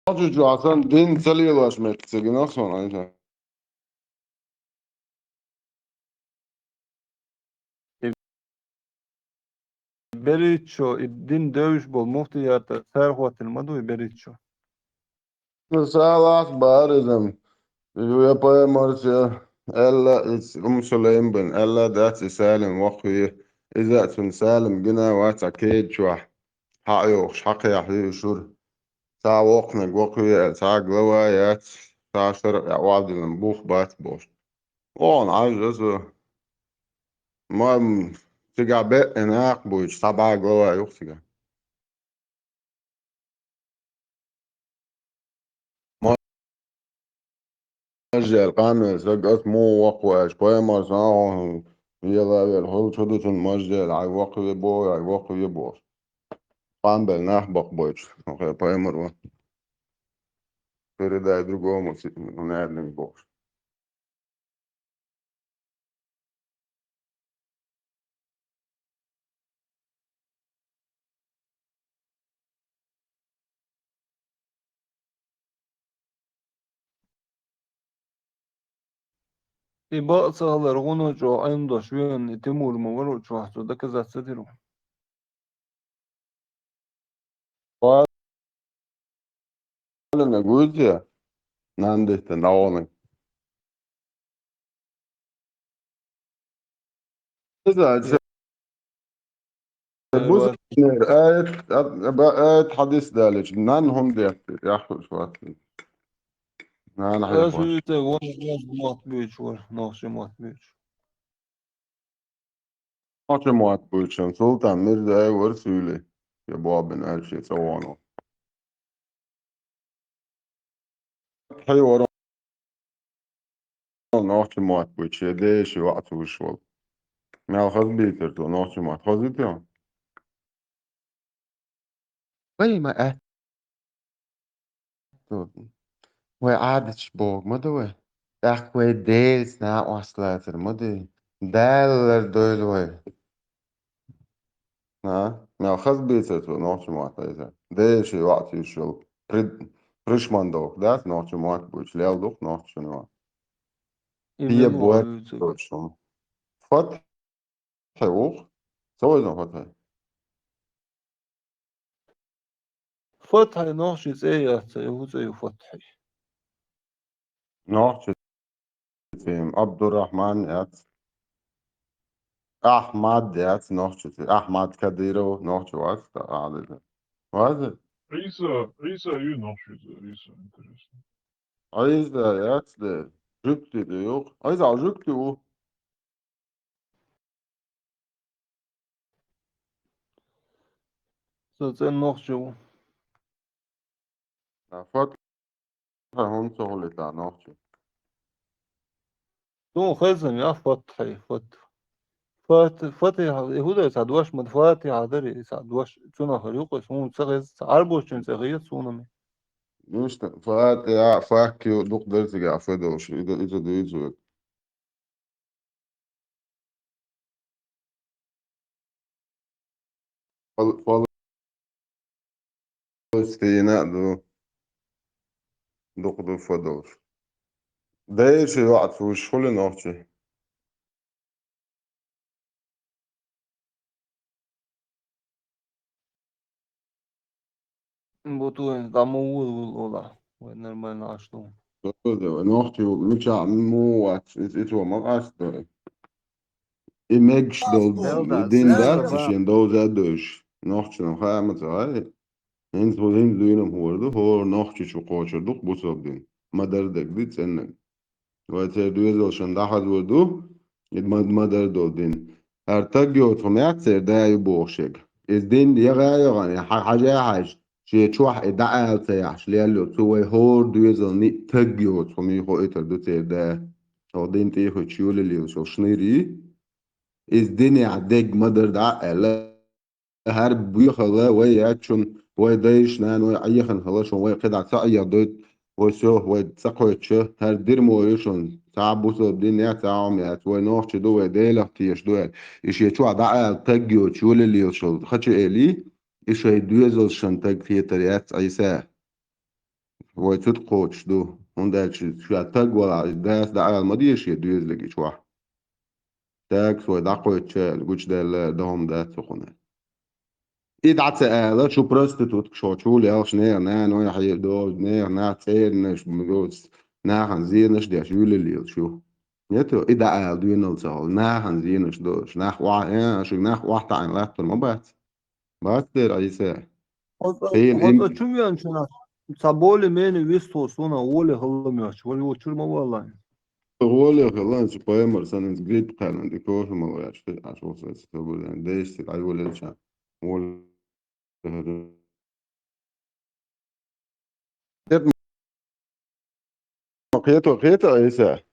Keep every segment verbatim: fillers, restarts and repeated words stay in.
Нохчийчохь санна дин ца лелош меттиг ца гина суна, Ӏийса. И берригачо, и дин девзаш болу муфтият, цара хӀоттийна ма ду и берригачо? Ну, салахь бара иза. Вайн пайхамарца аьлла, иза Умму Сулайм бен аьлла дац, и Салим воккхаве. Иза а цунна Салим гина вац, цхьа кеда чохь хьаӀайохуш, хьакхехьа хьийзаш вара. Цхьа воккханиг воккхаве аьлла, цхьа а глава яц, цхьа а шарӀ а охьадиллина бух бац бохуш. Вон Ӏаьржа со. Ма, цигахь беа нах а буьйцуш, цхьа бӀе глава ю-кх цигахь. Мажел къамел саг, ас муха воккхаву аьлча, пайхамар сагӀа ела а велла, хӀума ца ду цунна, мажел, хьайн воккхаве боху, хьайн воккхаве боху. Къамбел нах бакъбойтуш, хьо хе пайхамар ван. Передай другому, наверное, бохуш. И бакъ ца хилар гӀуна чӀогӀа Ӏилма долуш веана, и Тимур ма вара чохь, цо доказать ца дира. Алина гуйти, нан диттан дӀагӀониг. Иза, иза бузанера аят, а, ба-, аят хьадис далича, нан хӀума детта, яххуш вац. Нана хьехош. Ас вуьйцу, вон нохча мотт буьйцуш вара, нохча мотт буьйцуш. Нохча мотт буьйцуш, Султан Мирзаев вара суьйли, я бобин аьлла шен цӀа воно. Хье вара нохча мотт буьйцуш, я деши вац вуьш волу. Мел хаза бийцар цо нохча мотт, хаза ю те? Вай ма аьтто. Вай Ӏадаташ боху ма ду вай. ТӀаккха вай Делаца накъост лацар ма ду. Дала лардойла вай. А? Мел хаза бийцар цо нохча мотт, Ӏийса. Деши вац вуьш волу. Прид-, пришмандовка дац нохча мотт буьйцуш, лел ду-кх нохча мотт. И хье мила боху вуьйцург? Фатхье ву-кх. Ца вайза Фатхье? Фатхье нохчийн цӀе яц, я хӀун цӀе ю Фатхье? Нохчийн цӀе Абдурахман яц. Ахьмад яц нохчийн цӀе. Ахьмад Кадыров нохчи вац, тӀаккха Ӏадика. Вац? Ӏийса, Ӏийса ю нохчийн цӀе, Ӏийса, интересно. Ӏийса яц де. Жуьгти де ю-кх. Ӏийса жуьгти ву. Со цӀен нохчи ву. А, Фатхье хӀунда ца хуьлу тӀаккха нохчи? Суна хезна, я Фатхье, Фат-, Фат-, Фатихьа, и хӀун ду, цхьа дош ма ду, Фатихьа дарий, цхьа дош, цунах ю-кх, суна ца хезна, цхьа Ӏарбошчун цӀе хета суна-м. Иштта, Фатихьа, Факкио, дукха дара цигахь, фу долуш, и ду, и ду, и ду. Пал-, Палестина а ду. Дукха ду фу долуш. Дайша йоӀ ца вуьш хуьлу нохчи. Бутуин, дӀа ма вула, вула, вула. Вай нормально Ӏаш ду. Нохчи мичахь ма вац, иза, иза ма къаста. И мегаш долу дин дац, и шен довза а девзаш. Нохчанан хаа ма ца гӀай. ХӀинца, хӀинца дуьйна хӀора ду, хӀора нохчичу кхочур ду-кх бусалба дин. Ма-дарра дерг ди цӀеннаг. Вай церан доьзалшна дӀахьазвур ду, и ма-, ма-дарра долу дин. ХӀара таг йоцу хӀума яц церан да ю бохуш ерг. Иза дин яха а яхана, я хьан хьажа а хьаьжча, шен чохь и дӀаала ца яхьаш, лелла йоцу, цу вай хӀора доьзална таг йоцу хӀума хоуьйтур ду церан да. Хьо дин тӀехуьттуш йолалелаш йолу шнур ю. Иза динехь дерг ма-дарра дӀа а аьлла, хӀара боьхалла вай яц шуна, вай дайша, нана вай Ӏехана хилла шуна, вай кхидӀа ца Ӏеха дойту, вай сох, вай ца кхоьттуша, хӀара дирмо ю шуна, цхьа а бусалба дин яц, цхьа а хӀума яц, вай нохчи ду, вай Делах теша ду аьлла. И шен чохь дӀаала таг йоцуш йолалелаш йолу хача эли, и шайн доьзалшна таг хетар яц Ӏийса. Вай цу тӀа кхочуш ду. ХӀунда аьлча ша таг валахь, дас дӀаала ма деза шен доьзалга и чохь. Дагас вай дӀакхоьттуча аьлла, гучудаьлла дан хӀума дац цу хӀуна. И дӀа ца ала, шу проституткаш хьо чу лелхаш, нехан нана вай хье дозу, нехан нах цӀернаш, нахана зенаш деш, юьлалелаш ю. Нето, и дӀаала доьналла ца хьо, нахана зенаш дозуш, нах охьа, э, шуьга нах охьатаӀийна латтар ма бац. Бац дера, Ӏийса. Хьо цӀа, Хьийна хьо им цӀа чу веанчунах, цхьа более-менее вистхула суна гӀоле хала моьттуш, вай вочуьра ма валлахь. ГӀоле хала, цу пайхамар санна грипп кхаьллан, и кофе мала ваьлча, хи Ӏаш ву со, со бу ден, дайшти дӀайолаелча. ГӀоле хала. Кхето, кхето, Ӏийса.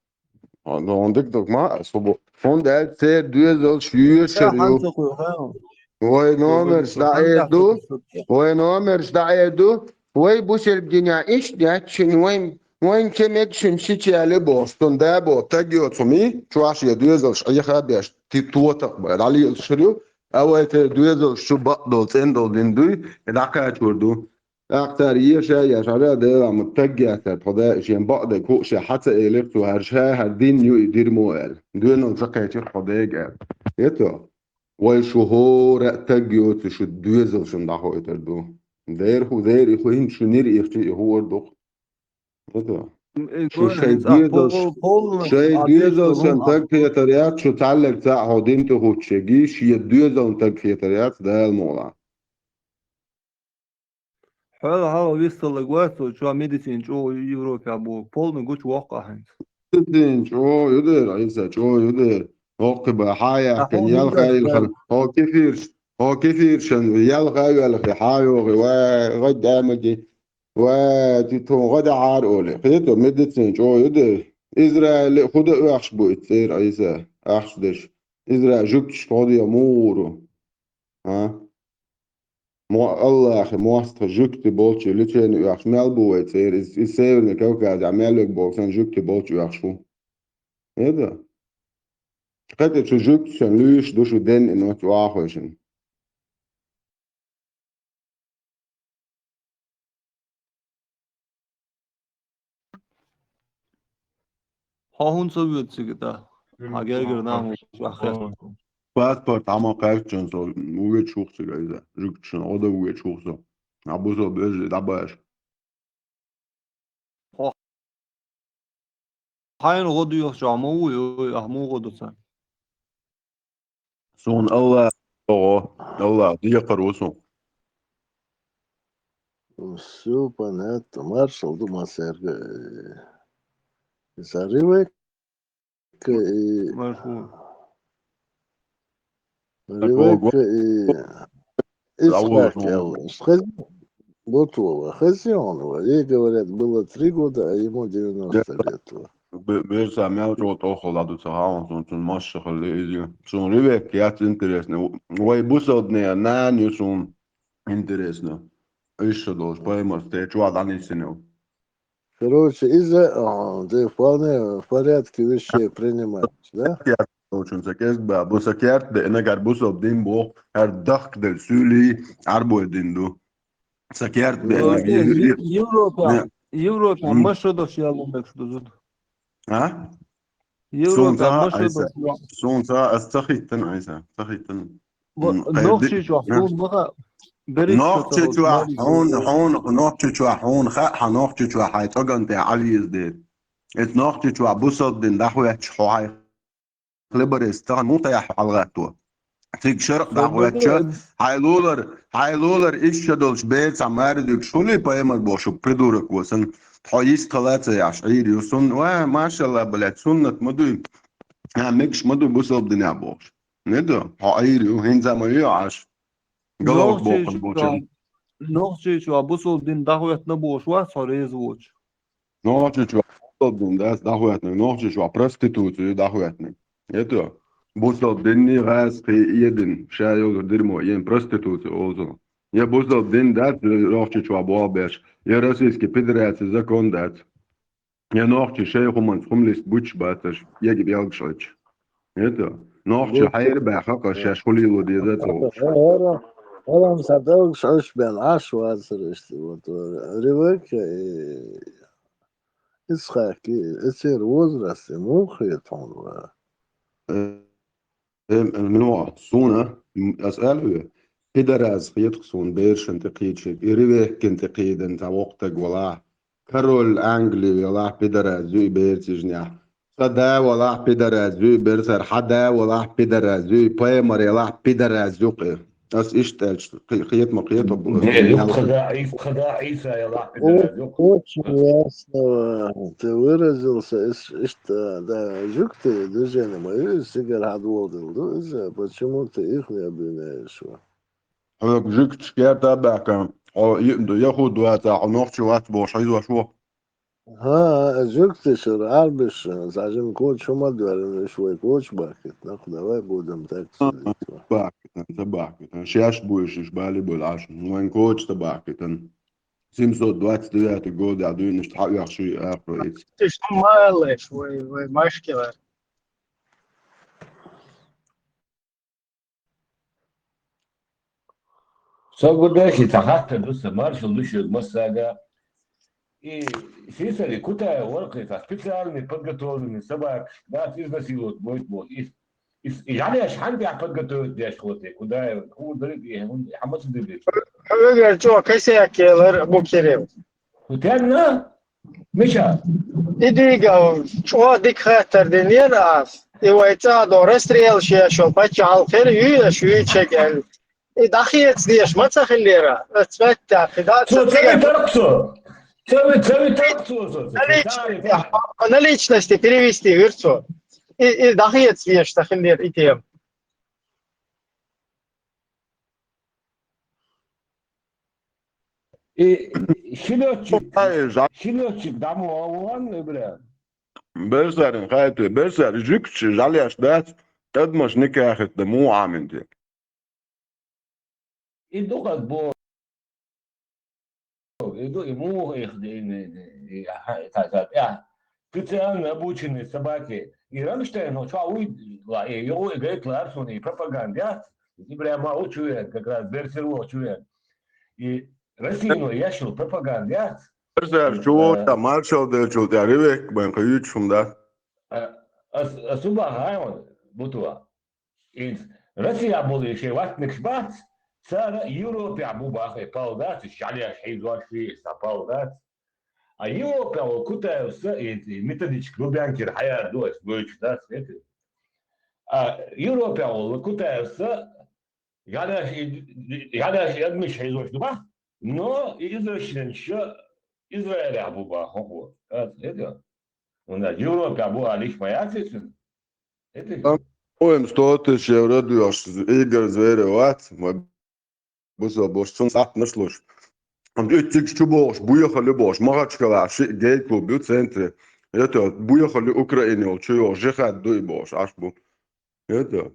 Хьо, ну, хьуна дика ду ма, а, со бу. ХӀунда аьлча церан доьзалш йоьшур ю. Вай номерш дӀаэр ду, вай номерш дӀаэр ду, вай бусалба динехь иштта дац шуна, вайн, вайн ца мега шуна шича аьлла бохуш, цунна да боху, таг йоцу хӀума, чохь шен доьзалш Ӏеха а беш, ти тотакх бан, дӀалелаш хир ю, а вай церан доьзалш шу бакъдолу, цӀена долу дин дуй, и дӀакхачор ду. ТӀаккха цара еша а еш, хьажа, Дела, ма таг яцара тхо да, шен бакъдерг хӀуъа ша хьа ца элира цо, хӀара ша, хӀара дин ю и дирмо аьлла. Доьналла ца кхечира тхо дега аьлла. Ето, вай шу хӀора а таг йоцу шу доьзалшна дӀахойтар ду. Дера хӀу, дера и хӀу хӀинца шу нира ихчи и хӀора ду-кх. Ето. Шу шайн доьзалш, шайн доьзалшна таг хетар яц, шу цхьаьлларг цхьаъ хьо дин тӀе хӀуттуш ерг, шен доьзална таг хетар яц, Дала мукъ лахь. Хьоьлла хьалха висталлаг вац, цо чохь медицина чӀогӀа ю Европехь боху, полный гучу воккху ахь хӀинца. Медицина чӀогӀа ю дера, Ӏийса, чӀогӀа ю дера. ХӀокху бан хьан яхкина, ялха а йилхина, хьо кефирш, хьо кефиршан ялха а йоьлхи, хьан йогӀи, ва, гӀадда а ма ди, ва, ти тхуна гӀадахьара олий. Кхето, медицина чӀогӀа ю дера. Израиле а хӀун дан оьхуш бу и цӀера, Ӏийса, ахча деш? Израиль жуьгташка гӀо де муха ву? А? Мо-, Аллахе, мостагӀа жуьгти болчу лечение оьхуш мел бу вай цӀера? Иза, иза Северный Кавказехь мел верг боху санна жуьгти болчу оьхуш ву. ХӀеда? Кхета шу жуьгташна луьйш ду шу денна и ноц охьахойшина. Хьо хӀунда ца воьду цига тӀа? Хьан гергара нах ву ваха хетта. Паспорт хьан ма кхаьччан со, ву вечу ву-кх цига иза. Жуьгташна гӀо дан ву вечу ву-кх со. Ахьа бусалба вежарий дӀабаша. Хьо хьайна гӀо доьхучохь ма ву, ой, ахьа муха гӀо до царна? Суна Аллах, ого, Аллах декхар ву суна. Всё понятно. Маршал ду ма цаьрга, э, иза Ревекка и Маршал. Ревекка и Исхак аьлла. Хези-, Бутова, хези он его. Ей, говорят, было три года, а ему девяносто лет. Бе-, берца мел чӀогӀа тӀоххал ду ца хаьа суна, цуьнан масса хилла иза. Суна Ревекка яц интересно. Вай бусалбанийн нана ю суна интересно. Иштта долуш, паймас, те чохь дӀанисина ю. Короче, иза, а, де вполне в порядке вещей принимать, да? Яц долчун ца кӀезиг баьбу, сан керта деана, гар бусалба дин боху, гар дахкаделла суьйлий, Ӏарбой дин ду. Сан керта деана. Европа, Европа, ма шо дош ял мегаш ду зуда. А? Суна ца хаьа, Ӏийса. Суна ца хаьа, ас ца хӀиттина, Ӏийса, ца хӀиттина. Нохчийчохь хьуна ма хаьа. Нохчийчохь хьуна, хьуна, нохчийчохь хьуна хаьа, хьан нохчийчохь хьайн цӀоган тӀе Ӏавеза дера. Иза нохчийчохь бусалба дин дӀахӀоьттуш хьо хьайн хлеборез тахана муха таяхь хьалагӀатто? Цига шаркъ дӀахӀоьттича, хьайн лулар, хьайн лулар иштта долчу бер цхьа маьрдуьгуш хуьлий пайхамар бохуш, придурок ву сан, тхьо йистхила а ца яхьаш, Ӏийр ю сунна, ва, машалла, блядь, суннат ма дуй. А, мегаш ма ду бусалба динехь бохуш. Не ду, хьо Ӏийр ю, хӀинца ма ю Ӏаш. Галох бохуш бу чан. Нохчийчохь бусалба дин дӀахӀоьттина бохуш вац хьо реза воцуш? Нохчийчохь бусалба дин дац дӀахӀоьттинарг, нохчийчохь проституция ю дӀахӀоьттинарг. Это бусалба динний гӀазкхий эдина, ша йолу дирмо эна проституция олу цунах. Я бусалба дин дац Нохчийчохь болх беш, я Российский Федерацин закон дац. Я нохчий шайн хӀуманца хӀума листа буьтуш бацаш, ега белгаш хилча. Это нохчий хьайра баьхна хаа шаьш хӀун лело деза ца хууш. Хьалам сан долгаш Ӏуш бен Ӏаш вацар иштта, вот, э, Ревекка и Ицхаки, эцера возраст, и муха хета хьуна ва? Э, э, ну, суна, м, ас аьлла ве, пидорас хетах суна берашна тӀе кхийча, и Ревеккина тӀе кхийдина цхьа воккха стаг валахь. Король Англи велахь пидорас ю и берцижнехь. Ца да валахь пидорас ю и берцар, хьа да валахь пидорас ю и, пайхамар елахь пидорас ю кхы. Ас иштта аьлча, кхе-, хетма кхетарг бу. Не, ю кхада, Ӏийса, кхада Ӏийса елахь пидорас ю кхы. Очень ясно, ты выразился, ис-, иштта, да, жугтий движение ма ю, иза цигара хьадоладелла ду, иза, почему ты их не обвиняешь, ва? Хьоьга жугташ керта а баьхкина, хьо йиъ ду, яхӀуд вацахь, хьо нохчи вац бохуш хьийзош ву. ХӀа, жугташара Ӏарбиш, цхьа жима коча хӀума доьрна, уьш вай коча бахкийтина, давай будем так судить. Ца бахкийтина, ца бахкийтина. Шаьш бу уьш, уьш бале а болу Ӏаш. Вайн коча ца бахкийтина. Семьсот двадцать девятый годехь дуьйна иштта хьаоьхуш ю и ахро ица. Ты что, малыш, вай, вай, машкила. Со гурдехи цхьа хаттар ду сан, маршалла ду шуьга массаьрга. И сийсара Кутаев вара кхин цхьа специальный подготовленный собака, дац, изнасиловать бойт боху. И, и, и жӀаьлеш хьанна тӀехь подготовить деш хилла те, Кутаев, хӀун дара те, хӀун, хьан ма ца диллира? Хьоьгара чӀогӀа косяк елар бу, Кирилл. ХӀун тенна? Мича? И дийга чӀогӀа дика хаттар динера ас. И вай цӀа до расстрел шеш йолу паччахьалкхера юьйш, юьйчиг аьлла. И дӀахеца дезаш ма ца хиллера? Ас цветтехь, и да, цо ца ца ца витарх цо. Ца ви-, ца витарх цо, цо, цо. Наличности, по наличности перевести вира цо. И, и дӀахеца дезаш ца хиллера и тема. И ши летчик, ши летчик дӀа ма вон, бля. Берсарин хай те, берсар жуьгташ жӀаьлеш дац, адамаш никахь хӀиттина муха Ӏамийна те. И ду хаза бо-, и ду, и муха их де, и, и, и, и, а, та, та, тӀехь. Специально обученные собаки. И Рамштайн, ну, чохь вуй, ла, и йогӀу, и гайта лара суна, и пропаганда яц. И прямо учуян, как раз Берсерво учуян. И Россия, ну, яшил пропаганда яц. Берсар чу вогӀу, маршалла делчул тӀе Ревекка бен кхуьучу хӀума дац. А, ас, ас убаха хьайван, бутуа. Иза Россия болу шайн ваттанаш бац, цара Европехь бу бахе пал дац, жӀаьлеш хьийзош вий, сан пал дац. А Европехь волу Кутаевса, и, и методичка Лубянкера хьаяр ду, ас гойтуш дац, хетий? А Европехь волу Кутаевса, жӀаьлеш, жӀаьлеш адамаш хьийзош ду бах, но и извращенца Израилехь бу бах, хӀокхо. Ас, хетий? Вуна Европехь бу алиш ма яц иза. Амма вайн сто тысяч евро доьхуш, Игорь Зверев вац, вай бусал бохуш, цунна сахьтанаш луш. Амма уьттигаш чу бохуш, буьйхалли бохуш, Махачкалахь шиъ гей-клуб ю центре. Это буьйхалли Украине волу чу йогӀу, жихад ду и бохуш, Ӏаш бу. Это.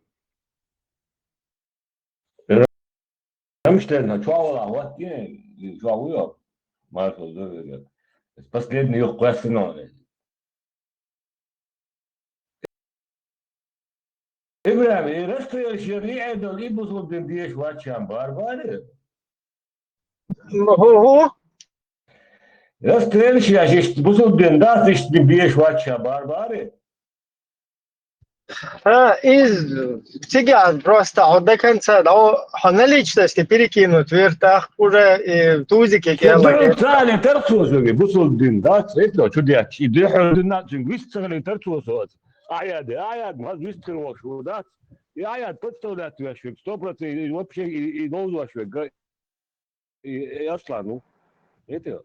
Рамштайн, чохь валахь ваттий, чохь вуй, маршалла ду вегар. Последний юха кхоьссина. Ибрахим, и расстрелаш яр и Ӏедал, и бусулба дин дезаш вац ша барбаре? ХӀу-хӀу? Расстрелаш яш иштта бусулба дин дац, иштта дин дезаш вац ша барбаре? ХӀа, иза цигахь просто хьо до конца, да, хьо наличности перекинуть вертах уже, и тузике кела. Царин тарцо соги, бусулба дин дац, это чу деш, и дехьо дин дац, вист ца хилин тарцо соц. Ахьяде, ахьяд, маз вистхир волуш ву дац. И ахьяд подставлять веш век, сто процентов, и вообще, и, и ловзош век, га-, и, и Аслан, ну. Это.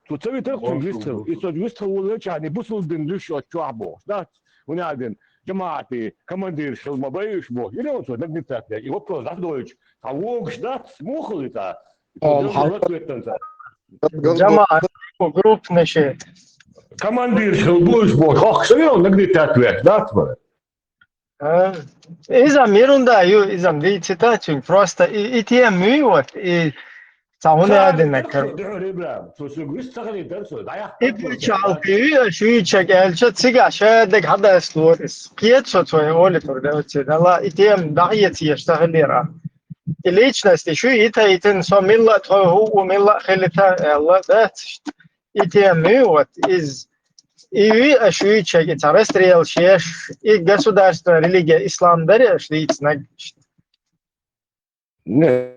Цу ца витарх цуьнга вистхир, и со вистхир ву лечани, бусулба дин луьш оцу чохь бохуш, дац. ХӀунда аьлла дин, жамаӀати командирш хила ма байуш бохуш. Или он цо нагнетать веш, и вопрос дӀадойтуш, цхьа вогуш дац, муха хила и цхьа? Жамаат, группнаши. Командирш хила буйш бохуш, хӀокху ша вел нагнетать веш, дац бара? А, иза мирунда ю, иза дийцитачун, просто и, и тем муй вот, и цхьа хӀуна а дина кар. Дуьхьал, Ибрахим, цо соьга вист ца хилийта дара со, дӀаяхка. И пачхьалкх ю, аш ю чак аьлча, цига ша дег хьадаслора. Кхета со цо олуьйтур, да, оцу дала, и тем дӀахеца еш ца хилира. и личность, и шу йита йитина, со милла а тхо хӀу ву, милла а хилита, аьлла, дац иштта. И тема ю, вот, из, и ви а шу чеги, цхьа расстрел шеш, и государственная религия ислам даре аш дийцинаг иштта. Не.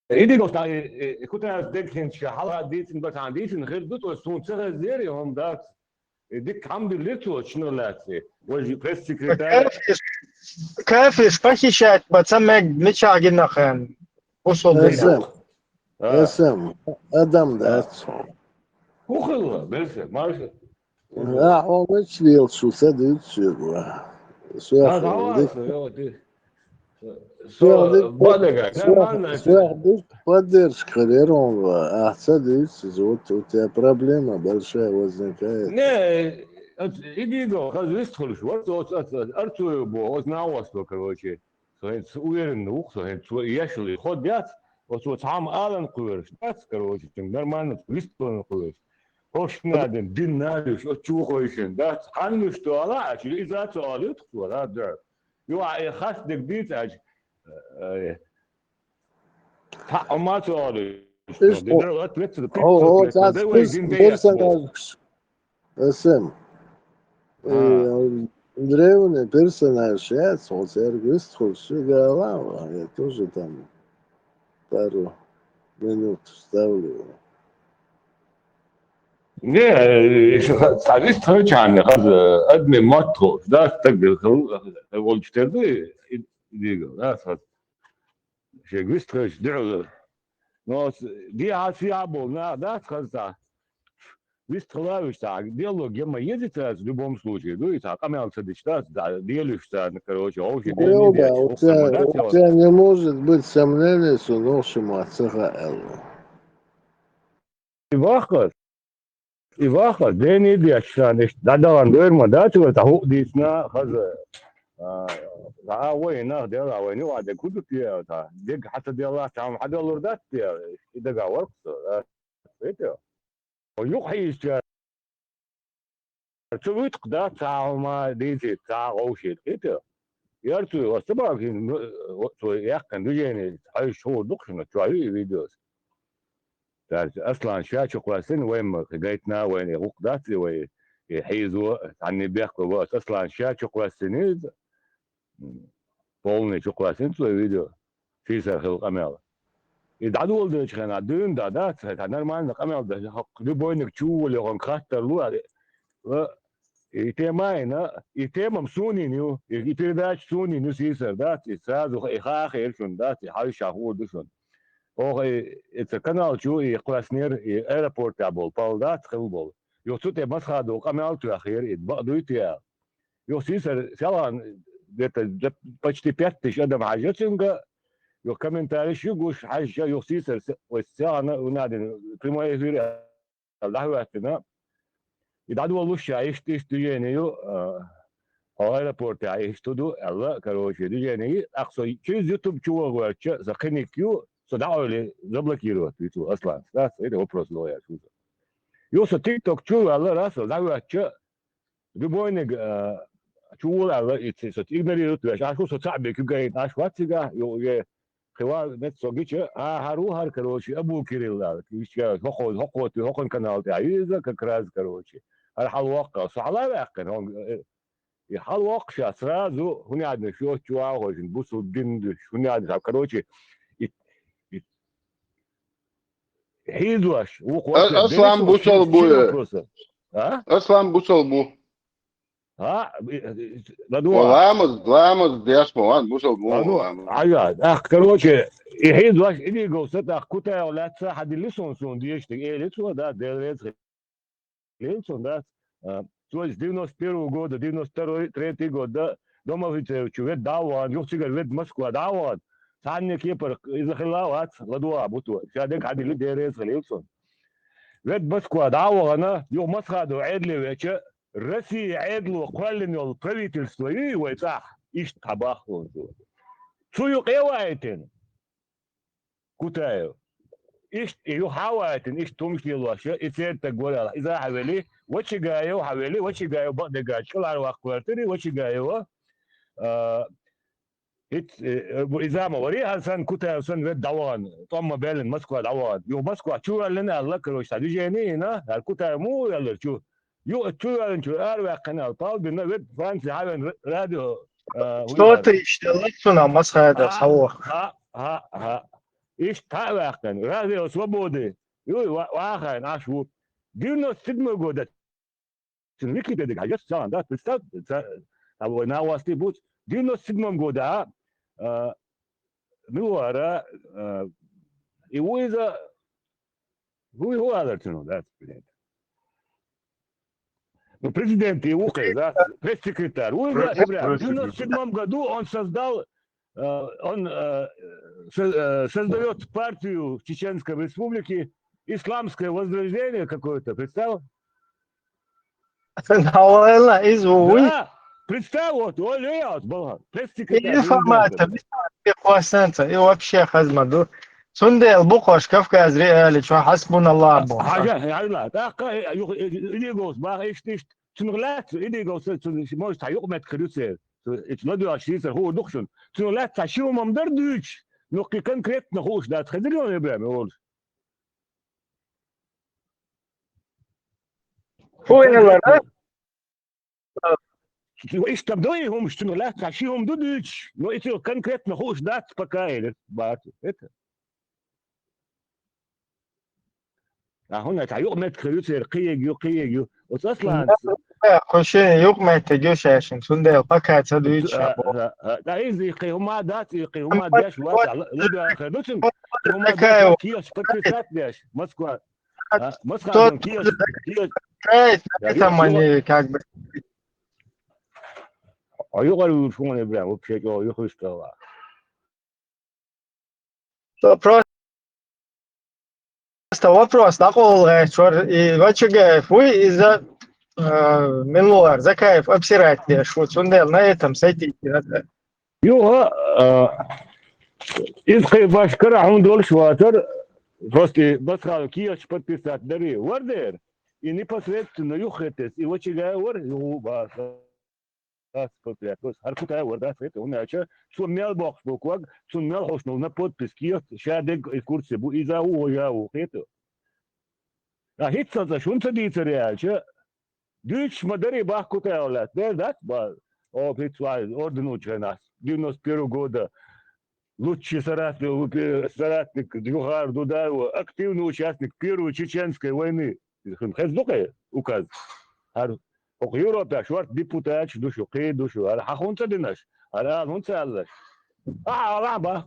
Идигов та, э, э, Кутаев дегхинча хьалха дийцина, бакан дийцина хир ду, то сун ца хаззери, он дац. Э, дик хьамдуллир цо, чнур лаци. Вожи пресс-секретарь. Кафир, кафир похищать ба ца мег, мича гина хан. Усул дина. Эсэм. А. Эсэм. Адам А. дац. Ухылла, берсе, марша. Ахьа мича лелаш ву, ца дуьйцу соьга. Соьх А, дик. давай, всё, ты. Всё, Всё, дик. Бадага, Соьх, нормально. Соьх дик поддержка хилира хьуна, ахьа ца дуьйцу, вот у тебя проблема большая возникает. Не, от, иди до, хаз вист хулш, вот, вот, вот, вот, Артуев бо, вот на вас, короче. Со хӀинца уверен ву, со хӀинца цо ешали ход яц, оцо цхьамма алан кхоьруш дац, короче, нормально вистхилан кхоьруш. Хошна дин, дин налуш, оцу чу хойшин дац, хьаннуш то ала, а чили иза цо ала ютхуш вара, да. Ю а э хас дег дийц ач. Э, Та ма цо ала. Иш Дидро ответ цо О, о, пятьсот лет. цац Да, ой, пирс-, дин да яц. персонаж. Эсэм. А. Э, древний персонаж яц, он церг вистхулш, всё голова, я тоже там пару минут вставлю. Не, э, ещё ха-, царист хачан, хаз, э, адми матхо, да, так, э, хал-, э, волчтер да, и, и, да, хаз. Шег вистхуьлуш дуьхьал. Но с-, дехьа сехьа болу нах дац хаза цхьа. Вистхила а вуьш цхьа, диалог ма еза цаьрца в любом случае. Ду и цхьа къамел ца дича дац, да, делуьш царна, короче, вовши Дело, дени да, деча, у тебя, у тебя не может быть сомнений, что нохчи ма ца хаьа аьлла. И ваха, и ваха, дени деш сан иштта дӀадахана дойр ма дац вай, цхьа хӀуъа дийцина хаза. А, а вай нах дела, вай нуха дерг хӀу ду те, та, дерг хьа ца делла, цхьа хӀума хьадалур дац те, и дага варх со, а, вай те. О, юкъа хьийзча, цу вуьтху дац, цхьа хӀума дийцийта, цхьа гӀовшийта, кхета. Яр цу, аса ца бахкина, ну, цо яьккхина движение, хьаьжча хуур ду-кх шуна, чохь ю и видеос. Цаьрца Аслан ша чукхоьссина, вай ма гайтина, вайна и гӀуллакх дац и, вай и хьийзо, цхьанне бехко бо аса. Аслан ша чукхоьссина иза, полный чукхоьссина цо видео, сийсара хилла къамел. И дӀадоладелча хенахь дуьйна да, дац, хьайта нормально къамел дан, хьо любойниг чу воле хьуна хаттар лу, а, ва, и тема а йина, и тема-м суна йина ю, и, и передача суна йина ю, сийсара дац, и сразу ха-, и хаа хир шуна дац, и хьаьжча хуур ду шуна. Оха и, и ца канал чу и кхоьссинера, и аэропортехь болу пал дац, хилла болу. Юха цу тӀе масхадо къамел тоьхнера, и бакъ дуй те аьлла. Юха сийсара селхана, где-то, где-то почти пять тысяч адам хьаьжча цуьнга, юха комментарийш ю гуш хьаьжча, юха сийсара се-, вай селхана, вуьнадина прямой эфир дӀахӀоьттина. И дӀадолуш ша, иштта, иштта движение ю, а, хьо аэропортехь иштта ду аьлла, короче, движение ю, тӀаккха со через YouTube чу вахавоьлча, сан кхин ник ю, со дӀаойла заблокировать вуьту Аслан. Дац, это вопрос лояш ву со. Юха со TikTok чу ваьлла, раз со дӀахӀоьттича, любойниг, а, чу вола аьлла, и ц-, со игнорирует веш. Аш ву со цхьаъ бен куьг гайна, аш вац цигахь, ю, е, кхин ван мет со гича, а, хӀара ву хӀара, короче, Абу Кирилл аьлла. Иштта хӀокхо-, хӀокхо-, хӀокхун канал тӀехь ю иза как раз, короче. ХӀара хьалавоккха, со хьала а ваьккхина, хьо-, э, и хьалавоккха ша сразу, хӀунда аьлча шоьтачу вахойшна бусул дин дуьш, хӀунда аьлча, короче, и, и хьийзош, вукхо А-, Аслан бусал бу, э. А? Аслан бусал бу. А? И, и, ладо. Ва ламаз, ламаз деш ма ван, бусал бу, А, ну, ламаз. Ага, ах, короче, и хьийзош, и дигал са, ах, Кутаев лаьцна, хьадилли сон, сон деш, тӀе эли цо, да, Дела веза хилла сон, да. А, то есть девяносто первого года, девяносто второй, третий год, да, Домофицеев чу вед дӀа а вахана, юха цигара вед Москва дӀа а вахана, цхьанне кепара иза хилла а вац, ладугӀа бу то. Ша дег хьадилли Дела реза хилла сон. Вед Москва дӀа а вахана, юха масхадо Ӏедале веча, Россия Ӏедало кхоьллина йолу правительство юй вай цӀахь, иштта хьан баххалончо. Цу юкъе а ваийтина. Кутаев. Иштта и юха хьан ваийтина, иштта хӀумаш лелош, и церан стаг вара аьлла. Иза хьан вели, Вачигаев хьан вели, Вачигаев бакъдерг чӀалара ваккха кхоьртира, Вачигаева, а, ХӀинца, э, э, бу иза ма варий, хӀара санна Кутаев санна ведда дӀавахана, тӀом ма баьллина Москва дӀавахана. Юха Москва чу воьллина аьлла, короче, цхьа движение йина, хӀара Кутаев муха воьллар чу? Юха чу воьллина чу араваьккхина аьлла, палбина, ведда Франция хьавена ра-, радио, э, хӀун яхар? Что ты ишта лацуна Москва да, а, схьавоха? А, а, а. Иштта хьа а ваьккхина, Радио Свободы. Юй, ва-, вахана Ӏаш ву. Девяносто седьмой года. Цун Википедига хьажа, цхьаъ, да, представь, ца-, а вай нагӀостий буц. Девяносто седьмом года, а, а, мила вара, а, и ву иза, ву, ву алар цунах, да, блин. Ну, президент и ву кхе, да, пресс-секретарь. Ву иза, пресс-, прям, в девяносто седьмом году он создал, э, он, э, со-, э, создаёт партию в Чеченской Республике, Исламское Возрождение какое-то, представь? Навала из вуй. Да. Представь, вот, ой, ой, ой, балагьа. Пресс-секретарь, и информация, президент. Информация, и вообще хазма ду. Цундел бу кхош Кавказ реалии чу хьасбуналлахӀ бу. Хьажа, хьажа, тӀаккха, э, юх-, э, илиговс баха иштта, иштта. Цунах лаьцна, илиговс, цун, может, цхьа юкъаметтиг хир ю церан. Цу, эцу ладоьгӀаш сийсара хуур ду-кх шуна. Цунах лаьцна цхьа ши хӀума дар дуьйцуш, ну, кхы конкретно хууш дац, хезира ю, Ибрахим, олуш. Хьо эллара? Иштта ду и хӀумаш, цунах лаьцна ши хӀума ду дуьйцуш, но и цунах конкретно хууш дац пока, элира, бац. Это. А хӀунда аьлча юкъаметтиг хир ю церан, кхиъиг ю, кхиъиг ю. Оцу Асланца. Кху шен юкъаметтиг ю шаьшшинна, цундела пока ца дуьйцуш. А, а, а, иза и кхин хӀума дац, и кхин хӀума деш вац, а, ла-, ладоьгӀар хир ду цуьнга. И хӀума деш вац, кехаташ подписать деш. Москва. А, Москва, кехаташ, кехаташ. Там они как бы. А юкъара вуьйцуш хӀума, Ибрахим, вообще чӀогӀа юхуьйсу тӀе ваха. Со просто вопрос дӀакъовла гӀерташ вара, и Вачагаев вуй иза, э, мила ву ара, Закаев обсирать деш ву, цундела на этом сойти. Юха, э, иза кхин башкара хьуна долуш вацара, просто и Басхалов кехаташ подписать дарий, вара дера, и непосредственно юххе тесна, и Вачагаев вара, юха баха. Ас подпряталась. ХӀара Кутаев вара, дац хета, хӀунда аьлча цо мел боккхуш бу ког, цунна мел хьошнал на подпись кехат, ша дерг экскурсия бу, иза ву, вожа ву, хета. А хӀинца сан цӀа шуна ца дийцаре аьлча, дуьйцуш ма дарий бах Кутаев лаьцна, дер дац, ба, о, хӀинца вай орден лучу хенахь, девяносто первого года, лучший соратник, соратник, Джухар Дудаева, активный участник Первой Чеченской войны. Иза хин хеза ду кхе указ. ХӀара хӀокху Европехь шорта депутаташ ду шу, кхин ду шу. ХӀара хьан хӀунда ца динаш? ХӀара ала хӀунда ца аьллаш? Ахьа, ала бах.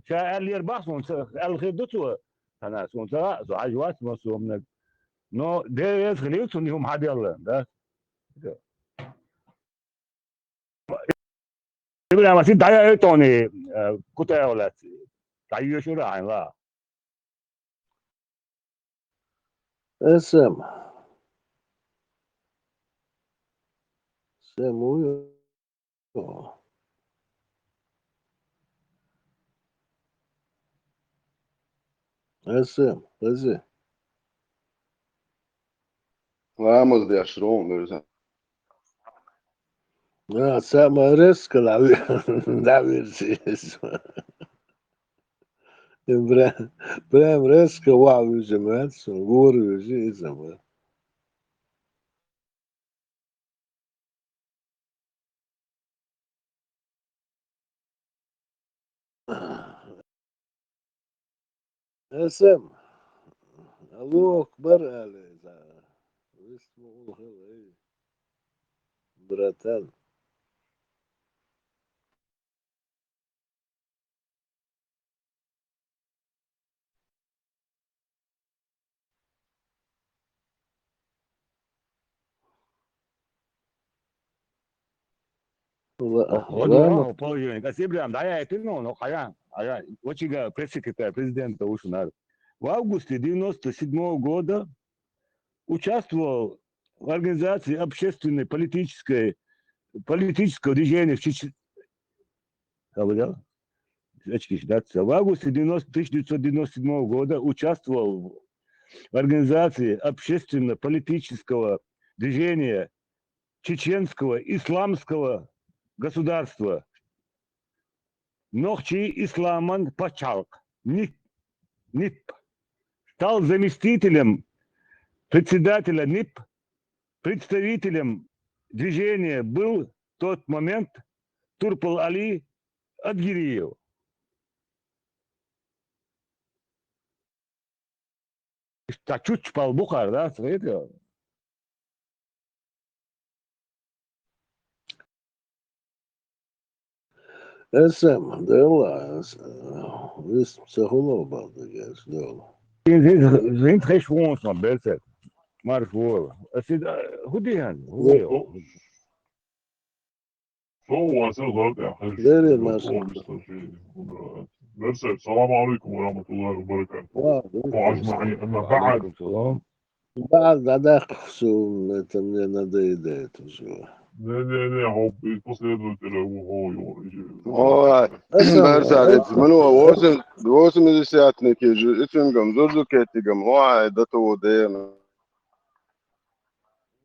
Ша аьллера бах, суна ца аьлла хир ду цо. Хьана, суна ца хаьа, со хьажа вац ма сомнаг. Но Дела реза хилийла цунна и хӀума хьаделла, да? Ибрахим, ас дӀаяйта хьуна, э, Кутаев лаьцна. ДӀайоьшура хьайна ла. Эсэм. Сем ву ю. Эсэм, эзи. Ламаз деш ром вирза. А, сама резко дӀави-, дӀавирза иза. Прям, прям резко ваха вуьззина вац, гора вуьззина иза ма. Эсэм, Аллаху акбар, аьлла иза. Вист ма гӀур хила, эй, братан. Ла-, ладно. Положение. Ас Ибрахим дӀаяйтина, ну, хьаян, хьаян. Вачига пресс-секретарь президента ву шуна. В августе девяносто седьмого года участвовал в организации общественной, политической, политического движения в Чечне. Очки, да, в августе девяносто, тысяча девятьсот девяносто седьмого года участвовал в организации общественно-политического движения Чеченского исламского государства. Нохчий исламан пачхьалкх, НИП, НИП, стал заместителем председателя НИП, представителем движения был в тот момент Турпал-Али Адгириев. Иштта чучча пал бухара, да, ца хетар? Эсэм, Делла, эс-, вис ца хуло бал дагаш, Делла. Зин, зин, зин тхеш вон сон, берцет. Марш вола. Ас и, а, хӀу дихан, хӀу Ну, йо? Со вацар лар тӀехь хезаш. Дерриг марша. Мерсер, салам алейкум ва рахматуллахи ва баракатух. Ва алейкум салам. Ва аджмаин, амма баъд. Алейкум салам. Баъд дӀадаккха, это мне надоедает уже. Не, не, не, хӀо, и последователь, хӀо, хӀо, йо, и Ой, Эсэм, барсар, эсэм. Муна восемь-, восьмидесятники же, ицунгам, зурзукеттигам, ой, да то дена.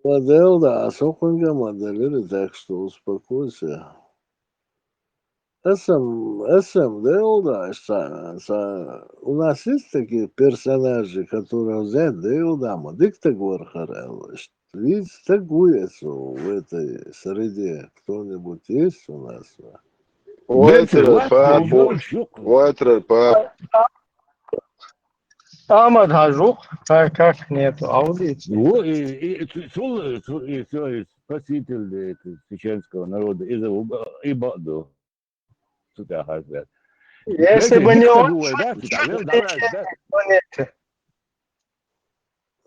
Ва Делла, а со кхуьнгам а делира, так что успокойся. Эсэм, эсэм, Делла, са, са, у нас есть такие персонажи, которые взять, Делла, ма дика стаг вар хӀара аьлла. Виц стаг вуй эсо в этой среде, кто-нибудь есть у нас? Вайтер пап, вайтер пап. Ахмад Хьажух, как, как нету, аудит. Во, и, и, и цу-, цул, цу-, и всё, и спаситель, э, это, чеченского народа, из-за уба-, и Баду. Цу тӀехь хаза. Если бы не он, да, да, да, да.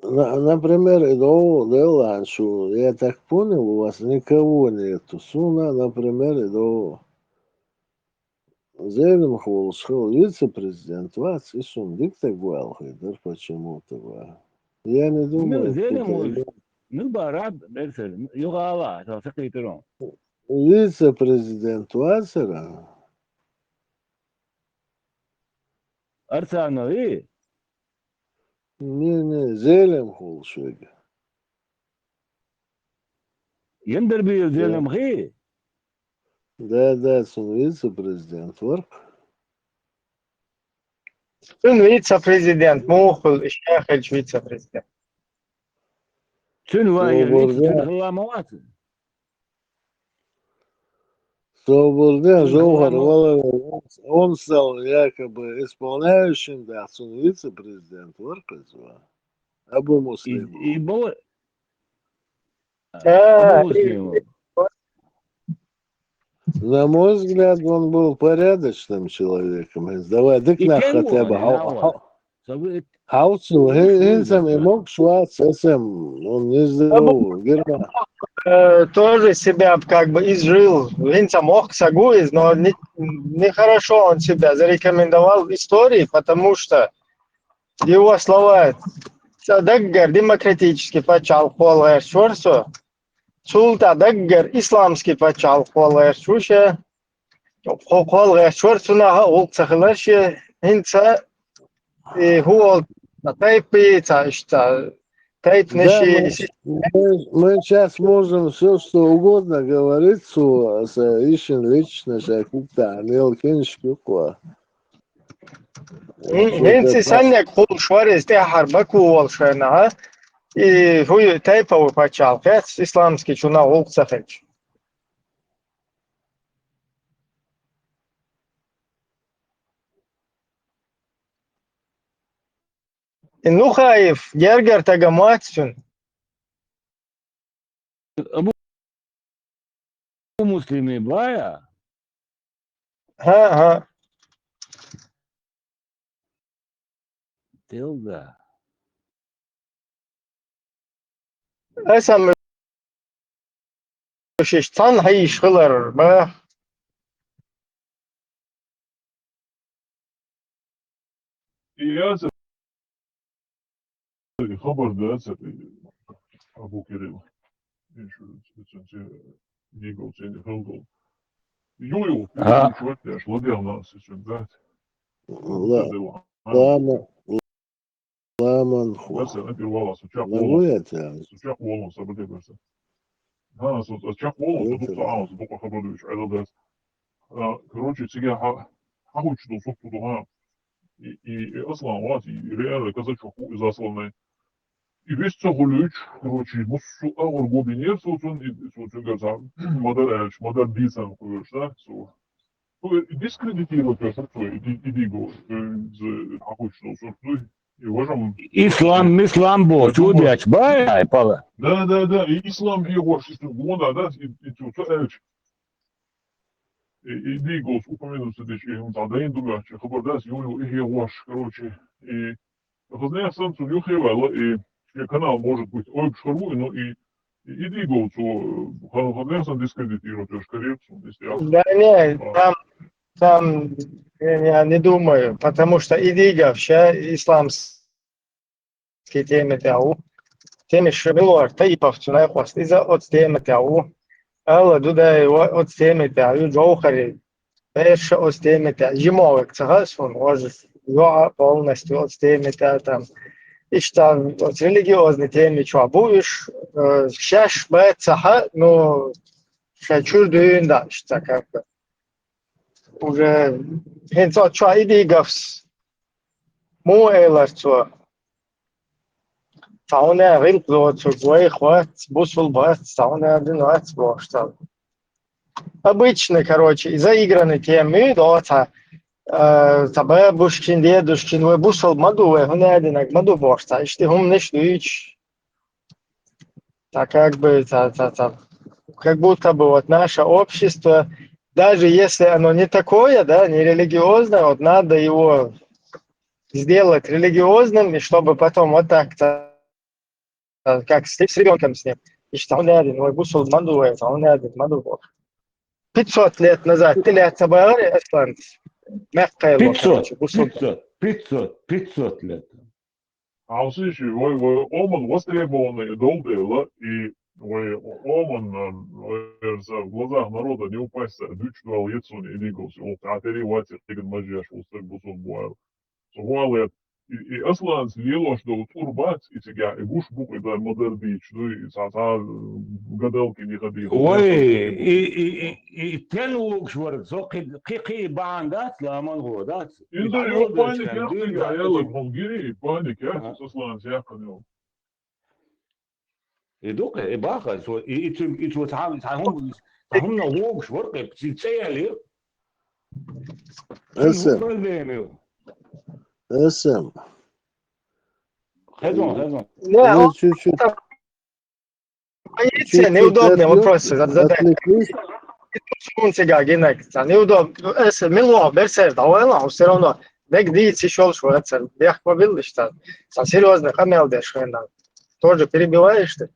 На-, например, и до Делла, шу, я так понял, у вас никого нету. Суна, например, и до Зелимхолаш хилла вице-президент вац, и суна дика стаг ваьлла хетар почему-то ва. Я не думаю, ну, Зелимхолаш, ну, бараб, берсер, югӀала, ца сакхийтарон. Вице-президент вацара? Арсанови? Не, не, Зелимхолаш вега. Яндарбиев Зелимхи? Да, да, цун вице-президент вар. Цун вице-президент, муха хул, иштта хилча вице-президент. Цун ва-, Собур вице-, де. Цун хилла ма вац. Собур де, Цун Жовхар хилла ма вала, он, он стал якобы исполняющим, да, цун вице-президент вар кхузва. Абу Муслим. И, и бо-, А, Абу Муслим. На мой взгляд, он был порядочным человеком. Давай, дика нах хотя бы хьал-, хьал-, хьалцул, хӀин-, хӀинца ма могуш вац, эсэм, он не сделал, Герман. Э, тоже себя как бы изжил. ХӀинца мохк сагу из, но не, нехорошо он себя зарекомендовал в истории, потому что его слова: «Ца даггара демократический пачхьалкх кхол гӀерташ вара со. Цул тӀа даггара исламский пачхьалкх кхол гӀерташ ву ша. Кхо-, кхол гӀерташ вара цунах а гӀуллакх ца хилар ша». ХӀинца, и, хӀу ол, тайпа, ца иштта, тайпанаш. Да, мы, мы, мы сейчас можем всё, что угодно говорить, цу, аса, ишин лично, ша кукта, нел кинш куква. ХӀин-, хӀинца и саннег хулаш вара иза, тӀехьара Баку волу шайна, а? И хӀу ю, тайпа ву пачхьалкх яц, исламский чунах гӀуллакх ца хилча. И Нухаев гергара тага ма вац цуьнан. Абу Муслими бая? ХӀа, хӀа. Телда. Аса ма шиш цхьаьна хьийзаш хилар, ма. И яцара хабар дацара Абу Кирилла. И шу, цу, цу, дигал цени хилдол. Ю, ю, ага. Шу ваттеш, ладел нас, шу, да? Ла-, ладел, ага. Ладно. Ламан ху. Барса, например, вала, со чакх волу. Лагуя те? Со чакх волу, со баде барса. Ха, со, со чакх волу, со дукха ала, со дукха хабар дуьйцуш, Ӏедал дац. А, короче, цига хьа-, хьахуьйтуш долу сурт ду хьан. И, и, и Аслан вац, и реально казачок ву иза Асланай. И вист ца хуьлуьйтуш, короче, муссу агӀор гобинера со цунна, и, со цуьнгара цхьа ма-дарра аьлча, ма-дарра дийцан кхоьруш, да, со. Цо и дискредитировать вешар цо, и ди-, и диго, э, з-, хьахуьйтуш долу сурт дуй. И важам. Ислам, мислам бо, чу бечу, бай, ай, пала. Да, да, да, и ислам бегӀош, и цу гонах, да, и, и цу, цу аьлча. И, и дийгос упомянуть ца дича, и хӀума цхьа дайна ду моьтту, хабар дац, ю-ю, и хьегӀош, короче, и хаза нехан санна цунна юххе а ваьлла, и шен канал, может быть, ойбуш хир ву, ну, и, и, и дийго цо, ха-, хаза нехан санна дискредитировать еш карийра цунна, если я. Да не, там, там, я не думаю, потому что и дига вообще исламский теми тӀехь ву. Темиш мила вара, Таиповцу най къоста. Иза оцу теми тӀехь ву. Алла Дудаева оцу теми тӀехь ю, Джовхари. Берша оцу теми тӀехь. Жимовик ца хаьа суна, важа йоӀа полностью оцу теми тӀехь там. Иштта оцу религиозный теми чохь бу уьш, э, шаьш бац ца хаьа, ну, ша чуьра дуьйна даьӀаш ца как бы. Уже хӀинца оцу чохь и дийгавс. Муха элар цо? Цхьа хӀуна гӀиллакх доцург вайх вац, бусул бац, цхьа хӀуна дина вац бохуш цхьа. Обычно, короче, и заигранный тема ю, до цхьа, э, цхьа бабушкин, дедушкин, вай бусул ма ду, вай хӀуна динарг ма ду бохуш цхьа. Иштта хӀуманаш дуьйцуш. Так как бы, ца, ца, ца, как будто бы вот наше общество, даже если оно не такое, да, не религиозное, вот надо его сделать религиозным, и чтобы потом вот так-то, э, как с, с ребенком с ним. И что он рядом, ой, бусул манду, ой, он рядом, манду. Пятьсот лет назад, ты лет собрали, Аслан? Мягкая ложь, 500, короче, бусул. 500, 500, 500 лет. Хьовсийша, вай, вай Оман востребованный долу дела, и вай Оман, м, вай, в глазах народа не упасть, дуьч дол ецун и дигулс, ол катери ваци киган мажеш, ол стаг бусул буал. Со гуалет, и, и Асланс лелош долу тӀур бац, и цига, и гуш букъи дай мадар дийч, ну, и ца, ца, гадалки не ходи. Ой, и, и, и, и тен лугуш вара, со кхи, кхи, кхи баан дац, ламан гӀо дац. Инда ю паник яхтига, яла, хьон гири, паник яхтига, Асланс яхкан ю. И дукха, и баха, цо, и, и цу, и цо цхьа, цхьа хӀума, цхьа хӀуманах вогуш вара, кхе, ци цӀе яьлла. Эсэм. Проблема ю. Эсэм. Хезон, хезон. Не, ну, он чуть-чуть, боится, чуть-чуть неудобный отвлёк-, вопрос задать. Отвлеклись. Сунцега гинак, неудобно. Эсэ мило, берсер, давай, он всё равно. Дег дийци шел, что это, бех побил, что. Серьёзно, камел деш, хрена. Тоже перебиваешь ты?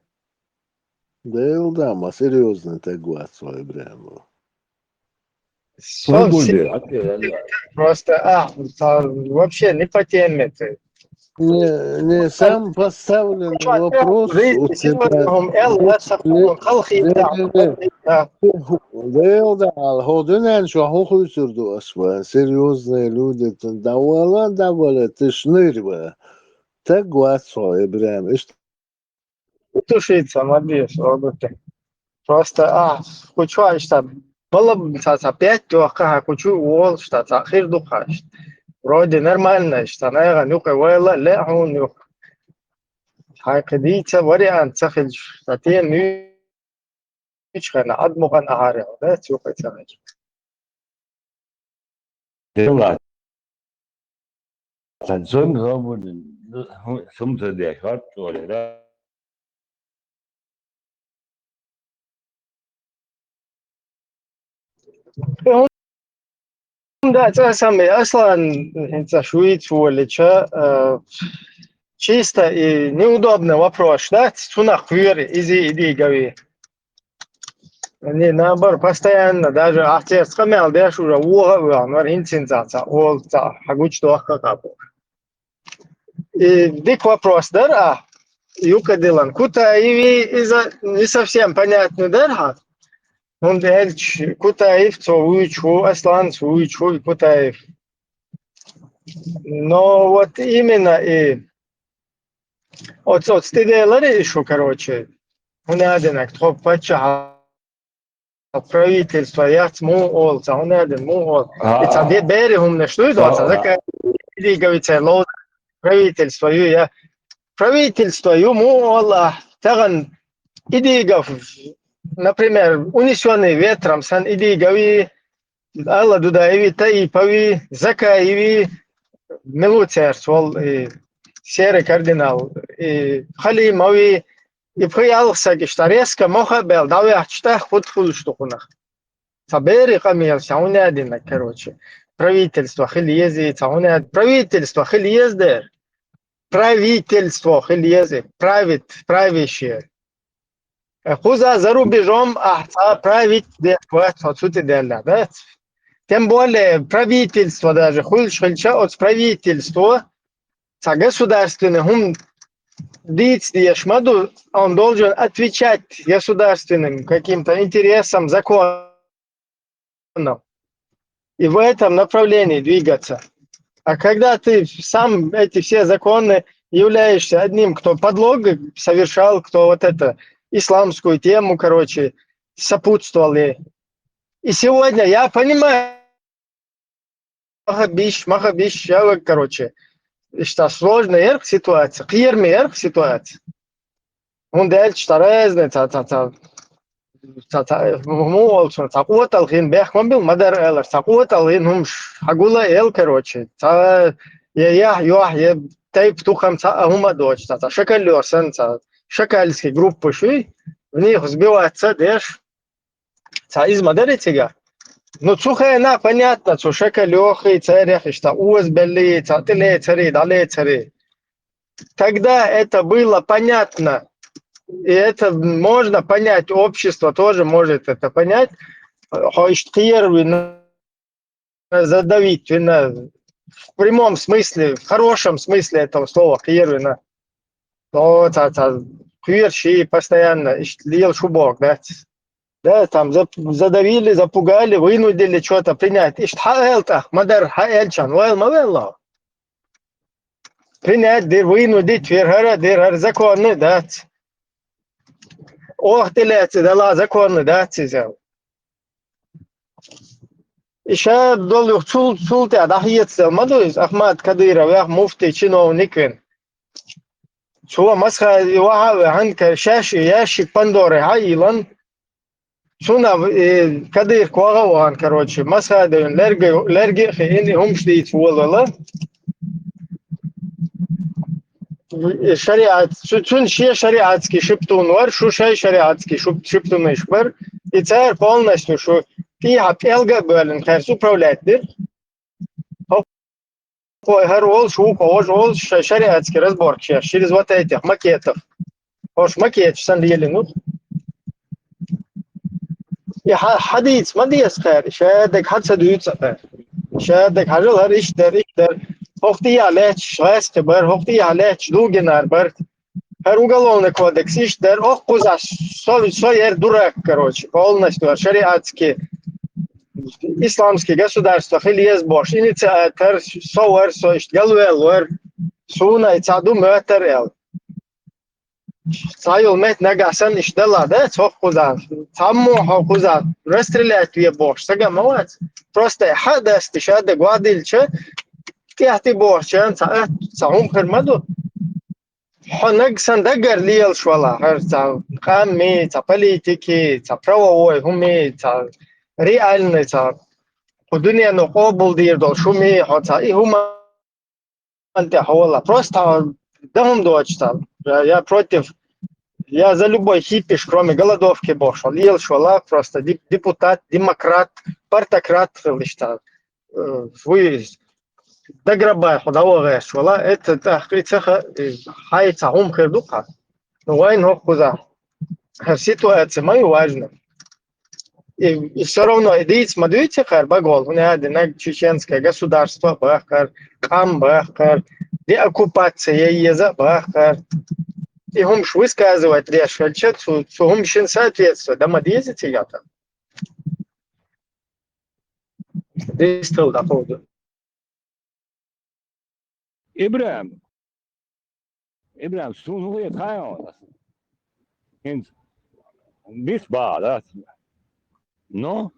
Да и да, ма серьёзно так вац вай прямо. Сон се-, просто, а, та, вообще не по теме ты. Не, не, сам поставленный вопрос у тебя. Эл, не, не, не. Да и да, хьо дуьнен чохь хӀун хуьйцур ду ас ван? Серьёзные люди, да вала, да вала, ты ж нырь ва. Так вац вай прямо. Тушица, молодец, роботы. Просто, а, кучу, а, что, было бы, ца, ца, пять, то, ха, кучу, уол, что, ца, хир ду, ха, что. Вроде нормально, что, наверное, ну, кой, вала, ле, он, ну. Хай, кидица, вариант, ца, хил, что, те, ну, Ичхьана, Ӏад мукъан ахьаре, да, цу кхайцараш. Дела. Сан сон хабурин, сум ца деш, хатта цӀоле, да. Да, цӀа сами, Аслан, хӀинца шуьйца волича, э, чисто и неудобный вопрос, да, цунах кхоьри, изи, иди, гави. Не, наоборот, постоянно, даже ахцерца къамел деш уже вогӀа а веха, нор хӀинцин цаца, ол ца, хьагучу дохка капу. И дика вопрос дара, а, юкъа дилан. Кутаеви иза не совсем понятно дара, хьа? ХӀунда аьлча Кутаев цо вуьйчу ву, Аслан цо вуьйчу ву, и Кутаев. Но вот именно и оц, оц тӀедейларе и шу, короче, хӀунда аьлча тхо паччахьа правительство яц муха оал, цхьа хӀума а дина муха оал. И цхьа де-, берригаш хӀуманаш дуй, цхьа доцу, цхьа закай, идигови церан ловза правительство ю, я. Правительство ю муха оал, а, тахана идигов, например, унесённый ветром санна идигови, Алла Дудаеви, Таипови, Закаеви, мила ву цаьрца волу, и Серый кардинал, и Халимови, и пхи-ялх саг иштта резко мохь а баьлла, дӀаваьхча тӀаккха хӀун хуьлуш ду хьуна? Цхьа берийн къамелаш, цхьа хӀума а дина, короче. Правительство хила еза, цхьа хӀума а, правительство хила еза дера. Правительство хила еза, правит, правящее. Кхуза за рубежом ахь цхьа править деш вац, хьо цу тӀе даьлла дац. Тем более правительство даже хуьлуш хилча, оцу правительство цхьа государственный хӀума дийца дезаш ма ду, он должен отвечать государственным каким-то интересам, законам. И в этом направлении двигаться. А когда ты сам эти все законы являешься одним, кто подлог совершал, кто вот это исламскую тему, короче, сопутствовал ей. И сегодня я понимаю, махабиш, махабиш, я, короче, иштта сложная эрх ситуация, кхераме эрх ситуация. ХӀунда аьлча цхьа разный, цхьа, цхьа, цхьа, цхьа, цхьа, муха олу цунах, цхьа къотӀалхина бехк ма билла, ма-дарра алар, цхьа къотӀалхина хӀумаш хьагула а эл, короче, цхьа, я яхь, йохь, я тайпа тухам цхьа а хӀума а доцуш, цхьа, цхьа шакал йохь санна, цхьа шакальский группаш юй, в них сбиваться деш, цхьа иза ма дарий цигахь. Ну, цу хенахь понятно, цу шакал йохий, царех иштта озабеллий, цхьа тӀелецарий, дӀалецарий. Тогда это было понятно. И это можно понять, общество тоже может это понять. Хьо иштта кхера вина, задавить вина, в прямом смысле, в хорошем смысле этого слова кхера вина. О, цхьа, цхьа, кхоьруш и постоянно, иштта лела шу боху дац. Да, там зап-, задавили, запугали, вынудили что-то принять. Иштта хьаэлта, ма-дарра, хьаэлчан, вайл ма велла. Принять дир, вынудить вир, хӀара дир, хӀара законный дац. Оха тӀелаьцна дала законный дац иза. И ша долу юха цул, цул тӀаьхьа дӀахецал ма ду иза, Ахмат Кадыровех муфтий чиновник вина. Цо Масхадов ваха а ваьхьана, шаьш и ящик Пандоры хьаийлан, цунах, э, Кадырка ваха а вахана, короче, Масхадовна лерга, лерга а хиъна, и хӀумаш дийца волавелла. Э, шариат, цу-, цуьнан шен шариатский шиптун вара, шу шайн шариатский шип-, шиптунаш бара. И цара полностью шу тӀехьа пӀелга а боьллина, кхерца управлять дира. Кхо хӀара волуш ву, кхо важа волуш, шайн шариатский разборкаш еш, через вот этих макетов. ХӀорш макеташ санна лелина ву. И хьа-, хьадийца ма деза кхара, шадерг хьа ца дуьйцу кхара. Шадерг хьажал хӀара иштта дара, иштта дара. ХӀокху тӀехьа лаьтташ гӀаьскхи бара, хӀокху тӀехьа лаьтташ Дугинар бара. ХӀара уголовный кодекс иштта дара, хӀокхузахь со, со яра дурак, короче, полностью хӀара шариатский, исламский государство хила еза бохуш, инициатор со вара, со иштта галваьлла вара, суна и цхьа ду моьттара аьлла. Цхьа йолу метта нагахь санна иштта далла, да, цхьа хӀокхузахь, цхьаммо хӀокхузахь расстрелять ве бохуш, сага ма вац. Просто хьа а дасти, шадерг вахдилча, тӀехь тӀе бохучарна цхьа атта, цхьа хӀума хир ма ду. Хьо наг сан даггара лелаш вала, хӀара цхьа къамми, цхьа политики, цхьа правовой хӀуми, цхьа реальный, цхьа кху дуьнено къобалдийр долу шуми, хьо цхьа и хӀуманна тӀехь хьо вала. Просто хьо дан хӀума доцуш цхьа. Я, я против, я за любой хипиш, кроме голодовки бохуш, хьо лелаш вала, просто деп-, депутат, демократ, партократ хилла иштта. Э, вуй даграбай хьо дӀавахарш вала, это тӀаккха и ца ха-, и хьай цхьа хӀума хир ду-кх. Ну, вайн хӀокхузахь. ХӀара ситуация ма ю важна. И, и всё равно и дийца ма дуьйцу кхара багол, хӀунда аьлла наг чеченское государство бахкар, къам бахкар, деоккупация е еза а бахкар. И хӀумаш высказывать деш хилча, цу, цу хӀумашин соответствовать дан ма деза цигахь. Дистал дӀакховду. ИбрахӀим. ИбрахӀим, суна хӀун хета хаьий хьуна? ХӀинца. Бис бахьа, да? Но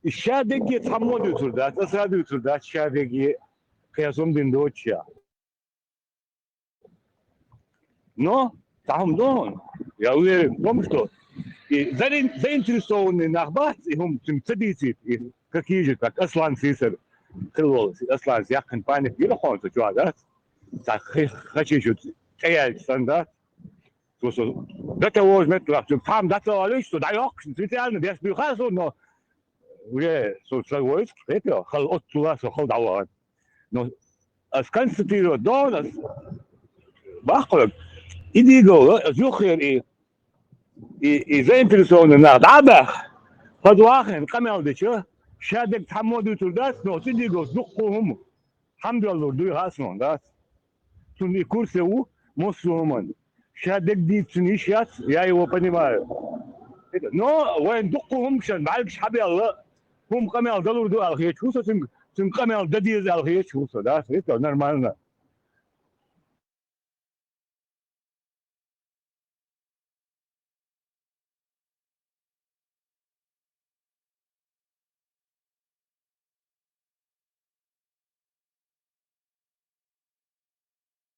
и шадерриге цхьаммо дуьйцур дац, аса дуьйцур дац шадерриге, кхин сум дина доцуш. Но цхьа хӀума ду хьуна, я уверен в том, что и заин-, заинтересованный нах бац, и хӀума цуьнга ца дийцийта, и какие же, как Аслан Сийсара хилла волу, Асланца яьккхина паник гира хьуна цу чохь, дац? Цхьа хи-, хачийчу тӀеяьлча санна, дац? Цо со до того же метта вахча, цхьамма дӀа ца олуьйтуш, со дӀайоккхуш, специально деш буьйхьа со, но уже со ца войск, это, хала оццула со хала дӀавахана. Но ас констатировать дон ас, баккхалаг, и дийгал, ас юххера и, и, и заинтересованный нах дӀа а баьхна, хаза вахийна къамел дича, шадерг цхьаммо дуьйцур дац, но цу дийгал дуккха хӀума хьамдаллур дуй хаа суна, дац? Цунна и курсе ву, массо а хӀуманна. Шадерг дийцина йиш яц, я его понимаю. Но вайн дуккха хӀума шен бӀаьргаш хьабелла, хӀума къамел далур ду аьлла хеташ ву со, цуьнга, цуьнга къамел дан деза аьлла хеташ ву со, дац? Это нормально.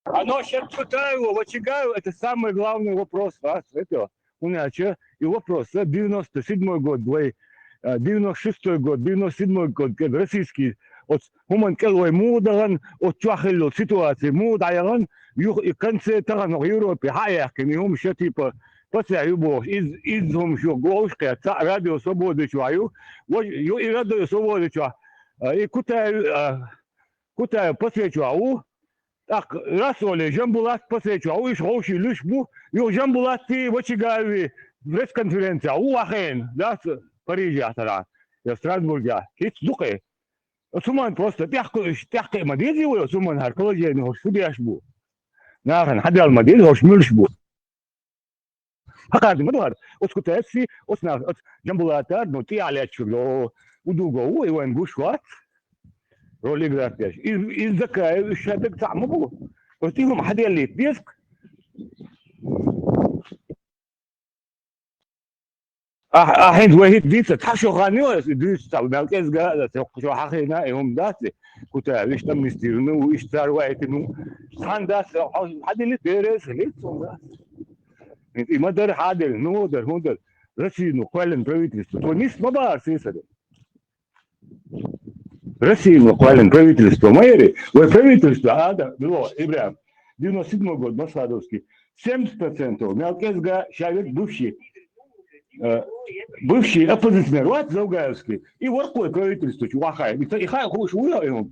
Оно сейчас Кутаева, Вачагаева, это самый главный вопрос, а, с этого. У меня чё? И вопрос, э, девяносто седьмой год, вай, э, девяносто шестой год, девяносто седьмой год, как российский, вот, хӀуманна кӀел вай муха дахана, оцу чохь хилла ситуация муха дӀаяхана, юха и конце тахана Европе хьа а яьккхина, и хӀума ша типа пацехь ю бохуш, из, изза хӀума шу гуш кхетта, цхьаъ Радио Свобода чохь ю, вож-, ю и Радио Свобода чохь, а, и Кутаев, а, Кутаев пацехь чохь ву, тӀаккха Расоле Жамбулат пацехь чохь ву, уьш ховший луьш бу, юха Жамбулатти Вачагаеви пресс-конференцехь ву вахена, дац, Парижехь тара, я Страсбургехь, хӀинца дукхе. Оцу хӀуманна просто тӀехкхуьуш, тӀехкхиа ма дезий вай, оцу хӀуманна хӀара положение хӀорш шу деш бу. Нахана хьадел ма деза, хӀорш муьлш бу. Хьакхарди ма ду хӀара, оцу Кутаевси, оцу нах, оцу Жамбулатар, ну, тӀехьа леччур до, удуго ву, и вайн гуш вац, ролик гӀерташ. И, и Закаев, и шадерг цхьаъ ма бу. Оцу тӀе хӀума хьаделлийта деза. Ахь, ахь хӀинца вай хӀинца дийца, цхьа шо хан ю аса, и дуьйцу цхьа, мел кӀезга а аса, хӀокху шо хьахийна, и хӀума дац, Кутаев, иштта амнистирна ву, иштта цара вайтина ву. Цхьана дац, хьо-, хьо-, хьадилла бераш а хилийта цунна дац. ХӀинца и ма дара, хьадилла, ну, дара, хӀун дара? Россияно кхоьллина правительство. Тхо нис ма бахара сесаре. Россияно кхоьллина правительство ма яри. Вай правительство, а, да, Бело, Ибрахим, девяносто седьмой год, Масхадовский, семьдесят процентов мел кӀезга ша верг бывший, э, бывший оппозиционер вац Завгаевский, и ворхӀ вай правительство чу вахай. И ца-, и хай хуш вуй, и хӀума.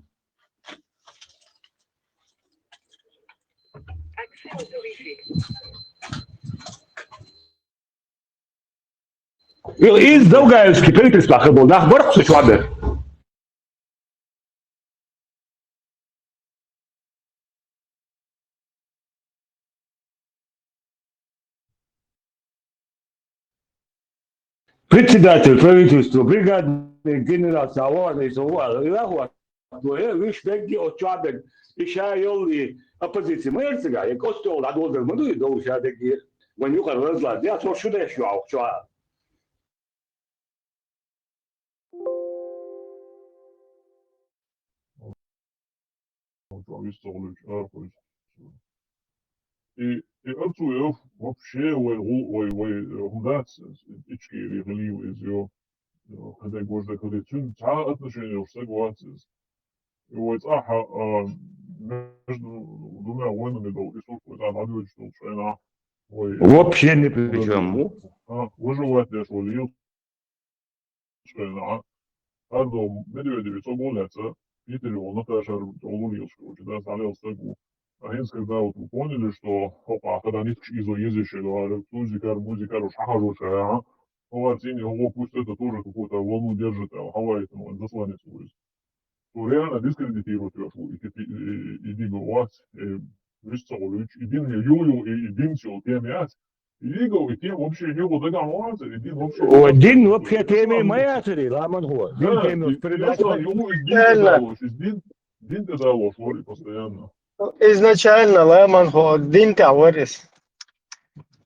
И, и Завгаевский правительство хир болу нах бара-кх со чохь бер. Председатель правительства, бригадный генерал, ца вахана, и ца вахана, и вахана. Вай, виш бегги оцу чохь бегги. И ша йолу и оппозиция ма яра цигахь, я костел дӀадолдар ма ду и довла ша дегги. Вайн юкъара разлад яц, хӀорш шу деш ю хьо чохь. Чохь вист ца хуьлуьйтуш, арахуьйтуш. И, и Арцуев вообще вай гӀу-, вай, вай, э, хӀума дац, Ичкери гӀилийва иза йо. Хьан дай гожда хилий, цуьнан цхьа а отношени йолуш стаг вац иза. И вай цӀахь, а, между двумя войнами долу и сурт вай цӀахь дӀадоьдуш долу шайна. Вай вообще ни при чём. А, выживать деш вай лела шайна. Ардо Медведеви цо бу лаьцна, Питере волу Наташара тӀе лелаш, короче, да, схьалелла стаг ву. А хӀинца, когда вот вы поняли, что хӀокху хьан дан ниткаш изо еза шайн, а, тузикар, музикар уьш хьахьажо ша, а? ХӀора цӀийне, хӀора пусть это тоже какую-то волну держит, а, хьаваитан вайн засланец ву иза. Ну, реально дискредитировать йош ву, и, и, и, и дин вац, и вист ца хуьлуьйтуш, и дин, ю, ю, и, и дин всё, тема яц. И дин, и тема вообще, ю, дагахь вац, и дин вообще. О, дин вообще тема ма яцари, ламан хо. Дин тема передача. Ю, и дин, и дин, дин тӀе далош вара постоянно. Изначально ламан хо дин тӀехь вара иза.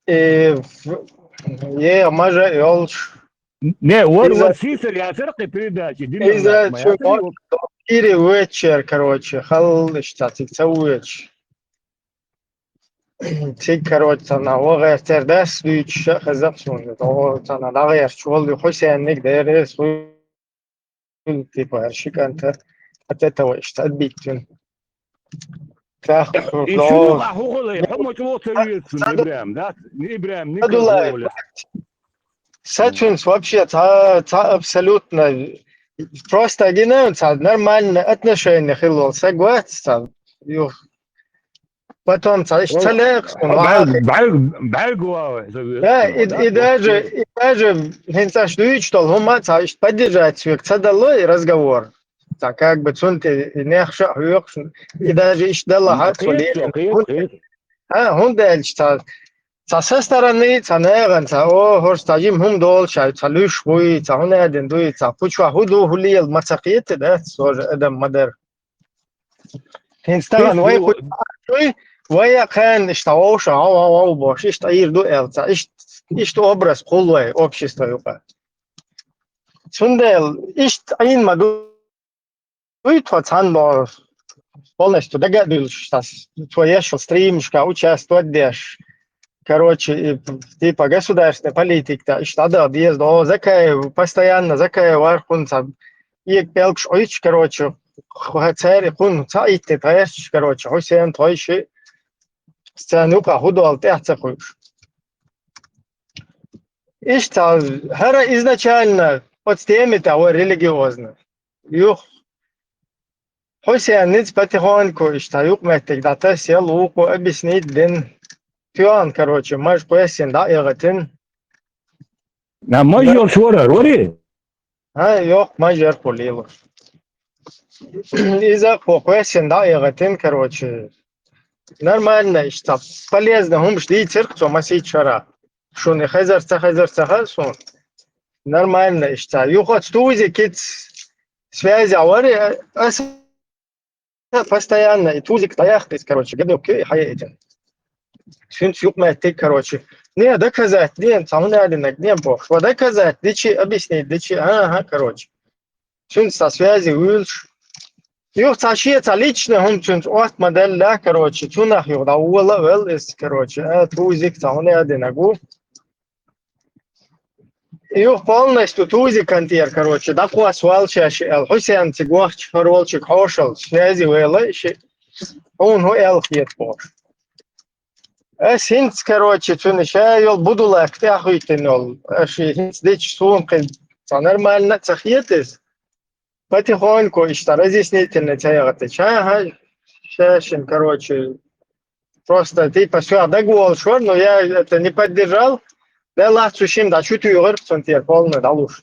И в-, е, мажа йолуш, Не, вар, вар сийсара яцара кхы передача, дина иза ма яцара юк. Кири вечер, короче, хал иштта цига ца веч. Цига, короче, цана вагӀер тер дас дуьйцуш а хеза суна. О, цана дагӀерч волу Хусенниг деррис, типа, хӀара ши кӀанта от этого иштта отбить вина. Таххур И до. Шуна хӀу хала, хӀу ма чӀогӀа ца веза цунна, Ибрахим, да? Ибрахим, Николай. Садулаев. Са цуьнца вообще ца, ца абсолютно, просто гина, ца нормальное отношение хилла волу саг вац, ца, ю-, потом ца, иштта ца леэкъаш, ну, бӀарг-, бӀарг-, бӀаргвала, Да, и, и даже, и даже хӀинца аш дуьйцуш долу хӀума ца иштта поддержать век ца дало и разговор. Ца как бы цунна тӀе и нехша а хьоькхуш, и даже иштта дала хьа цо лелийна. А, хӀунда аьлча ца, ца со стороны, ца нагӀан, ца, о, хӀорш ца жима хӀума долуш, ца луьш вуй, ца хӀун аьдина дуй, ца кху чохь хӀун ду, хӀун лела ма ца кхета, да, со же адам ма дара. ХӀинца тахана вай кху чохь дуй, вай а кхаьнна иштта вовша, гӀав, гӀав, гӀав бохуш, иштта Ӏийр ду аьлла, ца, иштта, иштта образ кхуллу вай общество юкъа. Цундела иштта Ӏийна ма ду. Дуй тхо цхьаьна боху, полностью дага а дуьллуш, цо еш стримашка участвовать деш. Короче, и, типа, государственная политика, тӀа иштта дӀадала деза, о, Закаев, постоянно Закаев вархунца, и пӀелгаш Ӏуьйцуш, короче, ха-, цаьрга кхунна ца итти тхаьшчаш, короче, Хьусен тхойши, сцена юкъа хӀу долу тӀаьхьа ца хуьйш. Иштта, хӀара изначально оцу теми тӀа вай религиозно. Юха Хьусен низ потихоньку иштта юкъаметтиг дӀатасъял, вукхо объяснить дина. Тоьхна, короче, маж кхоьссина дӀа а эгӀатина. На маж йолуш вара, вари? ХӀа, йоккха маж яр кху лелош. Иза кхо кхоьссина дӀа а эгӀатина, короче. Нормально иштта. Полезно хӀумаш дийцира цо масийчара. Шуна хезар ца хезар ца хаьа суна. Нормально иштта. Юха оцу Тузикица связь а вари, аса постоянно и Тузик дӀаяхна иза, короче, гадокке и хьаяйтина. Цуьнца юкъаметтиг, короче. Не, доказать, не, цхьа хӀун аьллинарг, не бохуш. Ва доказать дичи, объяснить дичи, ага, короче. Цуьнца цхьа связи вуьйлуш. Юха цхьа шен цхьа личный хӀума цуьнца отта ма делла, короче, цунах юха дӀавола а велла иза, короче, а, Тузик цхьа хӀун аьллинарг ву. Юха полностью Тузикан тӀера, короче, дӀакхоссавала шаьш аьлла, Хьусен цига вахча, хӀара волчуьнга хьошалла, связи вела и шиъ, хьуна хӀун аьлла хета бохуш. Ас хӀинца, короче, цуьнан ша йолу Будулак тӀаьхьахӀуьттина йолу, аш и хӀинца дича суна кхин цхьа нормально а ца хета иза. Потихоньку иштта разъяснительный ца яхатича, ага, шаьшшина, короче, просто типа всё, дагаволуш вара, но я это не поддержал. Делахь цу шимма дӀа чу туьйгӀира, цунна тӀера полный дӀалуш.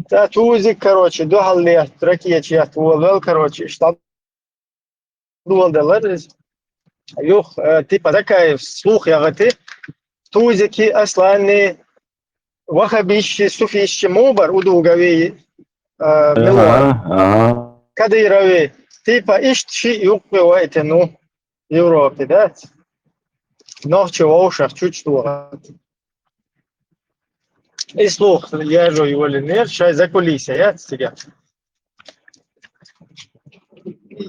Ца Тузик, короче, дуьхьал летта, ракеташ етта волавелла, короче, иштта доладелара иза. Юха, э, типа Закаев слух яхати, Тузики, Аслани, вахабисчи, суфисчи муха бара, Удугови, э, Милор, ага, ага. Кадырови. Типа иштта шиъ юккъе вайтина ву Европе, да? Нохчи вовшах чучдохати. И слух яжо йолийнера, шайн закулисе яц цигахь.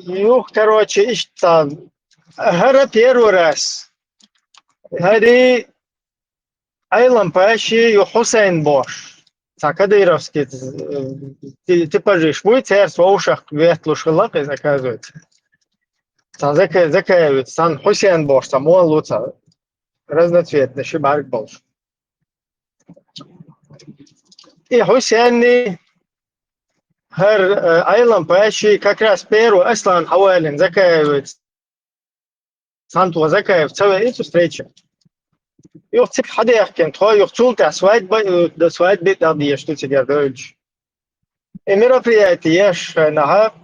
Юха, короче, иштта, хӀара первый раз. ХӀари Айлам Паши ю Хьусайн бохуш. Цхьа кадыровский, э, ти-, типажиш буй, церс вовшах ветлуш хилла иза, оказывается. Цхьа Зака-, Закаевец, цхьана Хьусен бохуш, цхьа молла ву цхьа. Разноцветный, ши бӀаьрг болуш. И Хьусенни, хӀара, э, Айлам Паши как раз первый Аслан хьавалина Закаевец. Цхьана тхо Закаев ца веана цу встреча. Юха цига хьадаьхкина, тхо юха цул тӀаьхьа свадьба, э, до свадьбы дӀадеша ду цигара девлча. И мероприятие еш шайна хьа,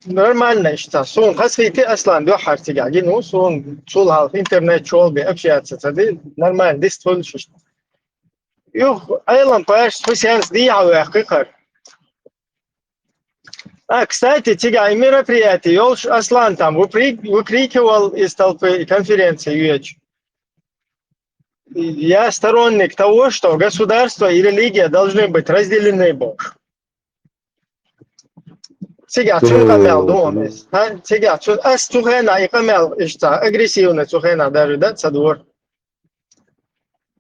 нормально иштта. Суна хазахийти Аслан дуьххьара цигахь гина ву, суна цул хьалха интернет чу бен общаться ца ди, нормально дистхуьлуш иштта. Юха Айлам Пашас Хьусенца дехьа ваьккхи хӀара. А, кстати, цигахь и мероприятие йолуш Аслан там выпри-, выкрикивал из толпы и конференция йоьдуш. я сторонник того, что государство и религия должны быть разделены, бо. Цигахь цуьнан къамел ду хьуна иза. ХӀа? Цигахь цу, ас цу хенахь и къамел иштта агрессивно цу хенахь даже, да, ца дора.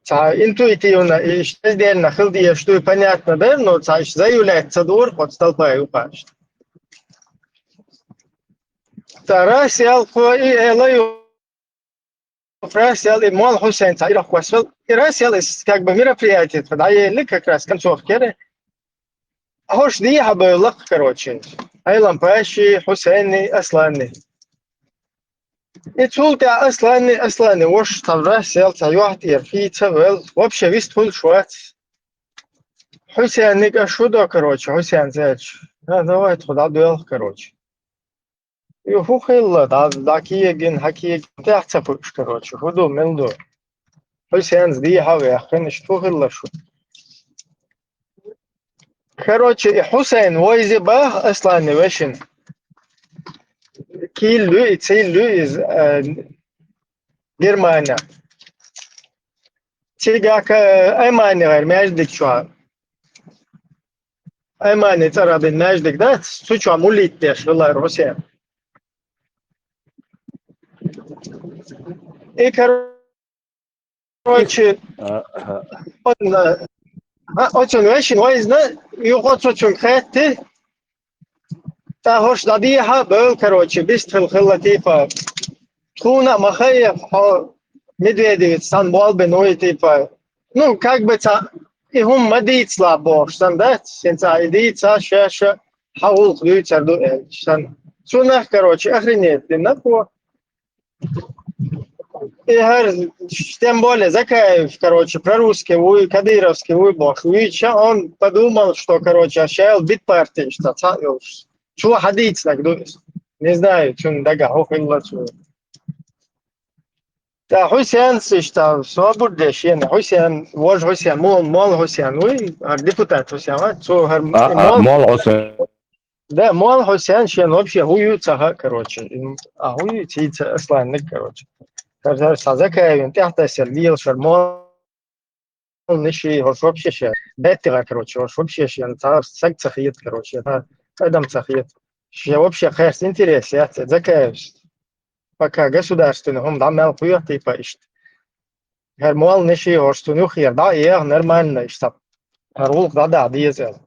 Цхьа интуитивно и иштта раздельно хила дезаш ду, и понятно дара, но цхьа иштта заявлять ца дора, кхо столпа юкъа иштта. Цхьа раз ял кхо и эла ю Фрас ял и Молла Хьусайн цхьа ирах кхоссавелла. И раз ял и как бы мероприятие тха дӀаелли, как раз концовка яра. ХӀорш дехьа бевлла-кх, короче. Айлам-паши, Хьусайни, Асланни. И цул тӀаьхьа Асланни, Асланни воша цхьа раз ял цхьа юьхь тӀера фийца а велла. Вообще вист хуьлуш вац. Хьусайниг аш хӀу до, короче, Хьусайн цаьрча. Да, давай тхо дӀадоьлху, короче. И хӀу хилла, дӀа-, дӀакегина, хьакегина, тӀаьхьа ца пуьуш, короче, хӀу ду, мила ду? Хьусайнца дехьа а ваьккхина, иштта хӀу хилла шу? Короче, и Хьусайн вайзи баха Асланни вешина. Кийлла ю и, цийла ю иза, э, Германия. Цигахь Аймани гӀайра маьждиг чохь. Аймани цӀарах бина маьждиг дац, цу чохь мулит деш хилла Хьусайн. И, короче, оцун, а, оцун вешина вайзина, юха оцу цуьнга хаьттира, тӀаккха хӀорш дӀадехьа а бевлла, короче, бист хилла хилла, типа, тхуна а ма хаьа, хьо Медведевца санна болх бина вуй, типа, ну, как бы цхьа, и хӀума ма дийцалахь бохуш санна дац, хӀинца и дийца, шаьш а хьан гӀуллакх дуьйцур ду аьлча санна. Цунах, короче, охренеть дина кхо. И хӀара, тем более Закаев, короче, прорусский вуй, кадыровский вуй бохуш вуьйцуша, он подумал, что, короче, аш ял битпартийш цхьа, цхьаъ йолуш. Цо хьадийцинарг ду иза. Не знаю, цуьнан дагахь хӀун хилла цо. Ткъа Хьусенца иштта собар деш, шена Хьусен, вожа Хьусен, мо-, молла Хьусен вуй, хӀара депутат Хьусен вац, цо хӀара А, а, молла молла Хьусен. Да, молла Хьусен шена вообще хӀун ю ца хаьа, короче. М, а хӀун ю, цийца Асланниг, короче. ХӀара, хӀара цхьа Закаевна тӀаьхьатасселла лелаш хӀара молла ниши, хӀорш вообще шен беттигӀа, короче, хӀорш вообще шен цхьа саг ца хета, короче, цхьа адам ца хета. Шен вообще кхаьрца интерес яц Закаевс. Пока государственный хӀума дӀа мел кхоьху, типа, иштта. ХӀара молла ниши, хӀорш цунна юххера дӀа а еха, нормально, иштта. ХӀара гӀуллакх дӀадахьа деза аьлла.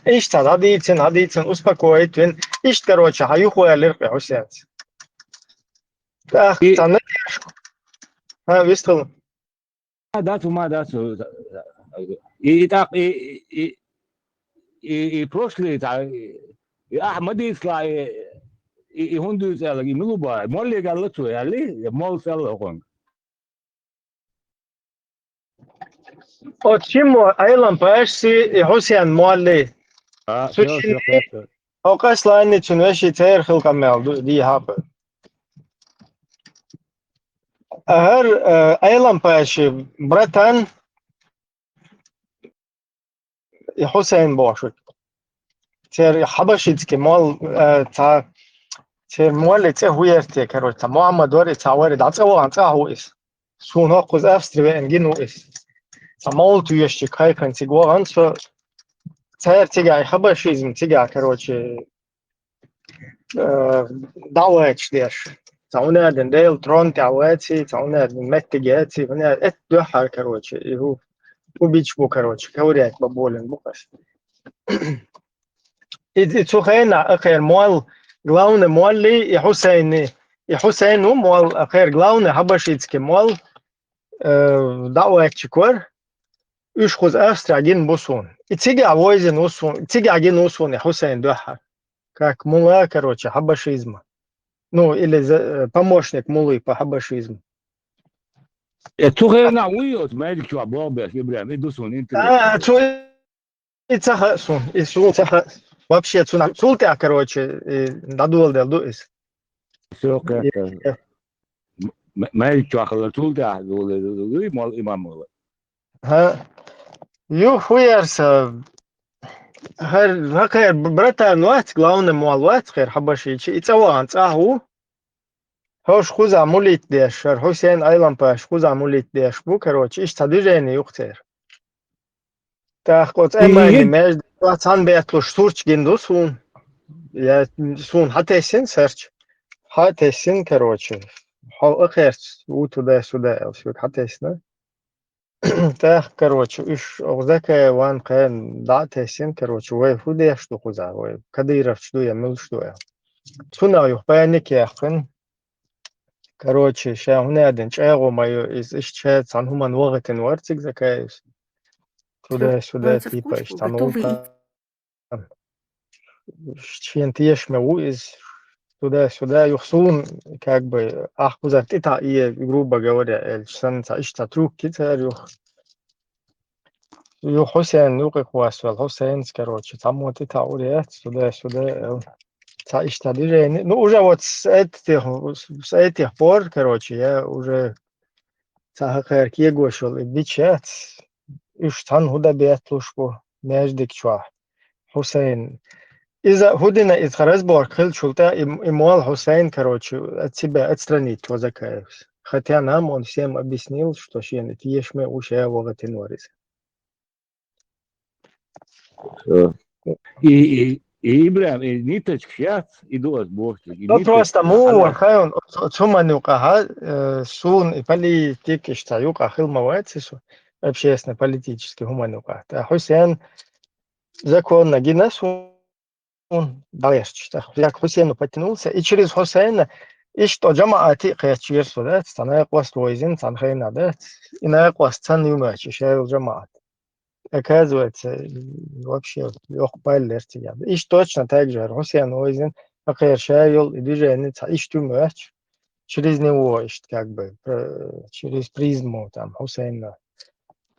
Иштта дӀадийцина, дӀадийцина, успокоить вина. Иштта, короче, хьан юхаваьллира кхин Хьусенца. ТӀаккха И цхьа Надежда. ХӀа, вистхила. Ма дац, ма дац. И, и тӀаккха, и, и, и, и прошлый, цхьа, и, и ахь ма дийцалахь, и, и, и хӀунда дуьйцу аьлла, и мила ву боху? Молле аьлла цо, аьллий? Я моллас аьлла хӀокхуьнга? Оцу шиммо Айлам-пашаси и Хьусен молли. А, Цу всё, всё, шинне хорошо. Хьо Асланни, цуьнан вешин церан хилла къамел ду, дехьа а бу. ХӀара, э, Айлам-паши братан, и Хьусайн бохуш ву. Церан хьабашитский молла, э, цхьа, церан моллин цӀе хӀун яра те, короче, цхьа Мухьаммад вара и, цхьа вара, дӀа цӀа вахана цӀахь ву иза. Суна хӀокхуза Австри веана гина ву иза. Цхьа мовлат вешча кхайкхина цига вахана со, цара цигахь и хьабашизм, цигахь, короче, э, дӀа а ваьча деш. Цхьа хӀун аьлла, Делан трон тӀехь ваций, цхьа хӀун аьлла, меттиг яций, хӀун аьлла, эт дуьххьара, короче, и хӀу, хӀу бича бу, короче, ковырять бан болийна бу ас. И, и цу хенахь акхера молла, главный молли, и Хьусайни, и Хьусайн ву молла, акхера главный хьабашитский молла, э, дӀа а ваьча кор, уьш кхуза Австрехь гина бу суна. И цигахь вовзийна ву суна, цигахь гина ву суна и Хьусайн дуьххьара. Как мулла, короче, хьабашизма. Ну, или за-, э, помощник муллы по хьабашизму. Э, цу хенахь вуй оцу маьждиг чохь болх беш, ИбрахӀим, и ду суна интервью. А, цу и ца хаьа суна, и суна ца хаьа. Вообще, цунах, цул тӀаьхьа, короче, и дӀадоладелла ду иза. Всё, И, кхетта. М-, м-, маьждиг чохь хилар цул тӀаьхьа доладелла ду, молла имам вала. ХӀа. Юха хӀун яра сан? ХӀара, хӀара кхера братан вац, главный молла вац, кхера хьабашийча, и цӀа вахана цӀахь ву. хӀорш кхузахь мулитӀ деш, хӀара Хьусейн Ӏелампаш кхузахь мулитӀ деш бу, короче, иштта цхьа движение ю-кх церан. ТӀаккха оцу Ӏеманна межда цхьаьна бетталуш сурт гина ду суна. Я, суна хьатесина сурт. Хьатесина, короче. Хьо а кхерца ву туда-сюда аьлла, соьга хьатесна. ТӀаккха, короче, уьш оха Закаеван кхаьна дӀа а тесина, короче, вай хӀун деш ду кхузахь, вай кадыровцаш ду я муьлш ду аьлла. Цунах юха паник яьккхина. Короче, ша хӀунда аьлла чӀагӀо ма ю иза, иштта ша цхьана хӀуманна вахийтина вара цига Закаевс. Туда-сюда, типа, иштта цхьана гӀуллакхана. Шена тешаме ву иза. Туда-сюда, юха суна, как бы, ахь кхузара тӀе таӀе, грубо говоря, аьлча, санна цхьа иштта трюк ю церан юха. Юха Хьусейн юкъе кхоссавелла, Хьусейнца, короче, цхьаммо тӀе таӀур яц, туда-сюда, аьлла. Цхьа иштта движение. Ну, уже вот с этих, с этих пор, короче, я уже цхьа хӀокхара кегош йолу и бича яц. Уьш цхьаьна хӀун дан бетталуш бу, маьждиг чохь. Хьусейн. Иза хӀун дина, иза разборка хиллачул тӀаьхьа и, и молла Хьусейн, короче, от себя отстранить ву Закаевс. Хотя нам он всем объяснил, что шена тешаме ву ша вахийтина вара иза. Всё. И, и, и, Ибрахим, и ниточка яц, и ду ас бохчу. И Ну, ниточка просто муха вара хьалаьцна. Хайон, цу, цу хӀуманна юкъахь, э, суна и политика, иштта юкъахь хила ма вац со, общественно-политический хӀуманна юкъахь. ТӀаккха Хьусейн законна гина суна дӀагӀерташ. ТӀаккха Хьусейн подтянулся, и через Хьусейна иштта жамаӀате а кхечира со, дац, цхьа накъост вайзина, цхьана хенахь, дац. И накъост цхьаьна ю моьттуш, ша йолу жамаӀат. Оказывается, вообще, йоккха пайда лерча ян. Иштта точно так же, хӀара Хьусейн вайзина, хӀокхара ша йолу и движение цхьа иштта ю моьттуш, через него, иштта как бы, э, через призму, там, Хьусейна,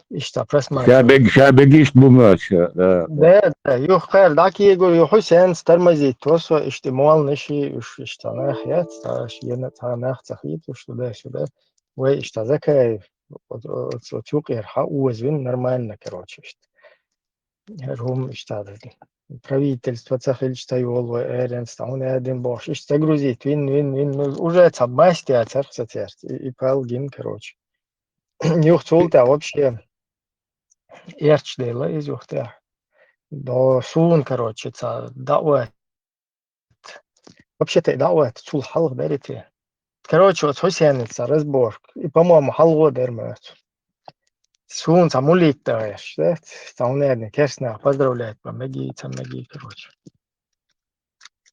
иштта Ша просматривать. Бег-, ша бегишта бу моьттуш, да. Да, да, юха кхара дӀакегор ю Хьусейнца тормозить ву со, иштта молланаш и, уьш иштта нах яц, цхьа шена цхьа нах ца хеташ, туда-сюда. Вай иштта Закаев, оц-, оц-, оцу юкъера хьаозавина нормально, короче, иштта. ХӀара хӀума иштта ду. Правительство ца хилча ца йолу вай, эренца хӀунда аьлла дина бохуш, иштта загрузить вин, вин, вин, ну, уже цхьа маст яцара со цаьрца, и, и пал гина, короче. Юха цул тӀаьхьа вообще эрча дела иза юха тӀаьхьа. До суна, короче, цхьа дӀаоьтту. Вообще-то и дӀаоьтту цул хьалха дара и те. Короче, оцу Хьусейница разборка. И, по-моему, хьалхо дара моьтту. Суна цхьа мулитӀ дагӀеш, да? Цхьа хӀунда аьлла, керстанах поздравлять бан мегий, ца мегий, короче.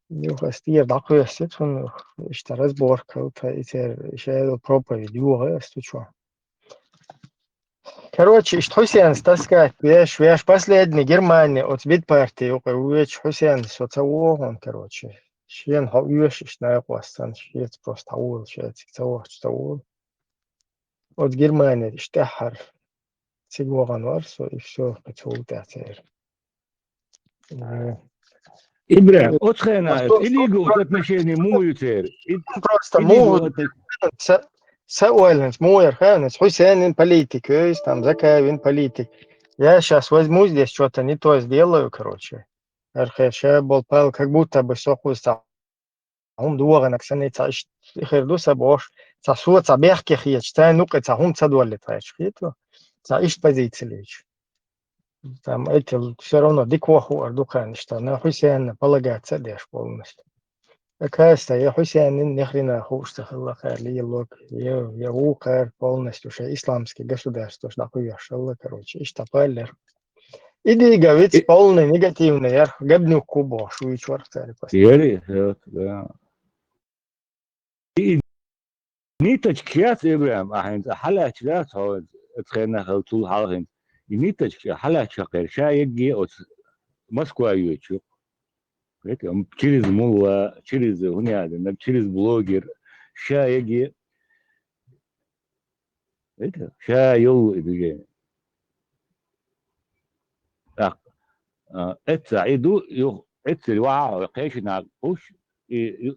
Юха ас тӀера дӀакхоьссина цунна, иштта разборка хилла, и церан, и шайла проповедь йогӀу ас цу чохь. Короче, иштта Хьусейнца таскать беш, веш последний Германия оцу бит парти юкъа вуьйчу Хьусейн со ца вогӀун, короче. Шена хьо оьшу иштта накъост санна, шеца просто хьавола, шеца ца вахча ца вола. Оцу Германия иштта тӀаьххьара цига вахана вара со, и всё, кхин цул тӀаьхьа церан. Э, Ибрахим, э, оцу хенахь просто, illegal отношение муха ю церан? И-, просто illegal муха отнош- са, са ойланца, муха яра хаьнас, Хьусейнин политик, то есть там Закаевин политик. Я щас возьму здесь что-то не то сделаю, короче. Архе ша бол пал, как будто бы со кхуза хӀума догӀанаг санна, цхьа иштта хир ду сан бохуш, цхьа со цхьа бехке хеташ, царна юкъе цхьа хӀума ца доллита хеташ хетару, цхьа иштта позици лечу. Там эти всё равно дика вахар ду кхаьнна иштта, на Хьусейнна полагаться а деш полностью. Оказывается, я Хьусейнин ни хрена хууш ца хилла кхара лелог, я, я ву кхара полностью шайн исламский государствош дӀакхоьхьуш хилла, короче, иштта паллера. И дийга виц И полный негативный яр, габнюк ку бохуш вуьйчу вара цаьрга. Яри, вот, да. И ниточка яц, Ибрахим, ахьа хӀинца хьалаьцча лац хьо, оцу хенахь хила цул хьалха хӀинца. И ниточка хьалаьцча хьакхера, ша егге оцу Москва йоьдучу. Эти, м, через мулла, через, хӀун яра, через блогер, ша егге. Эти, ша йолу и движение. Так. А, эцца и ду, юх, эццали вахьа а кхечанхьа гӀуш, и, и,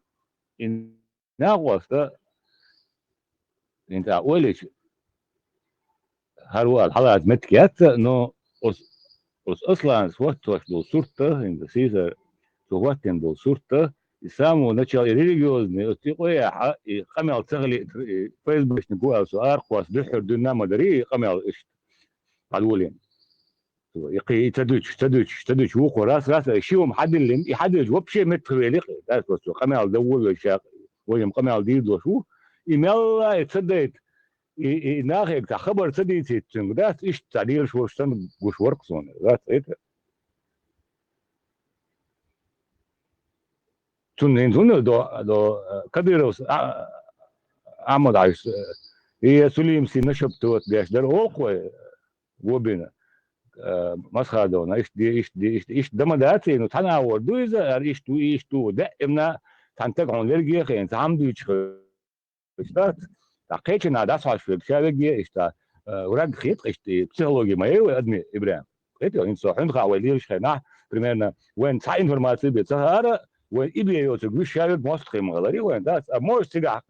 и накъоста, хӀинца а олича, хӀара ву ала хьалаца меттиг яц, но оцу, оцу Асланас хӀоттош болу сурт а, хӀинца сийсара цо хӀоттийна болу сурт а, И самого начала, и религиозный, вот и къояхьа, и къамел ца хилийтар, и ФСБшник ву аьлла, со аркхос дуьххьара дуьйна ма дарий, и къамел иштта. Хьадолийна. И кхи-, и ца дуьтуш, ца дуьтуш, ца дуьтуш, вукхо раз, раз, и ши хӀума хьадиллина, и хьадиллача вообще меттахвелира, да, со, со къамел дан ву вай ша, вай-м къамел дийр долуш ву. И мелла а и ца дайта, и, и, и нахе цхьа хабар ца дийцийта цуьнга, дац, иштта цхьа лелаш волуш санна гуш вара-кх суна, дац, это. Цунна хӀинца хӀунда до, до, э, Кадыровс, а, Ахьмад-Хьаьжас, э, и Сулим-Сий нашаб тота деш дара олу-кх вай, э, го бина, э, Масхадовна, иштта де, иштта де, иштта, иштта дан ма дац, ну, цхьана агӀор ду иза, ара иштта ву, иштта ву, даимна цхьана стага хьуна лерге а хиъна, цхьа хӀума дуьйцуш хи-, дац. ТӀаккха кхечанхьа дӀасахьош верг ша верг а иштта, э, враг хета-кх иштта, и психологи ма яй вай адамийн, ИбрахӀим. Кхетий, хӀинца со хьуьнах вай лелаш хенахь, примерно, вайна цхьа информаци бен ца хаьара, вайна и бен йоцург вуьш ша верг мостагӀий ма хиларий вайна, дац? А может, цигахь,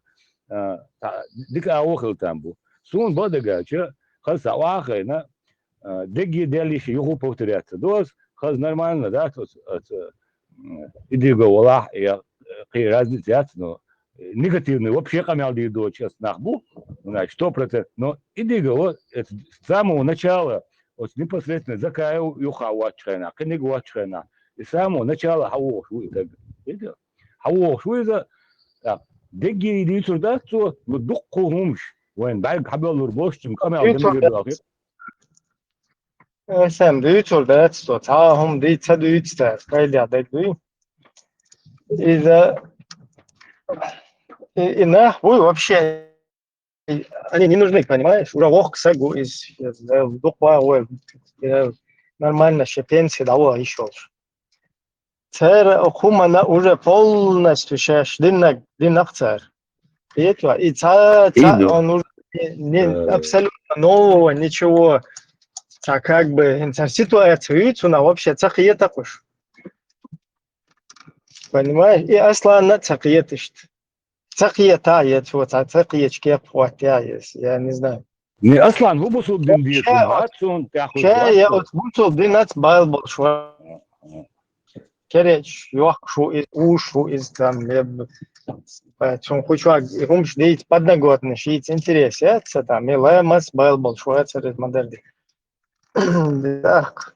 э, цхьа дика агӀо хила там бу. Суна бакъдерг аьлча, хаза схьа охьа а хайна, а, дегге а даьлла ши юха повторяться ду ас, хаза нормально, да, оцу, оцу, м, и Диго волахь, я, э, кхин разница яц, но негативный вообще къамел дийр доцуш ас нах бу, ну, значит, сто процентов. Но и Диго, вот, это с самого начала, вот непосредственно Закаев юххе воцчу хенахь, кхиниг воцчу хенахь, и с самого начала хьан вохуш ву и стаг. Видел? Хьан вохуш ву иза, так, дегге дийцур дац цо, но дуккха хӀумаш, вайна бӀаьрг хьабоьллур болуш, цуьнан къамел дан мегар ду. Сан дуьйцур дац со, цхьа а хӀума дийца ца дуьйцу цара, пайда дерг дуй. Иза, и, и нах буй вообще, они не нужны, понимаешь? Уже воккха саг ву иза, дукха вагӀа вай, э, нормально шен пенсия дӀаваха йиш йолуш. Церан хӀуманна уже полностью шаьш диннарг динарг цара. Кхетий? И ца, ца, он уже не, не, абсолютно нового, ничего. Ца как бы, цара ситуацию цунах вообще ца кхетакхуш. Понимаешь? И Асланна ца кхеташта. Ца кхета, я цо ца, ца кхечу кепа хӀоттаяь, я, я не знаю. Не, Аслан, хӀун бусулба дин деза, ша, хӀун вац суна тӀехь ша, я оцу бусулба динаца бала болуш вара. Керечаш йохкуш ву иза, уьш ву иза, там, я б-, цунна кху чохь и хӀумаш дийца, подноготный шийца интерес яц ца там, я ла мас бала болуш вацара иза ма-дарра. Так.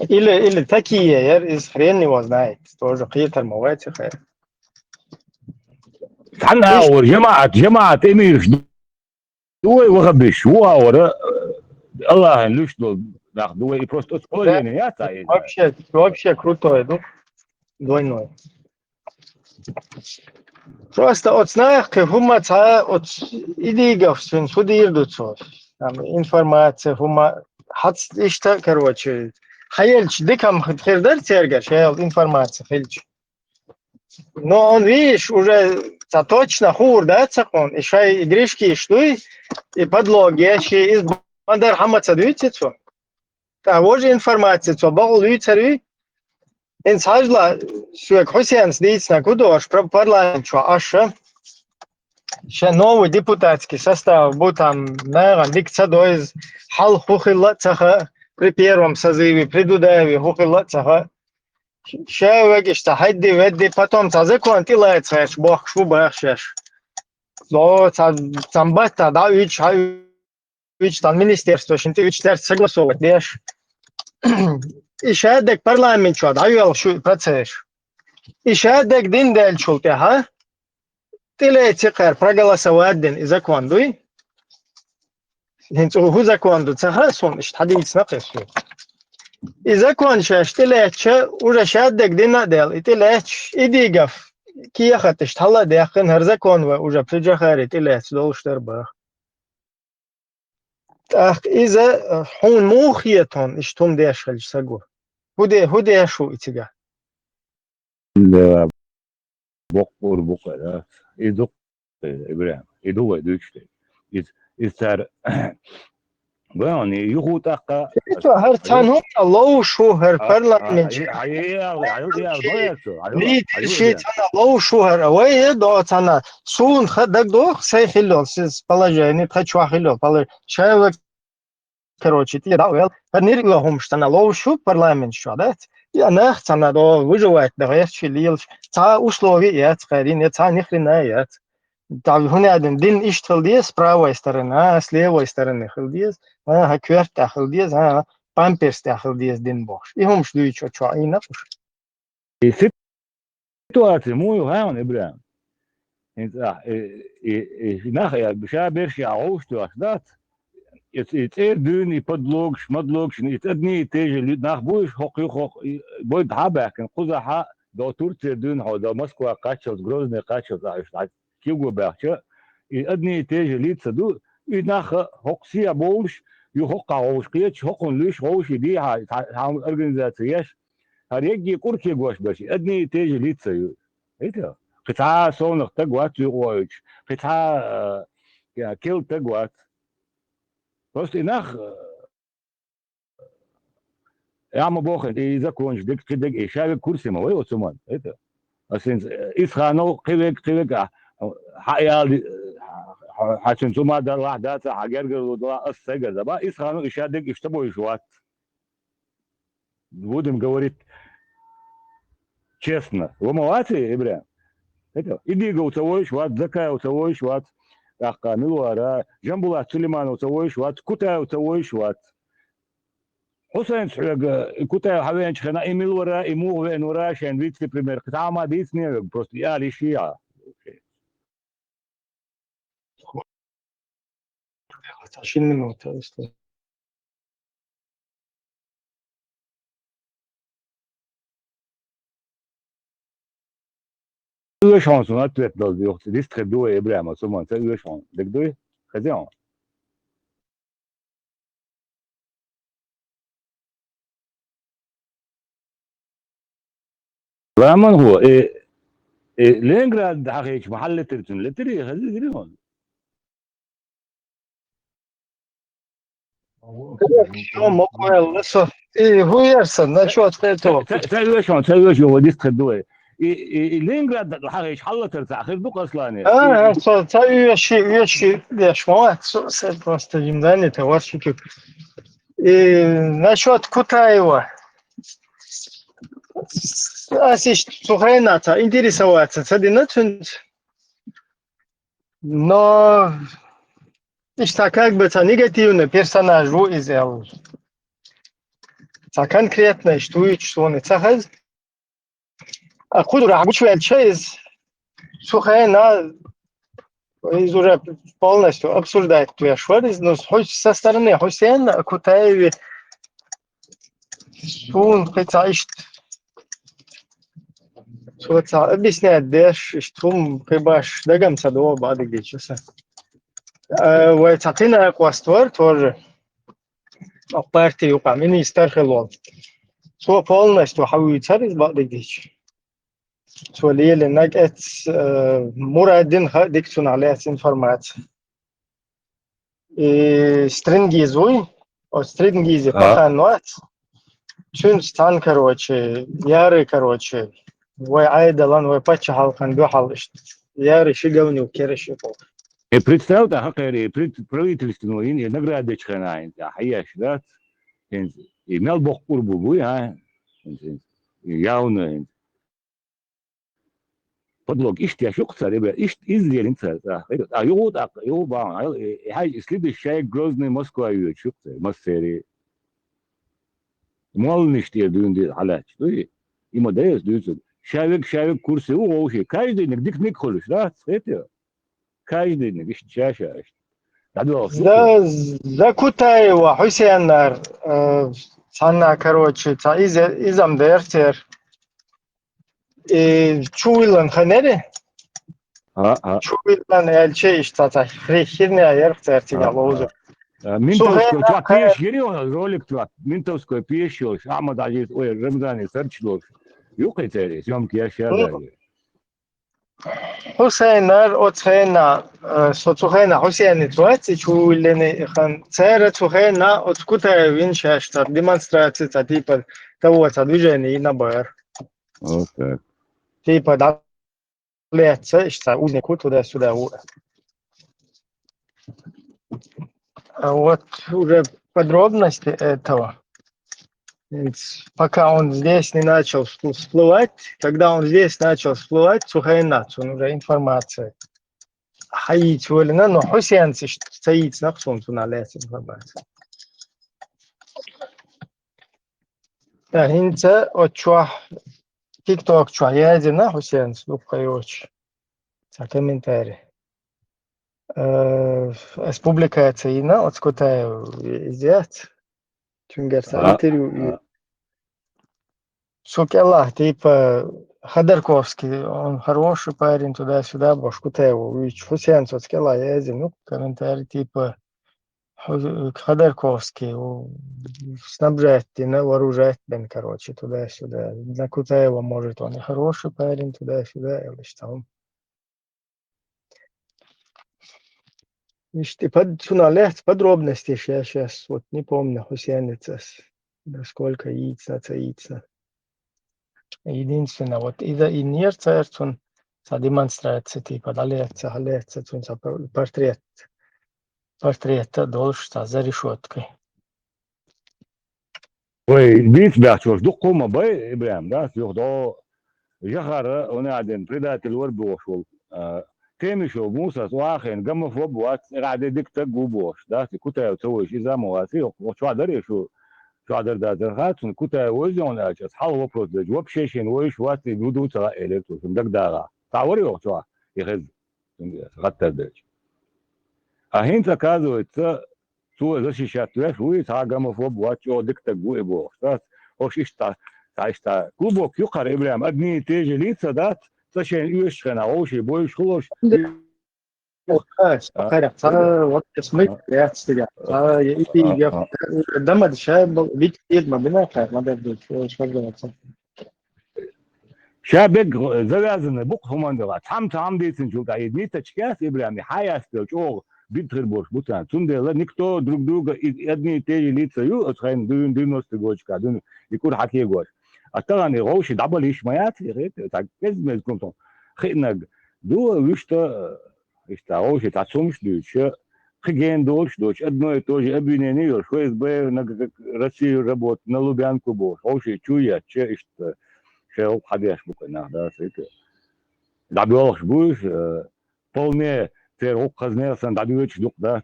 Или, или такие, я, из хрен его знает. Тоже кхетар ма вац хай. Цхьана агӀор, жамаӀат, жамаӀат эмираш ду вай вахабиш, ву агӀора, Аллахьан луьш долу нах ду вай, и просто оцу положение яц а иза. Вообще, вообще крутой, ну, двойной. Просто оцу нахе хӀума цхьа, оцу и Дигов цуьнца хӀун дийр ду цо? Там информация, хӀума, хьац иштта, короче, хьаелча дика хир дара церга, шел информация хилча. Но он, видишь, уже цхьа точно хуур дац хьуна, и шайн и грешкиш дуй, и подлог еш, и иза ма-дарра хьан ма ца дуьйци цо. ТӀаккха важа информация цо бакъ луьйцур вий? ХӀинца хьажал, соьга Хьусенас дийцинарг хӀун дохуш, пр-, парламент чохь Ӏаш, шен новый депутатский состав бу там, нахана дика ца дойза, хьалха хӀун хилла а ца хаьа, при первом созыве, при Дудаеве хӀун хилла а ца хаьа. Ша вегаш цхьа хьаьдди-ведди, потом цхьа закон тӀелаца гӀерташ бохкуш бу баха шаьш. Ло, цхьа, цхьана баттахь дӀа уьйцуш, хьан уьйцуш, цхьана министерствошна тӀе уьйцуш, цаьрца согласовать деш. И шадерг парламент чохь дӀайоьлхуш ю и процесс. И шадерг дина даьллачул тӀаьхьа, тӀелаьцна кхара проголосовать дина и закон дуй? ХӀинца хӀун закон ду ца хаьа суна, иштта хьадийцина кхин суна. И закон шаьш тӀелаьцча, уже шадерг дина а даьлла, и тӀелаьцча, и Дигов кехат иштта хьала а даьккхина, хӀара закон вай уже при Джохаре тӀелаьцна долуш дара баха. ТӀаккха иза, э, хьуна муха хета хьуна, иштта хӀума деш хилча саго? ХӀун де-, хӀун деш ву и цигахь? Да, боккъур бу кхара. И ду, э, ИбрахӀим, и ду вай дуьйцуш дерг. Иза, иза цара, вай хьуна, и юху тӀаккха. Ишта хӀара цхьана хӀума ловш ву хӀара парламент. Лидер ши цхьана ловш ву хӀара. Вай э до цхьана. Суна ха дагдоху, сайн хилла йолу, сиз положение, тхан чохь хилла йолу положение. Шайн вай, короче, тӀе дӀа а вел. ХӀара нир а хӀумаш цхьана ловш ву парламент чохь, дац? Я нах цхьана догӀу выживать да гӀерташ лелаш. Цхьа условие яц кхарин, я цхьа нихрена яц. Дал хӀунадин дин иштта хила деза, с правой стороны, а, с левой стороны хила деза, а, хьа коьрта тӀа хила деза, а, памперс тӀа хила деза дин бохуш. И хӀумаш дуьйцу чохь, и накъуш. И ситуация муй ву хаьий, Ибрахим? ХӀинца, а, и, и, и нах а ша берш а гӀовш тоьхна дац. И, и цӀера дуьйна, и подлогаш, модлогаш, и одни и те же лю-, нах бу уьш, хӀокху, хӀокху, и бойда хьа а баьхкина, кхузахь а, до Турция дуьйна хьо, до Москва кхаччалц, Грозный кхаччалц, а, уьш дӀа кего баьхча, и одни и те же лица ду, и нах а хӀокху сехьа бовлуш, ю хӀокху гӀовш кхеташ, хӀокхунна луьйш гӀовш, и дехьа, цхьа, цхьа организация еш, хӀара егги къурке гош берш, одни и те же лица ю. Видел? Кхин цхьа а совнах таг вац юкъа воуьйтуш, кхин цхьа а, э, я, кел таг вац. Просто и нах, э, я ма боху, и законаш дерг, кхин дерг, и ша вег курсе ма вай оцу ман. Это. Ас хӀинца, э, Исханов, кхин вег, кхин вег, а, хьа ял, э, хьа, хьа цуьнан цу ма далахь даца, хьа гергарло далахь, ас сайгара даба. Исханов, и ша дерг, иштта бойуш вац. Будем говорить честно. Ва ма ваций, Ибрахим? Это, и Дигов ца войш вац, Закаев ца войш вац, тӀаккха мила вара, Жамбулат Сулейманов ца войш вац, Кутаев ца войш вац. Хьусайн хьоьга, и Кутаев хьавеанчу хенахь, и мила вара, и муха веана вара, шайн вице-премьер, кхин цхьа а ма дийцинера вега, просто и ала йиш йий хьан? Цхьа шина минута, если. Оьшу хьуна суна ответ дала дуьйху, дистхир ду вай Ибрахима, суман ца оьшу хьуна. Дерг дуй? Хезий хьуна? Ламан хӀу, э, э, Ленинград хьахийча ма хьаллетира цуьнан, летирий, хезий гири хьуна? Шо ма кхоьлла со. И хӀу яра сан, насчёт хӀету. Ца, ца, ца оьшу хьуна, ца оьшу, хӀу дистхир ду вай. И, и, и Ленинград хьахийча хьаллатар цхьа хир ду, Аслане? А, со ца оьшу, оьшу деш ма вац, со, со просто им занят, а ваш чуть-чуть. И насчёт Кутаева. Ас иштта цу хенахь ца интересоваться ца дина цуьнца. Но иштта как бы ца негативный персонаж ву иза аьлла. Ца конкретно иштта вуьйцуш суна ца хеза. А кхузара гучуваьлча иза, цу хенахь иза уже полностью обсуждать веш вара иза, но хӀу-, со стороны Хьусейна Кутаеви суна кхин цхьа иштта, цо цхьа объяснять деш, иштта хӀума кхин баш дагам ца догӀу бакъдерг дийцича сан. Э, вай цхьа кхин а къост вара тоже. Оха парти юкъа министр хилла волу. Цо полностью хьан вуьйцура иза бакъдерг дийцича. Цо лелина кӀец, э, Мурадин хаьа дика цунах лаьцна информация. И Стрингиз вуй, оцу Стрингизе пахан вац. Цуьнца цхьаьна, короче, яра, короче, вай Ӏедалан, вай паччахьалкхан дуьхьал иштта. Яра ши говнюк кераш ю кху. И представь, да, хакхери, и пред-, правительственный, и награда дечу хенахь, а, хьаеш дац. И, и мел боккха къурбу буй, а? И явно, и. Подлог иштта еш ю-кх цара, ребят, иштта иза лелина цара, а, а, юху тӀаккха, юху бахьана, и, и хьаьжа, и следующий шайга Грозный, Москва йоьдуш ю-кх цара, массерий. Молланаш тӀера дуьйна деза хьалаьтташ, дуй? И ма дайас дуьйцург. Ша вег, ша вег курсе ву вовший. Каждыйниг диканиг хуьлуш, дац, хетий? Каждыйниг иштта ша-ша иштта. ДӀадоьлхуш ду. За, за Кутаева Хьусеннара, э, цхьанна, короче, цхьа иза, изам дерцера. И чувиллан ханери? А, а. Чувиллан аьлча иштта цхьа хи-, хирня ярх цара цига ловзу. А, Минтовской, цо пеш гири ролик тва, Минтовской пеш йолуш, Ахмад Азиз, ой, Рамзани сарч долуш. Юкъе церий, съёмки яш яра. Хьусайнар оцу хенахь, э, со цу хенахь Хьусайница вац и чу виллина и хан. Цара цу хенахь оцу Кутаев вина шаьш цхьа демонстраци, цхьа типа того цхьа движение йина бара. Окей. Типа дӀалецна, иштта цхьа узник ву туда-сюда ву. А вот уже подробности этого. Пока он здесь не начал всплывать, когда он здесь начал всплывать, цу хенна цунна уже информация хьаийца волийна, но Хьусенца иштта ца йийцинарг суна цунах лаьцна информация. ТӀаккха хӀинца оцу чохь, TikTok чохь яздина Хьусенца дукха йоцуш цхьа комментарий. Э, ас публикаци йина оцу Кутаева иза яц. Цуьнгара цхьа интервью и цу кӀелахь, типа, Ходорковский, он хороший парень, туда-сюда, бохуш Кутаева вуьйцуш. Хьусенца оцу кӀелахь яздина комментарий, типа, Ху-, Ходорковский, у, снабжать дина, вооружать бен, короче, туда-сюда. На Кутаева, может, он и хороший парень, туда-сюда, или что там. Иштта под-, цунах лаьцна подробности сейчас, сейчас, вот не помню, Хьусенца ас, насколько йийцина, ца йийцина. Единственное, вот иза йинера цара цунна цхьа демонстраци, типа, дӀалаьцна, хьалаьцна цунна цхьа пор-, портрет, портрет а долуш цхьа за решёткой. Вай, бийца баьхча волуш дуккха а ма бай, ИбрахӀим, да, юха дӀо Жахара, хӀунда аьлла предатель вара бохуш волу, а, Темишев Мусас охьахиъна гомофоб вац, цӀе гӀаде дика стаг ву бохуш, да, и Кутаев ца вуьйш, иза а ма вац, и хӀокху чохь дара и шу, чохь дара дацара хаьа, цунна Кутаев вуьйш ву аьлча, аса хьалха вопрос делча, вообще шена вуьйш вац, и ву ду ца хаьа элира цо, шуна дагадогӀахь. Цхьа вара и хӀокху чохь, и хеза, цуьнга аса хаттар делча. А хӀинца, оказывается, цо защищать веш ву, и цхьа гомофоб вац, чӀогӀа дика стаг ву и бохуш. Дац, хӀорш иштта, цхьа иштта, клубок ю-кх хӀара, ИбрахӀим, одни и те же лица, дац, цхьа шайна оьшучу хенахь вовшийн бойуш хуьлуш. Дац, а, кхайрах, цхьа, вот, смысл, а, яц, цигахь. Цхьа, я, и, а, я, а, уже дома дышай, бал, вид, вид, ма бина, кхайрах, ма бина, что, что делать? Ша бегга завязанный бу-кх хӀуманна делахь. Цхьамма, цхьамма дийцинчул тӀаьхьа, и нитачкаьс, ИбрахӀим, хьан ястел чӀогӀа дидхир болуш бу царна. Цундела никто друг друга из одни и те же лица ю, оцу хенахь дуьйна девяностый годашкахь дуьйна и кура хьан кегош. А тахана и гӀовши дӀабала йиш ма яц, и хета, так, безмез кумтон. Хиънаг ду, вуьшта, иштта, гӀовши цхьа цумаш дуьйцуш, кхин гена долуш доцуш, одно и то же обвинение йолуш, ФСБ, на г-, г-, Россию работать, на Лубянку бохуш, хӀовше чу етташ, иштта, шайн гӀуллакх хьан деш бу-кх и нах, да, сайта. ДӀабоьлхуш бу уьш, э, полне церан гӀуллакх хаза нерсан дӀадоьдуш ду-кх, да,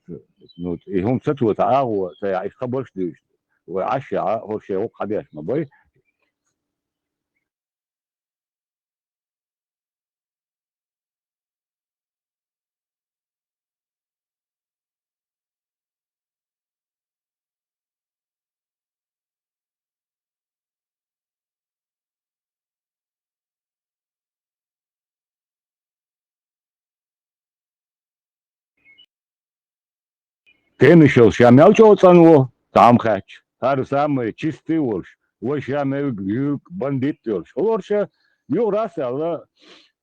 ну, и хӀума сацо ца агӀо, ца яхь, иштта хабарш дуьйцуш, вай Ӏаш яхь, хӀорш шайн гӀуллакх хьан деш ма бай. Темишев ша мел чӀогӀа цӀанво, цхьа хӀума хаьттича, хӀара самый чистый волуш, вай ша мевг, юьрг, бандит йолуш. ХӀорш а юха рас аьлла,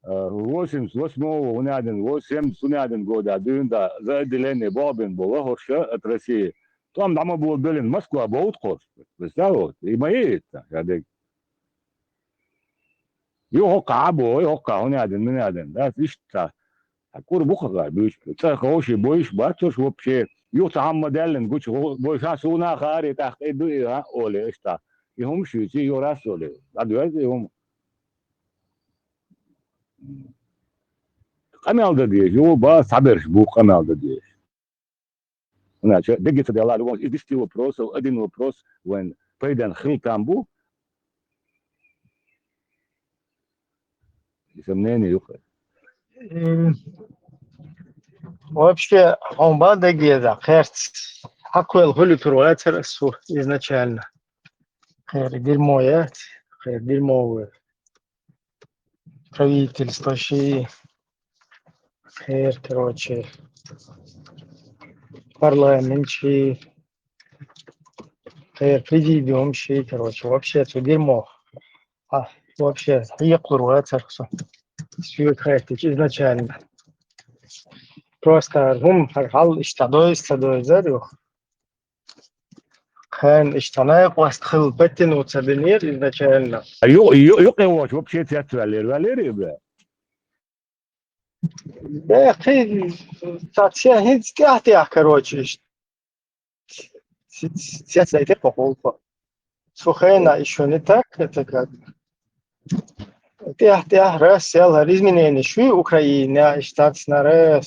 а, восемьдесят восьмого, хӀунда аьлла, восемьдесят, хӀунда аьлла, года дуьйна да, за отделение болх бина болу хӀорш а от России. ТӀом дӀа ма болабеллина, Москва бовду-кх хӀорш. Представь, и ма йиъ ца, ша дерг. Ю хӀокхахь а боху, хӀокхахь хӀунда аьлла, мина аьлла, да, иштта. Хьан кура бу-кх хӀара буьйцу? ЦӀа ховший бойуш бац уьш вообще. Юха цхьа хӀума даьллина гучу, бойуш а суна а хааре, тӀаккха тӀе ду и, а, олий иштта. И хӀума шуьйций, юха рас олий. ДӀадоьрзу и хӀума. Къамел дан деза, ю бала цхьаберш бу къамел дан деза. ХӀунда аьлча дерриге ца делла, любом, из десяти вопросов, один вопрос вайн пайденна хила там бу. И сомнение ю-кх. М, вообще, хьуна бан дагеза, кхерца хьакхоьлла хуьлу тур вацара ас фу изначально. Кхера дерьмо яц, кхера дерьмо ву. Правительство ши, кхера, короче, парламент ши, кхера президиум ши, короче, вообще цу дерьмо. А, вообще, хьекхалур вацара со. Соьга хаьттича изначально. Просто хӀума хӀара хьал иштта дойза ца дойзар ю. Кхана иштта накъост хила паттина ву ца бинера изначально. Ю-, ю-, юкъе воцуш вообще цецваьллера, ваьллера и бе? Бехи, цхьа цхьа хӀинца тӀаьхьа-тӀаьхьа, короче, иштта. Се-, се-, сецдайтира кхо холхо. Цу хенахь ишо не так, это как. ТӀаьхьа-тӀаьхьа раз сел хӀара изменени шу Украине, иштта цхьанара,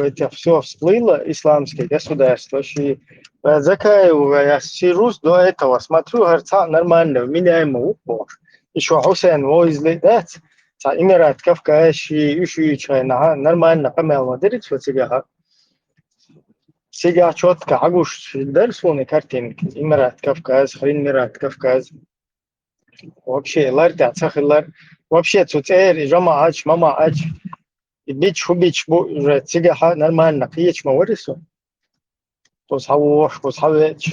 это всё всплыло, исламское государство, ши, э, Закаев, э, я сижу до этого, смотрю, хӀара цхьаъ нормально, меняемо ву бохуш. Ишо Хьусен вовзийла дац, цхьа Эмират Кавказ, ши, уьш юьйчу хенахь, нормально къамел ма дира цо цигахь. Цигахь чётко хьагуш дара суна картинка, Эмират Кавказ, хрен Эмират Кавказ. Вообще, лар тӀехь ца хилар. Вообще, цу цӀера и жамаӀаташ, мамаӀаташ, и бича, хӀу бича бу, уже цигахьа нормально кхеча ма вари со. Кхуза хьан вохуш, кхуза хьан веача.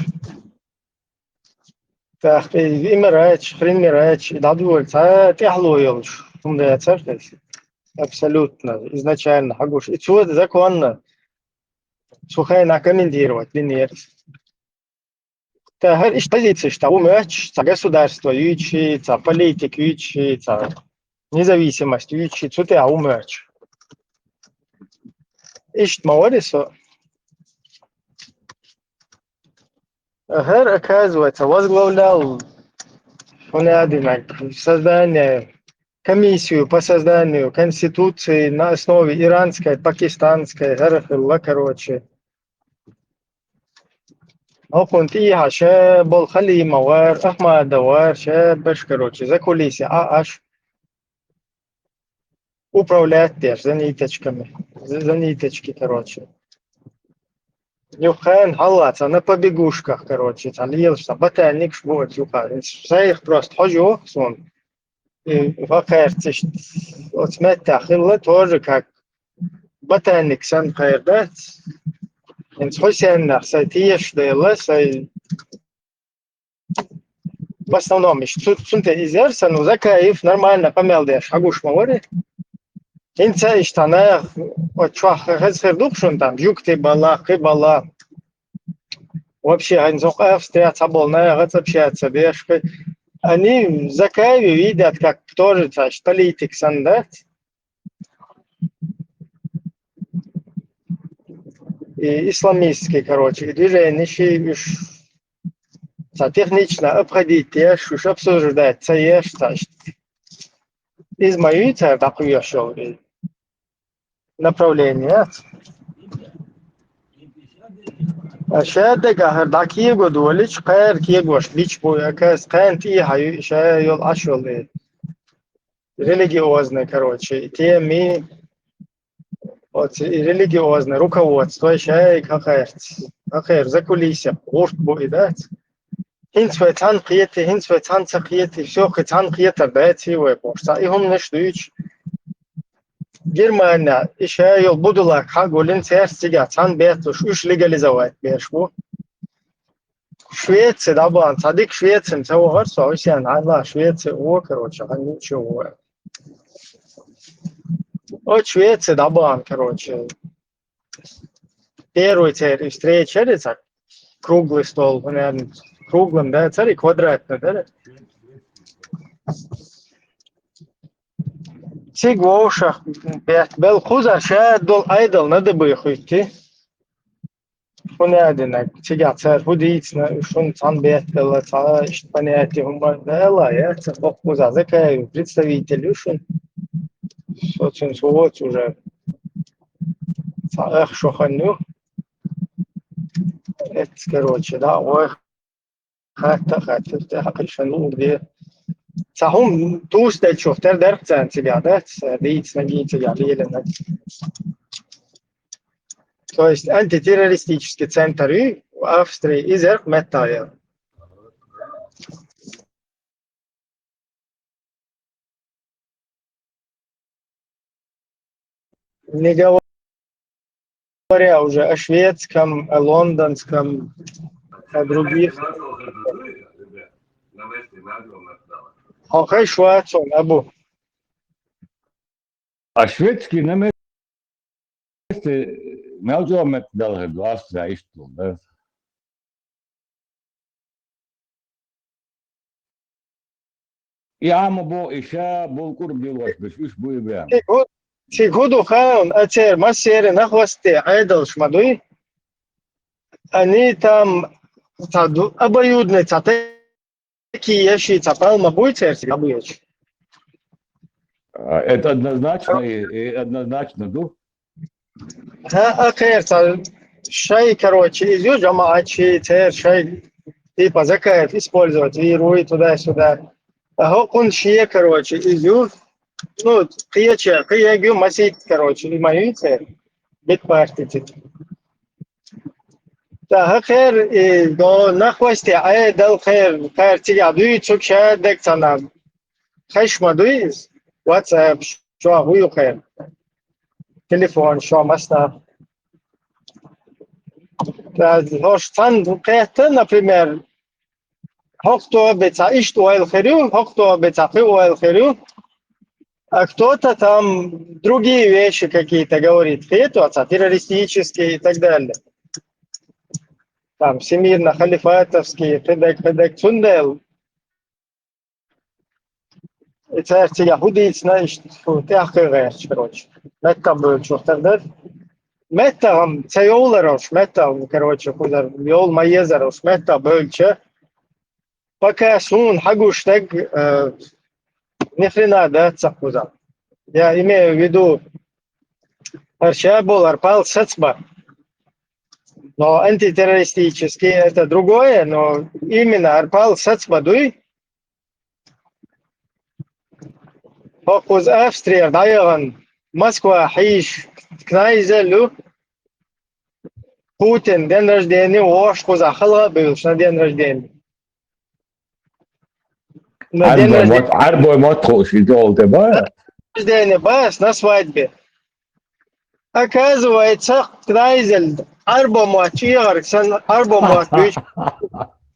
ТӀаккха и Эмираташ, хрен Эмираташ, и дӀадоьлла цхьа тӀаьхьало йолуш, хӀума дацара хеза. Абсолютно, изначально хьагуш. И цо законно цу хенахь комментировать динера. Ткъа хӀара иштта позицеш тӀе ву моьттуш, цхьа государство юьйцуш, цхьа политика юьйцуш, цхьа независимость юьйцуш, цу тӀе ву моьттуш. Иштта ма вари со. ХӀара, оказывается, возглавлял, хӀун аьлла динарг, создание, комиссию по созданию конституции на основе иранской, пакистанской, хӀара хилла, короче. ХӀокхунна тӀехьа ша болу Халима вара, Ахмада вара, ша баш, короче, за кулиси а аш управлять деш, за ниточками, за, за ниточки, короче. Юххен хьалла, цхьа на побегушках, короче, цхьа лелаш, цхьа ботаникаш бу оцу юкъа. Сайх просто хьожа йоху суна. И хӀокхаьрца иштта оцу меттехь хилла тоже как ботаник санна кхайр дац. ХӀинца Хьусеннах сайн тешаш дела, сайн в основном иштта цу-, цунна тӀе иза яра сан, ну, Закаев нормально къамел деш хьагуш ма вари. ХӀинца иштта наха, оцу чохь хеза хир ду-кх шуна там, жуьгти бала, кхин бала. Вообще, хӀинца хӀокху Австрия цхьаболу наха цӀа общаться деш кхин. Они Закаеве видят как тоже цхьа политик санна дац. И исламистский, короче, и движение ши уьш цхьа технично обходить еш, уьш обсуждать ца еш, цхьа иштта. Иза ма ю цара дӀакхоьхьуш йолу и направление. А ша дагахь хӀара дӀакего долуш, кхара кегош бича бу, я кхаьс кхаьна тӀехьа ю, ша йолу Ӏаш йолу и религиозный, короче, и теми, оцу и религиозный руководство шайга хьакхаьрца, хьакхера за кулисех гӀурт бу и дац. ХӀинца вай цхьаьна кхети, хӀинца вай цхьаьна ца кхети, всё, кхин цхьаьна кхетар даций вай бохуш. Цхьа и хӀуманаш дуьйцуш. Германия, и ша йолу будулаг хьан гулин, церца цигахь цхьаьна бетталуш, уьш легализовать беш бу. Швеци дӀабахана, цхьа дика Швецина ца вахара со, Хьусен, хьан ла Швеци вон, короче, хьан ничего вон. Оцу Швеци дӀабахана, короче. Первый церан встреча яра цхьа круглый стол, наверное, круглым, да, цари квадратный, да? Цига вовшах бетта бел кхуза ша долу айдал надо бы хуьйти. ХӀун аьлла динарг, цигахь цара хӀун дийцина, шуна цхьаьна беттала, цхьа иштта понятие хӀума ала, я ца боккхуза Закаев представитель ю шуна. Со цуьнца воцу уже цхьа ах шо хан ю. Эц, короче, да, вай хатта а хаттира, тӀаьхьа кхишан лугу де. Цхьа хӀума туьйсу делчух тера дарх царна цигахь, да, ца дийцина гий цигахь лелина. То есть антитеррористический центр ю Австрии, иза меттахь яра. Не говоря уже о шведском, о лондонском, о других. Хьо хай швецон абу. А шведский на месте мел чӀогӀа метта далхар ду, Австрия иштта ду, да? И Ӏама бо, и ша болу кӀург дилош беш, уьш бу и бен. Цига хӀу-, цига хӀу ду хаун, а церан массеран а хвасте Ӏедалш ма дуй? Они там, цхьа ду-, обоюдный, цхьа те-, Кие ши цхьа пал ма буй церси, а буй ечи. А, это однозначно и, и однозначно ду. ХӀаъ, а кхера цхьа шай, короче, из ю жамаӀат ши, церан шай, типа, закат использовать вийр вуй туда-сюда. А хӀокхунна шен, короче, из ю. Ну, кхеча, кхиег ю масийтта, короче, и ма ю церан. Бит партити. ТӀаккха хӀокхера, и, до нах васте, Ӏе дала хӀокхера, хӀокхера цигахь дуьйцург ша дагца нах. Хезаш ма дуй иза? WhatsApp, шо хӀу ю хӀокхера? Телефон, шо масна? ХӀорш цхьаьна кхетта, например, хӀокху тоба цхьа иштта ойла хир ю, хӀокху тоба цхьа кхин ойла хир ю. А кто-то там другие вещи какие-то говорит, хетта, цхьа террористические и так далее. Там, всемирно-халифатовские, кхидерг, кхидерг, цундела. И цаьрца цигахь хӀу дийцина, иштта, фу, тӀаьхьа кхин гӀерташ, короче. МеттахӀ бевллачух тера дара. МеттахӀ-м ца йовлар уьш, меттахӀ, короче, кхузара йовла ма езар уьш, меттахӀ бевллача. Пока суна хьагуш дерг, э, ни хрена дац ца кхузахь. Я имею в виду, хӀара ша болу, хӀара пал сацбан. Но антитеррористический — это другое, но именно хӀара пал сацбан дуй. ХӀокхуза Австрияра дӀаяхана Москва хьийзаш кнайзел ю, Путин день рождения, вовшах кхузахь хала а буьйлуш на день рождения. На день Ӏарбой рождения. Мотт, Ӏарбой мотт хууш, иза олу тӀе бан? Рождения бац на свадьбе. Оказывается, кнайзел Ӏарбой мотт чӀегӀарг санна, Ӏарбой мотт буьйцу.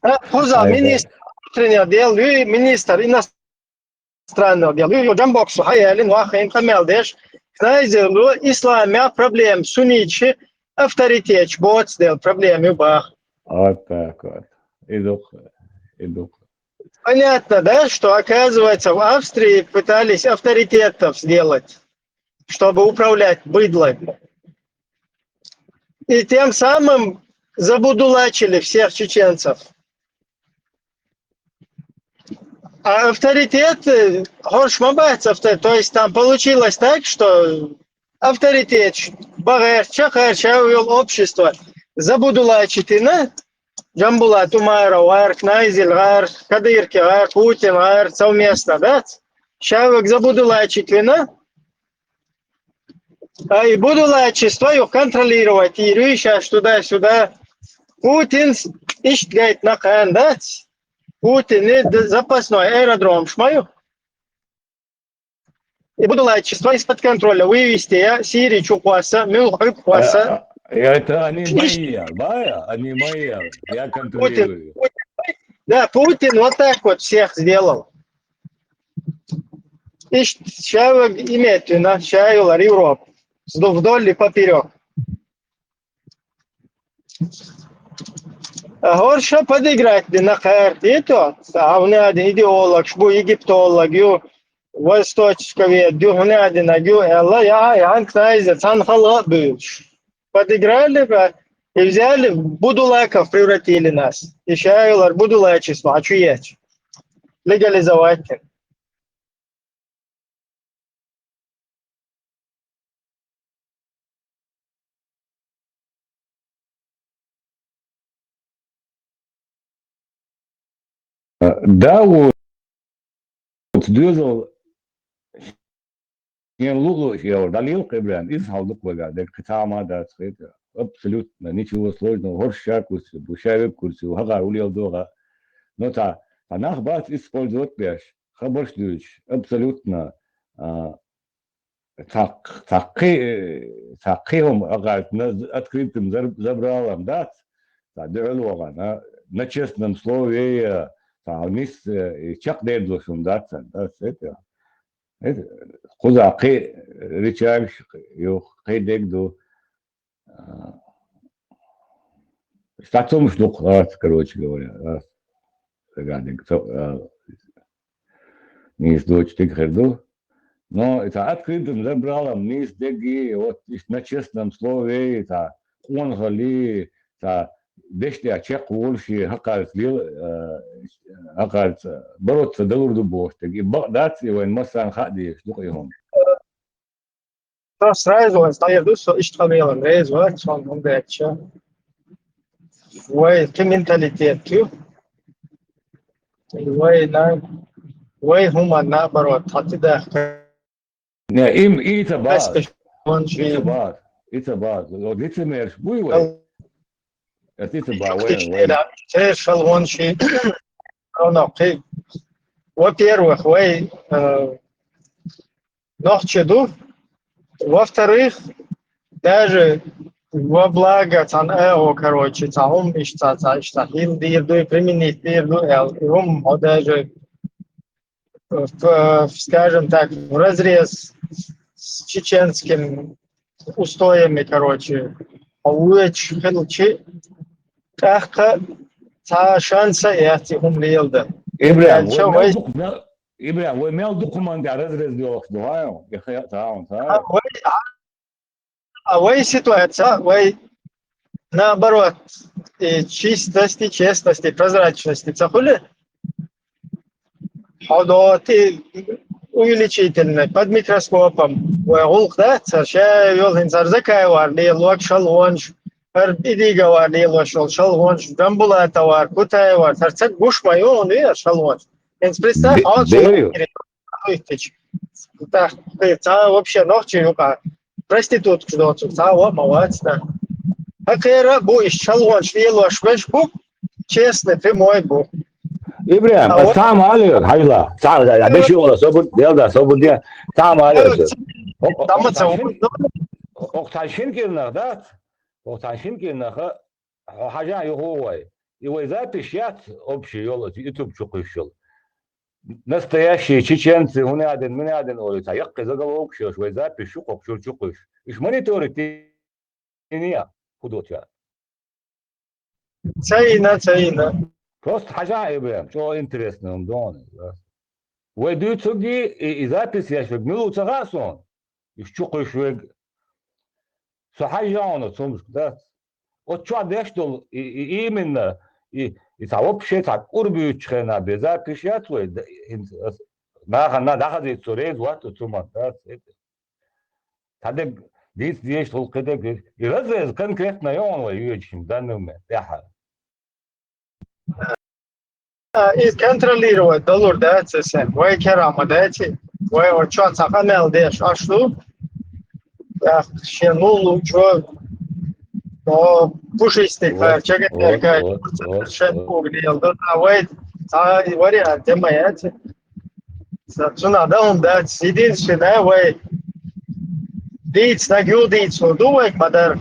Кхузахь министр внутренних дел ю, министр иностранных дел ю, Джамбоксу хьаяьллина, вахийна къамел деш, кнайзело исламехь проблема, сунниташ авторитеташ боцу дела проблема ю баха. Вот так вот. И дух, и дух. Понятно, да, что, оказывается, в Австрии пытались авторитетов сделать, чтобы управлять быдлом. И тем самым забудулачили всех чеченцев. А авторитет, э, хӀорш ма бац авторитет. То есть там получилось так, что авторитет бан гӀерташ, хӀара ша йолу общество забудулачитина, Джамбулат Умаров гӀар, кнайзел гӀар, Кадырки гӀар, Путин гӀар совместно, да? Ша верг забудулачитина, а и будулачество юха контролировать йийр ю шаьш туда-сюда. Путинс иштта гайтина кхана дац. Путин и д-, запасной аэродромаш ма ю. И будулачество из-под контроля вывести я, Сири чу кхосса, муьлха хьуьга кхосса. Э, э, это они мои, да, они мои, я Путин, контролирую. Путин, да, Путин вот так вот всех сделал. Иштта ша верг иметь вина, ша йолу Европа. Вдоль и поперёк. А хӀорш подыграть дина кхара, хетий? Цхьа хӀунда аьлла идеологаш бу, египтолог ю, восточковед ю, хӀунда аьлла динарг ю, аьлла, я, я, кнайза, цхьаьна хала а буьйлуш. Подыграли, и взяли, в будулаков превратили нас. И ша йолу хӀара будулачество хьа чу ечу. Легализовать. Э, да, вот, доьзал, шен луъуш йолу, дӀалелахь, Ибрахим, иза хьал дукха вайга дерг, кхин цхьа а ма дац хета. Абсолютно ничего сложного, хӀорш ша курсе бу, ша верг курсе ву, хӀокхара улел догӀа. Но цхьа, цхьа нах бац использовать беш, хабарш дуьйцуш, абсолютно, а, цхьа, цхьа кхин, цхьа кхин хӀума агӀайтина, открытым зар-, забралом дац, цхьа дуьхьал вахана, на честном слове, цхьа нис, э, чекхдер долуш хӀума дац сан, дац, это, это, кхузахь кхин рычагаш ю, кхин дерг ду. А, стацумаш дукха лаца, короче говоря, а, сагадиг, со-, а, нийса доцу стиг хир ду. Но это открытым забралом, нийса дерг и, вот, иштта на честном слове, это къонахалли, это дешнех чекхволуш, хӀокхаьрца лела, а, хӀокхаьрца бороться далур ду бохуш дерг. И бакъ дац, и вайн массарна хаа дезаш ду-кх и хӀума. Со сразу вайн схьаэр ду, со иштта хьавелан реза вац, сон хӀунда аьлча вай кхин менталитет ю. Вай на-, вай хӀума наоборот, хьатидахка. Не, им и ца база. Хьаста шонаш И ца база. И ца база. Вот лицемерш буй вай? Это и ца база, вай, вай. Церан шалгӀонаш и ровно кхин. Во-первых, вай, э, нохчий ду. Во-вторых, даже во благо цхьана агӀо, короче, цхьа хӀума иштта, цхьа, цхьа иштта хила дийр ду, применить дийр ду аьлла, и хӀума хьо даже, в, скажем так, в разрез с чеченским устоями, короче, хьо воьдуш хилча, тӀаккха цхьа шанс а яц и хӀума леладан. Ибрахим, Аьлча вай мел вай дукха, мел, Ибрахим, вай мел дукха хӀуманна тӀехь разрез йолуш ду, хьа? И хе-, ца хьуна, ца? А, вай, а, а вай ситуация, вай наоборот, и чистости, честности, прозрачности ца хуьлу, хьо доти увеличительный, под микроскопом, вай гӀуллакх дац, цара ша йолу хӀинца хӀара Закаевара лелош шалгӀонаш, хӀара Идиговара лелош йолу шалгӀонаш, Джамбулатовара, Кутаевара, хӀара ца гуш ма ю хьуна вера шалгӀонаш. ХӀинца представь, Де-, хьо цу дерриг. Хуьттича. ТӀаккха цхьа вообще нохчий юкъа проституткаш доцург цхьа а ма вац, да. ХӀокхара а бу, иштта шалгӀонаш лелош берш бу, честный, прямой бу. Ибрахим, А ас вот цхьа а ма алийра, хьажал. Цхьа а, Вот. беш югӀала, собар, делда, собар де. Цхьа а ма алийра. Вот. Окх-, Тамаца окх-, вот. Окх цхьа шина кӀирнах дац? Окх цхьа шина кӀирнаха хьо хьажа юха вай. И вай запись яц общий йолу, оцу YouTube чу кхуьйсуш йолу. Настоящие чеченцы, хӀунадин, мунадин олий, цхьа яккхий заголовкаш йолуш, вай запись ю кху чуьра чу кхуьйсуш. Уьш мониторить йина яц, хӀун доцу яц? Ца йина, ца йина. Просто хьажа, Ибрахим, чӀогӀа интересно хӀума ду хьуна. Вай дуьйцург и, и запись еш верг мила ву ца хаьа суна? Уьш чу кхуьйсуш верг. Со хьаьжжа хьуна цу хӀумашка, дац? Оцу чохь деш долу и, и именно, и, и цхьа вообще цхьа кӀур буьйцучу хенахь бен запись яц вай, д-, хӀинца ас нахана дӀахазийта со реза вац оцу хӀуманна, дац? Цхьа дерг дийца дезаш долу кхин дерг, и разрез конкретно ю хьуна вай йоьдуш хӀинца данный момент тӀаьхьара. А, иза контролировать далур дац аса, вай кара ма дац и. Вай оцу чохь цхьа къамел деш Ӏаш ду. ТӀаккха шен лулучо, о, пушистик вара, чагатдерг, вот, вот, шен вот. Куг лела ду. А вай цхьа вариант ма яц. Ца цунах дан хӀума дац. Единственное, вай дийца дага юха дийцур ду вайга ма-дарра.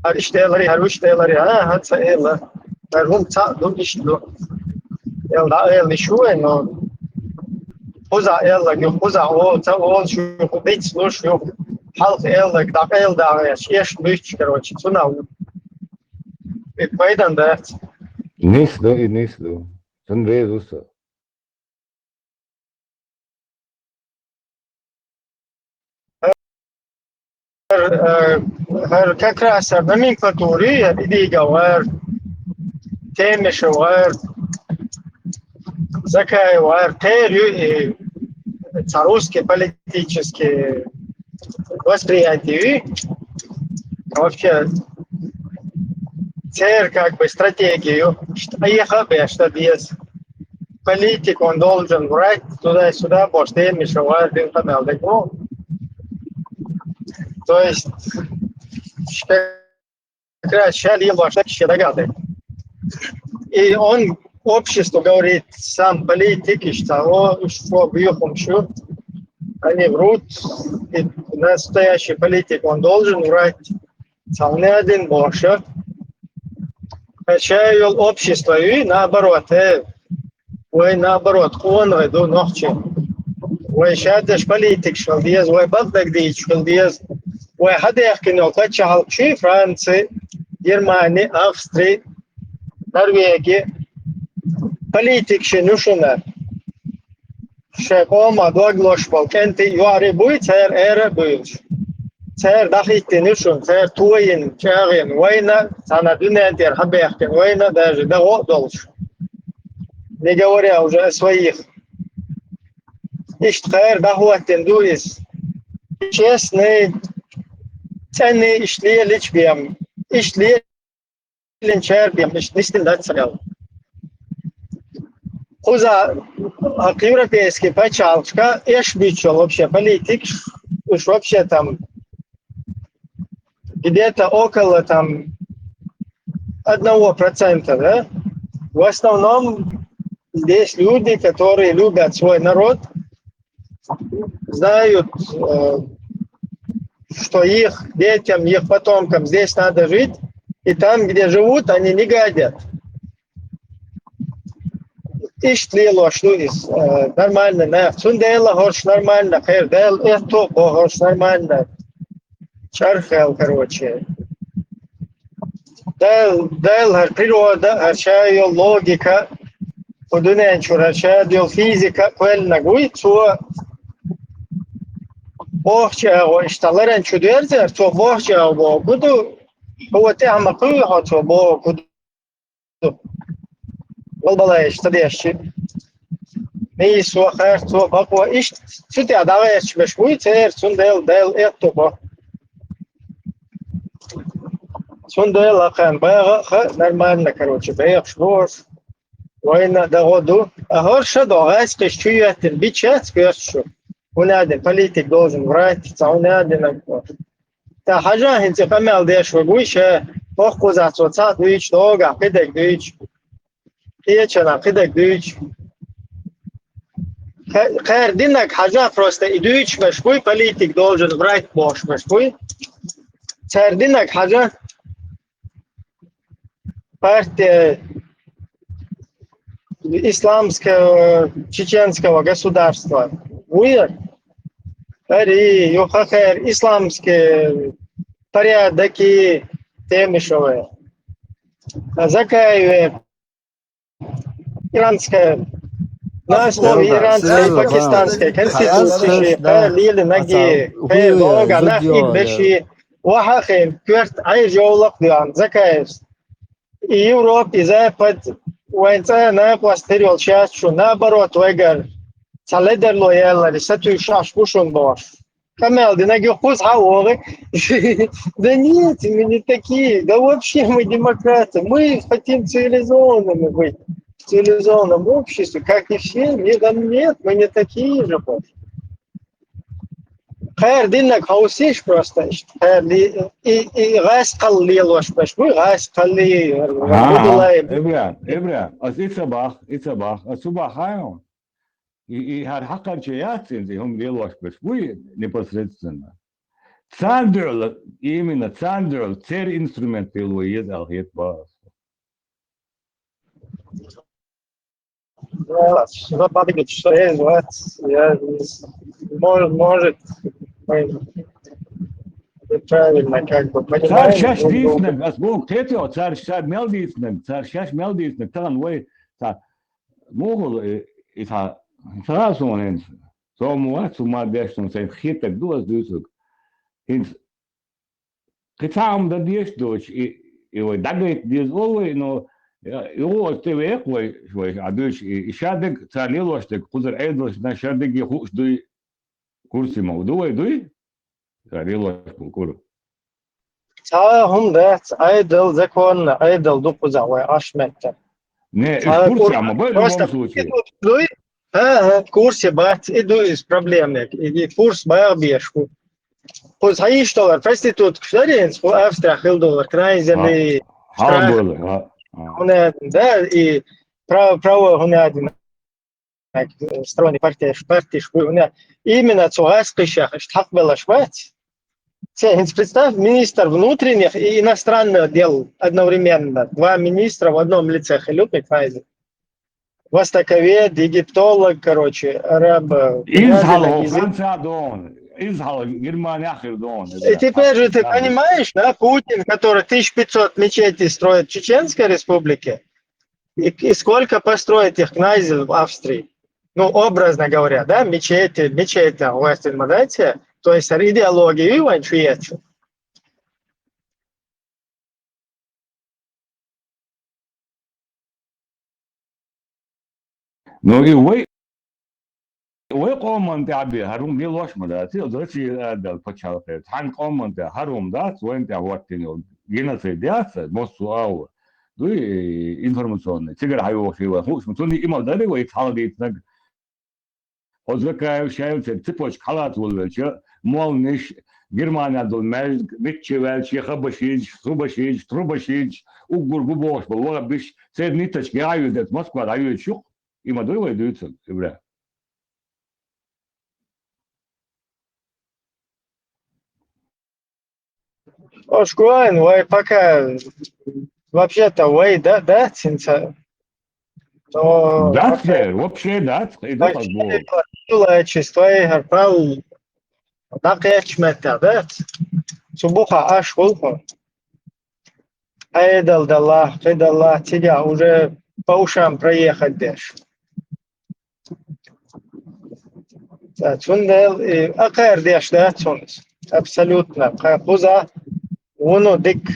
ХӀара иштта элира, хӀара вуьшта элира, а, хӀара ца элира. ХӀара хӀума цхьаъ ду, иштта ду. Эл дӀаэлла йиш ю вайн, но кхузахь элларг юха, кхузахь о, ца олуш юха, бицлуш юха, хьалха элларг дӀакъайла дагӀеш, эшна буьйцуш, короче, цунах ву. И пайдан дац. Нис ду, и нис ду. Цунна реза ву со. ХӀара, э, хӀара как раз хӀара номенклатура, хӀара Идигов вара, Темишев вара, Закаев вара, тхера ю и цхьа русский политический восприятие ю. Вообще, церан как бы стратегия ю, что Ӏеха а беш дан деза. Политик, он должен врать туда-сюда, бохуш, Темишев вара, дин къамел дерг ву. То есть, как раз ша лелош дерг ша дагадо. И он обществу говорит, сам политик, иштта, о, уьш чӀогӀа боьхамаш ю, они врут, и настоящий политик, он должен врать. Цхьа хӀума а дина бохуш. Ткъа ша йолу общество ю, наоборот, э, вай, наоборот, къонахий ду нохчий. Вай шадерш политикаш хила деза, вай бакъдерг дийцуш хила деза. Вай хьадаьхкина йолу пачхьалкхаш ю, Франци, Германи, Австри, Норвеги. Политикаш ю шуна. Шайн къоман дог лозуш болу кӀентий, йоӀарий буй, церан ара а буьйлуш. Цара дӀахӀиттина ю шуна, цара тойина, чӀагӀйина вайна, цхьана дуьнен тӀера хьабаьхкина вайна, даже дагӀо а долуш. Не говоря уже о своих. Иштта кхара дӀахӀоттина ду иза. Честный, цӀена иштта лелича бен, иштта лелинчара бен, иштта нисдина дац ца аьлла. Кхуза хӀокху европейский пачхьалкхашка эшбиччо вообще политикаш, уьш вообще там где-то около там одного процента, да? В основном здесь люди, которые любят свой народ, знают, э, что их детям, их потомкам здесь надо жить, и там, где живут, они не гадят. Иштта лелош ду иза, э, нормально нах. Цундела хӀорш нормально, кхера Дала аьтто бо хӀорш нормально. ЧӀархал, короче. Дала, Дала хӀара природа, хӀара ша йолу логика, кху дуьнен чуьра хӀара ша йолу физика кхоьллинарг вуй, цо бохучу агӀо иштта ларан чу дерзар, цо бохучу агӀо боху ду, хӀо тӀехь ма кхуьй хьо, цо боху ду. Валбалайша ца дешчи. Нийсо, харцо, бакъо, иштта цу тӀехь дӀагӀерташ берш буй, церан цундела Дала аьтто бо. Цундела кхана багӀа а хаьа, нормально, короче, бехаш бохуш. Вайна дагӀо ду. А хӀорш а до, гӀаьскхиш чу йоьттина, бичац коьрташ шу. ХӀунда аьлла политик должен врать, цхьа хӀунда аьлла. Та хьажа хӀинца къамел деш вуй ша, хӀокхузахь цо цхьаъ дуьйцу, догахь кхидерг дуьйцу, кхечанахь кхидерг дуьйцу. Кхе-, кхара динарг хьажа просто и дуьйцуш берш буй, политик должен врать бохуш берш буй. Цара динарг хьажа, партия исламского чеченского государства. Вуй, ари, юха хер исламский порядок и темишовая. А Закаеве иранская, на основе иранской и пакистанской конституции, лили ноги, дога, нахи беши, вахахин, кверт, ай, жолок, диан, Закаевс. И Европа, и Запад, вайн цӀа накъост хир йолчаьрца шу, наоборот, вайгара цхьа ледарло яллале, сатуьйсуш бу шуна бохуш. Къамел динарг юххуза хьа а вогӀи. Да нет, мы не такие. Да вообще мы демократы. Мы хотим цивилизованными быть. В цивилизованном обществе, как и все. Нет, да нет, мы не такие же. Кхара динарг хьовсийша просто иштта. Кхара ди-, и, и гӀаскхалла лелош беш буй, гӀаскхаллий, Ага, гӀудулай. Эбра, эбра, ас и ца бах, и ца бах, ас цу бах хьайо. И, и хӀара хьакхарча яц цуьнца, и хӀума лелош беш буй непосредственно. Царна дуьхьал, именно царна дуьхьал, церан инструмент лело еза аьлла хета бах ас. Да, что подвигать, что есть, вот, я не с-, мож-, может, мы правильно как бы Цара понимаем шаьш друг друга. Дийцинарг, ас боху, кхетайо, цара, цара мел дийцинарг, цара шаьш мел дийцинарг, тахана вай, цхьа, муха, э, и цхьа, цхьа суна хӀинца, со ма вац, цу ма деш, суна сайна хетарг ду ас дуьйцург. ХӀинца Кхин цхьа хӀума дан дезаш доцуш, и, и вай дӀагайта деза олу вай, но, я, юха оцу тӀе векха вай, вай, а дуьйцуш, и, и шадерг, цара лелош дерг, кхузара Ӏедалшна шадерг хууш дуй, курсе ма ду вай, дуй? Цара лелош бу кура. Цхьа хӀума дац, Ӏедал, законно, Ӏедал ду кхузахь вай Ӏаш меттара. Не, уьш Цхьа курсе кура-, ма бай, просто любом случае. Дуй? ХӀа, хӀа, курсе бац, и ду иза проблема, и, и курс баха беш бу. Кхуза хьан йиш долар, проституткаш дарий хӀинца, кху Австрия хила долар, кнайзерный Хьа-, хьал штраф. Бу, хьа-, хьа. ХӀуна, да, и право, право хӀуна, э, сторонний партеш, партиш бу, хӀуна. Именно цу гӀаскхишех иштта хьакхбеллаш бац. Цхьа, хӀинца представь, министр внутренних и иностранных дел одновременно. Два министра в одном лице хилла ю кхузахь. Востоковед, египтолог, короче, араб, э, Иза хьалха язык. Франция дон, иза хьалха Германия хир дон. И теперь же ты понимаешь, да, Путин, который тысяча пятьсот мечетей строит в Чеченской Республике, и, и сколько построит их князь в Австрии? Ну, образно говоря, да, мечети, мечети, власть в Мадайте, То есть, ар идеология вай вайн чу ечу. Ну, и вай, вай къоман тӀехь бе хӀара хӀума лелош ма дац, и Россия аьлла пачхьалкхе. Цхьана къоман тӀехь хӀара хӀума дац, вайна тӀехь хӀоттийна йолу геноцид яц, массо а агӀор. Дуй, информационный, цигара хьайогӀуш и вай хууш, цунна и ма дарий вай хьаладийцинарг. Хьо Закаев шаьлча цепочка хьалаца волавелча, молланаш, Германехь долу маьждиг, мичча ваьлча, хабашийча, хубашийча, трубашийча, уггар гу бохуш болу вахабиш, церан ниточка яхьа йоьдуш, Москва дӀайоьдуш ю-кх, и ма дуй вай дуьйцург, Ибрахим? Ошкоин, вай пока, вообще-то вай да, да, цинца. Но Дац, вообще, дер, вообще дац, и дац вообще бу. Чувствуй, хӀара прав дӀакхечча меттехь дац. Цу бухахь аш гӀуллакх. Ӏедал далахь, кхидӀа далахь, цигахь уже по ушам проехать деш. Ца, цундела и акхар деш дац цунца. Абсолютно. Кхуза вуно дика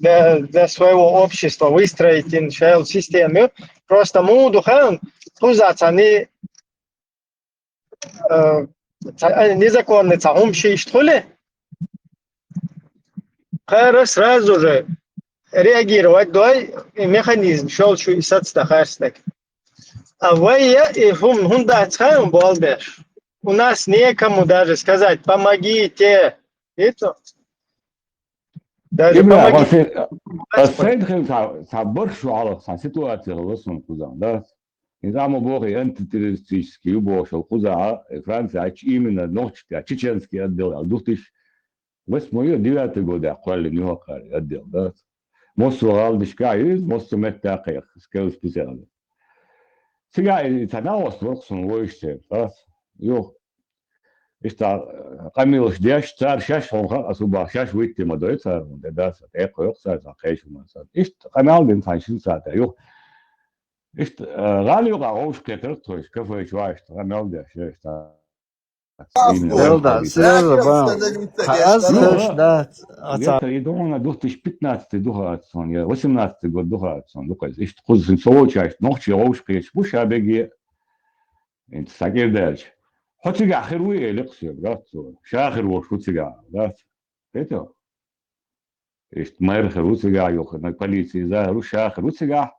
для, для своего общества выстроить ин шел систему. Просто муха ду хаьа, кхуза цхьаьна, э, цхьа, э, незаконный цхьа хӀума шиъ иштта хуьлу, кхара сразу же реагировать дой, и механизм шел шу и сацдан харцдаг. А вай я и хӀун, хӀун дац хаьа болх беш? У нас некому даже сказать: «Помогите». Это даже Ибрахим, помогите. Ас сайн хила цхьа, цхьа барх шу хьалха цхьа ситуация хила сун кхузахь, да? Иза ма боху, и антитеррористический ю бохуш йолу кхузахь, и Франция хьаьчча именно нохчашка чеченский отдел аьлла духтиш, восьмой, девятый годехь кхоьллина ю хӀокхара отдел, да? Массо а гӀаланашкахь ю иза, массо а меттехь кхайкха, скажем, специально. Цигахь и цхьа накъост вара-кх суна вовшашца, да? Юха. Иштта, э, къамелаш деш, цара шаьш хьуна хаьа, ас хӀун боху, шаьш вуьйттий ма дой цара хьуна, де дас, тӀе а кхойкху цара, цхьа кхечу хӀуманца. Иштта къамел дина цхьана шина сахьтехь юха. Иштта, э, гӀала юкъахь вовшахкхетара тхо иштта, кафе чохь иштта, къамел деш, иштта. Именно Селда, вовшахкхетара. Селда, бан. Хьан аз Ну, хаш а, дац, а ца- это и догӀана две тысячи пятнадцатый ду хаьа суна, я восемнадцатый год ду хаьа суна, ду-кх иза. Иштта кхуза сан со волчаьрца нохчий вовшахкхеташ бу ша бегге. ХӀинца схьакӀирдаьлча, хьо цигахь хир вуй, элира-кх соьга, дац цо. Ша хир волуш ву цигахь, дац. Кхетий? Иштта мэр хир ву цигахь, юха полицин за хир ву, ша хир ву цигахь.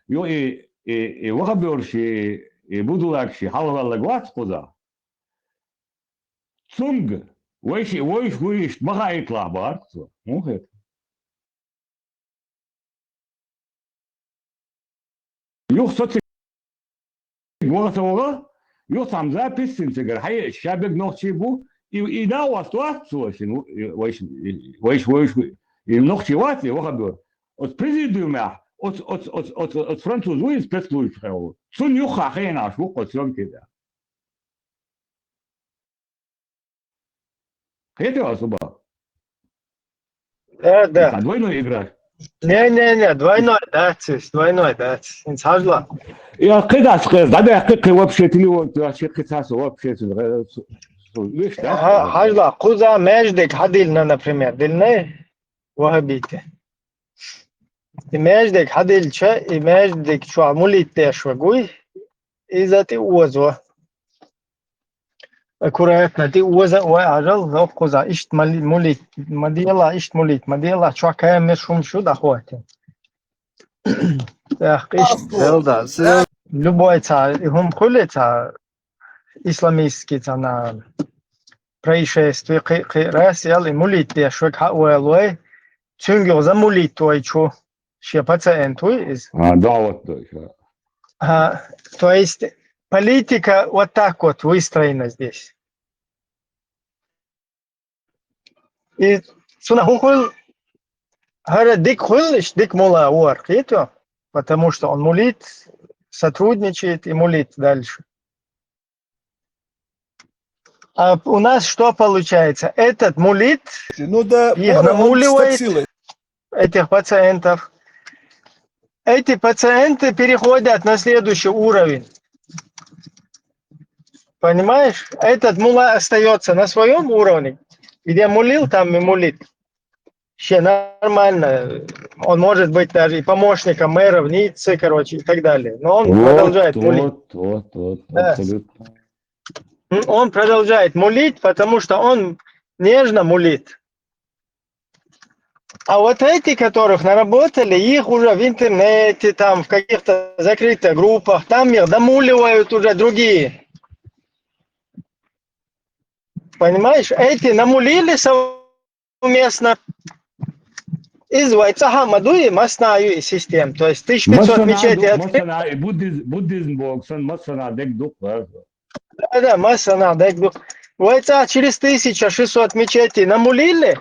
Ю и, и, и вахаберш, и, и будулакаш хьалхаваьлларг вац кхузахь. Цунга, вайши, вайша вуй иштта ма хаийталахь, боху-кх цо. ХӀун хета? Юха со цига ваха ца ваха, юха цхьамма запись йина цигара, хьаеъча ша бегга нохчий бу, и, и накъост вац цо шина, и вайш-, и вайш-, вайш-, и нохчий вац, и вахабер. Оцу президиумехь, оцу, оцу, оцу, оцу, оцу француз вуй иза спецслужбаш хьехо. Цунна юххехь хиъна Ӏаш ву-кх оцу съёмкида. Кхетий ас хӀун боху? Да, да. Цхьа двойной игра. Не, не, не, двойной дац иза, двойной дац. ХӀинца хьажал. Я кхидӀа ас кхеза, дӀадаьккхи кхин вообще телефон, я ши кхин цхьа со вообще цу, цу, цу, веш, да? Хьа-, хьажал, кхуза маьждиг хьадиллина, например, диллина вахабиты. И маьждиг хьадиллича, и маьждиг чохь мулит деш ваг вуй, иза тӀеозо. Аккуратно тӀеоза а вай, хьажал, лохкхуза, иштта мали-, мулит ма дела, иштта мулит ма дела, чохь камераш хӀумаш ю дӀахӀоттина. ТӀаккха иштта. Селда, сел-, любой цхьа, и хӀума хуьлу цхьа, исламистский цхьана происшествие, кхи-, кхи-, раз ял и мулит деш ваг хьа а валой, цуьнга юха замулит вай чу, шен пациент вуй иза. А, да, вот точно. А, то есть политика вот так вот выстроена здесь. И цунах хӀун хуьлу, хӀара дика хуьлу, иштта дика мула ву хӀара, кхетий? Потому что он мулит, сотрудничает и мулит дальше. А у нас что получается? Этот мулит Ну да, их Бора, он намуливает, стацилы. Этих пациентов. Эти пациенты переходят на следующий уровень. Понимаешь? Этот мулла остается на своем уровне, где мулил, там и мулит. Вообще нормально. Он может быть даже и помощником мэра в Ницце, короче, и так далее. Но он Вот, продолжает мулить. Вот, вот, вот, Да. Абсолютно. Он продолжает мулить, потому что он нежно мулит. А вот эти, которых наработали, их уже в интернете, там, в каких-то закрытых группах, там их домуливают уже другие. Понимаешь, эти намулили совместно из вайцаха мадуи масна юи систем. То есть тысяча пятьсот Масана мечетей ду- открыли. Масана и буддизм, буддизм боксан, масана дек дук. Да, да, масана дек дук. Вайцах через тысяча шестьсот мечетей намулили,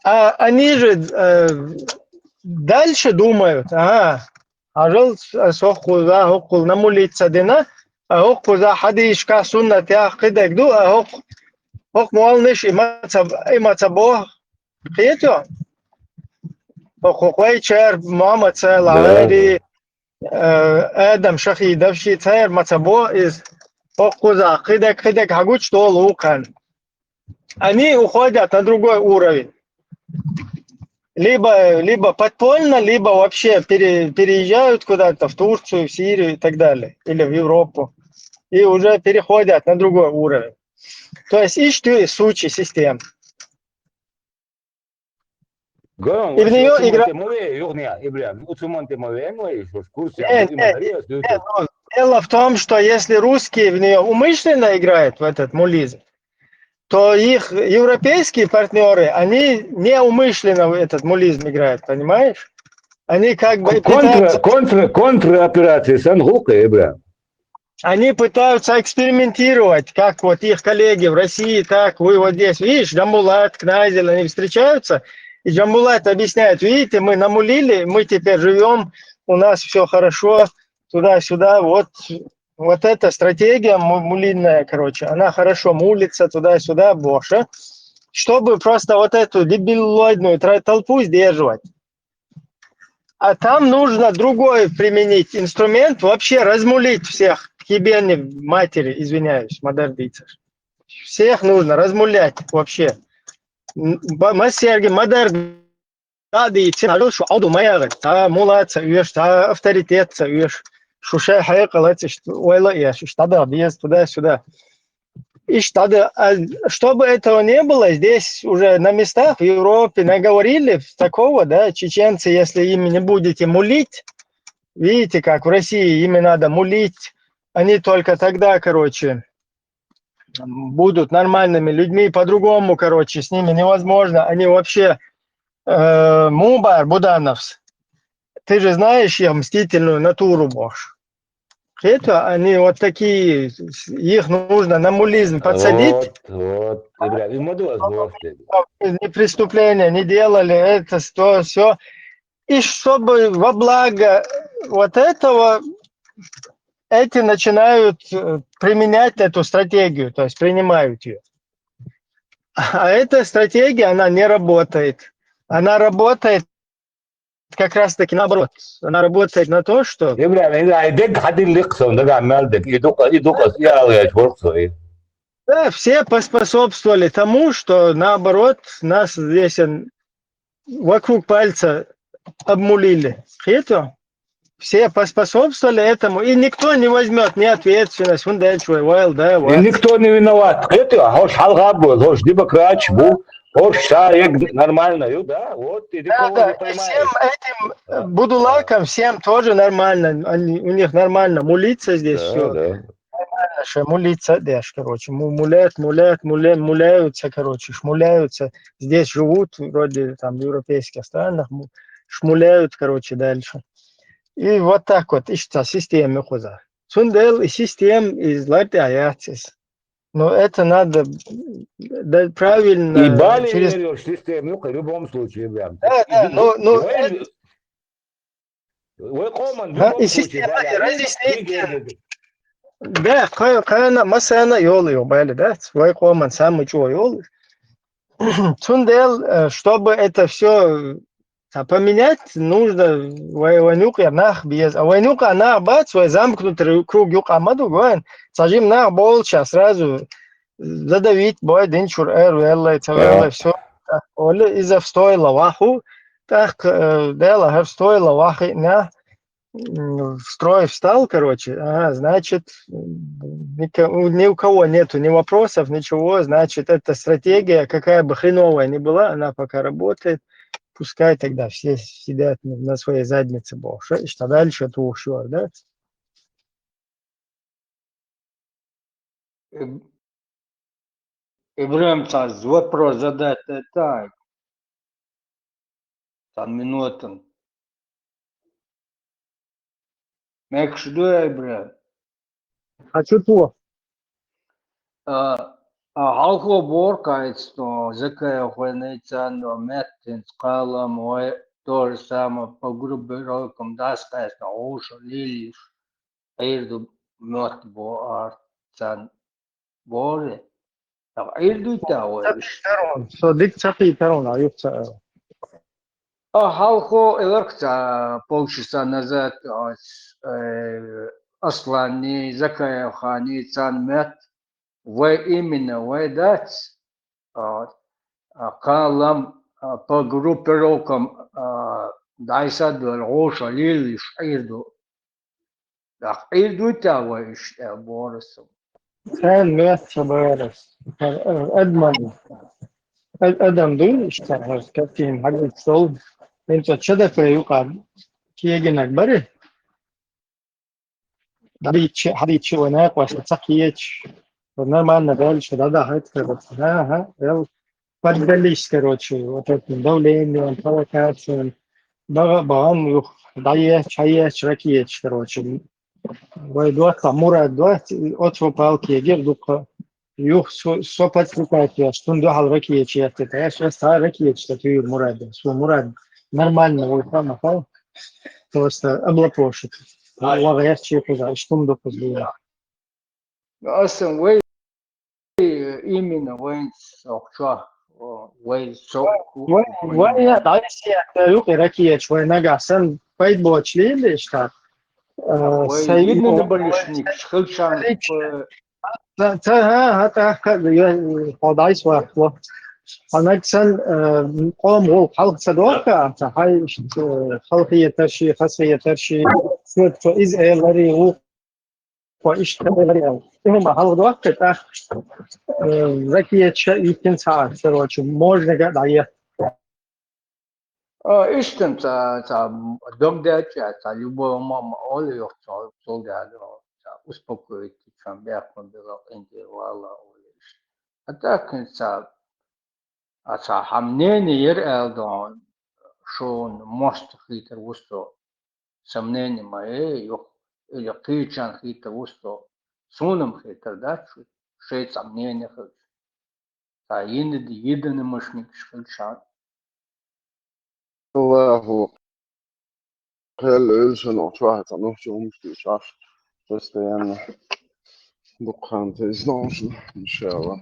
а они же э, дальше думают, ага, ажал сохкуза хоккул намулица дина, а хоккуза хадишка суннатя кидек ду, а хок хок муалниш имаца имаца бо хето. Хок хоквайчар мамаца лари э, Адам Шахидов ши цайр мацабо из хоккуза кидек кидек хагуч дол укан. Они уходят на другой уровень. Либо, либо подпольно, либо вообще пере- переезжают куда-то в Турцию, в Сирию и так далее, или в Европу. И уже переходят на другой уровень. То есть ищут сучи систем. Гон, И в неё Усман игра- Темове, Юрния, Ибрам, Усман Темове, ну, и в курсе, Нет, и нет, Мария, нет, ну, дело в том, что если русские в нее умышленно играют, в этот мулизм, то их европейские партнеры, они неумышленно в этот мулизм играют, понимаешь? Они как бы Контра, пытаются, контра, контраоперация, сан хука, Ибрам. они пытаются экспериментировать, как вот их коллеги в России, так вы вот здесь, видишь, Джамбулат, Кнайзел, они встречаются, и Джамбулат объясняет, видите, мы намулили, мы теперь живем, у нас все хорошо, туда-сюда, вот, вот эта стратегия му- мулинная, короче, она хорошо мулится туда-сюда, больше, чтобы просто вот эту дебилоидную тра- толпу сдерживать. А там нужно другой применить инструмент, вообще размулить всех, к ебени матери, извиняюсь, мадардийцев. Всех нужно размулять вообще. М, ба- Массерги, мадар дадийцин, ажал шу ауду маягы, та мулаца уеш, та авторитетца уеш, шуше хайкалац, ойла еш, иш тада без туда-сюда. Иш тада, а чтобы этого не было, здесь уже на местах в Европе наговорили такого, да, чеченцы, если ими не будете мулить, видите, как в России ими надо мулить, они только тогда, короче, будут нормальными людьми, по-другому, короче, с ними невозможно, они вообще э, Мубар Будановс, ты же знаешь их мстительную натуру, Бош. Это они вот такие, их нужно на мулизм подсадить, Вот, вот, Ибрам, и моду вас гости. Ни преступления не делали, это то, все. И чтобы во благо вот этого эти начинают э, применять эту стратегию, то есть принимают ее. А эта стратегия, она не работает. Она работает как раз-таки наоборот. Она работает на то, что Ибрам, и да, и дек хадин ликсон, да, гаммал дек, и дука, и дука, и алгаш, ворксо, и. Да, все поспособствовали тому, что наоборот нас здесь м, вокруг пальца обмулили. Это все поспособствовали этому, и никто не возьмет ни ответственность, он дальше воевал, да, И вот. никто не виноват. Это, хош халгабу, хош демокрач бу, хош шаек нормально, ю, да, вот, и Да, никого да, не и поймают. всем этим э, будулакам, всем тоже нормально, они, у них нормально мулиться здесь Да, все. Да. Наша мулица, деш, короче, му- мулят, мулят, мулят, муляются, короче, шмуляются. Здесь живут, вроде там в европейских странах, му- шмуляют, короче, дальше. И вот так вот, ишта система хуза. Цундел и систем из латиаяцис. Но это надо да, правильно И Бали через... веришь систему, в любом случае, Ибрам. Да, да, ну, ну, Вай- вай коман, в А, любом и случае, система Бали, разъяснительная. Ибрам. Да, ка- кана масана йол йо, бали, да, свой коман самый чо йол. Цундел, э, чтобы это все Цхьа поменять нужно, вай, вайн юкъе нах беза. А вайн юкъа нах бац, вай замкнутый круг юкъа ма ду, вайн. Цхьа жим нах болча сразу задавить бой, динчур эр, веллай, ца веллай, всё. Оли иза в стойло ваху, так, э, дела, хар в стойло вахи, на, м, в строй встал, короче, ага, значит, м, ника-, у- ни у кого нету ни вопросов, ничего, значит, эта стратегия, какая бы хреновая ни была, она пока работает, пускай тогда все сидят на, на своей заднице больше, и что дальше, это уж, да? Иб-, Ибрагим, цхьа вопрос задать дай. Цхьа минута. Мекаш ду, Ибрагим? А чё ту? А, а хьалхо бор кайц то, закая хвенай цан, но меттин цкалам, ой, то же самое, по группировкам дас кайц, но уж лилиш. Ӏийр ду мотт бо арцан боре. Ах, Ӏийр дуй та вай Ца иш? Петерон, со дик ца Петерон, а юх ца. А хьалхо эларх ца полчаса назад, а, с-, э, Асланни, Закаев хани, цан мет, вай именно, вай дац, а, а, калам, а, по группировкам, а, дайсад вал гуша лил иш Ӏийр ду. Ах, Ӏийр дуй та вай иш, э, борасам? Цен мет ца барас. Э, э, эдман. Э, эдам дуй иш та, э, катин, хагит сол. Ин ца чада фэ юкъа киегинак бари. Хьадичи, хьадичи вай накъваш, ца киеч. Вот нормально дальше, да, да, хай, короче, ага, ага. Эл поддались, короче, вот этим давлением, провокациям. Бага, баган юх, дае, чае, чракиеч, короче. Вай дуат, а мурад дуат, от во палки, егер дука. Юх, со, со подстрекать я, что он дуа ракиеч, я, это, я, сейчас та ракиеч, что ты мурад, со мурад. Нормально, вай, там, а, просто облапошит. Ай. Вага я, че, куда, что он допустил. Асан вай именно вайн сохчо, вай со-, вай, вай, я, да, если я говорю, ракиеч, вай нагасан, пайд боч лили, что, э, вай сай-, видно на вай, больничник, хылчан, лич-, э, ца, ца, ха, ха, та, ха, я, э, ходай сва, во. Анаксан, э, ком гол халк садока, ца, хай, э, халк етарши, хас етарши, сот, из элари, у, Ва иштта. Имам хьалха дохка, тӀаккха, э, закиятша итин сагӀат, короче, можно гад дӀаехать. А, иштта ца, ца дог деча, ца любой мама оли йох, ца, цул дядо, ца успокоить, чам бяхма била, инди вала оли иштта. А так ца А ца хьа мнение яр аьлла дон, шун мошта хитар ву со. Са мнение ма э, юх, или кхычан хитар ву со. Сунам хитар дац шу, шей ца мнение хилча. Ца йинад, йиданамашникаш хилча. Аллаху Хел, эл шоана чохь цхьа нохчо хӀумаш дуьйцуш Ӏаш, постоянно дукха хан ца иза нохчо, иншалла.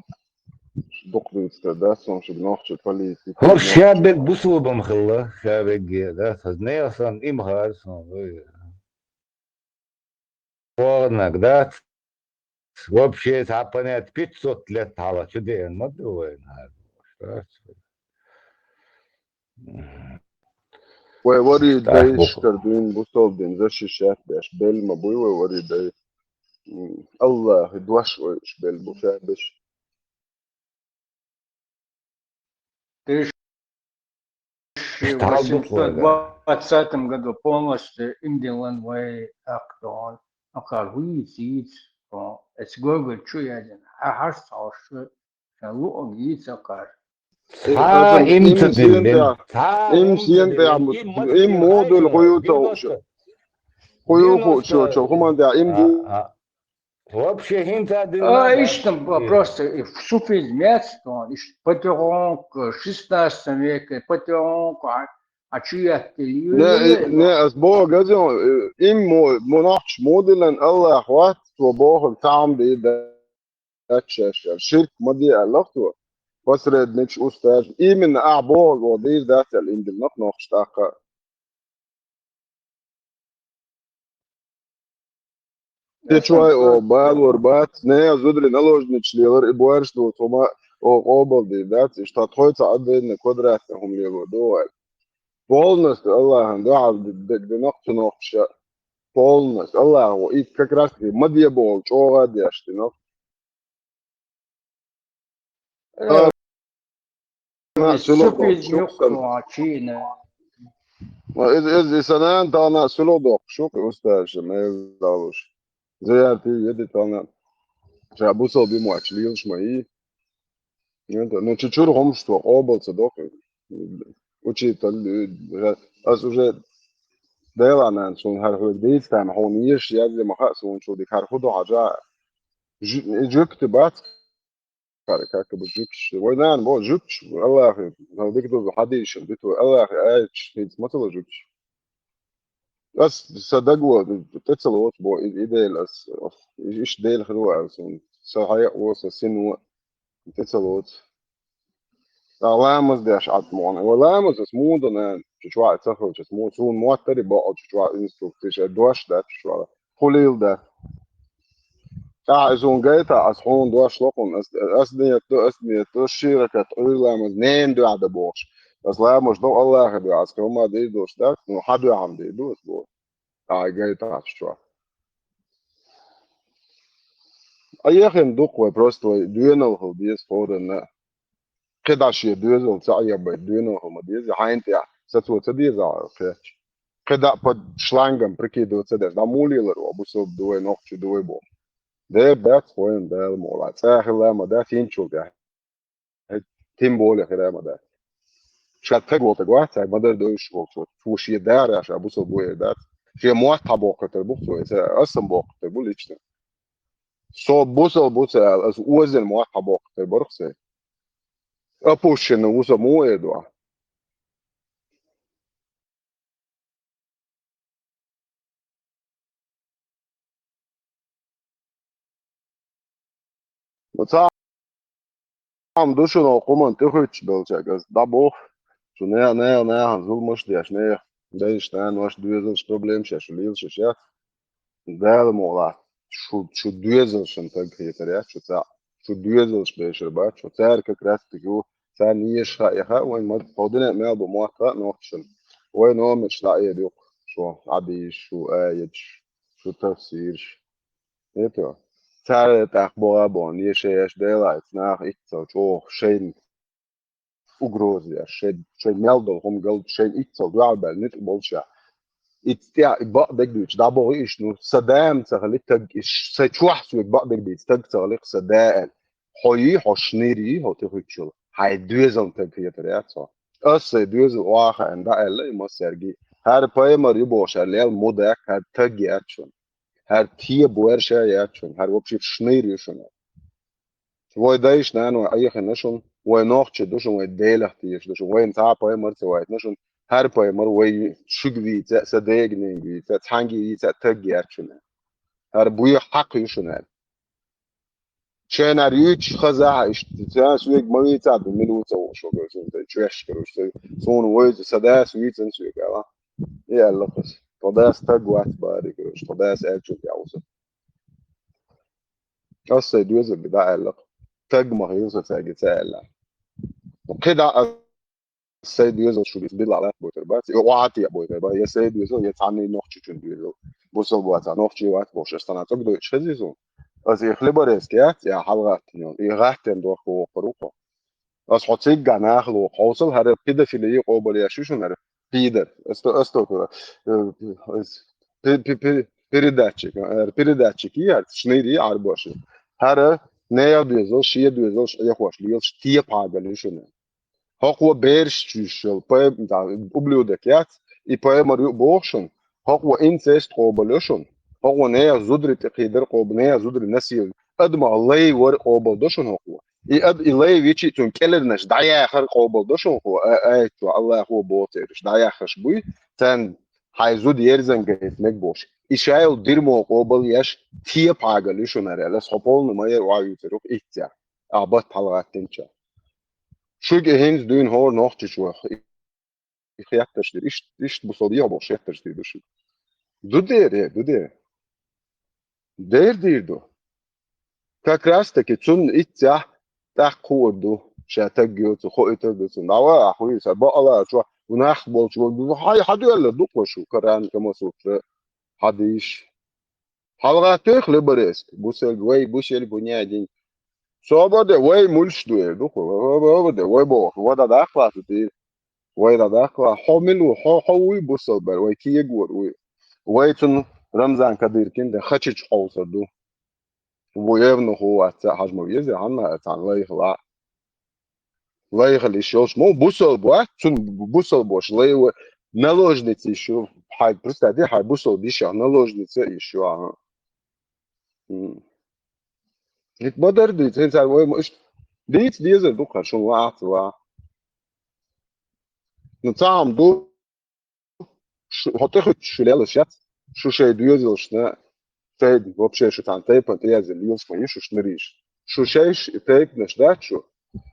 Дукха дуьйцуш дац, шуьга нохчо политика. ХӀорш ша берг бусулба ма хилла, ша берг, да, хаза нехан сан, им хар сан, ой. ВогӀанаг дац. Вообще, цхьа понять пятьсот лет хьалха чу деана ма ду вайна хӀара. Вай вари дайшкара дуьйна бусалба дин защищать беш белла ма буй вай вари дай. М, Аллахьа дош вай уьш белла бу, фаьбеш. Тыш-, Ишта хьал ду восемьсот двадцатом году полностью имдилан вай Ахтон, Ахар вуйиц, йиц, о, эц гогар чу язин, хьа хьарс хьалш, ша луъаг йиц Ахар. Цхьа Э, имца им диллина, сиен цхьа им имца сиен диллина, тӀехь им ма им диллина, модуль хьайна, хуюта девяносто, уша. Хуюху девяносто. Чо, чо, хӀуман да, им А, ди- а. Вообще хӀинца дина А, нах иштта, дац. Просто и суфизм яц тхуна, иштта потихоньку, шестнадцатом веке, потихоньку, а, а чу яттили Не, ю-, и, не, ас боху газон, э, им мо, мо нохчо модилан Аллах вац, цо бохург таам бе да, шаьш, ширк ма де аьллах цо. посредник, устаз. Именно ахь боху, дийр дац аьлла, им дина нах нохча тӀаккха. Течвай, о, балор бац, не, зудри наложнича лелар, и боарш ду, хӀума, о, къобал дийр дац, иштта тхой ца Ӏаддайна квадратный хӀума лело, ду вай. Полностью Аллахьан дуьхьал дегдинах цу нохча. Полностью. Аллахьо и как раз таки ма де боху чӀогӀа деш динах. Э, на, сулугу супиз дохуш, нюхкуа чийна. Ма, из, из, и санан тахана сулугу дохуш, шу кху устазашна, мел далуш. Зиярти еди тахана. Ша бусал бимуач лилаш ма и. Ну, чу-, чуьра хӀумаш цо къобал ца доху. Учитель, э, ас уже Делан нана суна хӀара хьоьга дийца тайна, хьуна еш язде ма хаьа суна чул дика хӀара хӀу ду хьажа. Жу-, жуьгти бац хӀара, как бы жуьгташ. Вай нана бо жуьгташ, Аллахье, хӀара дика дузу хьадийшина, биту Аллахье аьлча, хӀинца ма ца ло жуьгташ. Ас сан даг вон, тӀе ца лоцу бо, и, и дела ас, ас, иштта дела хир ву аьлла суна. Сан хьекъо, сан сино, тӀе ца лоцу. ТӀаккха ламаз деш Ӏад мукъана. Ва ламаз ас муха до, нана, чу чохь ца хилча, ас муха, суна моттари бакъал чу чохь инструкцеш, ай дош дац чу чохь. Хулийла дац. ТӀаккха и суна гайта, ас хьуна дош ло хьуна, ас, ас ният ду, ас ният ду, ши ракат Ӏуьйра ламаз, ненан дуьхьа дан бохуш. Ас ламаз ду, Аллахьан дуьхьа, ас кхин хӀума дийр долуш дац, ну, хьан дуьхьа ма дийр ду ас боху. Ай гайтахьаш чохь. А яхина дукха вай, просто вай доьналла хила деза хӀоранна. КхидӀа шен доьзал ца Ӏехабайта доьналла хила ма деза, хьайна тӀехь сацо ца деза кхетча. КхидӀа под шлангом прикидывать ца деш, дӀа муха лелар ву, бусалба ду вай, нохчи ду вай боху. Де бац хӀоранна Дала мукъалахь, цӀа хилла ма дац хӀинцачул тӀехь. Тем более хӀара ма дац. Ша таг волу таг вац, цхьа ма-дарра довзуш волчо. Цо шен дара ша бусалба ву эр дац. Шен мотт хьабоккхуьйтур бу цо, иза ас-м боккхуьйтур бу лично. Со бусалба ву ца аьлла, ас озийна мотт хьабоккхуьйтур барх сайн. Опущенный ву со муха эр ду ахь? Цхьа хӀума ду шуна хӀокху хӀуманна тӀехуьттуш белчаьрга ас дӀабоху, шу нехан, нехан, нехан зуламаш а деш, нехан дайша, наноша доьзалш, проблемаш еш, шу лелаш еш яц. Дала мукъалахь, шу, шу доьзалшна таг хетар яц шу цхьаъ. Шу доьзалш бешар бац шу. Цара как раз таки ву, царна еш хаьа, хаьа вайн ма-, хӀо дуьне мел бу мотт хаьа нохчашна. Вай номерш дӀаэр юккъе, шу хьадисаш, шу аяташ, шу тафсираш. Ето. Цара тӀаккха богӀа а бохна, еш а еш, Делахь, наха иццал чӀогӀа шайна угроза еш, шайн, шайн мел долу хӀума гал, шайн иццал дуьхьал баьлла ницкъ болча. Иццал и бакъдерг дуьйцу, дӀабоху иштта, ну, сан да-м ца хили таг, и ш-, сайн чохь соьга бакъдерг дийца таг ца хили сан да аьлла. Хьо йий, хьо шнийр йий, хьо тӀехуьттуш йолу? Хьайн доьзална таг хетар яц хьо. Ас сайн доьзал охьахаийна дӀа аьлла и массаьрга. ХӀара пайхамар ю бохуш, хӀара лел мудак, хӀара таг яц шуна. ХӀара тебан ваьрша яц шуна, хӀара вообще шнийр ю шуна. Вай дайша, наной Ӏехина шуна, вай нохчий ду шуна, вай Делах теша ду шуна, вайна цхьа а пайхамар ца вайтина шуна, хӀара пайхамар вай шуьга вийца а, сан дега-ненга вийца а, цхьаьнгге йийца а таг яц шуна. ХӀара буьйха хьакха ю шуна аьлла. Шайна хӀара юьйцуш хазахь а иштта, царна соьга ма вийца а, ду мила ву ца ву шуьга, шуна тӀе чоьш каруш, суна вайца, сан дас вийцина соьга аьлла. И аьлла-кх ас. Тхо дас таг вац бара, каруш, тхо дас аьллачул тӀаьхьа ву со. Ас сайн доьзалга дӀа аьлла-кх. Таг ма хила со цаьрга ца аьлла. КхидӀа ас сайн доьзал шу дийца билла лаьтта бойтар бац, я охьа а тӀе бойтар бац, я сайн доьзал, я цхьанний нохчичун доьзал. Бусалба вац, нохчий вац бохуш, ас цхьана цӀога дойчу хезий суна? Ас и хлеборезка яц, я хьалагӀаттина йолу, и гӀаттина дохко воккхур ву-кх. Ас хьо цигга нахала воккху хьовсал, хӀара педофилий къобал еш ю шуна хӀара пидар. Ас то, ас то, э, ас пе-, пе-, пе-, передатчик, э, передатчик яц, шнийр ю Ӏарбоша. ХӀара нехан доьзалш, шен доьзалш Ӏехош лелаш тепа хьагал ю шуна. ХӀокхо бераш чуьйш йолу пай-, да, ублюдок яц, и пайхамар ю боху шуна. ХӀокхо инцест къобал ю шуна. ХӀокхо нехан зударий тӀе кхийдар къобал, нехан зударий насил. Адамах лай вар къобал до шуна хӀокхо. И ад-, и лай вичи цунна кӀеларнаш дӀаяхар къобал до шуна хӀокхо. А-, аят чохь Аллахо боху цераш дӀаяххаш буй, царна хьайн зуда ерзан гайта мег бохуш. И шайла дирмо къобал еш тепа хьагал ю шуна хӀара аьлла. Ас хьо полный ма яра охьавуьйцур ву-кх иццехь. А батт хьалагӀаттинча. Шуьга и хӀинца дуьйна хӀора нохчичо и хеттарш дийр. Иштта, иштта бусалба дехьа болуш хеттарш дийр ду шуьга. Ду дера, ду дера. Дера дийр ду. Как раз таки цунна иццехь тӀаккха хуур ду, ша таг йоцу, хоуьйтур ду цунна. ДӀаваха хьуьйса, бакъала а чохь, нах болчу, хьай, хьадоьлла ду-кх шу, Коран, Камасутра, хьадийш. ХьалагӀаттийша либерейски, бусалба, вай бусалба, буньядин. Собар де, вай муьлш ду, эр ду-кх, собар де, вай боху, вай дӀадаккха лаьцна дийр. Вай дӀадаккха, хьо мила ву, хьо, хьо вуй бусалба, вай кегор вуй. Вай цунна Рамзан Кадыркин де хачичу хьовсур ду. Ву евнух ву, вац ца хьажа ма веза, хьанна а цхьана лайхала. Лайхала йиш йолуш, мо бусалба вац, цунна бусалбош лай ву, наложница йиш ю, хьай, представь, хьай бусалба йиш ю, наложница йиш ю, аха. М. Ник бадар дийца, хӀинца вай ма иштта дийца дезар ду-кх, шуна вац, вац. Ну, цхьа хӀума ду, шу, хьо тӀехуьттуш шу лелаш яц, шу шайн доьзалшна, шайн, вообще шу цхьана тайпана тӀеязъян лелаш ма ю шу шнарийша. Шу шайш и тайпанаш дац шу,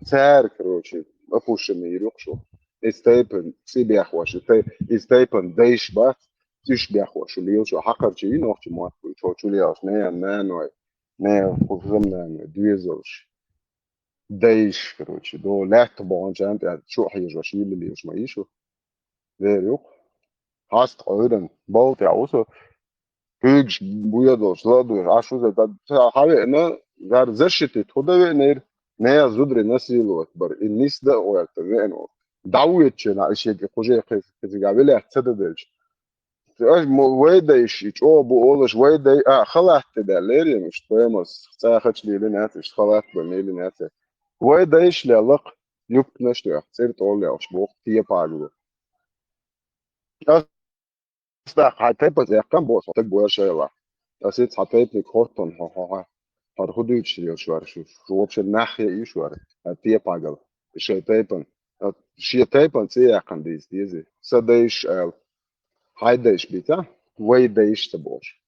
цара, короче, опущенный йир ю-кх шу. Иза тайпана цӀе бехош, и тайп-, иза тайпана дайш бац, цӀеш бехош шу лелаш, хьакхарчий нохчий мотт бу, чо чу лелаш, ненан наной, ненан кхузам наной, доьзалш. Дайш, короче, до лаьтта бохучарна тӀехь чу а хьежош, йилла лелаш ма ю шу. Дера ю-кх. Хьаста Ӏуьйранна, балла тӀехь ву со. Куьйгаш буьйр долуш, ладугӀуш, Ӏаш вуза, дан ца хьавеана, гӀар защитить хӀу дан веанера, нехан зударий насиловать бар, и нисдан а гӀоьртар веана волу. ДӀавоьдучу хенахь, и шега кху жайна кхе-, кхезига вилаьцна ца дан делча. Аш мо-, вай дайш и чӀогӀа бу олуш, вай дай, а, халатта даьлла лерина, иштта паймас, цӀа хача лелина яц, иштта халатта бан лелина яц. Вай дайш лелла-кх, юбканаш тоьхна, цӀера тӀолла лелхаш боху, тепагало. Ас тӀаккха хьайн тайпанца яьккхина боху, со таг бу шайла. Ас ица хьан тайпаниг хоттун хьо, хьо, хьо. ХӀара хӀун дуьйцуш лелаш вара шу? Шу вообще нах яа йиш вара? ХӀара тепагал. Шайн тайпан. Шен тайпан цӀе яьккхина дийца дезий? Сан дайш аьлла. Хьайн дайш бийца? Вай дайш ца бохуш.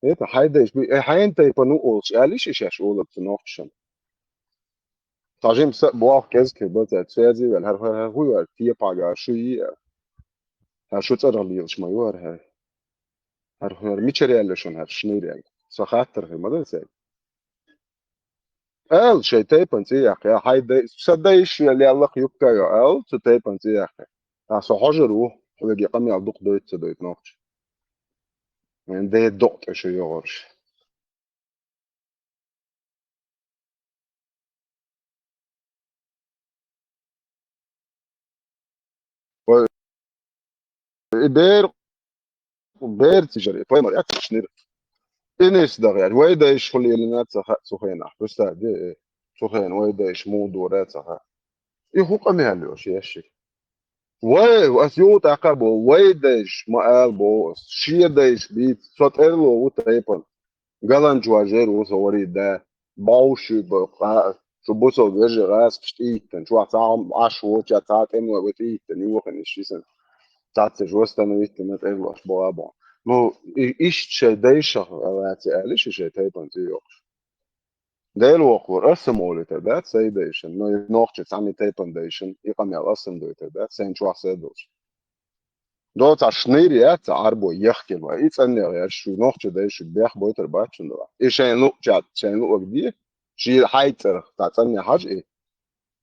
Это хьайн дайш бий, э, хьайн тайпан ву олуш, аьлла йиш и шаьш олура цу нохчашна. Цхьа жима са а боху кӀезиг хир бац аьлла, цу язйи ваьлла, хӀара, хӀара, хӀара хӀун ю аьлла, тепагал шу йий аьлла. ХӀара шу цӀарах лелаш ма ю хӀара, хӀара. ХӀара, хӀара мичара яьлла шуна хӀара шнайр аьлла? Со хаттар хир ма дара сайга. Аьлла, шайн тайпан цӀе яккха, я хьайн дай, сан дайш я лелла-кх юбка йо, аьлла, цу тайпан цӀе яккха. Ткъа со хьожур ву, хьоьга и къамел дукха дойту ца дойту нохча. Вайн ден докъ тӀе шу йогӀурш. Вай, и бер, бер цижар, и паймар яц шнир. И нис дагӀ яц. Вай дайш хӀу лелина ца хаьа цу хенахь. Представь, де, э, цу хенахь вай дайш муха дора ца хаьа. И хӀун къамел йолуш яьшши? Вай, ас юха тӀаккха а боху, вай дайш ма ала боху ас. Шен дайш бийца, со тӀерло ву тайпана. Галанчу важер ву со варий да. Бовши ба, кха-, шу бусал вежа гӀаскаш тӀеиттан. Чохь цхьа Ӏаш воча, цхьа тӀемлой ву тӀеиттан, юхана иш шисан. Цхьацца восстановить дан тӀерлош боху а боху. Ну, и-, иштта шайн дайшах лаьцна аьлла, шу шайн тайпана цӀе йоккхуш. Дела воккхур, аса ма олуьйтур дац сайн дайшан, но и нохча цхьаьна тайпан дайшан, и къамел аса ма дойтур дац, сайн чохь сай долуш. Доцахь шнайр яц, цхьа Ӏарбо яхкина вай, и цӀаннех яц, шу нохча дайша бех бойтур бац шуна. И шайн луъча, шайн луъург де, шен хьайн цӀарах, цхьа цӀанне хьажа и.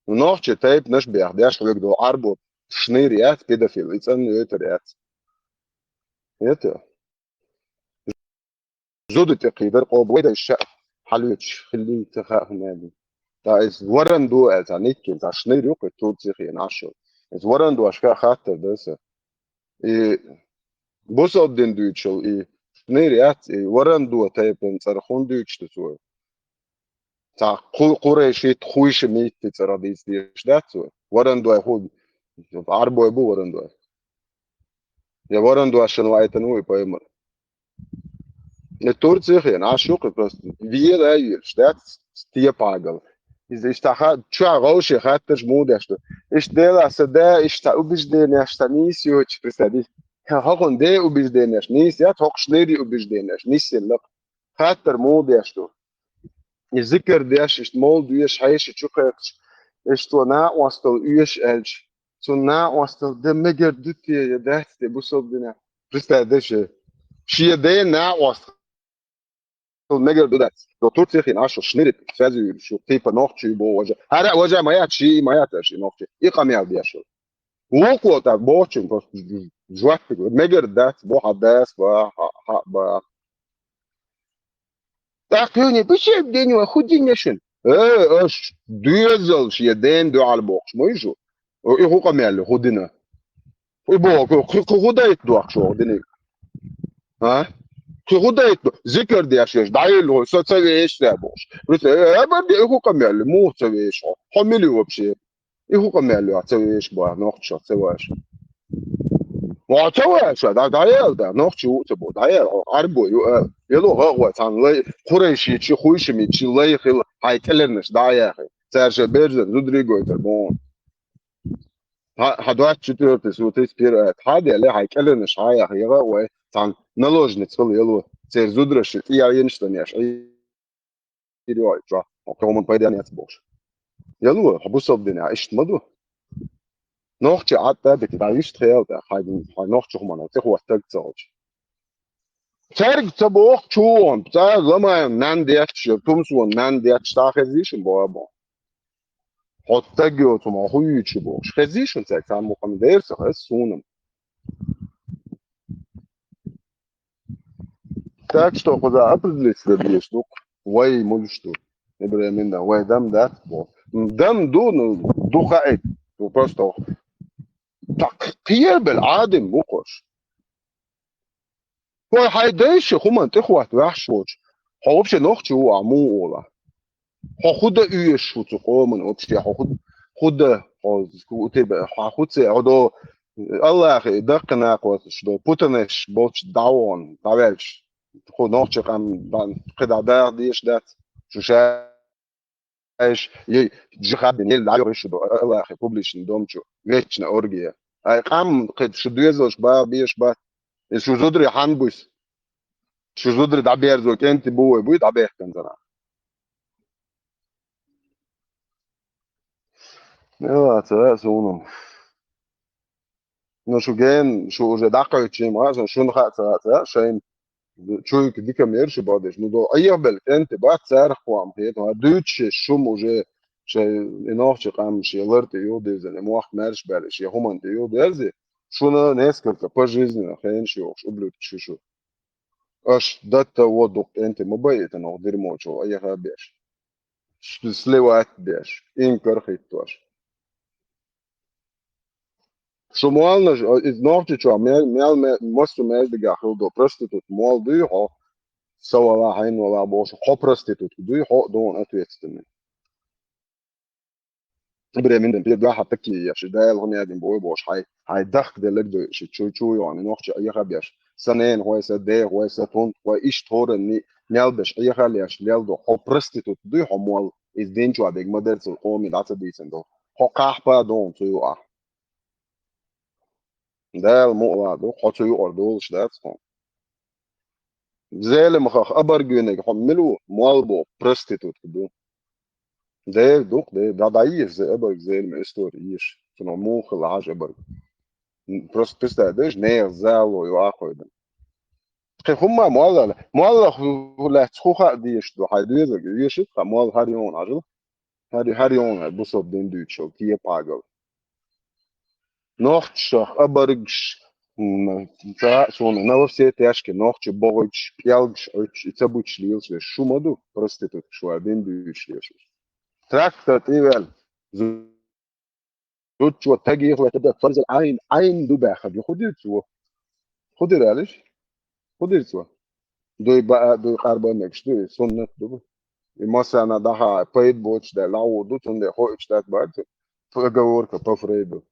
Нохча тайпанаш бех деш хьоьга долу Ӏарбо шнайр яц, педофил, и цӀанне йойтур яц. Это. Зуда тӀе кхийдар къоба вай дайша хьалоьцуш, хиллий ца хаьа хӀума аьлла. Ткъа иза варан ду аьлла, цхьа никкина, цхьа шнайр ю-кх и Турци хиъна Ӏаш йолу. Иза варан ду аша хаттар дан сан. И бусалба дин дуьйцуш йолу и шнайр яц, и варан ду тайпана цӀарах хӀунда дуьйцуш ду цо? Цхьа кху-, кхурайшит, хуйшамит цӀарах дийца дезаш дац цо? Варан дой хӀу, Ӏарбой бу варан дой. Я варан дошна вайтана ву и паймар. И Турци хиъна Ӏаш ю-кх и просто. Вела а йоьлуш дац тепагал. Иза иштта ха-, чохь гӀовше хаттарш муха деш ду. Иштта Дела сан да, иштта убежденеш сан нийса йоцуш, представь. ХӀокхун де убежденеш нийса яц, хӀокху шнайри убежденеш нисъелла-кх. Хаттар муха деш ду. И зикар деш, иштта мол доьшуш, хьеший чу кхеташ, Иштта цо накъостал оьшу аьлча, цунна накъостал де мегар ду те, я дац те бусалба динехь. Представь, де ше. Шен ден накъостал мегар ду дац. До Турци хин ашу шнирит, связующий, типа нохчий бо важа. ХӀара а важа ма яц, ши ма яц, ши нохчий. И къамел деш. Вукхо тӀаккха бохучун просто жоп мегар дац, бо хьан дас ба, хьа, хьа ба. ТӀаккха кхуьне, бусалба дин ван хӀу дина шуна? Э, аш доьзал шен ден дуьхьал бохуш, ма ю шу? О, и хӀу къамел ю, хӀу дина? И боху, кху, кху хӀу дайта дохуш оха диниг? А? Кху хӀу дайта до? Зикар деш еш, дӀайилла хӀу, со ца веш ца бохуш. Просто, э, э, бан де, и хӀу къамел ю, муха ца веш хьо? Хьо мила ю вообще? И хӀу къамел ю, ца веш боху, нохчо ца веш. Ва ца веш, да, дӀаяла, да, нохчо ву ца бо, дӀаяла, хьо Ӏарбо ю, а, ело гӀа гӀой, цхьана лай, курайшичи, хуйшимичи, лай хила, хьайн кӀелернаш дӀаяхи. Цара ша берзан зударий гойтар боху. Хьа, хьа двадцать четвёртый сутись пир, а, хьа деле, хьайн кӀелернаш хьаяхи, яга вай, цхьана наложница хила ело, церан зудараши, тӀеяйнаш дан еш, Ир йой, чохь, хьо хӀуманна пайда яц бохуш. Ялур, хьо бусалба динехь иштта ма ду. Нохчи Ӏад тӀе а битий, дӀа вуьшта хел тӀе, хьайн, хьайн нохчи хӀуманна тӀе хӀоттаг ца хилча. Цаьрга ца боху чу вон, цара ламаем нан детташ, я тумсо нан детташ, цхьа хезий шуна боху бо. Хьо стаг йоцу ма хӀу юьйцу бохуш. Хезий шуна цаьрга, цхьа мукъам дерсах, ас суна. Так что, кхуза определиться дезаш ду, вай муьлш ду. Ибрахимна, вай дам дац бо. Дам ду, ну, ду хаийта. Ну, просто так кхербел Ӏадам бу кхуш. Вай хьайн дайша хӀуманна тӀехӀотта ваьхьаш воцуш. Хьо вообще нохчи ву а муха ола? Хьо хӀу дан оьшуш ву цу къоман вообще? Хьо хӀу, хӀу дан, хьо утиба, хьо хӀу це, хьо до Аллахе даккха накъосташ до, путанаш болчу дӀавон, дӀаваьлча, хӀу нохчи къам дан, кхидӀа даха дезаш дац, шу шаьш, ей, джихад бин, ел дӀайогӀуш шу до, Аллахе публичный дом чу, вечная оргия. Ай, къам, кхид шу доьзалш баха безаш бац, и шу зударий хьан буьсу? Шу зударий дӀаберзо кӀентий бу вай буй, дӀабехкан зана. Нела, ца ваьа суна. Ну, шу ген, шу уже дӀакхоьчу ма, сан шуна хаа ца, ца, шайн чуйка дика мер шу бадеш. Ну, до айяхбел кӀентий бац, царах кхоам хета, ма дуьйцуш шум уже шайн и нохчи къам шен лар тӀе юхадирзина, и мохк маьрша баьлла, шен хӀуманна тӀе юхадерзи. Шуна несколько пожизненно хенаш йохуш, ублюдки шу шу. Аш датта во дукъ кӀентий ма байита нох дерьмочул айяха беш. Сливать беш, инкар хӀиттош. Шу молнаш, а, из нохчичо мел, мел, мел, массо мел дигахь хила до, проститут мол дуй хьо, са вала, хьайн вала бохуш, хьо проститутка дуй, хьо а дона ответственный. Бременден, пе, дуьхьа такие еш, Дала хӀун ядин бой бохуш, хьай, хьай дахка деллаг дуй, ши чу, чу йони, нохчи айяха беш. Са нен хой, са де хой, са тун хой, иш торан ни, мел беш, айяха леш, лел до, хьо проститут дуй, хьо мол, из дин чу а дег ма дерцал, къоми дӀаца дийцан до. Хьо кхахьпа дона цу юкъахь. Дала мукъала ду, хьо цу юкъара долуш дац хьо. Зеламхах абаргуьниг хьо мила ву, мол бо, проститутка ду. Дера дукха, дера, да, да, еш, зе, абарг, зелам, истори еш. Цунах муха хила хьажа абарг. Просто представь, деш, нехан зало ю ахойдан. Кхин хӀумма молла, молла хӀу, хӀу лаьцна хӀу хаа дезаш ду, хьайн доьзалга вешит, ха, молла хӀара йона хьажал. ХӀара, хӀара йона бусалба дин дуьйцуш йолу кепагал. Нохчашах абаргаш, м, ца а суна, на во все тяжкие нохчи бохуьйтуш, пӀелгаш Ӏуьттуш, и ца буьтуш лелаш веш шу ма ду, проституткаш вара дин дуьйцуш лелаш веш. Трактор тӀе ваьлла, зу-, зудчо тагийхале тӀе дан, фарзал Ӏайн, Ӏайн ду баьхна, хӀу дира цо? ХӀу дира аьллаш? ХӀу дира цо? Дуй баа, дуй къарба мегаш ду, и суннат ду. И масана даха пайда боцуш даьлла, лахьу ду, цундела хоуьйтуш дац бац, поговорка по Фрейду.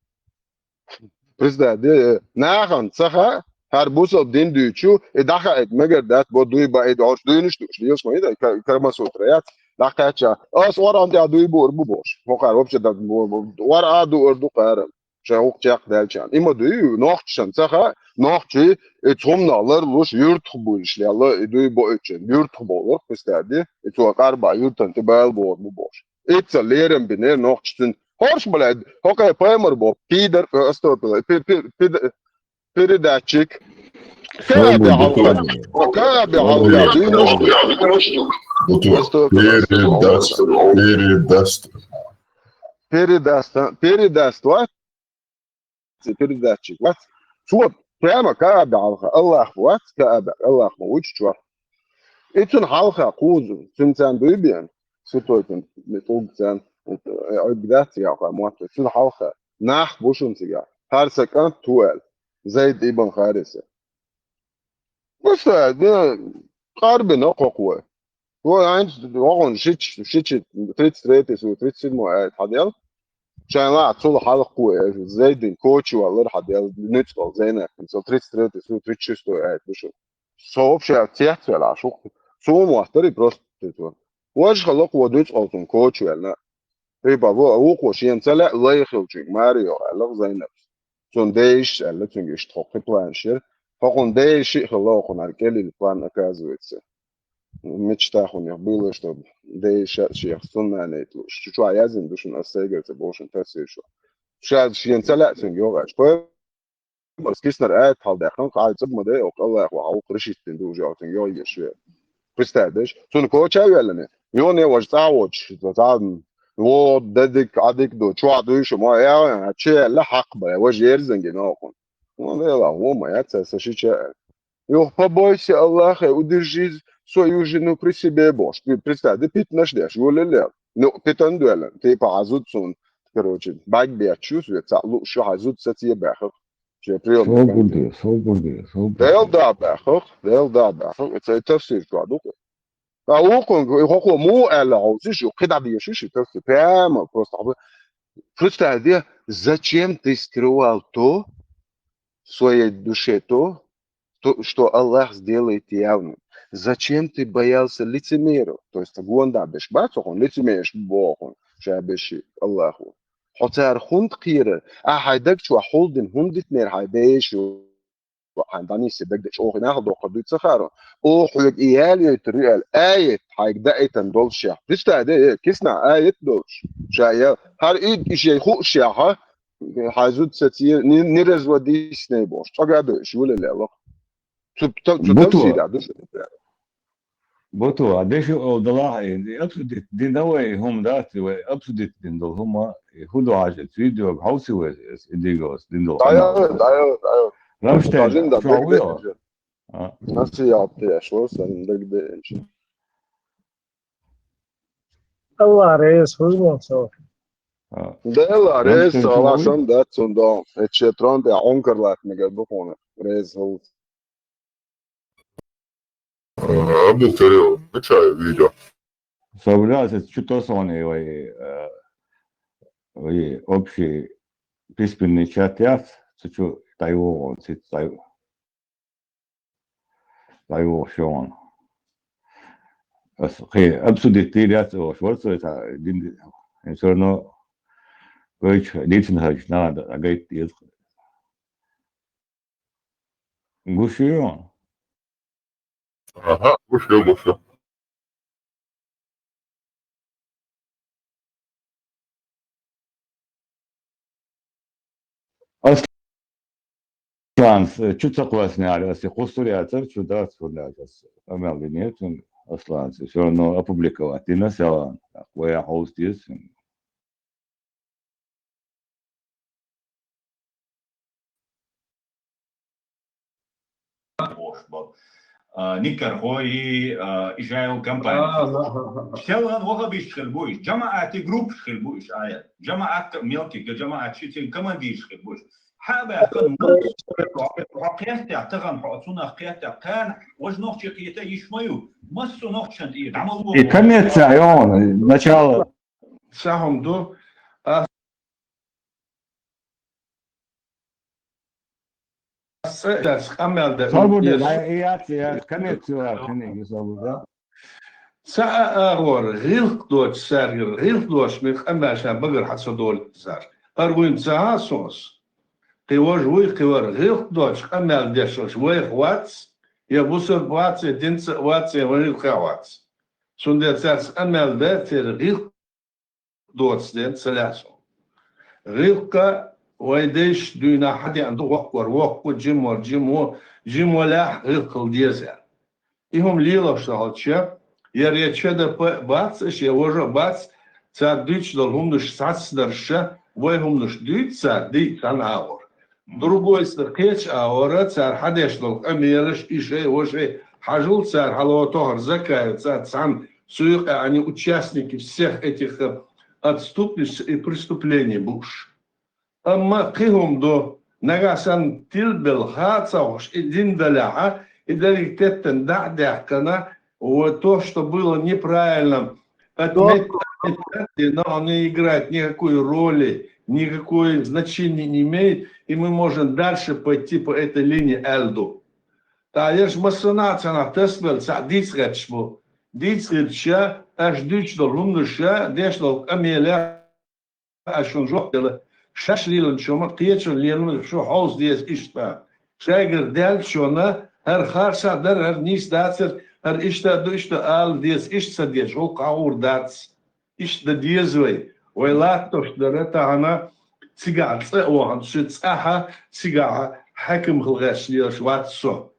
Представь, де, нахана ца хаьа, хӀара бусалба дин дуьйцу, и даха эт мегар дац, бо дуй баа, и дорш дуйнаш душ, лелаш ма йида, Ка-, Камасутра яц, дӀакхаьчча, ас оран тӀехь дуй буур бу бохуш. ХӀокхара вообще дан бу, бу, ор а дуур ду кхара. Шайн гӀуллакх чекхдаьллачарна. И ма дуй, нохчашна ца хаьа, нохчий, и цхьумнах ларлуш, юьртах буьйлуш лелла, и дуй боуьйтуш, юьртах бовларх, представь, и цо къарбахь юьртан тӀе бала бохур бу бохуш. Итца лерам бинера нохчо цуьнан. Хорш бале, хӀокхе паймар бо, пидор, э, астопила, пи-, пи-, пи-, передатчик. Каабе хьалха. Каабе хьалха. Передаст. Передаст. Передаст, а? Передаст, вац? Передатчик, вац? Цо прямо Каабе хьалха. Аллах вац, Каабе, Аллах ма вуч чохь. И цунна хьалха кхуза, цуьнан царна дуй бен, святой цуьнан, тӀулг царна, э, Ӏуьрг дац, яхха, мотт, цуьнан хьалха. Нах бу шуна цигахь. ХӀара сан кӀант ву аьлла. Зайд ибн Хариса. Просто, ну, къарбина кхокхо. Вон, хӀинца, вогӀун шич-, шичи тридцать третий сура, тридцать седьмой аят хьаделла. Шайн лаахь цул хьалха кхо, э, Зайдин коча валлар хьаделла, нуьцкъала Зайнапин, цул тридцать третий сура, тридцать шестой аят ду шу. Со вообще цецвелла шу. Суна моттарий просто цецвелла. Важа хала кхо нуьцкъала цунна коча ваьлла. Типа, во, вукхо шена ца лаьа лай хилчуьнга маре йо, аьлла Зайнапс. Цунна дайша аьлла, цуьнга иштта хӀокху планаш яра. ХӀокхунна дайша а хилла, хӀокхунна кӀелина план, оказывается. Мечта хьуна буьйлуш ду, дайша а шех суннанайта лууш. Чу чохь яздина ду шуна, ас сайгара ца боху шуна тафсир чохь. Ша шена ца лаьа цуьнга йогӀуш. Пайхамарс киснар аят хьалдаьккхина, кхай цӀа ма дай, оха Аллах ваха вукху решить дина ду уже, оха цуьнга йогӀу еш ве. Представь, деш? Цунна коча а ваьллане. Йоне важа цӀа а воцуш, цӀа а, во, дадик, Ӏадик ду, чохь дуй шу, ма, я, я, чи аьлла хьакха бара, важа ерзанге нохуна. Ну, Дела, во ма, я, ца, са шича а. Юха, побойся Аллаха, удержи свою жену при себе, бохуш. Представь, да питанаш деш, йолале. Ну, питан дуьйлан, типа, хьан зуда суна, короче, бӀаьрг бетташ ю, цхьаъ лууш ю, хьан зуда сацае баьхха. Шен приём. Собар де, собар де, собар де. Дела да баьхха, Дела да баьхха. Ца тафсир чохь ду-кх. Ткъа вукхунга, хӀокхо муха аьлла хьовсийша, кхидӀа дезаш ю ши тафсир. Прямо просто хьо-, представь, де, зачем ты скрывал то в своей душе, то, то, что Аллах сделает явным? Зачем ты боялся лицемеров? То есть, гонда беш бац хьуна, лицемерш бохун, ша беш Аллаху. Хьо цара хӀунда кхерар? Ахьа хьайн даг чохь хьулдина хӀунда дитинера хьайн беш ю? Хьайн дӀаниссе дагадеш, оха и нахала доккхур дуьйцу ца хаьара. Оха хьоьга и ял йойтур ю аьлла, аят хьайга даийтан доллушехь. Дистаде, э, кисна аят долуш. Ша я, хӀара и, и шен хуушехьа, хьайн зуда сацае, не, не разводись с ней бохуш. ЦӀога а дойуш, юлале лакха. Цу, цу, цу Буту. Тафсира ду шу. Буту, а деши ол далахь, и обсудить дина вай хӀума дац, вай обсудить дина долу хӀума, и хӀун ду хьажа, цу видеога хьовсий вай, и дигос дина долу хӀума. ДӀайо, дӀайо, дӀайо. Рамштайн, Тажин да, чохь дагде вуй? Энчи. А. Насият деш ву сан дагде энчи. Алла реза хуьлда цо. А. Дела реза, Рамштайн чохь вуй? Алла шан дац цунна догӀу. Эче трон тӀе Ӏункар латта мегар бу хьуна. Реза хуьлда. Абдул Карим, включай видео. Собрался, что-то он и, и, э, и общий письменный чат яц, цу чу дӀайогӀу, цу дӀай-, дӀайогӀу шо он. Ас кхе обсудить дийр яц ош, варца ца дин, всё равно гайчу дийцина хазчу нагахь дӀагайта деза. Гуш ю? Ага, гуш ю, гуш ю. Асланс, чу ца кхоьссина аьлла, аса кхуссур яцара, чу дац хӀума дац аса. Къамел динера цуьнга Асланс. Всё равно опубликовать дина аса, вай хьовса деза цуьнга. Ош бо. А, Никархой, а, Ижаев компания. А, да, да, да. Селан вахабиш хил бу иш. ЖамаӀати группаш хил бу иш, аят. ЖамаӀат мелкий, га жамаӀат ши цин командирш хил бу иш. Хьабаьхкан, хьо кхетта, тахан хьо цунах кхетта, кхана, вож нохчи кхета йиш ма ю. Массо нохчан тӀе, дӀа ма ло. И коммерция, он, начало. Сахьум ду. А, Ас цӀа а дац, къамел дан. Собар де, ай, и яц, и яц, коммерция вар, кхиниг, собар де. Цхьа а агӀор гӀиллакх доцуш цаьргара, гӀиллакх доцуш мега къамел ша багара хьан ца долу цара. Ара вуйна ца хьа соьца. Кхин важа вуй, кхин вара гӀиллакх доцуш къамел деш волуш вайх вац, я бусург вац, я динца а вац, я вайх а вац. Цундела цаьрца къамел дан, церан гӀиллакх доцу ден ца лаьцна. ГӀиллакх вайн дайша дуьйна хьадеана ду, воккхавар воккха, жимавар жима, жимавалехь гӀиллакхал деза. И хӀума лелош хилча, я РЧДП бац, я важа бац, цара дуьйцуш долу хӀуманаш схьаццадарша, вай хӀуманаш дуьйцу цара, дийца цхьана агӀор. Другой стар кхеча агӀора, цара хьадеш долу къамелаш, и шай, ва шай, хьажал цара хьало тохар Закаев, цара цхьана цу юкъа они участники всех этих отступничеств и преступлений бууш. Амма кхин хӀума ду, нагахь санна тилбелла ха а ца хууш, и дина далехьа, и дерриг теттина дӀа а даьккхина, вот то, что было неправильно, отметить, отметить, но оно не играет никакой роли, никакое значение не имеет, и мы можем дальше пойти по этой линии, аьлла ду. ТӀаккха ерш массанхьа а цхьанхьа тасабелла цхьаъ дийца гӀерташ бу. Дийца гӀерташ, аша дуьйцуш долу хӀуманаш, деш долу къамелех, ас шуна жоп делла, шаьш леланчунна, кхечунна леланчунна шу хьовса деза иштта. Шайгара даьллачунна, хӀара харцахь дара, хӀара нийса дацара, хӀара иштта а ду, иштта ала деза, иштта ца деза, хӀокху хьагӀур дац. Иштта дан деза вай. Вай латтош дара тахана цигахь цӀа а вахана, ши цӀахьа цигахь хьаькам хила гӀерташ лелаш вац со.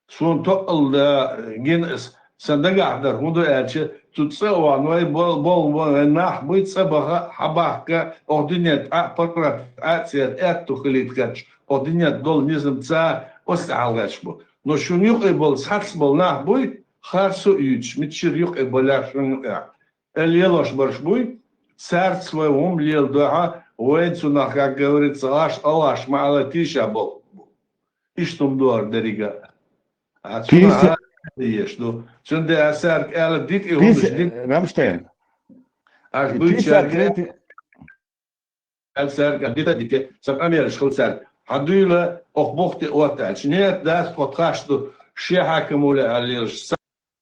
Суна тоъал дан гина ас, сан дагахь дар хӀун ду аьлча, цу цӀа а вахана, вай бол-, бол-, бол-, вай нах буй цӀа баха, хьабахка, оха дуьнен тӀе а паргӀат Ӏа а церан аьтту хилийта гӀерташ, оха дуьнен тӀе долу низам ца оцу тӀе хьалгӀерташ бу. Но шуна юкъе болу, цхьацца болу нах буй, харцо а юьйцуш, миччара юкъе балеш шуна юкъехь. Э, лелош барш буй, цаьрца вай хӀума леладохьа, вайн цунах, как говорится, гӀаш, алгӀаш ма Ӏала тийша болу. Иштта хӀума ду хӀара деррига. А цунах Писа- а еш ду. Цундела ас цаьрга аьлла, дита и хӀуманаш, Писа-, дита. Рамштайн. Аш И буй пятьдесят цаьрга третий. Аьлла цаьрга, дита, дита, сан къамелаш хила цаьрга. Хьан дуйла, ох, бохти отта аьлча. Нет, дац, тхо тхаш ду, шен хьаькам вула аьлла лелаш.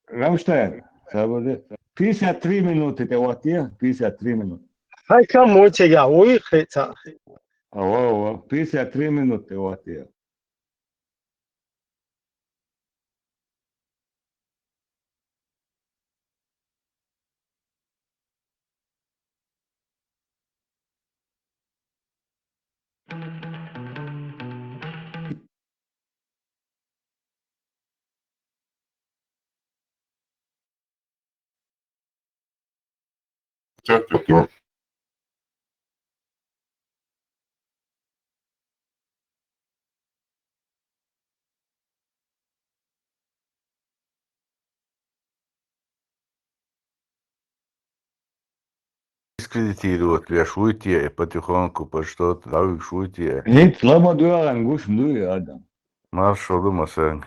Рамштайн, сабаде. Пятьдесят три минуты тӀе отте, пятьдесят три минуты. Хьаькам ву цигахь, вуй хи ца. Ава, ава, пятьдесят три минуты тӀе отте. Дискредитировать веш вуй те, и потихоньку по что-то дӀавуьгуш вуй те. ХӀинца лама дуьйгӀан гуш ма дуй, адам. Маршо ду, масанг.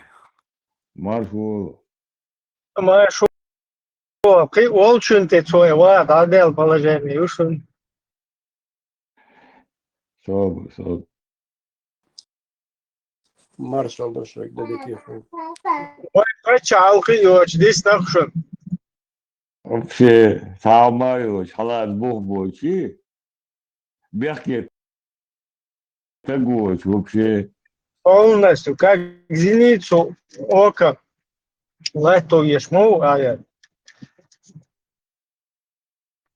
Маршо. Кхин волчун тӀе цо и ваха дӀадел положение ю шуна. Собар, собар. Маршал дошуьйту дадикехула. Вай кхача хьалхи йоч, дис нах шуна. Вообще, сагӀа ма йоч, хьалаца бух боч, бехке стаг воч, вообще. Полностью, как зеницу ока, лайто еш ма ву, а я.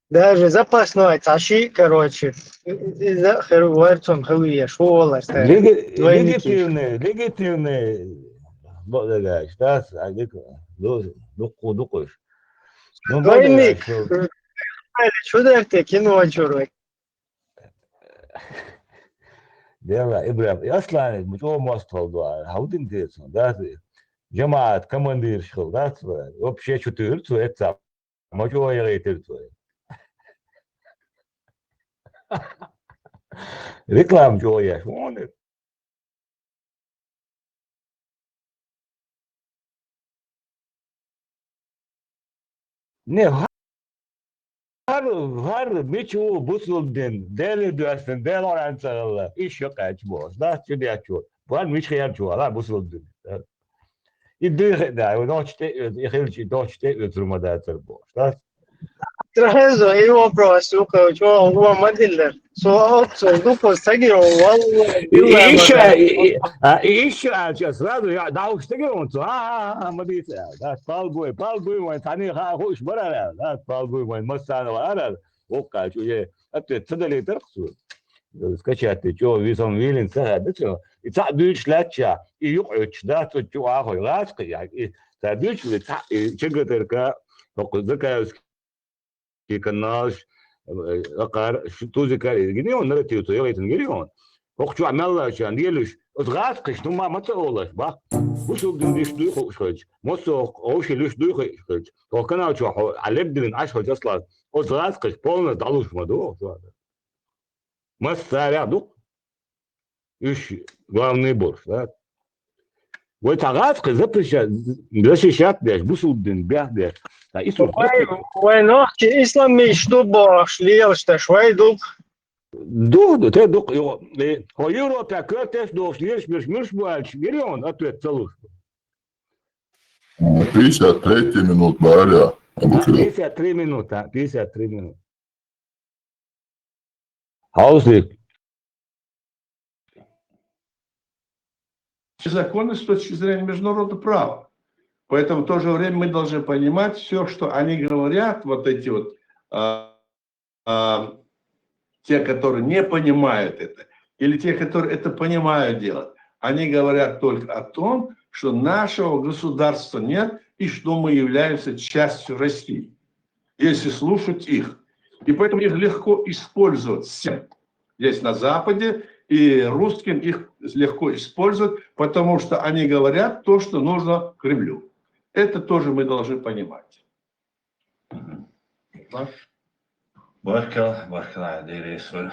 Даже запасной цхьа шиъ, короче, иза а хир варцун хилийеш, хӀу волар сан. Леги-, двойники. Легитимный, легитимный, бо-, дагаш, да, а дик-, ду-, дукху, дукхуш. Ну, двойник. Бо-, дагаш, ну. Чу дерте кино чуруй. Дела, Ибрахим, и Аслан, мучӀо мост хал дуа, хьавдин тецун, да, жамаат, командирш хал, да, вообще чу туьр цу, это Ма чӀогӀа яхийтира цо. Реклама чӀогӀа еш. Вон эр. Не, хӀар, хӀар мича ву бусулба дин, Деле доьссина, Дела Къуръан ца хилла, иш йо кхаьча бохуш, дац чу дечо. ХӀар мича хер чу вала бусулба дин. И дуьйхи а даьлла, нохча тӀе а оьцу, и хилча, и нохча тӀе а оьцур ма дацара бохуш, дац? Сразу и вопрос укхачо, ума ма диллар. Со отцо, дукха сагиро, валла, И ишо, и, и, а, и ишо аьлча, сразу я, да уж таки он цо, а, а, а, ма дийца аьлла, дац, палгой, палгой вайн, тхьаний хаа хууш бара аьлла, дац, палгой вайн, массанхьа ара аьлла. воккхача уже ответ ца далийтарх цо. Скачать де, чӀо, висам вилин ца хадда цо. И цхьаъ дуьйцуш лаьттача, и юкъа Ӏуьттуш дац, оцу чу Ӏахой гӀац кхи, и ца дуьйцуш, и цхьаъ, и ЧГТРК, хӀокху Закаевский каналш, э, акхар, ш-, тузика, гиний он, нарратив цо яхийтина гиний он. ХӀокху чохь мел лаьцча, лелуш, оцу гӀац кхиш, ну, ма, ма ца олаш, бах. Бусулба дин луьш дуй хууш хилча, массо а вовший луьш дуй хууш хилча, хӀокху канал чохь хьо, а лебдилина Ӏаш хилча, аслан, оцу гӀац кхиш полностью дӀалуш ма ду, оха чохь. Массарехь ду-кх. Уьш главный болуш, да? Вай цхьа гӀац кхин запрещать, защищать деш, бусулба дин бех деш. Цхьа и сурт Вай, вай нохчий исламисташ ду бохуш, лелаш деш, вай ду. Ду, ду, те ду, йо, э, хьо Европехь коьртеш дохуш, лелаш берш муьлш бу аьлча, гири он ответ ца луш. Пятьдесят третья минута, Баря. Пятьдесят три минута, пятьдесят три минута. Хаузлик. Законы с точки зрения международного права. Поэтому в то же время мы должны понимать все, что они говорят, вот эти вот, а, а, те, которые не понимают это, или те, которые это понимают делать, они говорят только о том, что нашего государства нет и что мы являемся частью России, если слушать их. И поэтому их легко использовать всем здесь на Западе, и русским их легко использовать, потому что они говорят то, что нужно Кремлю. Это тоже мы должны понимать. Мгм. Да. Баркал, баркал, Дересваль.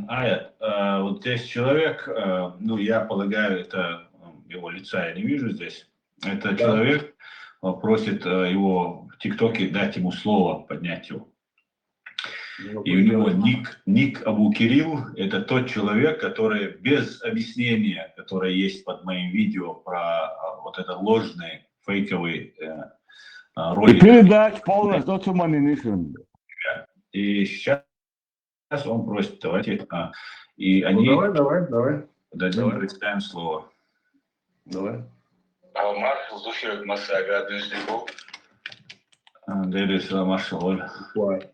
Аят, а, вот здесь человек, а, ну, я полагаю, это, м, его лица я не вижу здесь. Это Да. человек, а, просит, а, его в ТикТоке дать ему слово, поднять его. Ну, И у него пусть ник, ник Абу Кирилл, это тот человек, который без объяснения, которое есть под моим видео про, а, вот это ложные, фейковые, э, а, И ролики. передача полностью, то, что мы не слышим. И сейчас он просит, давайте, а, и Ну, они давай, давай, давай. дадим, Давай. представим слово. Давай. А, маршал, слушай, массага, дюсни бу. А, Дересваль, маршал, Оля. Давай.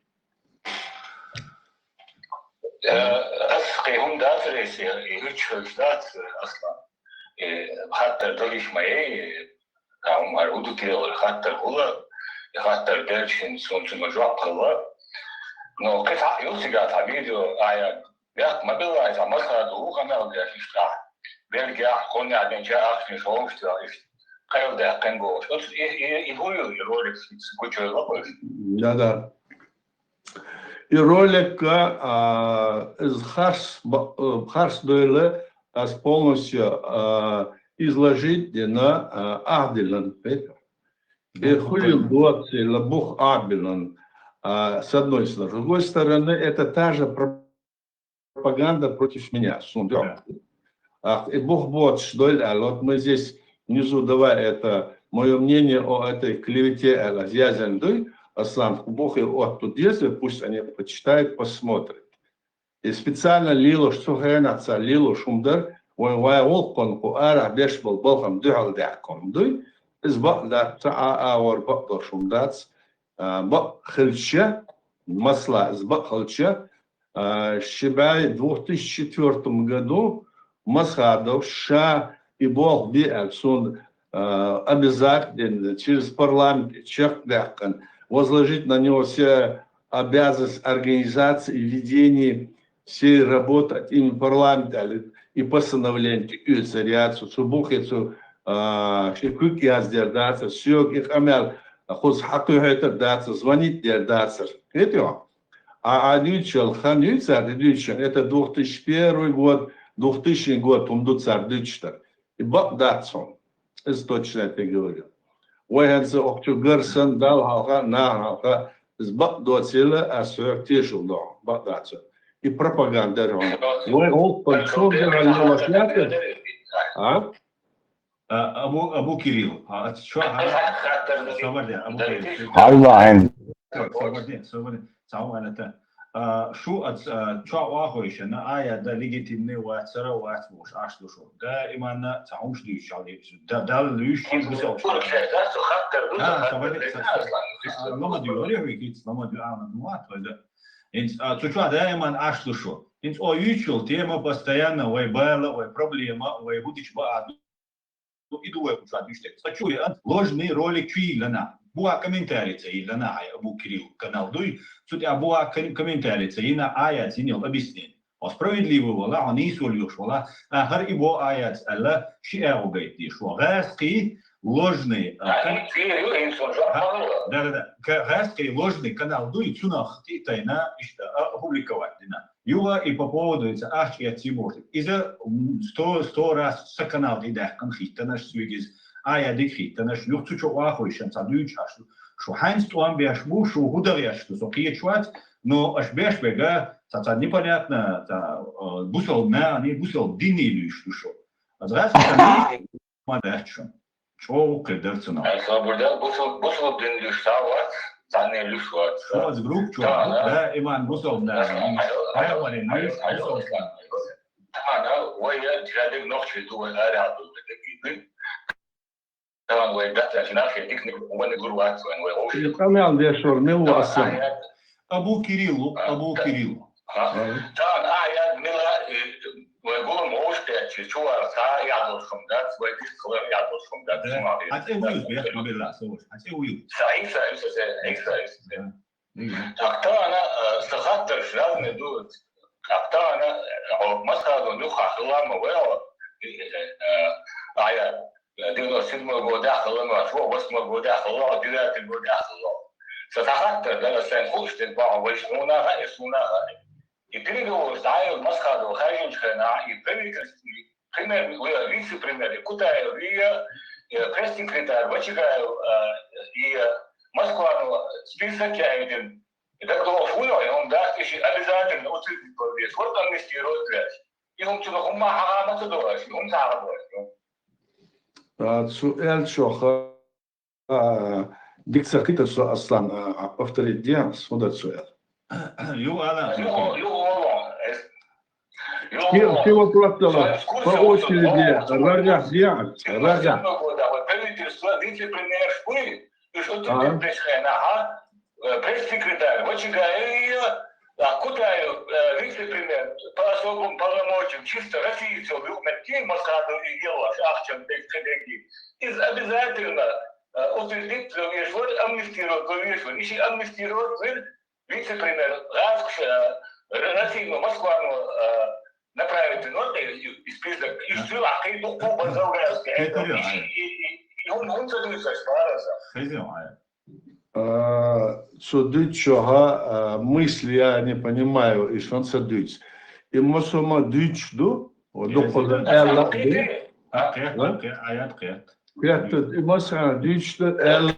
Э, ас кхин хӀума дацара иза, и хӀуьттуш хилча дац, Аслан. Э, хаттар дагиш ма яй, а, хӀума хӀара хӀу ду кхелара хаттар хуьлу, и хаттар делча шен суна цуьнан жоп хилла. Но кхин цхьаъ ю цига цхьа видео, а, я, бехк ма билла, цхьа Масхадов ву къамел деш иштта. Бельгехь, кхуннехь динча ахчанаш хьовш тӀе иштта. Кхел даьккхина бохуш. Оцу и, и, и хӀун ю, и ролик гучуйла бохуш? Да-да. И ролик, а, из харц, б-, э, харц дойла, ас полностью, а, изложить дина, а, ахдилан, это. И Бух хули ахбилан. Доцийла бух ахбилан, а, с одной стороны. С другой стороны, это та же про-, пропаганда против меня, сун. Да. Ах, и бух боцуш дойла аьлла, вот мы здесь внизу, давай это, моё мнение о этой клевете, аьлла, яздан дуй, Аслан, бух и отту деза, пусть они почитают, посмотрят. И специально лелош, цу хенахь цара лелош хӀума дара, вайн вай гӀуллакхана кху арахь беш болу балхам дуьхьал даьккхина дуй, иза бакъ дац, ца а, а, вара бакъ долуш хӀума дац, а, бакъ хилча, масала, иза бакъ хилча, А, ши бӀе двух тысяч четвёртом году Масхадов ша и болх бе аьлла, суна, а, обязательно через парламент чекх даьккхина, возложить на него все обязанности организации и ведения всей работы от имени парламента аьлла, и постановление оьцур яцара, цу бухе цу, а, ши куьг яздер дацара, соьга и къамел кхуза хьакхуьйхьуьйтур дацара, звонить дер дацара. Хетий хьо? А, а дуьйцучул хан ю цара, и дуьйцучун, это двух тысячи первый год, двухтысячный год хӀума ду цара дуьйцуш дара. И бакъ дац хьуна. Иза точно я те говорю. Вай хӀинца охчу гарсан, Далла хьалха, нахана хьалха, иза бакъ доцийла, ас хьоьга тешал до хьуна, бакъ дац хьуна. И пропаганда дара хьуна. Вай гӀуллакх, чун дуьхьал лелош яц иза? А? А, Абу, Абу Кирилл. А, а, чо, а? Хаттар ду. Собар де, Абу Кирилл. Хьалла хьайн. Собар де, собар де. Цхьа хӀума аьлла. А, шу а, а, чо вахойша, на ая да легитимный вацара вац вуш, аш ду шу. Да, иманна, цхьа хӀумаш дуьйцу, шал дуьйцу. Да, Далла дуьйцу, шин гусал шу. Хаттар ду, а, хаттар собар де, ду, со-, со-, а, лама дуьйцу, ори хӀуй киц, лама дуьйцу, а, ну, а, твой да. ХӀинца, а, цу чохь даиман Ӏаш ду шу. ХӀинца оха юьйцуш йолу тема постоянно вай бала, вай проблема, вай хӀу дича баа ду, и ду вай кху чохь дуьйцуш дерг. Цкъа чу веана, ложный ролик чу йиллина. Бухахь комментарий ца йиллина, хьайн Абу Кирилл канал дуй. Цу тӀехь бухахь ком-, комментарий ца йина, Ӏа яц йина йолу объяснение. Хьо справедливый вала, хьо нийсо лоьхуш вала, а, хӀара и бо а яц аьлла, ши агӀо гайта дезаш ву. ГӀаскхий ложный, а, кан-, да, да, да. Ка-, гӀаскхий ложный канал дуй, цунах тӀе а тайна, иштта, а, опубликовать дина. Юха и по поводу ица ахча эцций бохург. Иза, м, сто, сто раз сан канал тӀе даьккхина хӀиттанаш суьйга иза, а, я дика хӀиттанаш, юха цу чу охьахуьйшина цхьа дуьйцуш Ӏаш ду. Шу хьаьнца тӀом беш бу, шу хӀу дан гӀерташ ду, со кхеташ вац, но аша беш берг, цхьа, цхьа непонятно, цхьа, э, бусалба наханий, бусалба диний луьйш ду шу. Аса гӀаьс ма дац шу. ЧӀогӀа кхир дара цунах. Ай, собар дан, бусал-, бусалба дин луьйш ца вац, цхьанне луьйш вац. Шу аса группа чохь ду, да, иман бусалба наханий. Пайхамарин луьйш, бусалба наханий. Тахана вай я, тхаьдиг нохчий ду, вай арахь ду, вай дагийна. Тахана вай датта финал хе дикни вани гур вац вайн вай овши. И къамел дешор мел ву асан? Абу Кириллу, Абу Кириллу. Тахана а я мила, э, вай гулам овш кечи, чувар ца ядол шум дац, вай дис хлар ядол шум дац. Хьан цӀе вуй, бехк ма белла, со ваш. Хьан цӀе вуй? Саид, Саид, Саид, Саид. Так, тахана, э, са хаттарш разные ду. Так, тахана, э, о, Масхадов нуха хилама вео, э, э, а я, э, девяносто седьмой годах хилама, шо, восьмой годах хилама, девятый годах хилама. Са хаттар, да, сайн хуш, тен ба, вай шуна, э, шуна. И переговоры с Айо Масхадов, хажинчхена, и правительство, премьер, э, вице-премьер, и Кутаев, и, э, пресс-секретарь, Вачигаев, э, и, э, Москва, ну, список я один. И так думал, фу, и он даст, и обязательно утвердит подвес. Вот амнистировать, блядь. И он что, ну, хумма хагама цу догаш, и он сагама догаш, ну. А, цу элчоха, а, дикца хитар со, Аслан, а, повторить де, суда цу эл. Ю, ала. Ю, ю, ю, ю. Ки, ки вопрос дала? По очереди, рагах, я, рагах. Правительство, вице-премьер шпы, и что ты, а? Ты, ты, ты, э, пресс-секретарь, Вачигаев, а, Кутаев, э, вице-премьер, по особым полномочиям, чисто России всё, вы уметь, Масхадов и дело, ахчам, бек, бек, бек. Из обязательно, э, утвердить, э, вежливо, амнистировать, э, вежливо. Если амнистировать, вы вице-премьер, Ласкуша, Россия, Москва, ну, э, направить, ну, и, и список, и всё, а ты, ну, Куба, Заугайская, это, и, и, и, и он, он задумается, что раз. А, цу дуьйцучоха, а, мысль я не понимаю, и шон ца дуьйц. И масума дуьйцуш ду, о, дукхаза аьлла ду. А, кхет, а? Кхет, кхет, аят кхет. Кхет, и масана дуьйцуш ду, аьлла ду.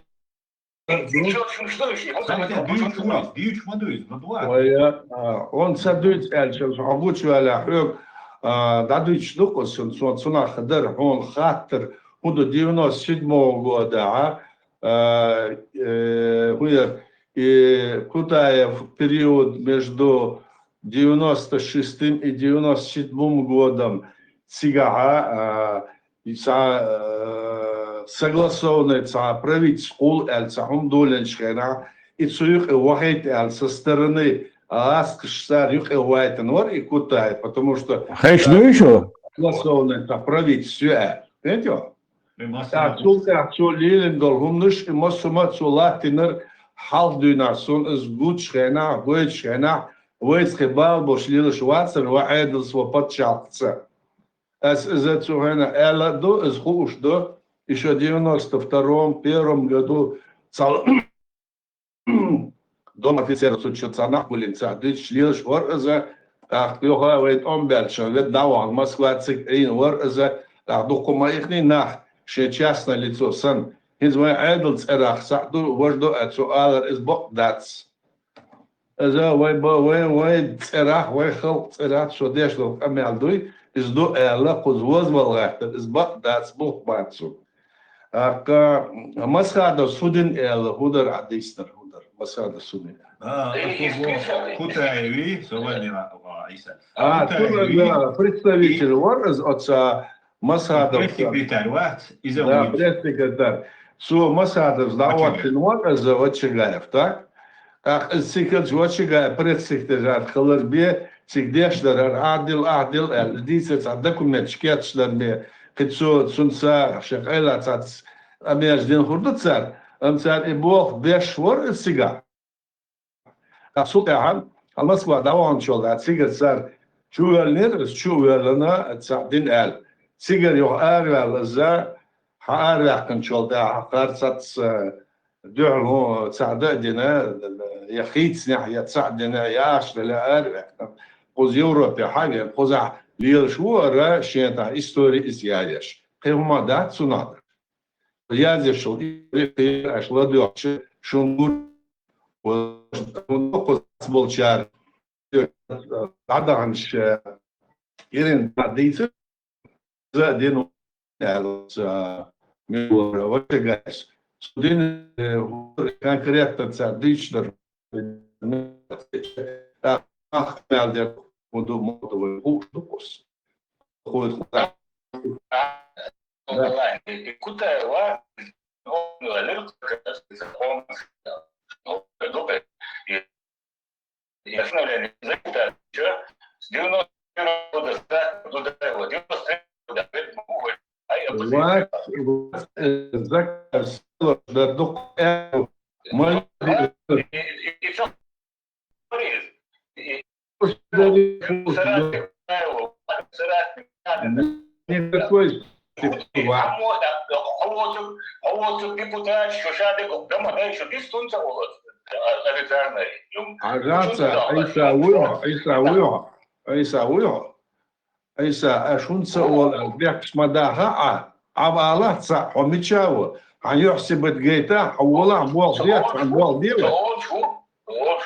Ой, а, он ца дуьйц аьлча, хьо гучаваьлла хьоьга, а, дӀадуьйцуш ду-кх аса, цу-, цунах дар хьуна хаттар, хӀун ду девяносто седьмого года, а, э, хӀун я, и Кутаев период между девяносто шестым и девяносто седьмым годом цигахьа, а, и цхьа, э, согласованный цхьа правительство къул аьлла цхьа хӀума доланчу хенахь, и цу юкъе вахийта аьлла со стороны гӀаскхаш цара юкъе вайтина вара и Кутаев, потому что хеш ду шу? Согласованный цхьа правительство ю аьлла. Видите? ТӀаккха цул тӀаьхьа цо лелийна долу хӀуманаш, и массо а цо латтийнарг хьалха дуьйна суна иза гучу хенахь, гойтуш хенахь, вайца кхин бала болуш лелаш вацара вай Ӏедалца, вай пачхьалкхца. Ас иза цу хенахь аьлла а ду, иза хууш ду, и шо девяносто втором, первом году цхьа дом офицеров цу чу цхьа нах гуллина, цхьа дуьйцуш лелаш вара иза, тӀаккха юха вай тӀом баьлча, вед дӀавахана Москва цига Ӏийна вара иза, тӀаккха дуккха ма ихний нах, шен частное лицо санна. ХӀинца вайн Ӏедал цӀерах схьа ду, важа ду а цо алар, иза бакъ дац. Иза вай ба-, вай, вай цӀерах, вай халкъ цӀерах со деш долу къамел дуй, иза ду аьлла, кхуза воза вала гӀаьттар, иза бакъ дац, бухк бац цу. ТӀаккха Масхадов судин аьлла, хӀун дара Ӏа дийцинарг, хӀун дара Масхадов судин? А, Кутаеви, со вайнера, а, Ӏийса. А, Кутаеви, да, представитель вара иза оца Масхадов. Пресс-секретарь вац, иза да, вуй. Пресс-секретарь. Цо Масхадов дӀахӀоттина вара иза Вачагаев, так? ТӀаккха иза цига вачига пресс-секретарь хилар бе, цига деш дар, ара, ахь дила, ахь дила аьлла, дийцар цхьа документаш кечдеш дар бе, кхин цо, цунца шен къайла цхьацца къамеш дина хӀур ду цара, амма цара и болх беш вара иза цига. ТӀаккха цул тӀаьхьа, хьал Москва дӀаваханчул тӀаьхьа, цигара цара чувоьллира, иза чу а воьллина, цхьаъ дина аьлла. Цигара юха араваьлла иза, хьа араваьккханчул тӀаьхьа, кхар цхьацца дуьхьал хӀун цхьаъ дан а дина, я хийцанехь, я цхьаъ дина, я ахча дала араваьккхина. Кхуза Европе хьавена, кхузахь лелаш ву ара, шен тӀехь истори иза яеш. Кхин хӀума дац цунах дара. Язъяшал истори кхера аша ладоьгӀча, шун гур, шун дукхаза болчара, дӀадаханаш, Ирина дӀадийцар, за дин аьлла, ца, милора, вачагайс. Цу дин, э, конкретно ца дийцар, ахмел дер, хӀун ду, мотовой, хуш ду кус. Хуй, хуй. Да. Кутаева, он говорил, как раз, он, ну, ну, и, и остановление, знаете, да, ещё с девяносто первого года, да, ну, да, его, девяносто третьего года, говорит, могу, говорит, а я после Вас, вас, э, заказ, да, дух, э, мы, и, и, и, и всё. Никакой. Хьо воцург депутат, шу ша де гуп, дама дай шу дистунца волос. Официальный. Хьажаца, Ӏийса вуйо, Ӏийса вуйо, Ӏийса вуйо. Ӏийса, аш хӀунца ола, бехкаш ма даха Ӏа. Ӏа ма алахь цхьаъ, хьо мича ву? Хьан юьхь сибат гайта, хьо волахь болх де, хьан болх де вай.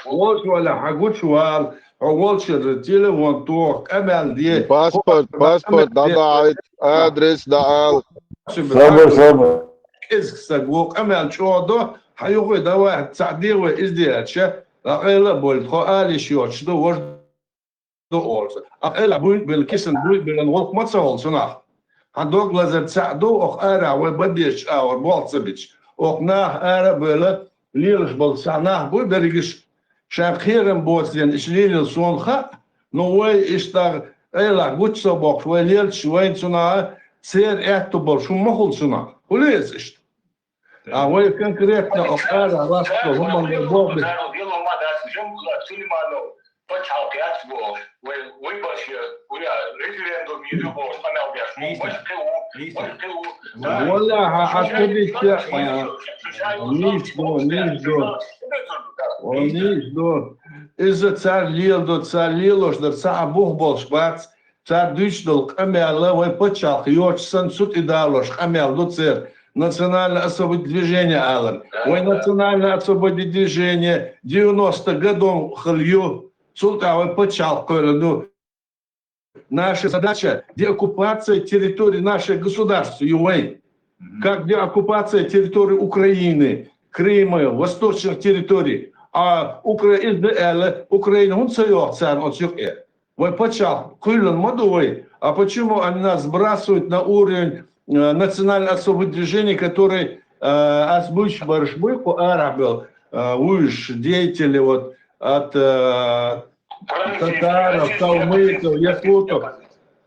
Волчу валя, хьан гучу вала, хьо волчуьра телефон тоха, къамел де. Паспорт, паспорт дӀадахьийта, адрес дӀаала. Собар, собар. КӀезиг стаг ву, къамел чӀогӀа до, хьан юххе давай, цхьаъ де вай, иза де аьлча, къайла а бойла, тхо ала йиш йоцуш ду, вож ду олуш. А къайла буй а бина, кисана буй а бина, гӀуллакх ма ца хьула цунах. Хьан дог лазар цхьаъ ду, оха арахь вай бан дезачу агӀор болх ца бича. Оха наха ара а бевлла, лелаш болу цхьа нах буй берригаш, шайн кхерам боцу ден иша лелийла суна хаьа, но вай иштта къайлах гучу ца боккхуш, вай лелча вайна цунах церан аьтту болуш хӀума ма хуьлу цунах. ХӀун еза иштта? А вай конкретно оха ара лаьцна хӀуманна боху. Пачхьалкх яц бохуш, вай выбораш, вай референдум йир ю бохуш, къамел деш. Вай кхин ву, вай кхин ву. Валла, хьан хьан ца дича, а, нийса ду, нийса ду. Валла, нийса ду. Иза цара леладо, цара лелош дар, цхьа а бух болуш бац. Цара дуьйцуш долу къамел вай пачхьалкх йоцуш санна, цу тӀе далош къамел ду церан. Национальное освободительное движение алар. Вай национальное освободительное движение девяносто годов хилла ю. Цул тӀаьхьа вай пачхьалкх кхоьллина ду. Наша задача — деоккупация территории наших государств ю вайн. Как деоккупация территории Украины, Крыма, восточных территорий. А Укра-, иза аьлла, Украина хӀунда ца йоху царна оцу юкъе? Вай пачхьалкх кхоьллина ма ду вай. А почему они нас сбрасывают на уровень, э, национально-освободительного движения, который, э, ас буьйцуш бараш буй, кху арахь бел, э, вуьйш деятели, вот, от, э, татаров, калмыков, якутов.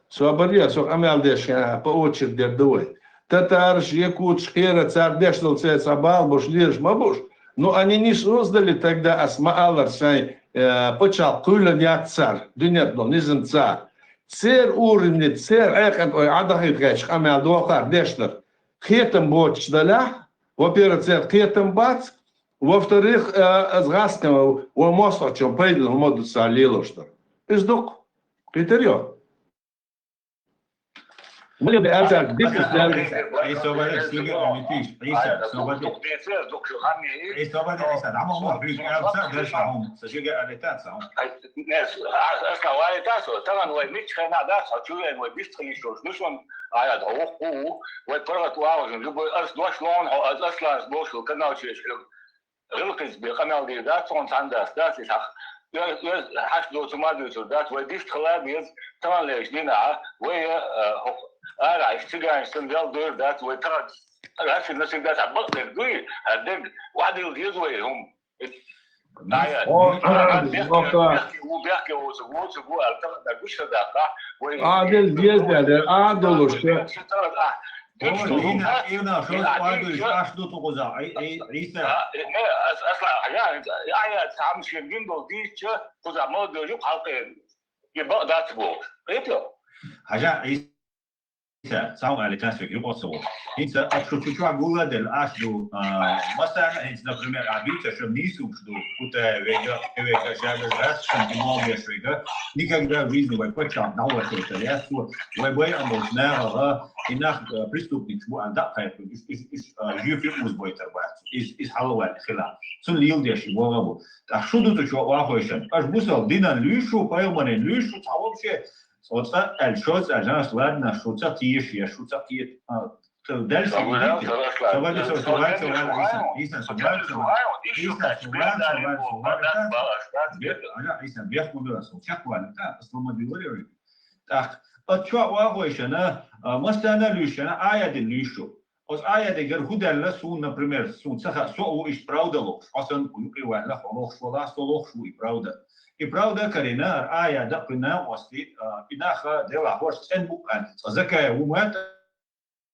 Собар е, со къамел деш, э, по очереди ду вай. Татараш, якуташ, кхера цара деш долу цецхьа бала буш, лелаш ма буш. Но они не создали тогда, ас ма аллара сайн, э, пачхьалкх кхоьллина яц цара, дуьнен долу низам цара. Церан уровне, церан Ӏекъан тӀе вай Ӏадахийта гӀерташ къамел дохар дешнарг. Кхетам боцуш далахь, во-первых, церан кхетам бац, во-вторых, э, аса гӀаскхина вай мостагӀчун пайдана хӀума ду цара лелош дар. Иза ду-кх. Кхийтира йо? Мали бе аьлча, дикка стенга. Эй, собар де, стига а метиш. Эй, собар де. Эй, собар де, Ӏийса, дӀа ма хӀума хьуьйга аьлла, ца дерш а хьуна. Са шига а летаца хьуна. Нес, а, аслан валийтас, тахана вай мичча хенахь дац, хьо чу веана вай бистхилийш йолуш, ну шуна, а, я, дӀа воккху ву, вай паргӀат вагӀажун, любой ас дош лоун хьо, аз асланас бошул, канал чуьйш хьуьга. ГӀиллакхица бен къамел дийр дац, цунна цхьаьна дац, дац, и схьа. Оьз, оьз, хьаш доцу ма дуьйцур дац, вай дист хила а беза, тахана лерчу дийнахьа, вай, а, хӀокху арахь иштта циганаш санна вел дойр дац, вай тахана раз хила насиб дац, хьан бакъдерг дуй, хьан дерг, ваьдийла деза вай хӀума. О, бехке, бехке, ву бехке, ву цу, ву цу, ву алтан, да, гуш да, ка, вай. А, дез, дез, да, да, а, долуш, да. О, дина, ивна, шо спадуш, аш ду тугуза, ай, ай, Иса. А, э, не, ас-, асла, я, я, я, сам шергин дол дича, куза мол дожу халкы. И ба-, дац бу. Это. Хажа, Иса. Ца, салам алейкум, сёк, юкъо цо. ХӀинца аш шу чу чуьхь гулладелла аш ду, а, масала, хӀинца, например, а бийца шу нийсуш ду, Кутай вега, вега, шабер, раз, шан, димон, веш вега, никогда в жизни вай паччахь дӀавашийтар яц цо, вай бай амбош нагӀа, и нах, а, преступник бу, а, дакъхайтар, иш, иш, иш, а, жуьфи узбойтар бац, иш, иш хьалавали хила. Цун лил деш, и вогӀа бу. ТӀаккха шу ду цу чу вахойшан. Аш бусал динан луьйшу, пайхамарин луьйшу, ца вообще, Оцу аьлла, шоца аьлла, жанаш, ладно, шуца кхийша, я шуца кхета. А, т-, дальше идите. Савали, савали, савали, Иса, Иса, савали, савали, Иса, савали, савали, савали, Бе-, ана, Иса, бехк ма бера, со чекхвалита, аслама дилари. Так, оцу чу вахойшана, а, массана луьйшана, аядин луьйшу. Оцу аятагара хӀу даьлла суна, например, суна ца хаьа, со а ву иштта правда лохуш, хьо санна ву юкъе ваьлла, хьо лохуш вала, со лохуш ву и правда. И правда карина, ара ая даккхина, оцу, а, и наха делахь хӀорш цӀен букъа, цкъа Закая ву ма аьлла,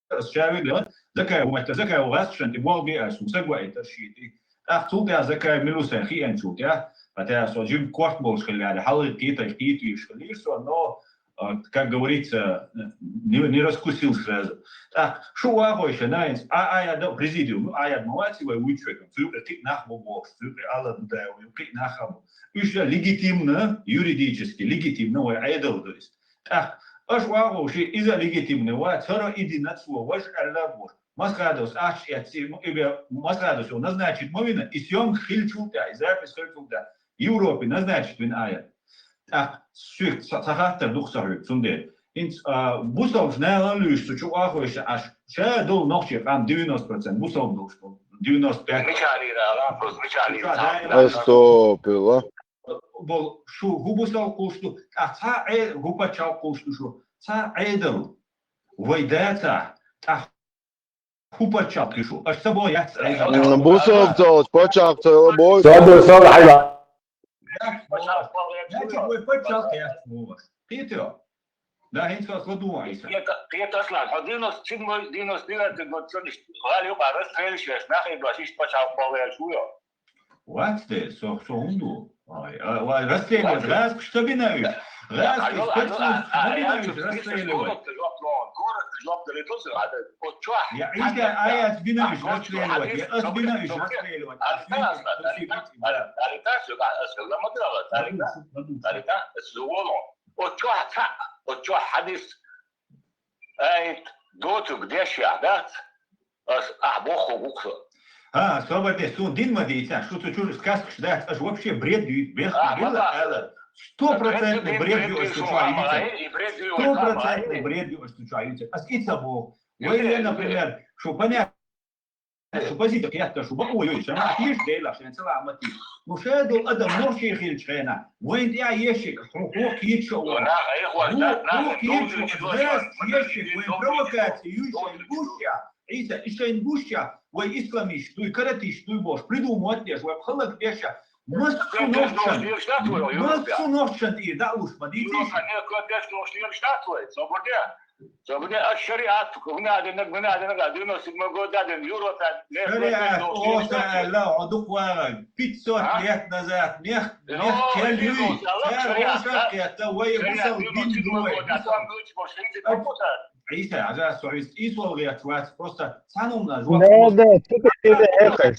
ас ша вигла, Закая ву ма аьлла, Закая ву гӀаьсташан тӀе болх бе аьлла, суна сагваийтар шийтӀи. ТӀаккха цул тӀаьхьа Закая мила ву сайн хиъначул тӀаьхьа, хӀаьта со жим корта болуш хилла аьлла, хьалхе кхеташ, кхеташ хилира со, но а, как говорится, не, не раскусил сразу. Так, шу вахой шанайнц, а, а, я да, президиум, ну, а, я ма вац вай вуьйцу векам, цу юкъе кхин нах бу бохуш, цу юкъе Алла Дудаев, кхин нах а бу. Уьш легитимно, юридически легитимно вай Ӏедал ду иза. Так, аш вахой ши, иза легитимно вац, хӀара идина цо, ваш аьлла бохуш. Масхадовс ахча эцци, м-, и бе-, Масхадовс йо назначить ма вина, и съёмка хилчул тӀаьхьа, и запись хилчул тӀаьхьа, Европе назначить вина а я. ТӀаккха шуьга ца, ца хаттар ду-кх сан хьоьга, цундела. ХӀинца, а, бусалба нахана луьйш цу чу вахойша Ӏаш, ша долу нохчий къам девяносто процент бусалба долуш ду, девяносто пять. Мичалира, ала, просто мичалира. Астопила. Бол, шу хӀу бусалба кхуш ду, тӀаккха цхьа Ӏе-, хӀу пачхьалкх кхуш ду шу, цхьа Ӏедал. Вай дацахь, тӀаккха хӀу паччахьалкх ю шу? Аша ца боху яц Ӏедал. М, бусалба ца олуш, паччахьалкх ца йо бой. Собар, собар, хьайба. Яц боху. Значит, вай паччахьалкх яц боху. Кхетий? Да, хӀинца ас ладугӀу Ӏийса. Кхета, кхета, Аслан, хьо девяносто седьмой, девяносто девятый год цуниш гӀала юкъа расстрелиш еш, нахе дош иштта пачхьалкх болу еш ву йо? Вац де, со, со хӀунда ву? Ай, а, ва, расстреливать, гӀазкхаш ца бина уьш. ГӀазкхаш, спецслужбаш ца бина уьш расстреливать. Город жоп дали ту, а, вот чё? Я, Ӏийса, а, я ас бина уьш расстреливать, я ас бина уьш расстреливать. Талита, талита, талита, талита, талита, талита, Вот чохь цхьаъ, вот чохь хьадис, айт, доцург деш яхь дац, ас ахь боххо гу-кх со. А, собар де, суна дин ма дийца, шу цу чуьра сказкаш дац, аша вообще бред ю, бехк ма билла, ала. Стопроцентный бред ю аша цу чохь юьйцар. Стопроцентный бред ю аша цу чохь юьйцар. Ас и ца боху. Вай, например, шу понятно, Шу позиция кхетта, шу бакъо йой, шайн ма тийша Дела, шайн ца ма тийша. Ну, ша долу адам нохчий хилча хенахь, вайн тӀехь ешшиг, хьо, хьо кхеташ а вара. Хьо, хьо кхеташ а вара, еш, еш, вайн провокация юй шайн гуш я, Ӏийса, и шайн гуш я, вай исламист дуй, каратист дуй бохуш, придумать деш, вай пхаллаг деш я. Массо нохчан, массо нохчан тӀера дӀа а луш ма дийций. Собар де, аш шариат, вина динаг, вина динаг, а девяносто седьмой год а дин, Европа, шариат, оса аьлла, хьо дукха вагӀаг, пятьсот лет назад, мех, мех кел юй, цара оша кхетта, вай бусал дин ду вай, бусал. Ӏийса, хьажа, со хьуьста ийсвала гӀерташ вац, просто цхьана хӀуманаш вац. Да, да, цу тӀе хӀекхаш.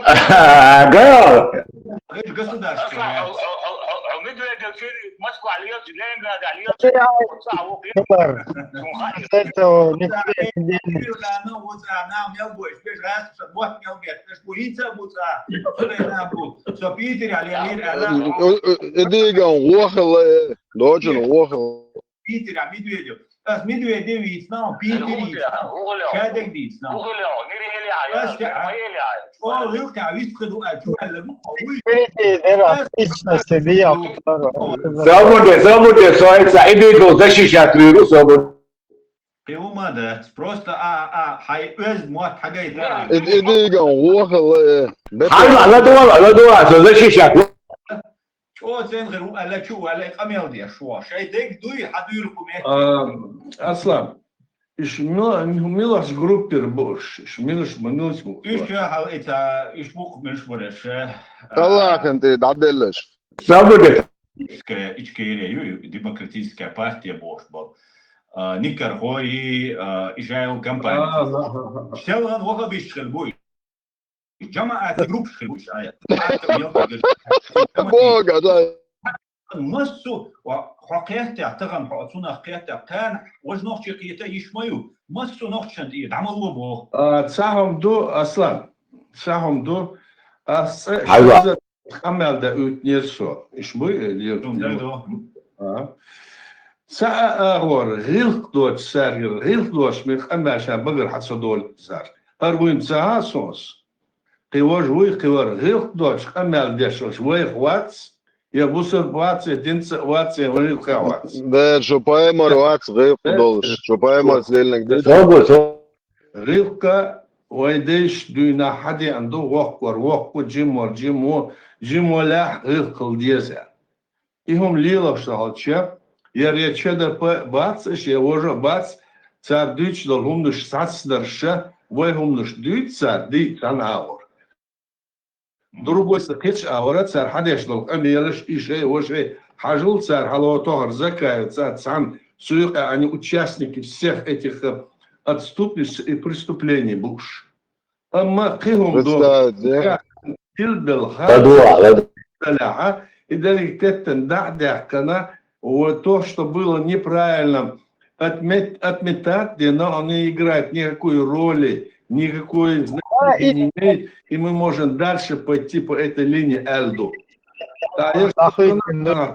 Ага. Государство. Медведев Москва лелча, Ленинград лелча. Диган вохала, дочун вохала. Питера Медведев. Ас Медведев вийцина, Питер йийцина. Шадерг дийцина. Ас чӀогӀа вилка вистхи ду, а чу аьлла ду. Собуде, собуде, со ица идею защищать виру, собуде. Кхин хӀума дац. Просто а, а, хьай оьзда мотт хьагайта. Идиган вохала. Хьайна ладувала, ладувала, со защищать. ЧӀоцен гӀир ву аьлла чу ваьлла къамел деш ву. Шай дег дуй, хьадуьйла хӀу меттиг. Аслан, иш мила-, милаш группир буш, иш милаш манилч бу. Уьш яхал ица, уьш мукх милш буреш. Аллахин тӀе дӀаделлаш. Сабуде. Ичкерия ю, демократическая партия бош бал. Никар хори, Ижайл компания. Шел ваха бишхил буй. Жамаат групп хил буй шая. Бога, да. Массу, хо кхетте, таган хо цунах кхетте, кан, вож нохчи кхета иш мою. Массу нохчан и дамалло бо. Цахам ду, Аслан. Цахам ду. Ас Къамел да уьйтнер со. Иш буй, э, лев. Ца агӀор гӀилх доч саргир, гӀилх доч ми къамел ша багар хьа со доль сар. Ар вуйм ца хьа сос. Кхи вож вуй, кхи вар гӀилх доч къамел деш ваш вайх вац, я бусар вац, я динца вац, я вайх вац. Да, шо паймар вац, гӀилх долш. Шо паймар зелнек деш. ГӀилкха вай деш дуйна хьадеан ду, воккхор, воккху, жимор, жимо, жимолях гӀилххал деза. И хӀум лелаш хьалча, яр я чеда бац, иш я вожа бац, цар дуьйч дол хӀумнаш сацдарша, вай хӀумнаш дуьйц цар, дий, цан агӀор. Другой са кхич агӀора, цар хьадеш дол къамелаш, ишей, вошей, хьажул цар хьало тохар Закаев, цар цан, суюкъа, они участники всех этих, э, отступниц и преступлений буш. Амма кхихум до тилбел ха и дарик теттен да дяхкана, то, что было неправильно, отмет, отметать, где оно не играет никакой роли, никакой значения не имеет, и мы можем дальше пойти по этой линии Эльду.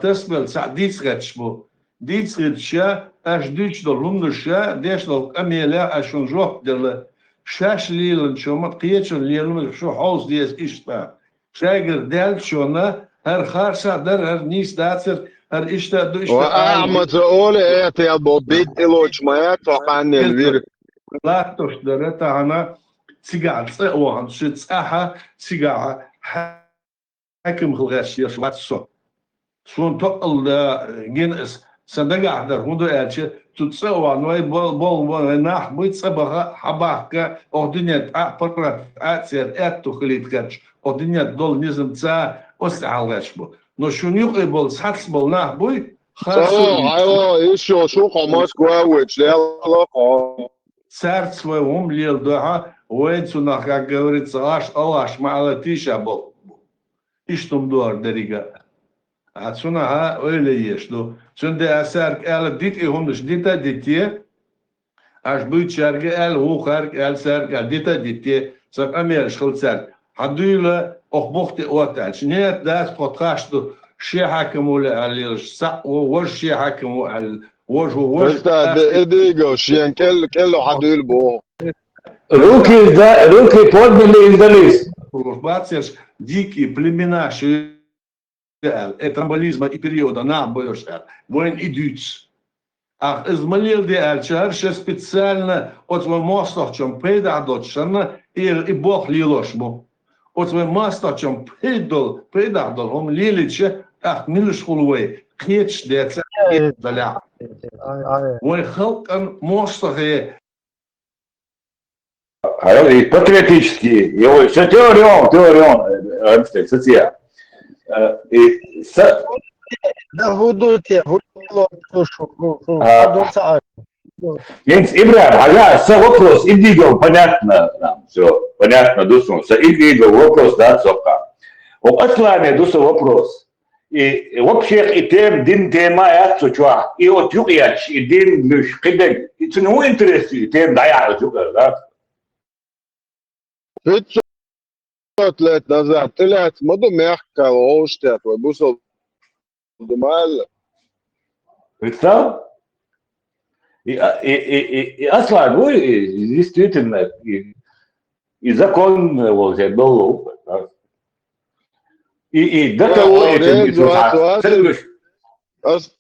Тесбел ца дицгачбу. Дицгача, аш дичдо лумнуша, дешдо къамеля, ашун жоп дела. Шаш лилан чома, кхечун лилан шо хьоз дез ишта. Шайгар дел чона, ар харса дар, ар нис дацар, ар ишта ду ишта. Ахмад оле эт ял бо бит илоч маят, то ханнел вир. Латтош дара тахана цига цӀа охан, ши цӀаха цига хьаким хилгӀеш еш вац со. Сун тоъал да гин ас, сан дагахь дар хӀун ду аьлча, цу цӀа охан вай бол бол вай нах буй цӀа баха хьабахка, ох дуьне тӀа паргӀат тӀа цер аьтту хилийт кач, ох дуьне дол низам ца ос хьалгӀеш бу. Но шун юкъе бол цхьац бол нах буй, хасу. Айо, ишо шу хо Москва веч, лело хо. Царц вай хӀум лел дуьхьа, вайн цунах, как говорится, аш алаш ма ала тийша бол. Иштум дуар деррига. А цунах а ойле еш ду. Цунде а сарк ала дит и хӀумнаш дита дите. Аш буйчарга ал, вухарга ал, сарга ал дита дите. Са къамелаш хил царк. Хьадуйла, ох бухте оттач. Нет, дас хот хаш ду. Ши хьакам ула алилш. Са вож ши хьакам у ал. Вож вож. Просто да эдиго, шиен кел кел хьадуйла бо. Руки, да, руки подняли и сдались. Бацеш дикие племена ши ал, э, трамбализма и периода нах бойош ал. Вайн и дуьйц. Ах из ма лел де аьлча, хӀара ше специально оцу вай мостагӀчун пайдахь доцу шанна и, и болх лелош бу. Оцу вай мостагӀчун пайдол, пайдахь долу хӀума лелича, тӀаккха милаш хула вай, кхеташ деца, далехь. Вай халкъан мостагӀе Патриотический, его все теорион, теорион, Рамштайн, статья. И с- Да, гудуйте, гудуйте, слушай, А. Ибрагим, ага, с вопрос, идеал, понятно, все, понятно, дусун, с идеал вопрос, да, сока. У Аслане дусу вопрос. И вообще и тем, дин тема яц цу чохь. И от юкъ еш, и дин луьш, кхидерг. И цуьнан хӀун интерес ю, и тема дӀаяхьа оцу юкъара, да? Пятьсот лет назад, тӀелаьцна ма ду мехкал, Олштет вай бусал ду маьлла. Представь? И, и, и, и, и Аслан, ну, и, действительно, и, и закон, вот, я был, да. И, и до того, и ты не слышал. Ас-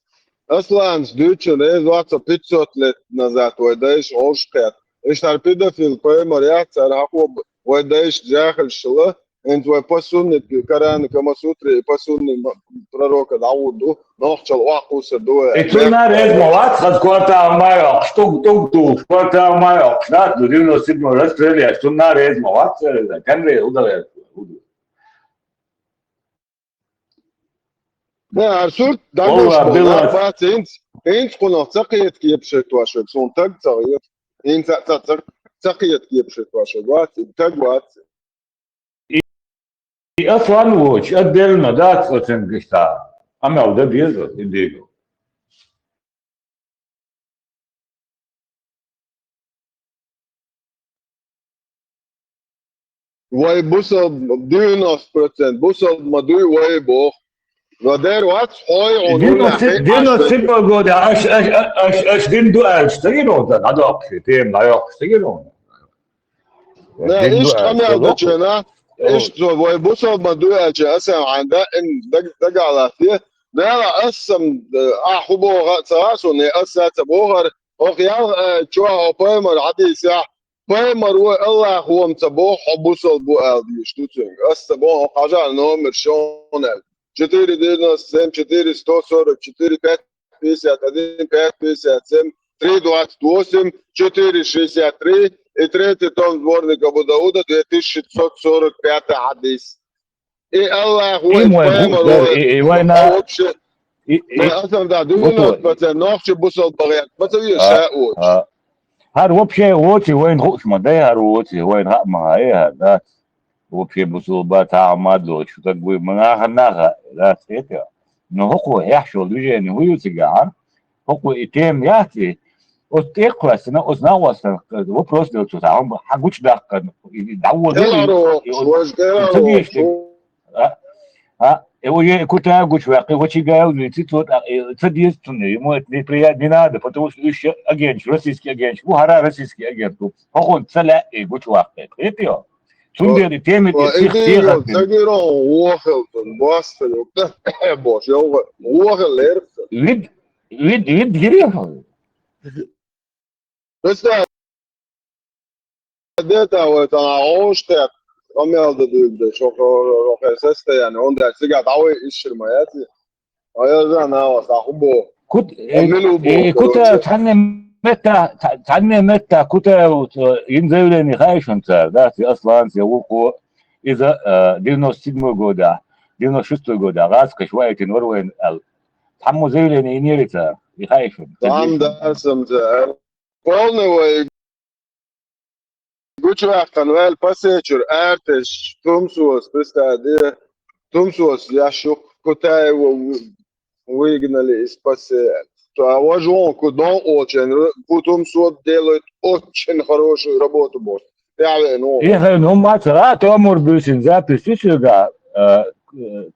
Асланас дуьйцуш, реза вац со, пятьсот лет назад вай дайша гӀовш кхетта. Иштта хӀара педофил пайхамар яц, цара хьахо б-, вай дайша жахилшала, хӀинца вай по сунне Корана Камасутре и по сунне м-, пророка дӀагӀур ду, нохчалла охьакхуссур ду вай. И цунна реза ма вац, хаза кортал ма йоккхуш, тӀуг, тӀуг дулуш, кортал ма йоккхуш, да, ду, девяносто седьмой расстрелять, цунна реза ма вац, реза, кан ве, удалец, уду. Не, ар сурт, дагуш, Алла, мо, Белла. Бац, хӀинца, хӀинца кхунах ца кхета кепашерг тош верг, суна таг ца хета. ХӀинца ца, ца, ца кхета кепашерг тош верг вац, и таг вац. И, и Аслан волчу, отдельно дац оценка иштта. Амал дан деза, и дийго. Вай бусалба, девяносто процент бусалба ма дуй вай боху. Ва дер вац хьой, он девяносто, девяносто седьмой года, аш, аш, аш, аш дин ду аьлча, ца гиро дан, а доккхуш, тема дӀайоккхуш, ца гиро. Да, иштта къамел дечена, иштта цо вай бусалба дуй аьлча, аса хьан да, ин даг-, дагалахь те. Дала ас сам, э, ахь хӀу боху а ца гӀа суна, ас а ца бохар, хӀокху ял, э, чохь хьо пайхамар хьадийсехь, пайхамар ву, Аллах ву ма ца боху, хьо бусалба ву ала дийш ду цуьнга. Ас ца боху, хьажа номер шона аьлла. Четыре девяносто семь, четыре сто сорок четыре, пять пятьдесят один, пять пятьдесят семь, три двадцать восемь, четыре шестьдесят три и третий том сборника Абу Дауда, две тысячи шестьсот сорок пятый хьадис. И Аллах вай, и вай пайхамар вай, и, и вайна, а вообще, и, и, вай асам да, вот девяносто процент нохчи бусалба гӀерта, ма ца веза а, ша оцу. А. ХӀара вообще воци, вайна хууш ма дай хӀара воци, вайна хаа ма хаа, э, хӀара дац. Вообще бусалба тахьа ма долуш, шу таг вуй, ма наха, наха, дац хета. Но хӀокхо хьехчо движение хӀу ю цигахь, хӀокхо и тема яц и, оцу тӀекхоьссина, оцу накъостана вопрос делла цо, цхьа хьан гучудаккхарна, и дӀаволла. КӀелхьара воккхуш, и оцу, важа кӀелхьара и ца дийш воккхуш. А, а, и уже Кутаев гучуваьккхи, вачи гайл вуьйци, цо тӀаккха, и ца деза цунна, ему это неприятно, не надо, потому что уьш агенташ, российский агенташ, ву хӀара российский агент ву. ХӀокхунна ца лаьа и гучуваккхи. Хетайо? Цундела и тема тӀе сих техар. Ца гиро вохел, бостел, бош, йовха, вохел лерца. Вид, вид, вид гире. Представь, де та вай тана гӀовш тет, къамел дан дуьйла, шо, шо, шо, хӀокху состояние, он даьлла цигахь дӀавай ишшира ма яц и. А я знаю, вас, а хӀун боху? Кут-, э, мила ву боху, э, Кутаев короче. Цхьанне метта, цхьа-, цхьанне метта Кутаев, э, йина заявление хаьа шуна цара, да, ци Асланца я вукхо, иза, э, девяносто седьмой года, девяносто шестой года, гӀазкхаша ваийтина вара вайна аьлла. Цхьаммо заявление йинера цара, и хаьа шуна. Цхьамма дарсам цара. Полный вай гучуваьккхина ваьлла пасечуьра аьрташ, Тумсос, представь, де, Тумсос, я шух, Кутаева вы-, выгнали из пасе. А важон, ку дон очень, ку Тумсо делает очень хорошую работу, босс. Я, ну. Эхь, ну, мацара, а то Амур Бюсин запись, ты сюда, э,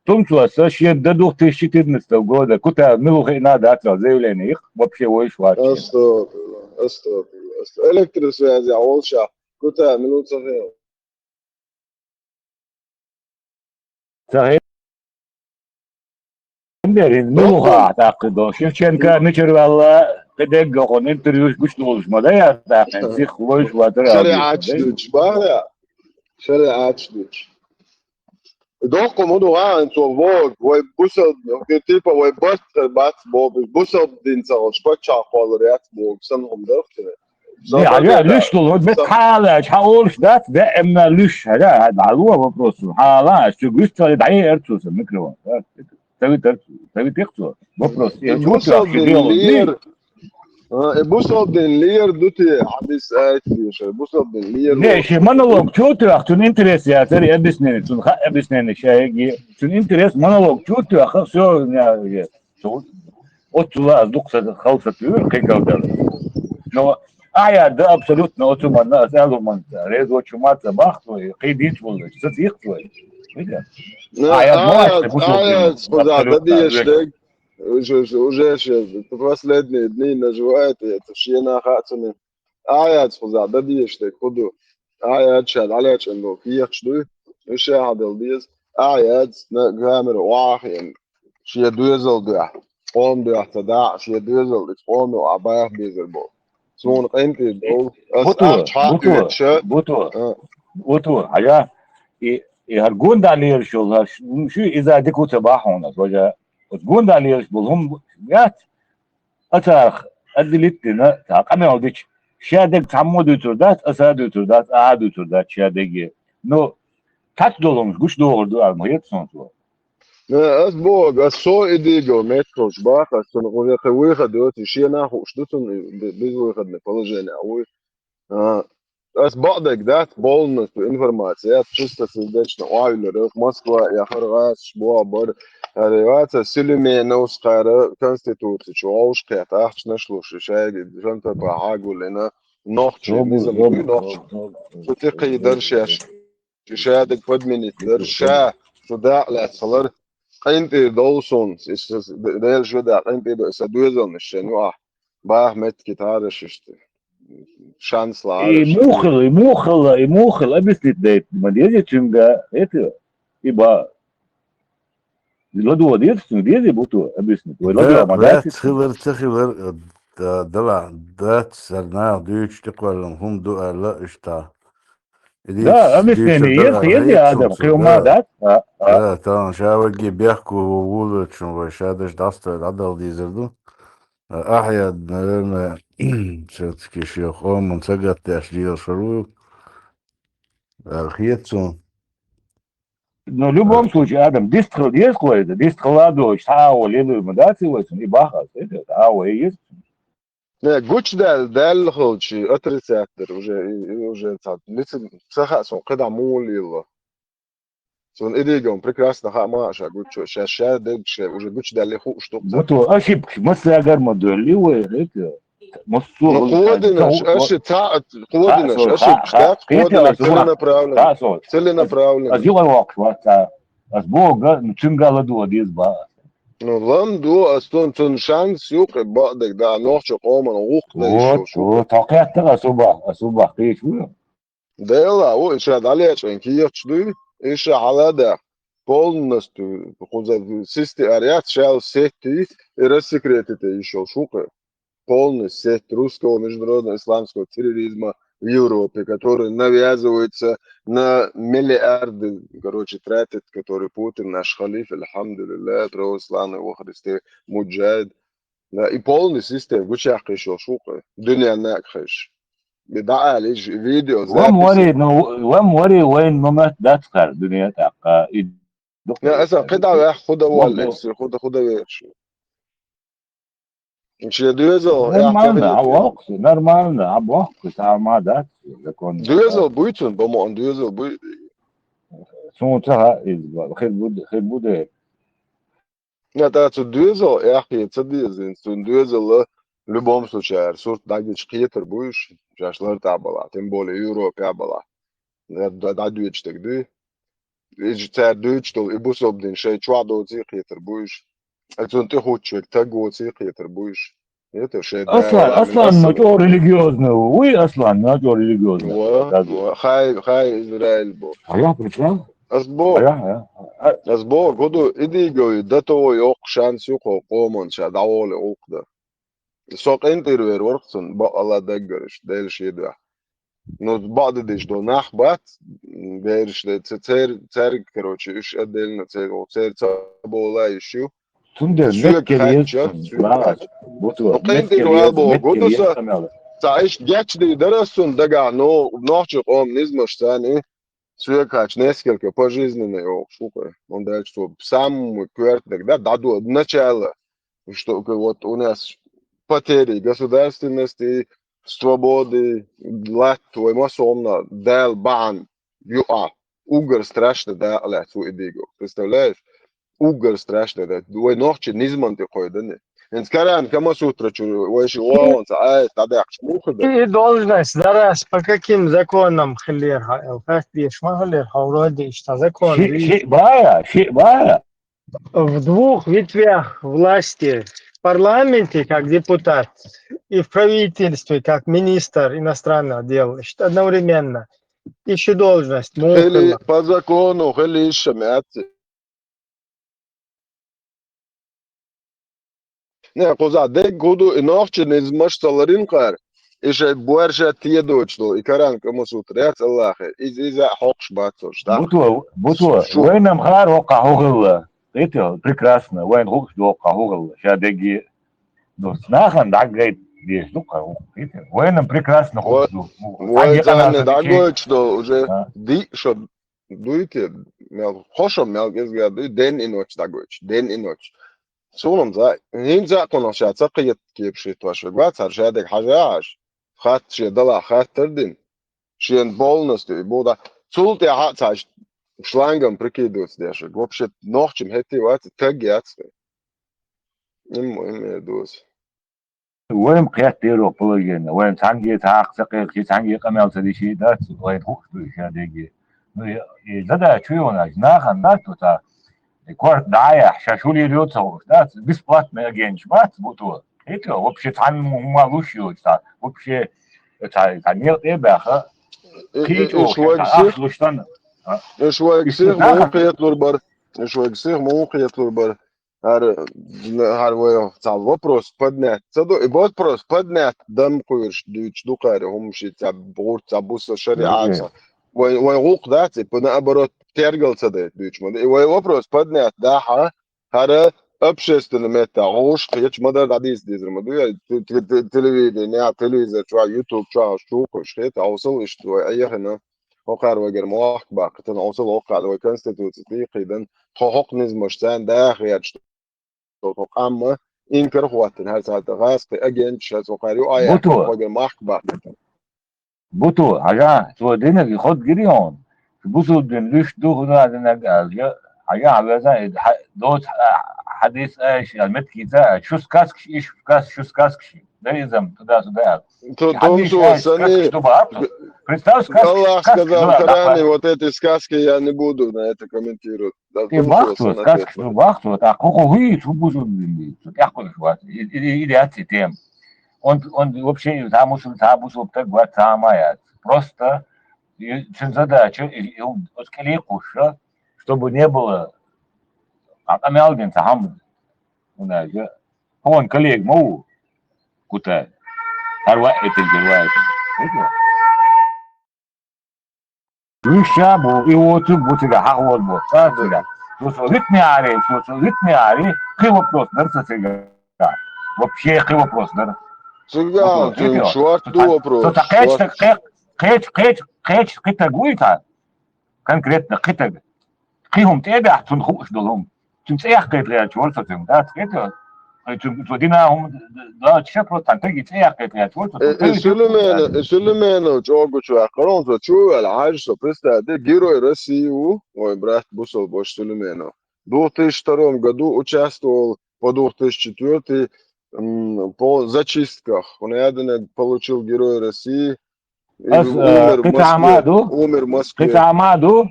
Тумсо, со шен до две тысячи четырнадцатого года, Кутаев, ну, хина датал заявление, их вообще войш вообще. Астагфирулла, астагфирулла, астагфирулла. Электросвязь, а, волша. Кутаев, мила ца хилла. Ца хилла. Мила хаа тӀаккха до. Шевченко мичара ваьлла, кхидерг хӀокхунна интервьюш гучудолуш ма дай, тӀаккха сих войш ватара. ШариӀаташ дуьйцуш бара. ШариӀаташ дуьйцуш. Доккха ма ду гӀан цо боху, вай бусалба, типа вай барт хир бац боху, бусалба дин ца хуьлуш, паччахь кхоллар яц боху, сан хӀума дарх цуьнан. Не, а я луьш долу, вот бет хьала, хьан олуш дац, бе эмна луьш, хьан, хьан, хьан луа вопрос, хьала, шу гуьш цо, дӀаер цо сан микрофон, да? Тави тар-, тави текцо, вопрос. Э, чего ты вообще делал? Лер, а, э, бусалба дин лер ду те, хьадис аят дийша, бусалба дин лер. Не, ши монолог, чего ты, ах, цун интерес я, цари объяснение, цун ха-, объяснение, шайги, цун интерес, монолог, чего ты, ах, всё, я, я. Цо, оццула ас дукха сан халсат вуьйра кхин калдала. Но Ӏа яр дан абсолютно оцу манна ас аьлла манна резо чу ма ца бахт вай, кхин дийца воллуш, ца тӀехьа вай. Вида? Ну, Ӏа яр Ӏа яр, Ӏа яр, кхуза дан дезаш дерг, уже, уже, уже щас последние дни наживает, это шена хаьа цунна. Ӏа яц кхуза дан дезаш дерг хӀун ду? Ӏа яц ша дӀалечкъина долу кехаташ дуй, уьш ша хьан дала деза? Ӏа яц на камера охьахиъна, шен доьзал дуьхьа. къоман дуьхьа ца дахь, шен доьзал, иза къоман юкъахь баха безар боху. Суна къинтӀера довла. Ас Бутур, ахча хьа а бутур, оьцуша, бутур, а, бутур, хьажа. И, и хӀара гонда лелаш йолу хӀара ш-, м, шу иза дика ву ца бахьа хьуна, ас, важа. Оцу гонда лелаш болу хӀума яц, а царах отделить дина, цхьа къамел дича, шадерг цхьаммо а дуьйцур дац, аса а дуьйцур дац, ахьа а дуьйцур дац шадерге. Ну, цхьацца долу хӀумаш гучудохур ду аьлла ма хета суна цо. Э, ас боху, ас со и дийго меттахуш баха, ас цунна уже кхин выход йоцу, шена а хууш ду цунна, бе-, безвыходное положение вуй. А, ас бакъдерг дац, полностью информация яц, чистосердечно охьавиллира, Москва яхара гӀазкхаша боху бара, хӀара ваца Сулейменовс кхара конституци чу вовшахкхетта ахчанаш луш, шайга жантапа хьагуллина, нохчий, низам дуй нохчий. Цу тӀе кхийдар шаьш. Ша дерг подменить дара, ша цу дакъа лаьцна хилар, къинтӀера довла суна, иза Делан жоьда къинтӀера довла, сан доьзалнаш шен юкъахь баха меттиг тӀе хьараш иштта. Шанс лахьара. И муха хила, и муха хила, и муха хила, объяснить дайта ма деза цуьнга, это, и ба. ЛадогӀа деза цуьнга, деза бутур, объяснить. Вай ладогӀа ма дац. Дац, хилар, ца хилар, да, дала, дац, сар наха дуьйцуш тӀекхоьллина хӀума ду аьлла, иштта. Да, объяснение есть, есть, я адам, хьо ма дац. А, а. Да, тахана ша ваге бехко ву вулачун вай ша даш дӀастой дӀадала дезар ду. А, ахьа, наверное, всё-таки шен къоман ца гатдеш лелаш ву. Аьлла хета суна. Ну, в любом случае, адам, дистхила деза кхо иза, дистхила а доцуш, цхьа а гӀо лелур ма дац и вай цунна, и бахьа аса, это, а гӀо и еза. Не, гучудаьлла, даьлла хилча, отрицать дара уже, и, и уже цхьа, лица ца хаьа суна, кхидӀа муха лело. Суна и дийгам прекрасно хаьа ма ша гучу, ша, ша дерг ша уже гучудаьлла хууш ду. Бутур, ошибка, массагара ма доьлли вай, это, массо. Ну, кхо динаш, ошибка, кхо динаш, ошибка, кхо динаш, целенаправленно. Целенаправленно. Ас юкъа воккхуш вац, а. Ас боху, ну, цуьнга ладогӀа деза бан ас. Ну, лам ду, ас цунна, цунна шанс ю, кхин бакъдерг да, нохча къоман гӀуллакх дан йиш йолуш ву. Вот, вот, хьо кхеттара ас убах, ас убах кхеча ву. Дела ву, и ша дӀалечкъина кехаташ дуй, и ша хьала а даьхна, полностью, кхуза система яц, шаьлла сетти, и рассекретить йиш йолуш ву кхин. Полностью сеть русского международного исламского терроризма в Европе, который навязывается на миллиарды, короче, тратит, который Путин, наш халиф, альхамдулиллах, православный во Христе, муджахид. Да, и полный система гучуяьккхина йиш йолуш ву кхин, дуьненна а кхайш. И дӀаала иза, и видео запись. Лам вари, ну, лам вари вайн ма мат дац кхара дуьне тӀаккха. И дукха. Не, аса кхидӀа ваьхьа худа валла, худа, худа вехаш. Шен доьзал, нормально, а воккхуш, нормально, а воккхуш, а ма дац, закон. Доьзал буй цунна, бо ма он доьзал буй. Суна ца хаьа иза, хир бу, хир бу де. На, та цу доьзал, яхъе ца дезина, цунна доьзал, в любом случае, сурт дӀагича кхетар буй уьш, шаьш лар тӀехь балахь, тем более Европе а балахь. ДӀадоьдуш дерг дуй. Иза цара дуьйцуш долу и бусалба дин шайн чохь доций кхетар бу уьш. Цунна тӀе хӀуттуш верг таг воций кхетар бу уьш. Это шайн Аслан, Аслан, но чӀогӀа религиозный ву. Вуй, Аслан, но чӀогӀа религиозный. Ва, ва, хай, хай, Израиль бо. А я при чём? Ас бо. А я, а я. Ас бо, гуду, и дийго, до того йоккха шанс ю кхо къоман ша дӀаволе гӀуллакх дан. Со къинтӀера вер варх цунна, бакъалла даггара, Дела шен дуьхьа. Ну, бакъдедеш долу нах бац, бераш де, ца-, цер-, цаьрга, короче, уьш отдельно церан, церан ца бола йиш ю. Цундела соьга меттигера хаьттича, еза, соьга хаьттича. Ну, къинтӀера вал боху, гуду со, ца иштта гечдий дара ас цунна дагахь, ну, нохчийн къоман низамаш царна, соьга хаьттича, несколько пожизненно йохуш ву кху. Он дальше цо самый коьртаниг, да, дӀадо, начало, что вот у нас потери государственности, свободы, латт вай массо а хӀуманна Дала бахьана юкъахь уггар страшно дакъа лаьцна ву и дийго. Представляешь? Уггар страшно да. Вай нохчийн низаман тӀе кхойдани. ХӀинца Коран Камасутра чу вай ши вогӀун ца аят дӀадаьккхича муха дан? И должность дарас по каким законам хилера хьо, эл хаттар деш ма хилера хьо, вроде иштта закон. Ши, ши бара, ши бара. В двух ветвях власти, в парламенте как депутат и в правительстве как министр иностранных дел, значит, одновременно. Иши должность, хили муха по закону, хили иша мятцы. Не, кхузахь дерг хӀун ду, и нохчийн низамаш ца ларина кхара, и шайн боьрша тедочу долу, и каран кӀамасут рец Аллахе, иза, иза а хьокхуш бац уьш, да? Буто, буто, шо вайна-м хаар хӀокхахь хӀун хилла. Кхетий, прекрасно, вайна хууш ду хӀокхахь хӀун хилла, ша дегге. Ну, нахана дӀагайта дезаш ду кхара хӀун, кхетий? Вайна-м прекрасно хууш ду. Вай царна дӀагойтуш долу уже диъ шо дуй те, мел, хӀокху шо мел кӀезга дуй, ден и ночу дӀагойтуш, ден и ночу. Суна-м за, хӀинца а кхунах ша ца кхета кепаш хӀиттош верг вац, хӀара ша дерг хьажа а хьажа, хатта шен далахь хаттар а дина, шена полностью и боху да. Цул тӀаьхьа а цхьа шлангом прикидываться деш верг. Вообще, нохча-м хӀетте а вац, таг яц хӀара. Имма, имма доьза. Вайн кхеттера положение, вайн цхьаьнгге цхьа а ца кхайкхий, цхьаьнгге къамел ца дичий дац, вайн хууш ду ша дегге. Ну, и, и задача чу йогӀуш, нахана дац оцу, и корта дӀа а яхьа, ша шу лийр йоцу ца хууш дац, бесплатный агенташ бац буто. Хетий, вообще цхьанна хӀума луш йоцу цхьа, вообще цхьа, цхьа некъа тӀе а баьхна, кхин а чӀогӀа ахча луш санна. Уьш вайга сиха муха кхеталур бара, уьш вайга сиха муха кхеталур бара. ХӀара, хӀара вай цхьа вопрос поднять ца до, и вопрос поднять дан кхуьйруш дуьйцуш ду кхара, хӀума ши цхьа гӀурт, цхьа буса шариӀатца. Вай, вай гӀуллакх дац, и наоборот, тергал ца дайта дуьйцуш ма ду. И вай вопрос поднять дахьа, хӀара общественный метта гӀуш кхечу ма дара дӀадийца дезар ма ду, я те-, те-, те-, телевидение, телевизор чохь, YouTube чохь, чухуш хета, хьовсал иштта вай Ӏехина. ХӀокхара вайгара мохк баккхитина, хьовсал хӀокхара вай конституци тӀе кхийдина, тхо хӀокху низамаш царна даха гӀерташ, тхо къамма инкар а хӀоттина, хӀара цхьа гӀазкхи агенташ, хӀара цхьа кхара ю, а яхь, вайгара мохк баккхитина. Буто, хьажа, цо динарг хӀоттийра хьуна. Бусулба дин луьйш ду хӀуна динарг аьлча, хьажа, хьан веза, и хьа-, доцу хьа-, хьадис айша, я меттигица, шу сказкаш, иш сказ-, шу сказкаш. Даизам, туда-сюда. Цо томсо санна, ду бахьа. Представь, сказка, Аллах сказал в Коране, вот эти сказки я не буду на это комментировать. И бахьа цо, сказкаш ду бахьа цо, тӀаккха хӀокхо хӀуьйца, хӀун бузун дин, цо тӀехкхуьлуш вац. И, и, и, и яц и тема. Он, он вообще, цхьа мусул-, цхьа бусулба стаг вац, цхьа хӀума яц. Просто и, цуьнан задача, и, и, оцу кӀеле кхуьссуш, чтобы не было, а, къамел дина цхьа хӀума. ХӀунда аьлча, хьуна коллега ма ву, Кутай. ХӀара ваийтина, хӀара ваийтина. Вуьш ша бу, и воцург бу цигахь, хьахволу бу, цкъа а цигахь. Цо, цо витне ари, цо, цо витне ари, кхин вопрос дара сан цигахь. Вообще кхин вопрос дара. Цигахь, цигахь шорта ду вопрос. Цо цхьа кхечу стаг, кхе-, кхечу, кхечу, кхечу кхин стаг вуй цхьа? Конкретно кхин стаг. Кхин хӀума тӀе а баьхна, цунна хууш долу хӀума. Цуьнан цӀе яккхийта гӀерташ вара со цуьнга, дац хетар? Ай, цу, цо дина хӀума д-, д-, дац ша, просто цхьана стеган цӀе яккхийта гӀерташ вара со цуьнга. Э, э, Сулейменов, э, Сулейменов чӀогӀа гучуваьккхира хьуна, цо чу а ваьлла, хьажа со, представь, де, Герой России ву, вайн брат бусалба ваша Сулейменов. В двух тысячи втором году участвовал по двух тысячи четвёртый, м, по зачистках. Он, я думаю, получил Герой России. Ас, э, кхин цхьа хӀума ду, умер в Москве. Кхин цхьа хӀума ду,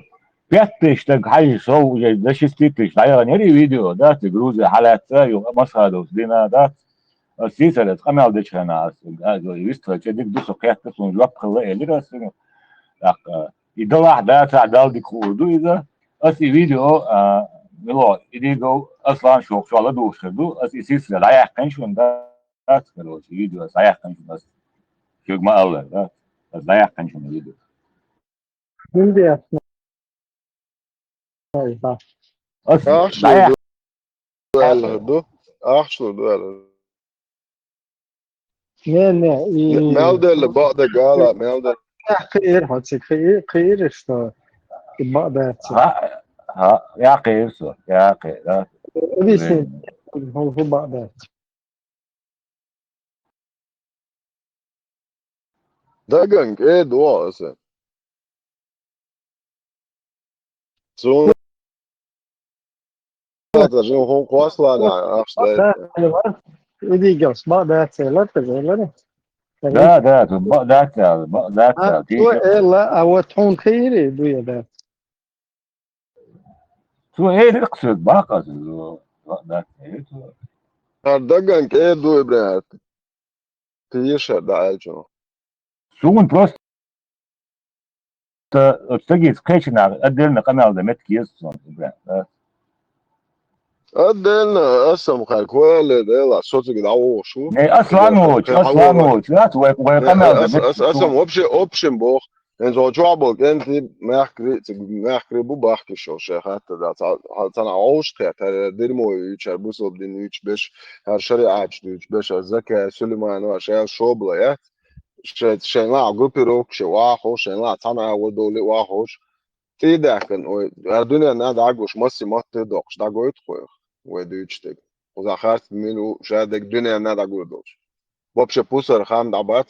пять тысяч стаг хьаьжча, со уже до шести тысяч дӀаяханера и видео, да, цу Грузе хьалаьцна, юха Масхадовс дина, да. Ас сийсара, ас къамел дечу хенахь, ас, а, вистхилча дика ду, со кхетта, суна жоп хилла, элира ас. ТӀаккха, и далахь, дацахь, Далла дика хуур ду иза. Ас и видео, а, мила, и дийгал Аслан шоьху чохь ладугӀуш хир ду, ас и сийсара дӀаяьккхина шуна, да. Дац, короче, видео ас дӀаяьккхина, ас шуьга ма-аллара, да? Ас дӀаяьккхина шуна видео. Ахча лур ду аьлла ду. Ахча лур ду аьлла. Не, не, и мел делла, бакъ дерг ала, мел делла. Кхиира хьо цига, кхиира, кхиира, что и бакъ дац. Хьа, хьа, я кхиира со, я кхиира, да. Объясни, хьо, хьо бакъ дац. Даган кӀеда ву аса. Суна хӀун кхоссалана ахча дай. И дийгал бакъ дац элира, элира. Да, да, бакъ дац аьлла, бакъ дац аьлла. Цо элла, а вот хьуна кхиира, дуй, дац. Цо элира-кх соьга, бакъ аса, бакъ дац, элира цо. ХӀара даган кӀеда ду, Ибрахьим. Кхиира ша дӀааьллачунах. Суна просто оцу стагица кхечу наха отдельно къамел дан меттиг еза суна, Ибрахьим, да? Отдельно, ас-м хӀара кхоьлле дела, со цига дӀавогӀуш ву. Не, Асланович, Кхин хьалура. Асланович, яц вай, вай Не, къамел ас, да, ас, ас-м вообще, общем боху. ХӀинца хьо чохь болу кӀентий мехкарий, цига мехкарий бу бахкаш йолу шайн хатта дац. Цхьа-, цхьа-, цхьана Ӏовшахкхетта, хӀара дермо юьйцуш, хӀара бусалба дин юьйцуш берш, хӀара шариӀаташ дуьйцуш берш, хӀара Закаев, Сулейманов, шаьш шобала яц. Шайн, шайн лаахь группировка шайн вахуш, шайн лаахь цхьана агӀор довлий вахуш. ТӀе даьккхина, ой, ара дуьненна дӀагуш, масси матте доккхуш, дӀагойту хьоьх, вай дуьйцуш дерг. Кхузахь харц мила ву, ша дерг дуьненна дӀагур долуш. Вообще пусар хам дӀабац.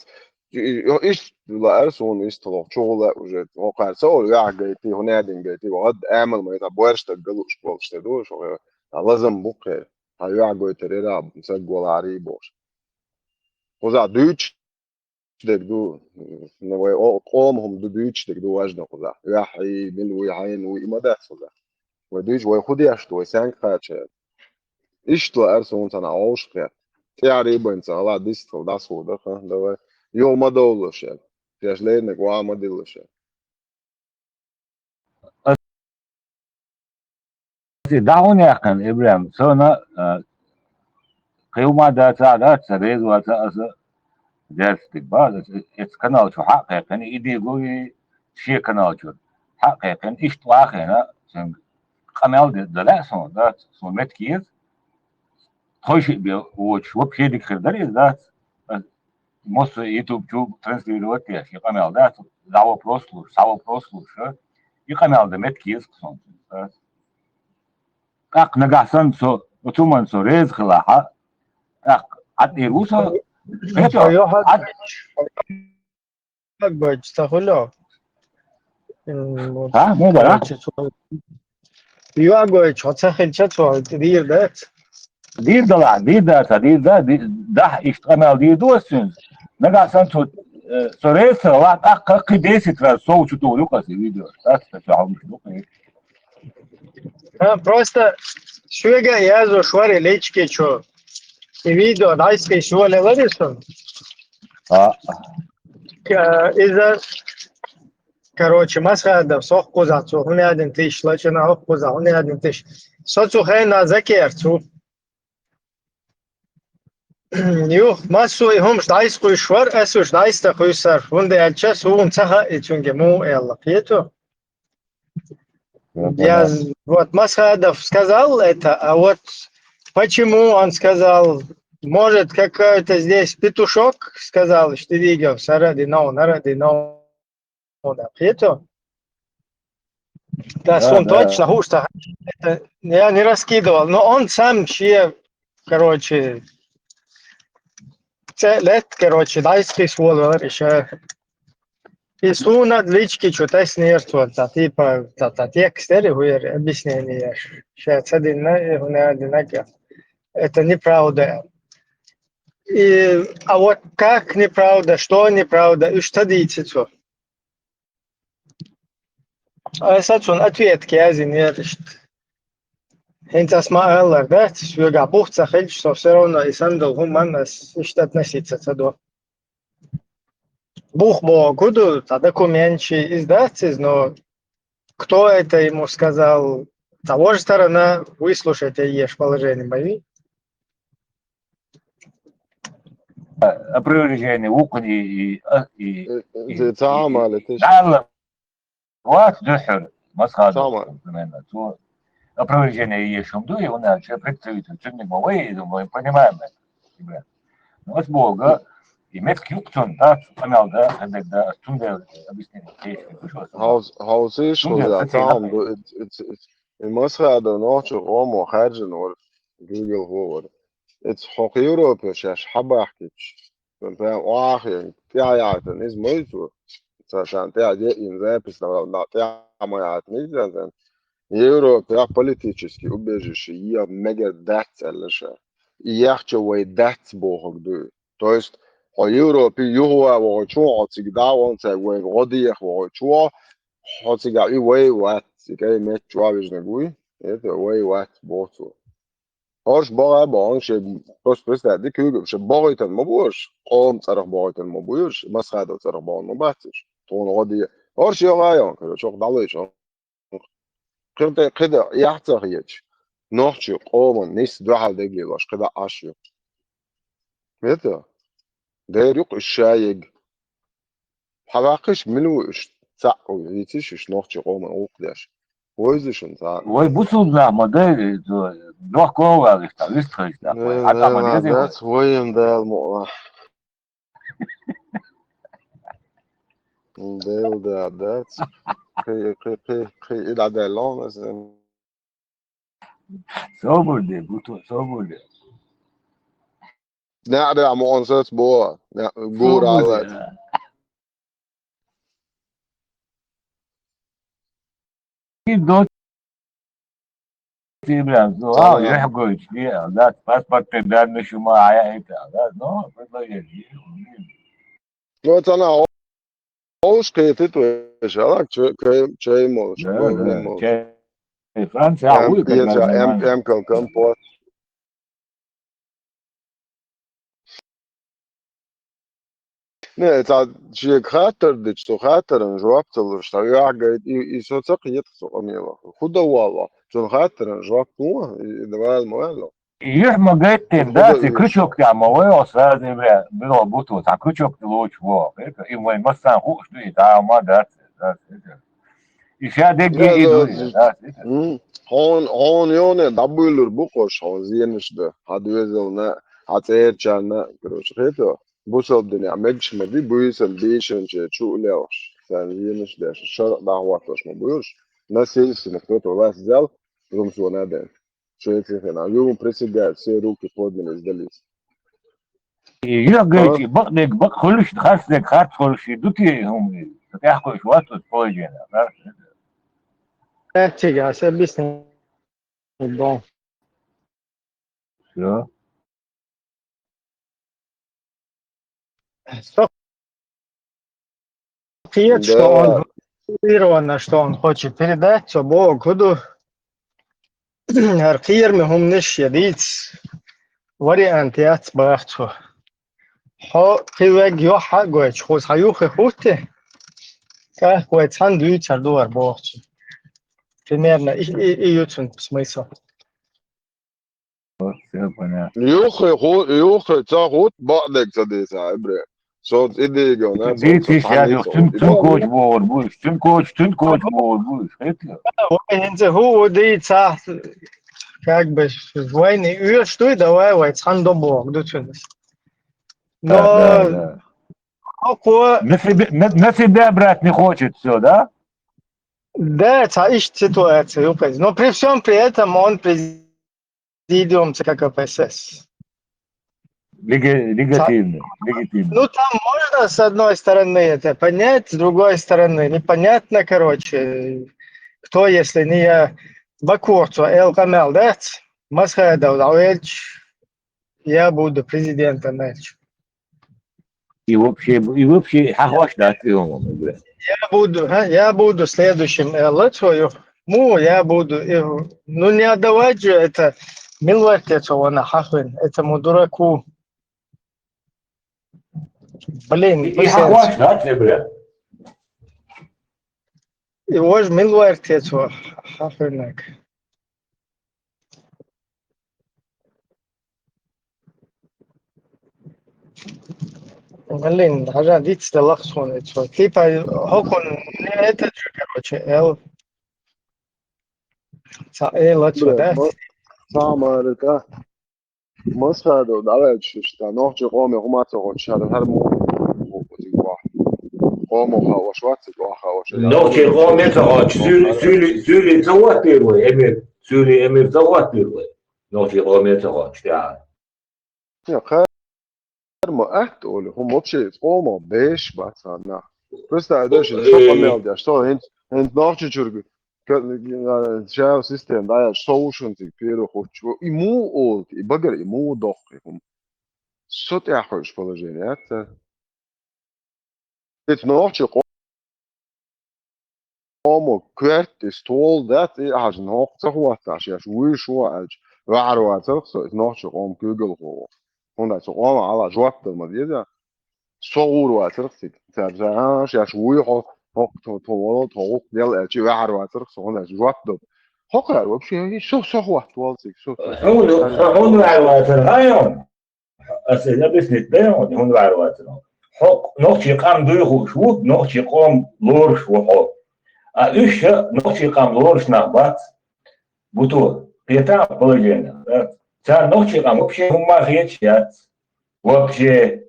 И, и, иштта лаьара суна, иштта лоху, чу гӀур лаьа уже. ХӀокхара ца олу, юьхь гайти, хӀун аьдина гайти, вахад амал ма ца, боьрша стаг галуш болуш те ду, шо, а, лазам бу кхера. Хьан юьхь гойтар яра, саг голари бохуш. Кхузахь дуьйцуш дерг ду, ну, вай о-, къоман хӀума ду дуьйцуш дерг ду важно кхузахь. Юьхь хьий, мила вуй, хьайна вуй, и ма дац кхузахь. Вай дуьйцуш, вай хӀун деш ду, вай сенга кхача. Иштта лаьара суна цхьана Ӏовшахкхетта. ТӀаьхьарий бен ца гӀала дистхила дӀасахода, ха, давай. Юха ма довлалаш яра. Шаьш леринарг ваха ма диллалаш яра. Аса дӀа хӀун яьккхина, Ибрахим? Сона, а, кхин хӀума дац а, дац, сан реза вац а аса дерстиг база. Эцу канал чу хьа а кхайкхина, и дийго и шен канал чу хьа а кхайкхина, иштта вахийна, цуьнга къамел де-, дан лаьа суна, дац, суна меттиг еза. Тхойшиъ бен воцуш, вообще дика хир дара иза, дац? Массо а YouTube чу транслировать деш, и къамел дац, за вопрос слуш, за вопрос слуш, а? И къамел дан меттиг еза кху суна, дац? ТӀаккха нагахь санна со, оцу ман со реза хилахьа, тӀаккха Ӏад дийр ву со, Хьо Ӏад- Юьхьа-, Юьхьа гойтуш ца хуьлу? М, вот. А? Муха бара? Короче, цо, Юьхьа гойтуш хьо ца хилча, цо дийр дац? Дийр дала, дийр дац, дийр да, ди-, дахь иштта къамел дийр ду ас цуьнца. Нагахь санна цо, э, со реза ца хилахь, тӀаккха кхин десять раз сов чу тухур ю аса и видео. Дац, ца хьалмаш ду кхин. А, просто шуьга а яздеш вара личке чу. И видео дӀасакхийса йолаелира со. А. Э, иза, короче, Масхадов, со хӀокхузахь цо хӀун аьлла тиша, лачкъана хӀокхузахь хӀун аьлла тиша. Со цу хенахь закерца ву. Юха массо а хӀумаш дӀасакхуьйсуш вара, ас уьш дӀасакхуьйсура, хӀунда аьлча суна ца хаьа и цуьнга муха аьлла, кхету? Я, вот Масхадов сказал это, а вот почему он сказал, может, какой-то здесь петушок сказал, что видел, саради, но, наради, но. Кхету? Да, да, он да. Точно хуш, это я не раскидывал, но он сам ще, короче, це лет, короче, дайский свол, говоришь, э. И суна лички чу тесна яра цо, цхьа, типа, цхьа, цхьа текст яра, хӀун яра, объяснение яра. Ша ца дина, и хӀун яра динарг. Это неправда. И, а вот как неправда, что неправда, уж ца дийци цо. Аса цунна ответка яздинера иштта. ХӀинца ас ма-аллара дац, соьгахь бух ца хилча, со всё равно и сандал хӀуманна ас иштта относиться ца до. Бух боху ду, цхьа документ ши иза дац иза, но кто это ему сказал? Того же сторона выслушать еш положение мои. Опровержение вукхун и, и, а, и, Э, э, и, ца и, Ӏамал и, теш. Далла вац дуьххьара, Масхадов, Ца Ӏамал. Примерно. Цо опровержение еш хӀума ду, и вон аьлча представитель, цуьнниг ма вай, и мы понимаем это, ребят. Но ас боху, и меттиг юкъ цунна, да, къамел да, хӀедерг да, ас цундела объяснение кхеча, шу ас. Хьовс-, хьовсийша, цундела хӀуза, ца Ӏамал ду, ит, ит, ит, и Масхадов нохча къомо хаьржина вара, гуьйгалхо вара. Эца хӀокху Европе шаьш хьабахкича, сан прям охьахиъна, тӀаьхьа яхьийтина иза ма ю цо. Ца шайна тӀаьхьа деъина запись, тӀаьхьа ма яхьийтина иза, сан. Европехь политический убежище е мегар дац аьлла ша. И яхча вай дац бохург ду. То есть, хьо Европе юхаван вахча, хьо цига дӀа а ван цаьрга вайга гӀо деха вахча, хьо цигахь и вай вац, и кӀай меттачу а вижнарг вуй, это вай вац боху цо. ХӀорш богӀа а бохьун, шен, просто представь, дика куьйга, шен богӀийтан ма бу уьш, къоман цӀарах богӀийтан ма бу уьш, Масхадов цӀарах богӀун ма бац уьш. Тхуна гӀо де. ХӀорш йогӀа а йогӀун, короче, чохь дӀалуьйш. Кхин тӀе, кхин тӀе, яхь ца хеташ. нохчийн къоман нийса дуьхьал дег лелош кхидӀа Ӏаш ю. Вето? Дера юкъа уьш шаег. Хьаваккхиш, мила ву уьш? ЦаӀ ву, вийциш уьш нохчийн къоман гӀуллакх деш. Войза шуна цхьа. Вай бусулба нах ма дай, дохко валиш, та вистхайш, та вай. Э, Хьатта ма да, деза вай. Дац, вайна Дала мукъ лахь. Дела да, дац. Кхи, кхи, кхи, кхи, и дӀадаьлла хьуна аса. Собар де, Буту, собар де. НеӀарехь ма он сац бо, не, гура Собар де, хьалац. Да. И до тебя, ну, а, Ага. Юьхь гойтуш, де, да, паспортный данные шу ма хьаяхьийта, да, ну, предложение. Ну, это она, хьовш кхетит вай, шалак, чай, чай, чай молуш, Да, кофе да, молуш. Чай. Франция, М, уй, как я, нормально. М, М, компот. Не, цхьа шега хаттар дича, цу хаттаран жоп ца луш, цхьа юьхь гайта, и, и со ца кхетах цу къамелах. ХӀун дан валло? Цунна хаттаран жоп ло, и, и вала ма валло. Юьхь ма гайттина, да, хӀун дан ци веза? Крючок тӀехь ма вай, о, сразу, бля, било буту, цхьа крючок тӀе лоцуш во, и вайн массарна хууш ду, и тӀама дац, дац, дац. И ша дегге Да, и да, ду, да, да, да. М. Хьона, хьона йоне дӀабуьйлур бу кхош, хьона зенаш да, хьан доьзална, хьан цӀерачарна, короче, хето? Бусалба динехь мегаш ма ди, буьйсанна, бийшанче чу а лелхаш, царна зенаш деш, шарӀ дӀахӀоттош ма буьйлуш, насильственно кто-то власть взял, румсона бен. Швеция хенахь, юун присягают, все руки подняли, сдались. И юьхь гайчи, А? Бакъдерг бакъ хуьлуш, харцдерг харц хуьлуш, и ду те и хӀума, и тӀаьхьакхуьлуш вац оцу положение, да? Эццига аса бисна бон. Всё. Со кхета, что Да. Он, что он хочет передать, цо боху, кху ду. ХӀара кхераме хӀуманаш я дийца вариант яц баха цо. Хьо кхин вег йохьа а гойтуш, хӀуса хьан юххе хӀуттий? ТӀаккха вай цхьаьна дуьйцур ду хӀара бохучун. Примерно и, и, и ю цун смысл. Вот, всё понятно. Юххе ху-, юххе ца хӀутту, бакъдерг ца дийца, Ибре. Со идея, на, со, Дийциш со яц, цхьаьна цун, цун коча бохур бу уьш, цун коча, цун коча бохур бу уьш, хетта? Вай хӀинца хӀу, хӀу дийца, как бы, вайна оьшуш дуй, давай вай цхьаьна до боху ду цуьнан. Да, да, Но да. Хьо кхо На себя, на, на себя брать не хочет всё, да? Да, цхьа иштта ситуация ю кхеза. Но при всём при этом он президиум ЦК КПСС. Леги-, легитимно, легитимно. Ну, там можно, с одной стороны, это понять, с другой стороны, непонятно, короче, кто, если не я, Бакурцу, Эл Камал, да? Масхадов, Давельч, я буду президентом, Эльч. И вообще, и вообще, хьахош дац и хӀума, бля. Я буду, а, я буду следующим, э, лацо ю. Му, я буду, э, ну, не отдавать же это, мила вара те цо ванах хьахийна, этому дураку. Блин, И, и пусть хьахош дац и, бля. И вож мила вара те цо хьахийнарг. Блин, хьажа диц де лахсхуна эцо. Типа, хӀокхун не это же, короче, эл. Ца эл ацо, Бля, да? Ма-, самаритӀа. Масхадов дӀаваьлча, иштта, нохчийн къоме хӀума ца гӀо, шар хӀара мо-, мо-, мо-, мо-, къомо хаош вац, цига охьа хаош. Нохчийн къоме ца гӀо, цуьли, цуьли, цуьли ца гӀоттийра вай, эмир, цуьли эмир ца гӀоттийра вай. Нохчийн къоме ца гӀо, тӀаьхьа. Я, кхар ма атта олу, хӀума вообще къомо беш бац нах. Просто а даже со къамел деш, со хӀинца, хӀинца нохчи чург, ка-, а, шаьв система дӀаяш, со ву шуна цига первый хуч. И му олу, и багара и му дохкий хӀума. Со тӀехь хойш положение, а ца? Эцу нохчи къо-, къомо коьрта и стол дац, и хьажа нохча ца хӀотташ, еш вуй шо аьлча, ваьхьар вацарх со, эцу нохчи къомо куьйгалхо ву. ХӀунда аьлча со къомо хьала жоп дала ма деза. Со гӀур вацарх цига. Цара, а, шаьш вуй хьо, хьо, тхо, тхо, тхо, тхо гӀуллакх дел аьлча, ваьхьар вацарх со, хӀунда аьлча жоп дала. Хьо кхара вообще, со, со хӀотта валциг, со. Хьуна, хьуна ваьр вацар, хьайом. Аса объяснить дай, хьуна ваьр вацар. Хьо нохчий къам дуй хууш ву, нохчий къам лоруш ву хьо. А уьш ша нохчий къам лоруш нах бац, буту, петам положение. Цар нохчий къам вообще хӀумма хеташ яц. Вообще.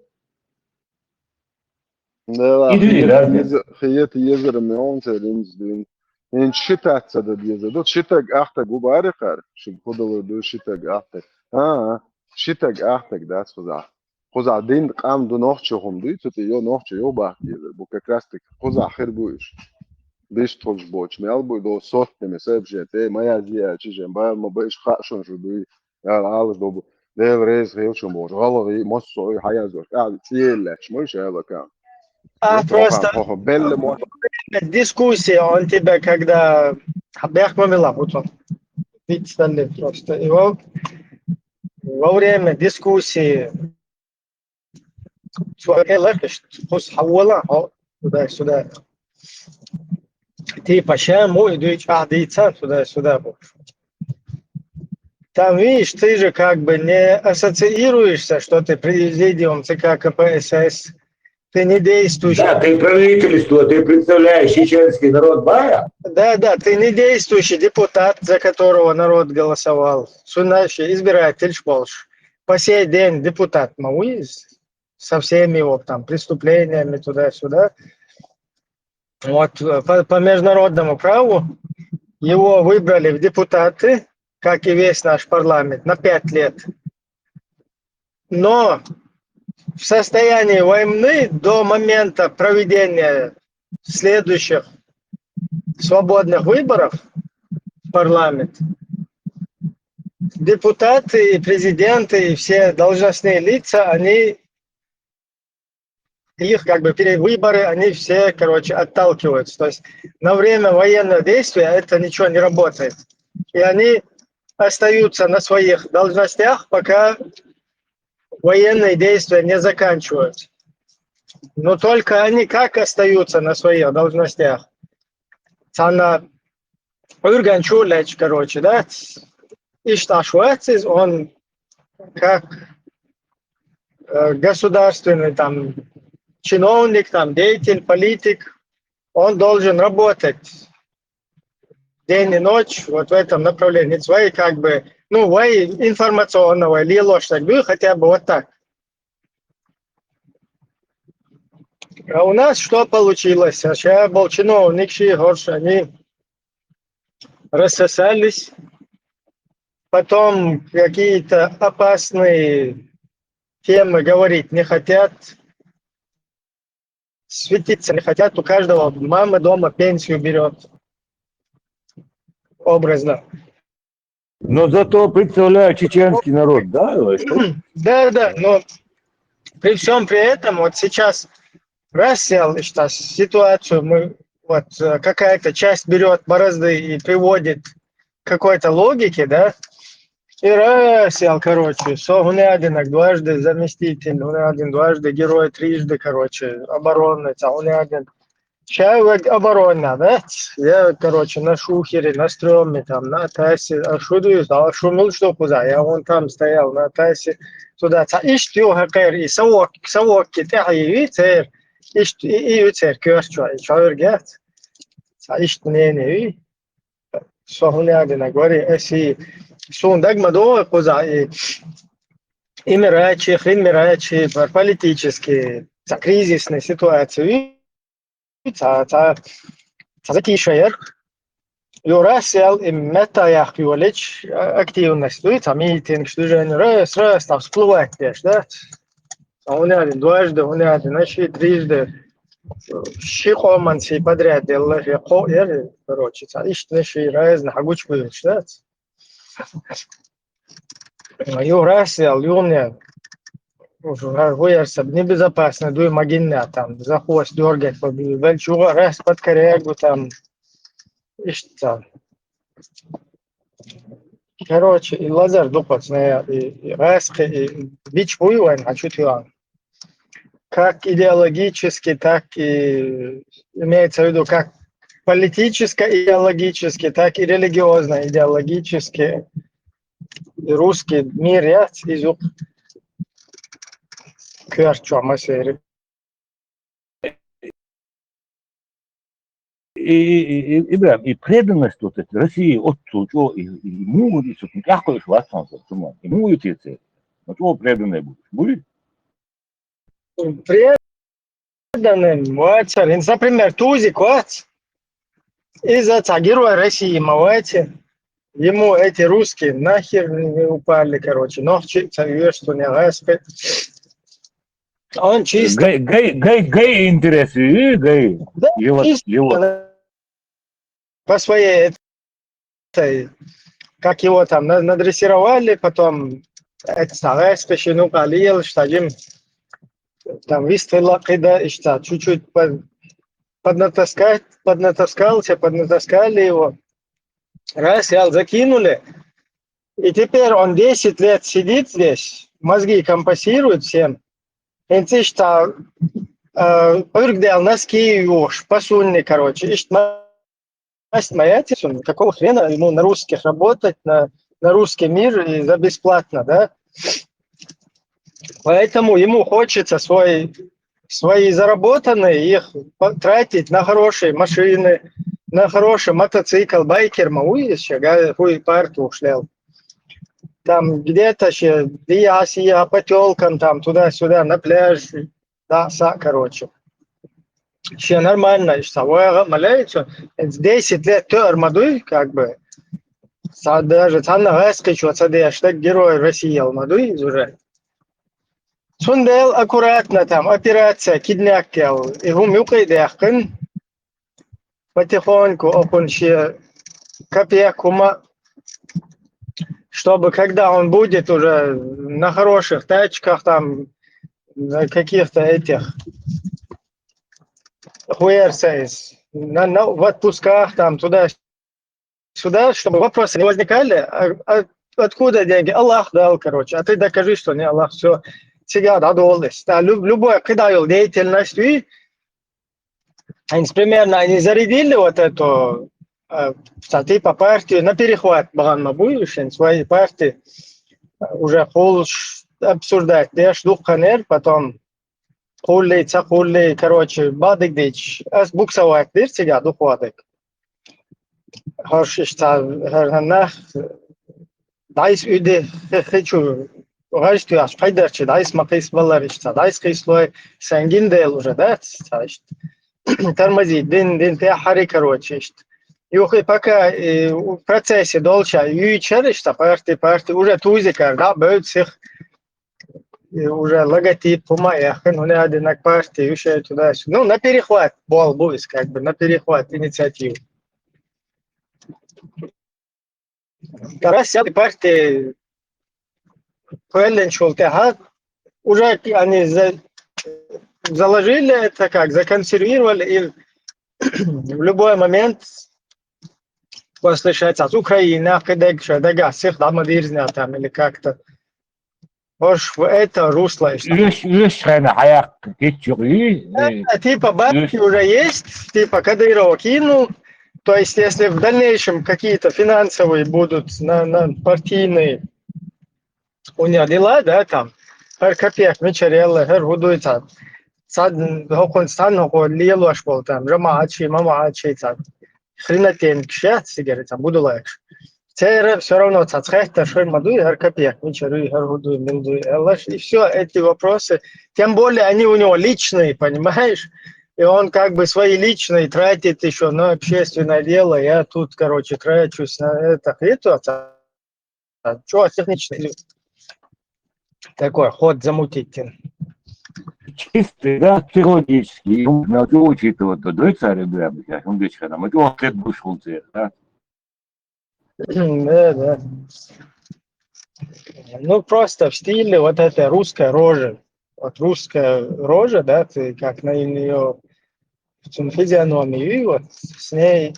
Да, хета езар меон церинц дин. Ин шитаца да деза. Дот шитаг ахтаг гу барикар. Шиг худалар ду шитаг ахтаг. А, шитаг ахтаг дац хуза. Хуза дин къам ду нохчи хум ду, цути йо нохчи йо бах деза. Бу как раз таки хуза хир бу иш. Биш толж боч, мел бу до сот теме сообщение, те моя зия, чижен, ба, ма ба иш хашон жу ду. Ял алаш добу. Дел рез хилчун бош. Галаги, массой, хаязош. А, целлач, мой шелака. А, просто Белле мо. Дискуссия, он тебя, когда бях мамила, вот он. Представь просто. Его во время дискуссии хус хьавола, туда-сюда. Типа, ща мой дойч, а, дійца, туда-сюда. Там, видишь, ты же как бы не ассоциируешься, что ты президиум ЦК КПСС, ты не действующий. Да, ты правительство, ты представляешь чеченский народ, бая? Да, да, ты не действующий депутат, за которого народ голосовал. Су наши избиратель больше. По сей день депутат Мауиз со всеми его там преступлениями туда-сюда. Вот э, по, по международному праву его выбрали в депутаты, как и весь наш парламент, на пять лет. Но в состоянии войны до момента проведения следующих свободных выборов в парламент депутаты и президенты и все должностные лица, они их как бы перевыборы, они все, короче, отталкиваются. То есть на время военных действий это ничего не работает. И они остаются на своих должностях, пока военные действия не заканчиваются. Но только они как остаются на своих должностях? Цана Урган Чулеч, короче, да? Ишташ вацис, он как э, государственный там чиновник, там деятель, политик, он должен работать день и ночь вот в этом направлении. Свои как бы, ну, вай информационного лилош так бы хотя бы вот так. А у нас что получилось? Сейчас был чиновник, Шихорш, они рассосались. Потом какие-то опасные темы говорить не хотят. Светиться не хотят. У каждого мама дома пенсию берет. Образно. Но зато представляю чеченский народ, да? Да, да, но при всем при этом, вот сейчас раз сел, что ситуацию мы, вот э, какая-то часть берет борозды и приводит к какой-то логике, да, и раз сел, короче, со гунядинок дважды заместитель, гунядин дважды герой, трижды, короче, обороны, а гунядин. Человек оборона, да? Я, короче, на шухере, на стреме, там, на Тасе, а что ты, а что мил, что куда? Я вон там стоял, на Тасе, туда, ца, ишт, ё, хакер, и совок, совок, ки, тя, и, и, цер, ишт, и, и, и, цер, кёрчо, и, чё, верге? Ца, ишт, не, не, и, со гунядинок, говори, эси, сун дагма до, куда, и, имирачи, хрин мирачи, политические, ца, кризисные ситуации, ца, ца, ца затишье яр. Юрас ял и мета ях юлич активность, ца митинг, движение, раз, раз, там всплывать деш, да? А он один дважды, он один, значит, трижды. Ши команси подряд делла, я ко, я, короче, ца, ишт, значит, разно, хагуч будешь, да? Юрас ял, юне. Уже гуяр саб небезопасно, дуй магинна там, за хвост дёргать, побил, валь чуга раз под корягу там, ишта. Короче, и лазар духоц, и, и раскы, и бич буйван, а чё ты вам? Как идеологически, так и имеется в виду, как политически, идеологически, так и религиозно, идеологически. И русский мир яц из юкъ коьртача массеран. И, и, и, и, прям, и преданность вот этой России отцу, чё, и, и мугу, и сутни, тяхкуешь ватсанса, чё, и мугу, и ты, ну, чё, преданный будешь, будешь? Преданный, вацар, например, Тузик вац, из-за цхьа герой России ма вац, ему эти русские нахер не упали, короче, нохчи, цхьа вешт у него, он чисто... Гай, гай, гай, гай интересы, гай. Да, его, чисто его. По своей этой, как его там надрессировали, потом это самое, спешину калил, что там вист вела, когда, и что чуть-чуть под, поднатаскать, поднатаскался, поднатаскали его. Раз, ял закинули. И теперь он десять лет сидит здесь, мозги компенсирует всем. Инцишта, э, пыргдел носки уж, посуни, короче, ишт масть моя, какого хрена ему на русских работать, на, на русский мир и за бесплатно, да? Поэтому ему хочется свой, свои заработанные, их тратить на хорошие машины, на хороший мотоцикл, байкер, ма уй, еще, хуй парк ушлел. Там где-то еще, я по телкам, там туда-сюда, на пляж, да, са, короче. Все нормально, что вайга маляется. Десять лет тёр ма дуй, как бы. Са даже цхьанна гӀаскхичо ца деш, так герой России ма дуй из уже. Цундел аккуратно там, операция, кидняккел, и хӀума юкъе дехкан, потихоньку, окунче капек хӀума, чтобы когда он будет уже на хороших тачках, там, на каких-то этих хуерсейс, на, на, в отпусках, там, туда-сюда, чтобы вопросы не возникали, а, а откуда деньги? Аллах дал, короче. А ты докажи, что не Аллах. Все, цига дӀадолалаш. Да, люб, любой кидал деятельность, и они примерно, они зарядили вот эту, э, типа партию на перехват, баган ма буй, свои партии, э, уже хулш обсуждать, деш духханер, потом хулли, ца хулли, короче, бадыг дич, ас буксовать дир цига духвадыг. Хош ишта, хар нах, дайс уйди, хи-, хичу, гӀажту яш, пайдарчи, дайс ма кис балар ишта, дайс кислой, сангин дел уже, да, ца ишта. Тормозить, дин, дин, те хари, короче, ишта. Юхи пока, э, в процессе долча, юйчер ишта, парти, парти, уже тузикар, да, бэйт сих, и уже логотип, хӀума яххин, хӀуна адинак парти, юше туда-сюда. Ну, на перехват, бол буис, как бы, на перехват инициативу. Тарас сял парти квеллен шулте, ха? Уже они за, заложили это, как, законсервировали, и в любой момент послышается с Украины, кидек, что дага, всех дама дирзня там или как-то. Хош, в это русло ишта. Уьш, уьш хана хьаяккха кеччугӀи. Да, типа бабки уже есть, типа Кадырова кинул. То есть, если в дальнейшем какие-то финансовые будут на, на партийные у него дела, да, там, хар капек мичарелла, хар худуй там. Сад, хокон стан, хоко лелош бол там, жамаачи, мамаачи там. Хренотень кшат, сигарет, там, будулаеш. Цера всё равно цацхайта шер ма дуй, хар капек мичаруй, хар худуй, милдуй, элаш. И всё эти вопросы. Тем более они у него личные, понимаешь? И он как бы свои личные тратит еще на общественное дело. Я тут, короче, трачусь на это. И то, а чё техничный? Такой ход замутить. Чисто, да, психологически, надо учитывать, то дой царь, да, бля, он дочка, там, а чё он вышел, да? Да, да. Ну, просто в стиле вот этой русской рожи. Вот русская рожа, да, ты как на нее, в физиономию, и вот с ней,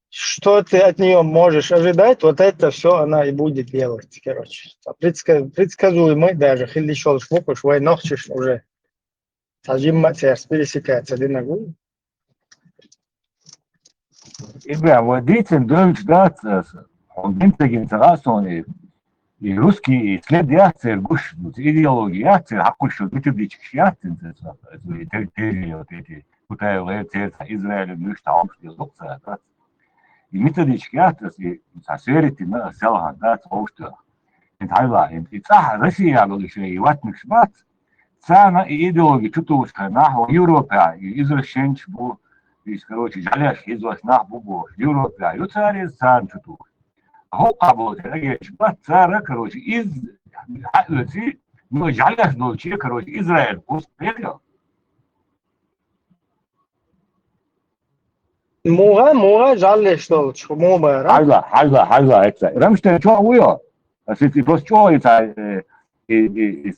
что ты от нее можешь ожидать, вот это все она и будет делать, короче. Предска, предсказуемый даже, хилли шолш букуш, вай нохчиш уже. Сажим матерс пересекается, динагу. Ибрахим, вай дийцина девлча дац аса. Хьуна динца гин ца гӀа сона и, и русский, и след яц церан гуш, ну, цу идеология яц церан хьакхуш, методичкаш яц церан ца, аса, и тер-, территория, вот эти, Кутаев, церан ца Израиль, муьш та хьовш деза лукъ ца, дац. И методичка яц аса, и ца сверитина аса селхан, дац, хьовш тох. И тхьайла, и, и цӀахь Россия болу шей, и ватмикаш бац, царна и идеология чу тухуш нах ву Европа, и извращенчаш бу, и, короче, жӀалеш хьийзош нах бу бохуш, Европа ю цара иза царна чу тухуш. ХӀокху болчу агерчу бац цара, короче, из хьаоьций, ну, жӀалеш долче, короче, Израиль кхуза кхерга. Муха, муха жӀалеш долчу, муха бара? Хьажла, хьажла, хьажла, эцца. Рамштайн чохь ву йо? Аса и просто чохь и ца, э, и, и, и,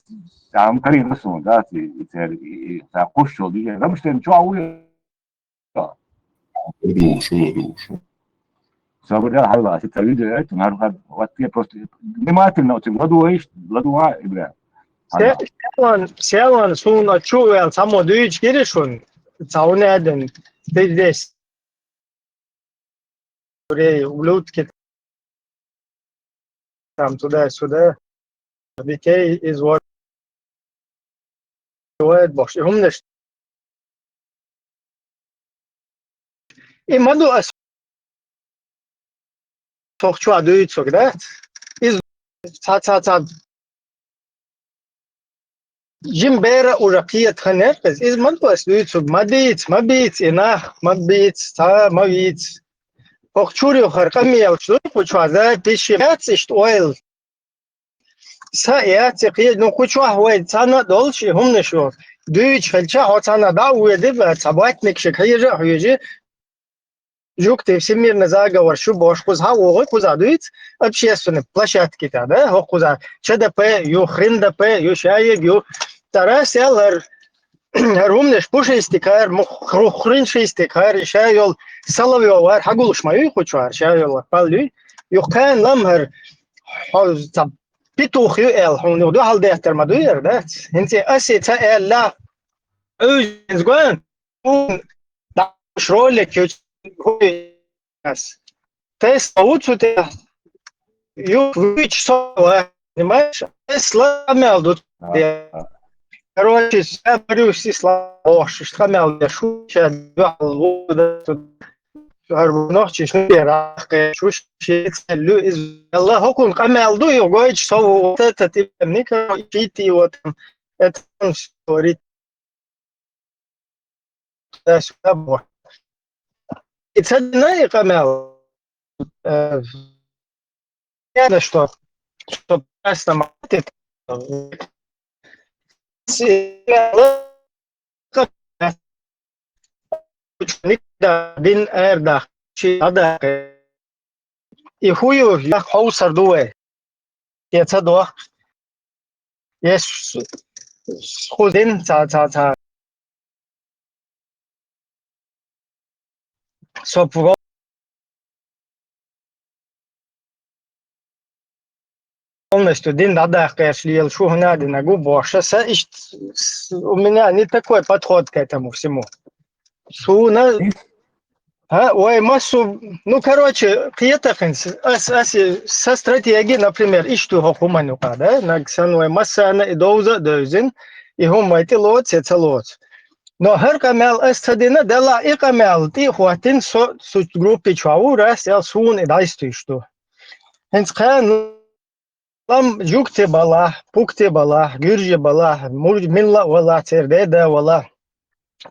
там карийна суна, да, и, и цер, и, и, ца кхуш чохь дижа. Рамштайн чохь ву йо? Душу, душу. Сабр, я хьажла, аса ца видео, это, нархад, вот я просто внимательно очень ладу, ладу, Ибрахим. Се-, Селан, селан, суна чу вел, само дуьйцу гири шун, ца унадан, пиздец. Рей, ублюдки, там туда-сюда. Детей изводят бохуш. И хӀуманаш. И ма ду ас. Тохча дуьйцург, да? Из ца, ца, ца. Жим бера уже кхетаханера, иза ма ду ас дуьйцург, ма дийца, ма бийца, и нах, ма бийца, ца, ма вийца. Хьо чуьра юххара къамелаш дуй кху чохь, да, пиши яц иштта ойла. Са яц и кхе-, ну, кху чохь вай цхьаьна а долуш, и хӀуманаш йолуш. Дуьйцуш хилча, хьо цхьаьна дӀа а воьдий, ца ватникашка хьежа а хьоьжий, жуьгтий всемирный заговор шу бохуш, кхузахьа а вогӀий, кхузахьа дуьйцу, общественный площадки тӀехь, да, хӀокху кхузахьа Ч Д П ю, хрен Д П ю, шаерг ю. Тара сел хӀара, хӀара хӀуманаш пушистик хӀара, мух-, хру-, хриншистик хӀара, ша йолу Соловьёв хӀара, хьагулуш ма юй кху чу хӀара, ша йолу пал юй. Юха кхана лам хӀара, хьо ца петух ю аьлла, хьуна юха дуьхьал деттар ма дуй хӀара, дац? ХӀинца аса и ца аьлла, Ӏуьйжинца гоьн, хьуна дӀа ролик ю, хӀуй ас. Тесла ву цу тӀехь, юха вуьйцу со вац, понимаешь? Тесла къамел ду. Короче, ша барюсь и слабохуш, иштта къамел деш шу, ша дуьхьал ву, да, цу хӀара нохчий шу, я раккхе, шу, ши цӀе лу, иза, Алла, хӀокхунна къамел ду, и гойтуш со ву, вот этот, и, короче, и вот, это он всё говорит. Туда-сюда боху. И ца дина и къамел, э, ясно, что, что просто молотит. Никогда дин эрдах, чи адакъе. И хӀун ю, як хьовсар ду вай? Я ца дохку. Я с-, с-, хӀун дин ца, ца, ца. Со полностью дин дӀадаккха гӀерташ лела шу хӀуна а динарг ву бохуш. Аса иштта, с-, у меня не такой подход к этому всему. Суна, а, вай массо, ну, короче, кхетахинца, ас, ас, са стратегия, например, иштта ю хӀокху хӀуманна юкъа, да? Нагахь санна вай массарна и довза а девзина, и хӀума вай тӀе лоцу я ца лоцу. Но хӀара къамел ас ца дина, делахь и къамел тӀе а хӀоттина, со цу группи чохь ву, рас аьлла, суна и дӀайстуьйш ду. ХӀинца кхана лам жугти балахь, пукти балахь, гуьржи балахь, мур-, милла а валахь, церан деда а валахь.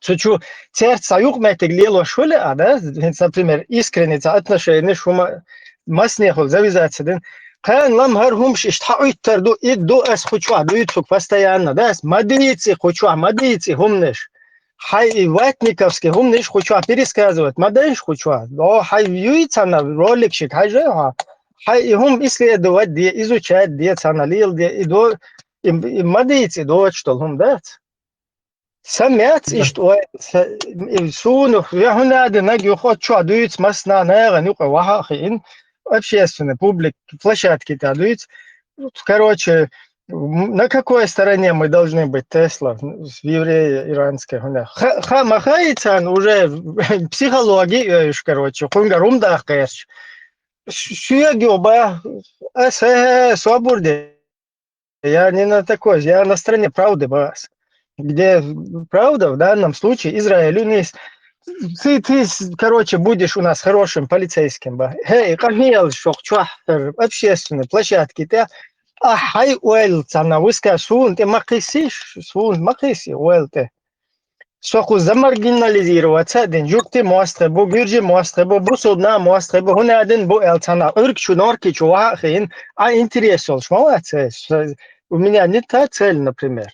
Цу чу церца цхьа юкъаметтиг лелош хуьлу а, да? ХӀинца, например, искренне цхьа отношенеш хӀума массанехула завязаться дина. Кхана лам хӀара хӀумаш иштта хьаӀуьттар ду, и ду ас кху чохь дуьйцург постоянно, да? Ас ма дийци кху чохь, ма дийци хӀуманаш. Хьайн и ватниковский хӀуманаш кху чохь пересказывать ма дайша кху чохь. О, хьайн юй цхьана роликшиг хьажа хьо. Хьайн и хӀума исследовать де, изучать де, цхьана леладе, и до, и, и ма дийца и доцуш долу хӀума дац. Сан яц иштта ой, са-, и суна, я хӀуна а динарг юха оцу чохь дуьйцу, массанхьа нахана юкъа ваха а хиъна, общественный, публик, площадки тӀехь дуьйцу. Короче, М, На какой стороне мы должны быть, Тесла, в евреи иранской? Ха, ха, махается он уже психология, э, короче, хунгар умдахкерч. Сюеги оба, э, свободе. Я не на такой, я на стороне правды, бас. Где правда, в данном случае Израиль у нас. Ты, ты, короче, будешь у нас хорошим полицейским, ба. Хей, къахьийал шух чухь общественной площадке, те. А хай уэл цана выска сун, те макиси, сун макиси уэл те. Соху замаргинализироваться дин, жукти мостхе бу, гюржи мостхе бу, бусулна мостхе бу, хунадин бу эл цана, урк чу, норки чу, вахин, а интерес олш, молодцы. У меня не та цель, например.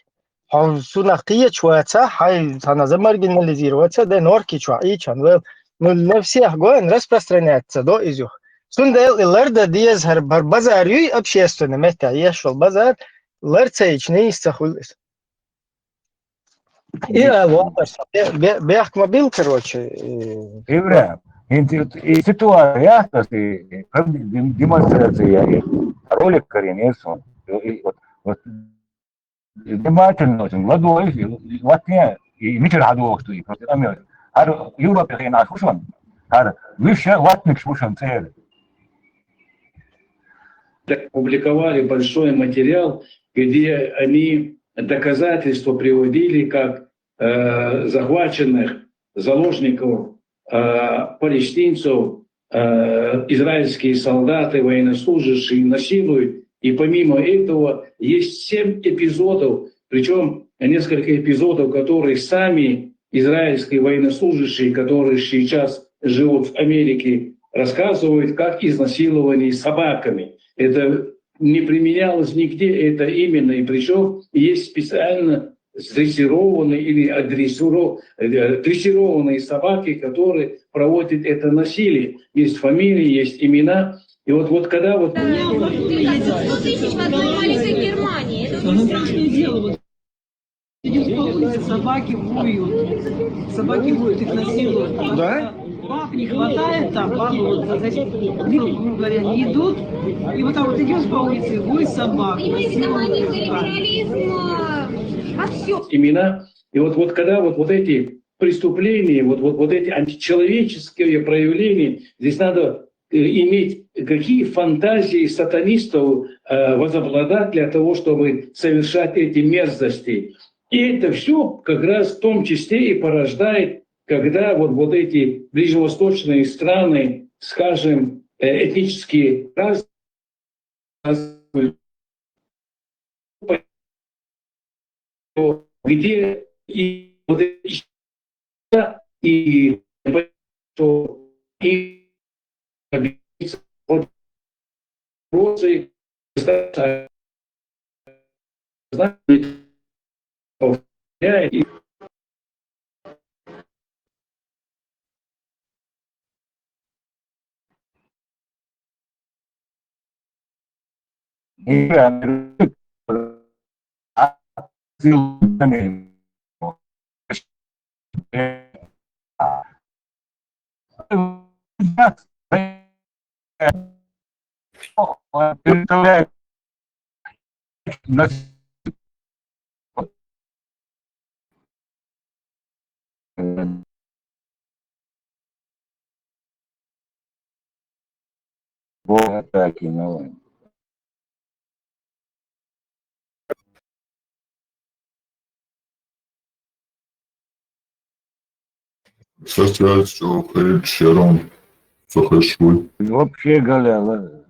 Хо сунах киеч ваца, хай цана замаргинализироваться, де норки чу, и чан вел. Ну, на всех гоен распространяться до изюх. Сунда эл и ларда диез хар бар базар юй общественный мета, ешвал базар, ларца ич не истахулис. И, а, вот, бе-, бе-, бехк мобил, короче, и Ивра, инти-, и ситуация, и как дем-, демонстрация, и ролик коренец, он, и вот, вот, внимательно очень, ладуй, и вот не, и митер хадух, что и просто амел. Ар Европе хрена шушон, ар выше ватник шушон цель. Так публиковали большой материал, где они доказательства приводили, как э, захваченных заложников, э, палестинцев, э, израильские солдаты, военнослужащие насилуют. И помимо этого есть семь эпизодов, причем несколько эпизодов, которые сами израильские военнослужащие, которые сейчас живут в Америке, рассказывают, как изнасилование собаками. Это не применялось нигде, это именно, и причем есть специально дрессированные или адрессиро-, э, дрессированные собаки, которые проводят это насилие. Есть фамилии, есть имена. И вот, вот когда вот... Да, сто тысяч в одной маленькой Германии. Это очень страшное дело. Вот идёшь по улице, собаки воют. Собаки воют, их насилуют. Да? Баб не хватает там, бабы вот, значит, грубо говоря, не идут. И вот так вот идёшь по улице, вой собак, насилуют собак. Имена. И вот, вот когда вот, вот эти преступления, вот, вот, вот эти античеловеческие проявления, здесь надо, э, иметь какие фантазии сатанистов, э, возобладать для того, чтобы совершать эти мерзости. И это все как раз в том числе и порождает, когда вот, вот эти ближневосточные страны, скажем, э, этнические раз-, раз-, где и вот эти и, и вопросы, знаете, Бог атаки, ну. Сосёль, сухарь, чером, сухарь швы. Вообще галяла.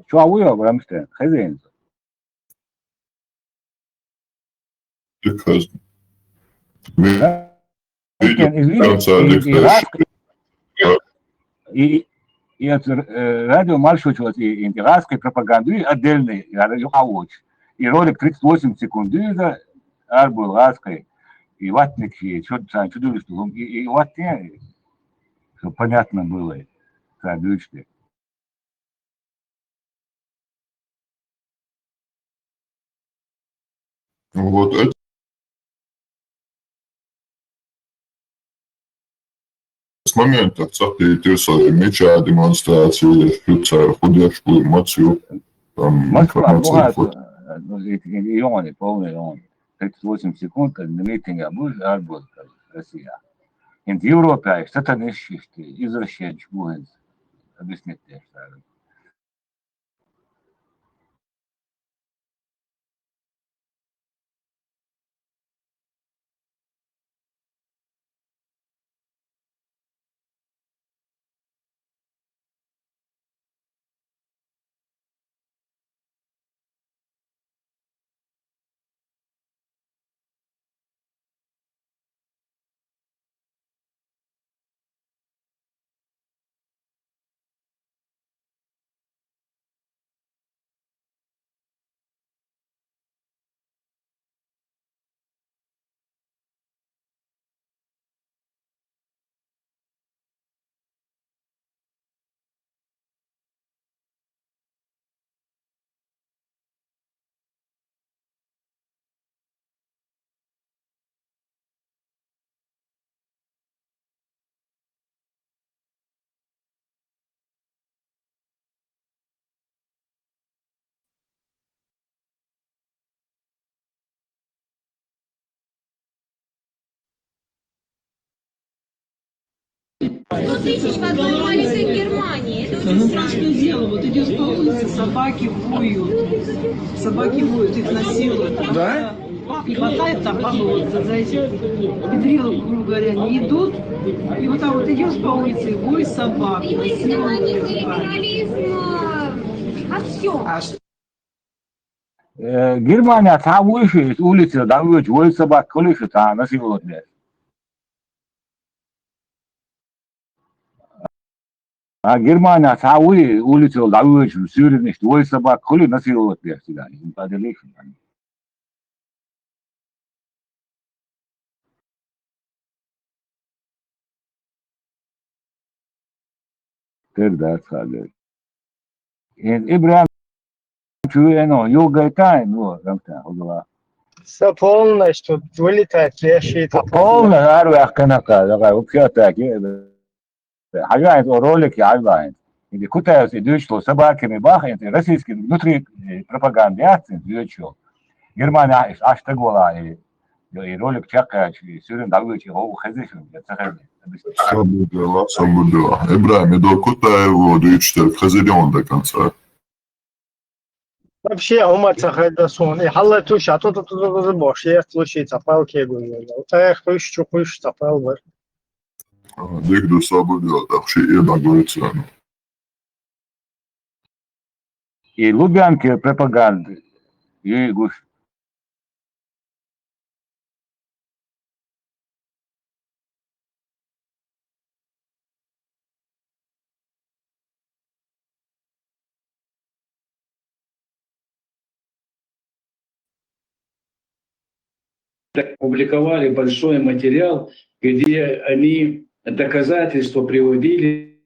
Чё, а вы, Рамштайн, хозяин? Because Да? Видел, Извините, конца и, и диктора. гааской, и, и это, э, радио маршрут, вот, и, и гааской пропаганды отдельный, я говорю, а вот. И ролик тридцать восемь секунд, да, арбул гааской, и ватники, и что-то там, чудо, что, и, и вот не, чтобы понятно было, как дышите. Вот это с момента, цахты, тирса, меча, демонстрации, шуца, ходяш, мацию, там, Москва, информация, бывает, вот. э, ну, и, и, и он, и полный он. Тридцать восемь секунд, э, на митинге будет, арбул, Россия. И в Европе, а что-то не считаешь, извращенец, будет объяснить, что ли. Сто тысяч в одной маленькой Германии. Это очень страшное дело. Вот идешь по улице, собаки воют. Собаки воют, их насилуют. Да? И хватает там, бабы вот за, за этих педрилов, грубо говоря, не идут. И вот так вот идешь по улице, и вой собак. Именно насилуют. Империализм э, во всем. Э, Германия, там выше, улица, да, выше, вой собак, колыши, там, насилуют. А Германия, там, улица, да, выше, сюринишь, вой собак, коли насилуют, я всегда, не поделишь. Тер да, схагер. Ибрам, чуено, югайтайн, ну, рамта, угла. Все полностью вылетает, я считаю. Полно, арвах канака, давай, вообще так, э, хозяин, ролик, я, хозяин. Или кутаешь, и дуть, что собаками бахает, и российский внутри, э, пропаганда, я, дуть, что. Германия, аш, аш так была, и, и ролик чакач, и сюрин давлюч, и хо хезешин, я цахали. Сабудела, сабудела. Ибрам, и до Кутаева, дуть, что хозяин до конца. Вообще, ума цахайда сон. И халла туш, а то то то то то бош, я слушай, цапал кегу. Та я хуш, чу хуш, цапал бы. Дик до сабудела, так что и багуется. И Лубянки пропаганда, и гуш. Опубликовали большой материал, где они доказательства приводили,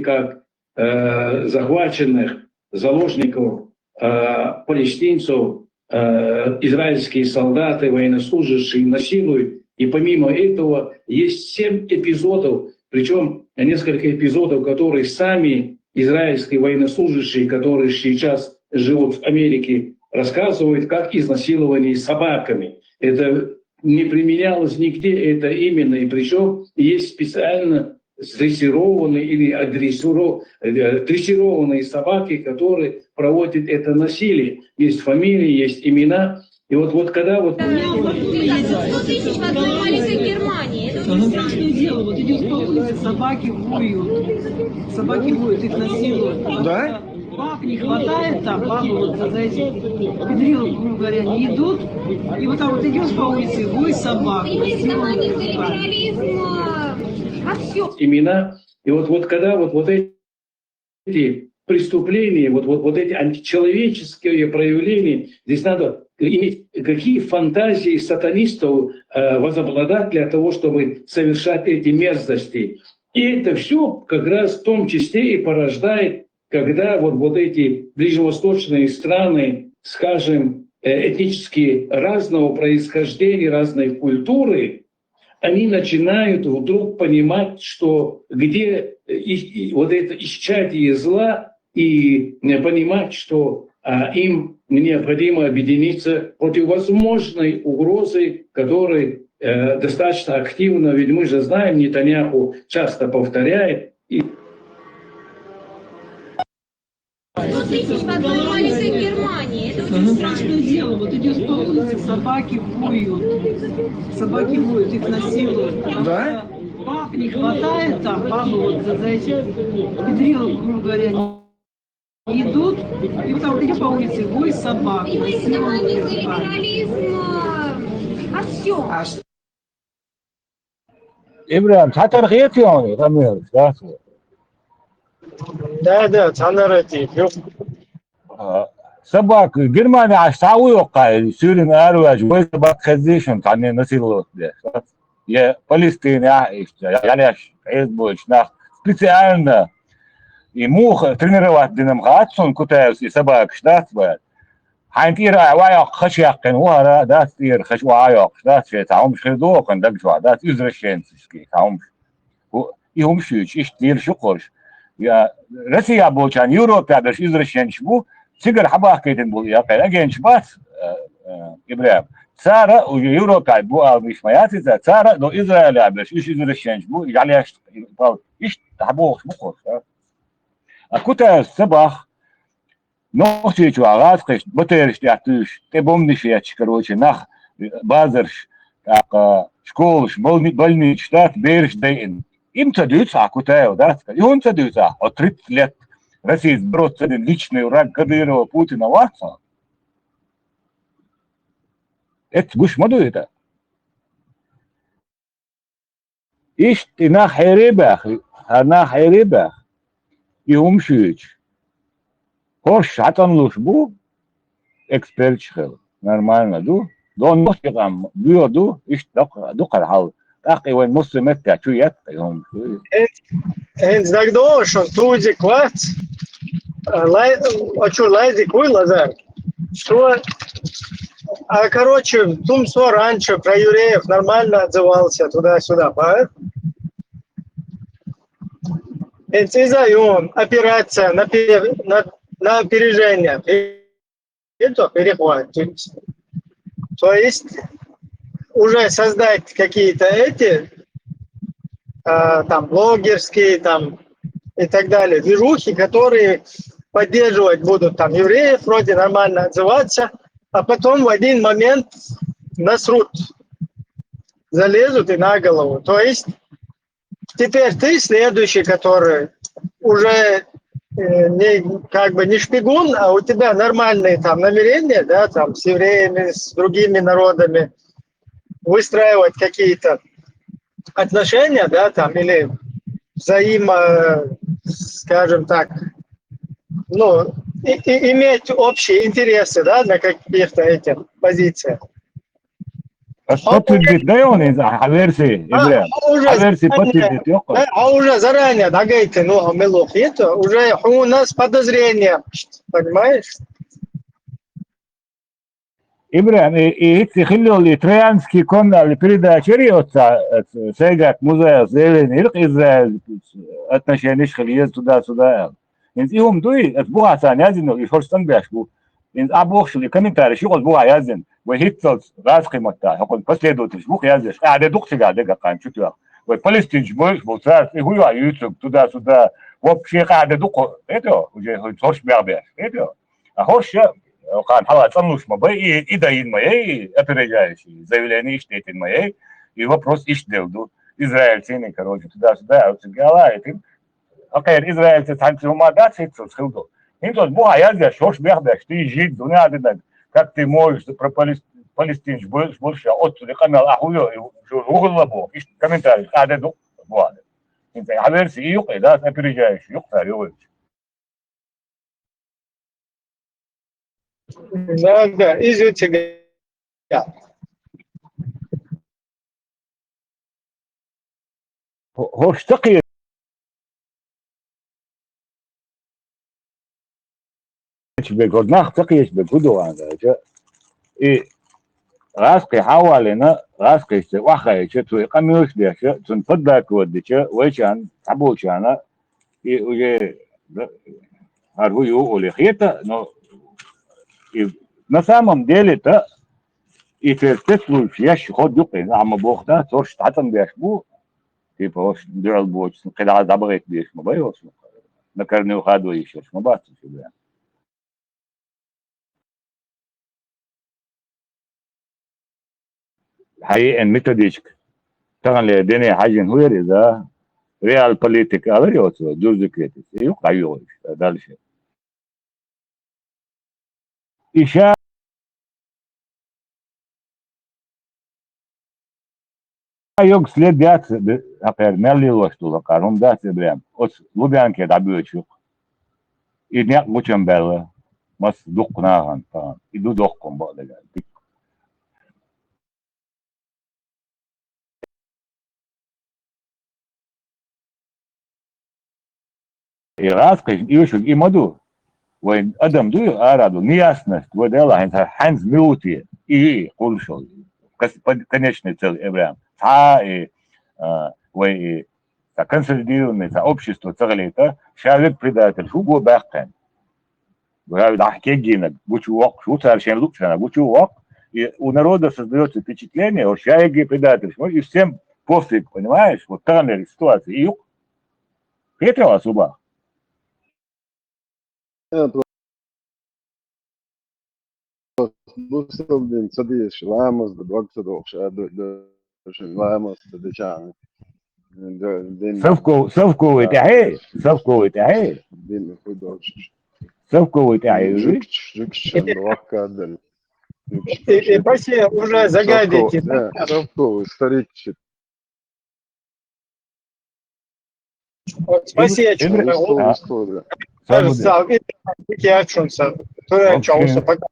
как э, захваченных заложников, э, палестинцев, э, израильские солдаты, военнослужащие насилуют. И помимо этого есть семь эпизодов, причем несколько эпизодов, которые сами израильские военнослужащие, которые сейчас живут в Америке, рассказывают, как изнасилование собаками. Это не применялось нигде, это именно, и причем есть специально дрессированные или агрессиро- э, дрессированные собаки, которые проводят это насилие. Есть фамилии, есть имена. И вот, вот когда вот... Сто тысяч в одной маленькой Германии. Это очень страшное дело. Вот идешь по улице, собаки воют. Собаки воют, их насилуют. Да? Баб не хватает, там бабы вот за, за этих педрилок, грубо говоря, не идут. И вот так вот идешь по улице, вой собак. Именно имена. И вот, вот когда вот, вот эти преступления, вот, вот, вот эти античеловеческие проявления, здесь надо иметь, какие фантазии сатанистов э, возобладать для того, чтобы совершать эти мерзости. И это все как раз в том числе и порождает, когда вот, вот эти ближневосточные страны, скажем, э, этнические разного происхождения, разной культуры, они начинают вдруг понимать, что где их, вот это исчадие зла, и понимать, что а, им необходимо объединиться против возможной угрозы, которая э, достаточно активно, ведь мы же знаем, Нетаньяху часто повторяет, и Сто тысяч в одной маленькой Германии. Это очень страшное дело. Вот идешь по улице, собаки воют. Собаки воют, их насилуют. Да? Баб не хватает, там бабы вот за, за этих педрилок, грубо говоря, идут, и вот там идешь по улице, вой собак. Понимаете, это маленький либерализм а, во всем. Ибрагьим, цхьатархетий хьуна, къамел, да? Да, да, цхьанара тӀе, ю. А, собак, Германия аш цхьа у йоккхай, суьйрина араваьжа, вай собак хеззий шуна, цхьанне насиловать деш. Я Палестина, я иштта, я леш, хьезбойч нах, специально, и муха тренировать динам хац суна, Кутаевс и собакаш дац баьр. Хьайн тӀера а ваьхьа хаш яьккхина ву хӀара, дац тӀера хаш ваьхьа йоккхуш, дац шайн цхьа хӀумаш хир ду окхана даг чохь, дац извращенческий цхьа хӀумаш. И хӀумаш юьйцу, иштта дийла шу кхуьш. Я Россия болчарна Европа берш извращенчаш бу, цигара хьабахкийтина бу, я кхай агенчаш бац, э, э, Ибрагьим. Цара уже Европа бу ала миш ма яц иза, цара до Израиля берш, уьш извращенчаш бу, и жӀалеш, иштта хьабохуш бу кхуьш, да? А Кутаевс ца бах, Нохчийчохь гӀазкхашна батераш тӀехь туьйсуш, тӀе бомбанаш етташ, короче, нах, базарш, тӀаккха школаш, больни-, больницаш дац, бераш дайина. Им ца дуьйцу ахь, Кутаев, дац? И хӀунда ца дуьйцу ахь? Хьо тридцать лет Российца бороться дина, личный враг Кадырова, Путина вац хьо? Эцца гуш ма ду иза? Иштта и нах хьере а баьхна, хӀара нах хьере а баьхна, и хӀума шуьйчу. ХӀорш хьацӀанлуш бу, эксперташ хила. Нормально ду. Дон нохчи къам боьха ду, иштта дукха, дукхара хьал. ТӀаккха и вайн муссу меттехь чу етта и хӀума. ХӀинца дагадогӀу шуна, Тузик вац, а, Лай-, а чё, Лайзик вуй, Лазар? Что? А, короче, Тумсо раньше про евреев нормально отзывался туда-сюда, поэт. Инциза и он, операция на, пере- на, на опережение. И то перехватывается. То есть уже создать какие-то эти, а, там, блогерские, там, и так далее, движухи, которые поддерживать будут там евреев, вроде нормально отзываться, а потом в один момент насрут, залезут и на голову. То есть теперь ты следующий, который уже э, не, как бы не шпигун, а у тебя нормальные там намерения, да, там с евреями, с другими народами выстраивать какие-то отношения, да, там, или взаимо, скажем так, ну, и, и иметь общие интересы, да, на каких-то этих позициях. Подтвердить даёт он из а версии, Ибрагьим? А версии подтвердить даёт? А уже заранее дагайты, ну, а мы лохи, это уже у нас подозрение, понимаешь? Ибрагьим, и, и хӀинца хиллал и Троянский канал передача ери оццу, э, Сайгат Музаев заявление иркъ Израиль отношениш хила еза туда-сюда. ХӀинца и хӀума дуй, аса бухахь царна яздина, и хӀорш цӀанбеш бу. ХӀинца а бохуш и комментарий шу хӀоз бухахь яздина. Вай хӀинццалц гӀазкхий маттахь, хӀокхун последователь бух яздеш, къаьхьа де дукха цигахь дегаккхана чу тоьхна. Вай палестинчу бойш бу, цара и хӀу йоӀ юьйцург, туда-сюда, вообще къаьхьа де дукха, это, уже хӀорш бегӀ беш, это. А хӀорш, кхана хьала цӀанлуш ма бай, и, и дайина ма яй, и опережающий заявление иштта дайтина ма яй, и вопрос иштта делла ду. Израиль цӀийна, короче, туда-сюда, а цигахь ала, это, Окей, Израильца цхьаьнца хӀума дац хӀинццалц хилла ду. ХӀинца бу хьан яздеш, хӀорш бехбеш, ты жид, дуьнен динаг, как ты можешь про палес-, палестинцев больше, больше, оццули къамел ахьу йо, и жо вугӀалла боху, иштта комментарий къаьхьа ду, боху. ХӀинца хьан версия и юкъе, да, опережающий юкъе цара йогӀуьйтуш. Да, да, изу цига. ХӀо-, хӀорш ца кхе-, берг, хӀорш нах ца кхеча берг хӀун ду аьлча, и гӀазкхий хьавалийна, гӀазкхийчу охьахаийча, цо и къамелаш деш, цунна поддакивать дича, вайчарна, цхьаболчарна, и уже, да, хӀара хӀун ю олий хета, но и на самом деле-то и церан спецслужбаш еш хӀорш ю-кх, ахьа ма боху, да, цо хӀорш дӀатӀам беш бу, типа, хӀорш дуьхьал боцуш, кхидӀа дӀабахийта безаш ма бай хӀорш. На корню хадо йиш йолуш ма бац уьш, бен. Хьан еана методичка таханлера дуьне хьаьжжина хӀун яра иза? Реал политика алар йоцу, Джузеппе, и юкъа дӀайоьгӀуш, дальше. И ша йогу след яц, хьакхера мел лелош долу хьакхара хӀума дац, Эбрем. Оцу Лубянке дӀабоьдуш ю-кх. И некъ гучам баьлла, маса дуккха нахана, тахана. И ду доккха хӀума бакъдерг. И гӀазкхашна оьшург и ма ду. Вайн адам ду, ара ду, неясность, вай Дела хьаьнца, хьаьнца муьлхха те, и, и, кхуллуш йолу. Кон-, конечный цель, Эбрем. Цхьа а и, а, вай и, цхьа консолидированный, цхьа общество ца хилийта, ша верг предатель, хӀун го баьккхина? Гуьрхьа дахьа кегийнарг гучу воккхуш ву, цара шайн луучарна гучу воккху. И у народа создаётся впечатление, вот ша эгге предательш, может, и всем пофиг, понимаешь? Вот таханлера ситуация и юкъа. Хетий хьо ас хӀун боху? Э, просто бусалбин ца дезаш, ламаз дан дог ца дохуш, а ду-, ду-, ламаз ца дечарна. Д-, дин Совковый, совковый тӀаьхье, совковый тӀаьхье. Дин хӀун долуш. Совковый тӀаьхье, жуьгташ, жуьгташ, ваккха дин. И, и пасе уже загадите, да? Совковый, старикчик. Вот, спасибо, Эбрем, чё, а? Сам, и, я чё, сам, то я чё, Вообще. Пока.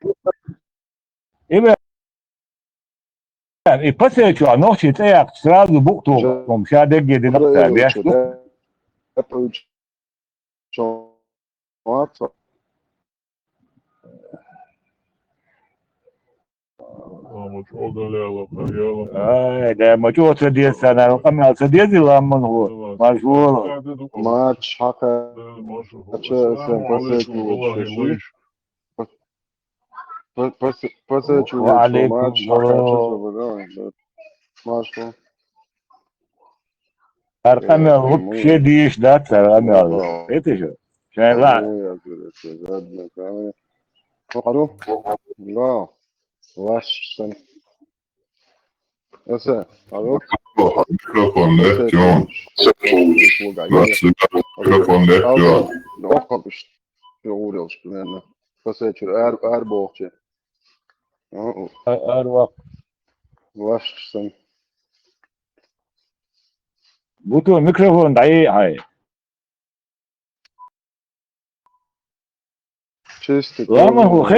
Эбрем, и пасечу, а нохчий цӀе яккхача, сразу букъ туху, ша дегге динарг ца беш ду. Ай, да, ма чӀогӀа ца деза царна, къамел ца деза, ламан хӀу, марш вала. Марш хьакха, ача, сан пасечу, Ва алейкум салам. Марш вала. ХӀара къамел вообще дийш дац, хӀара къамел. Эти шу? Шайн ла. Ладно, камера. Хьо къару? Да. Лаш сан. Эса, алло? Микрофон лехча. Лаш, микрофон лехча. Охкапиш. Уралш, примерно. Пасечур, ар, ар бохче. Ар вак. Лаш сан. Буту микрофон дай, ай. Чистый. Ламан хӀу хеш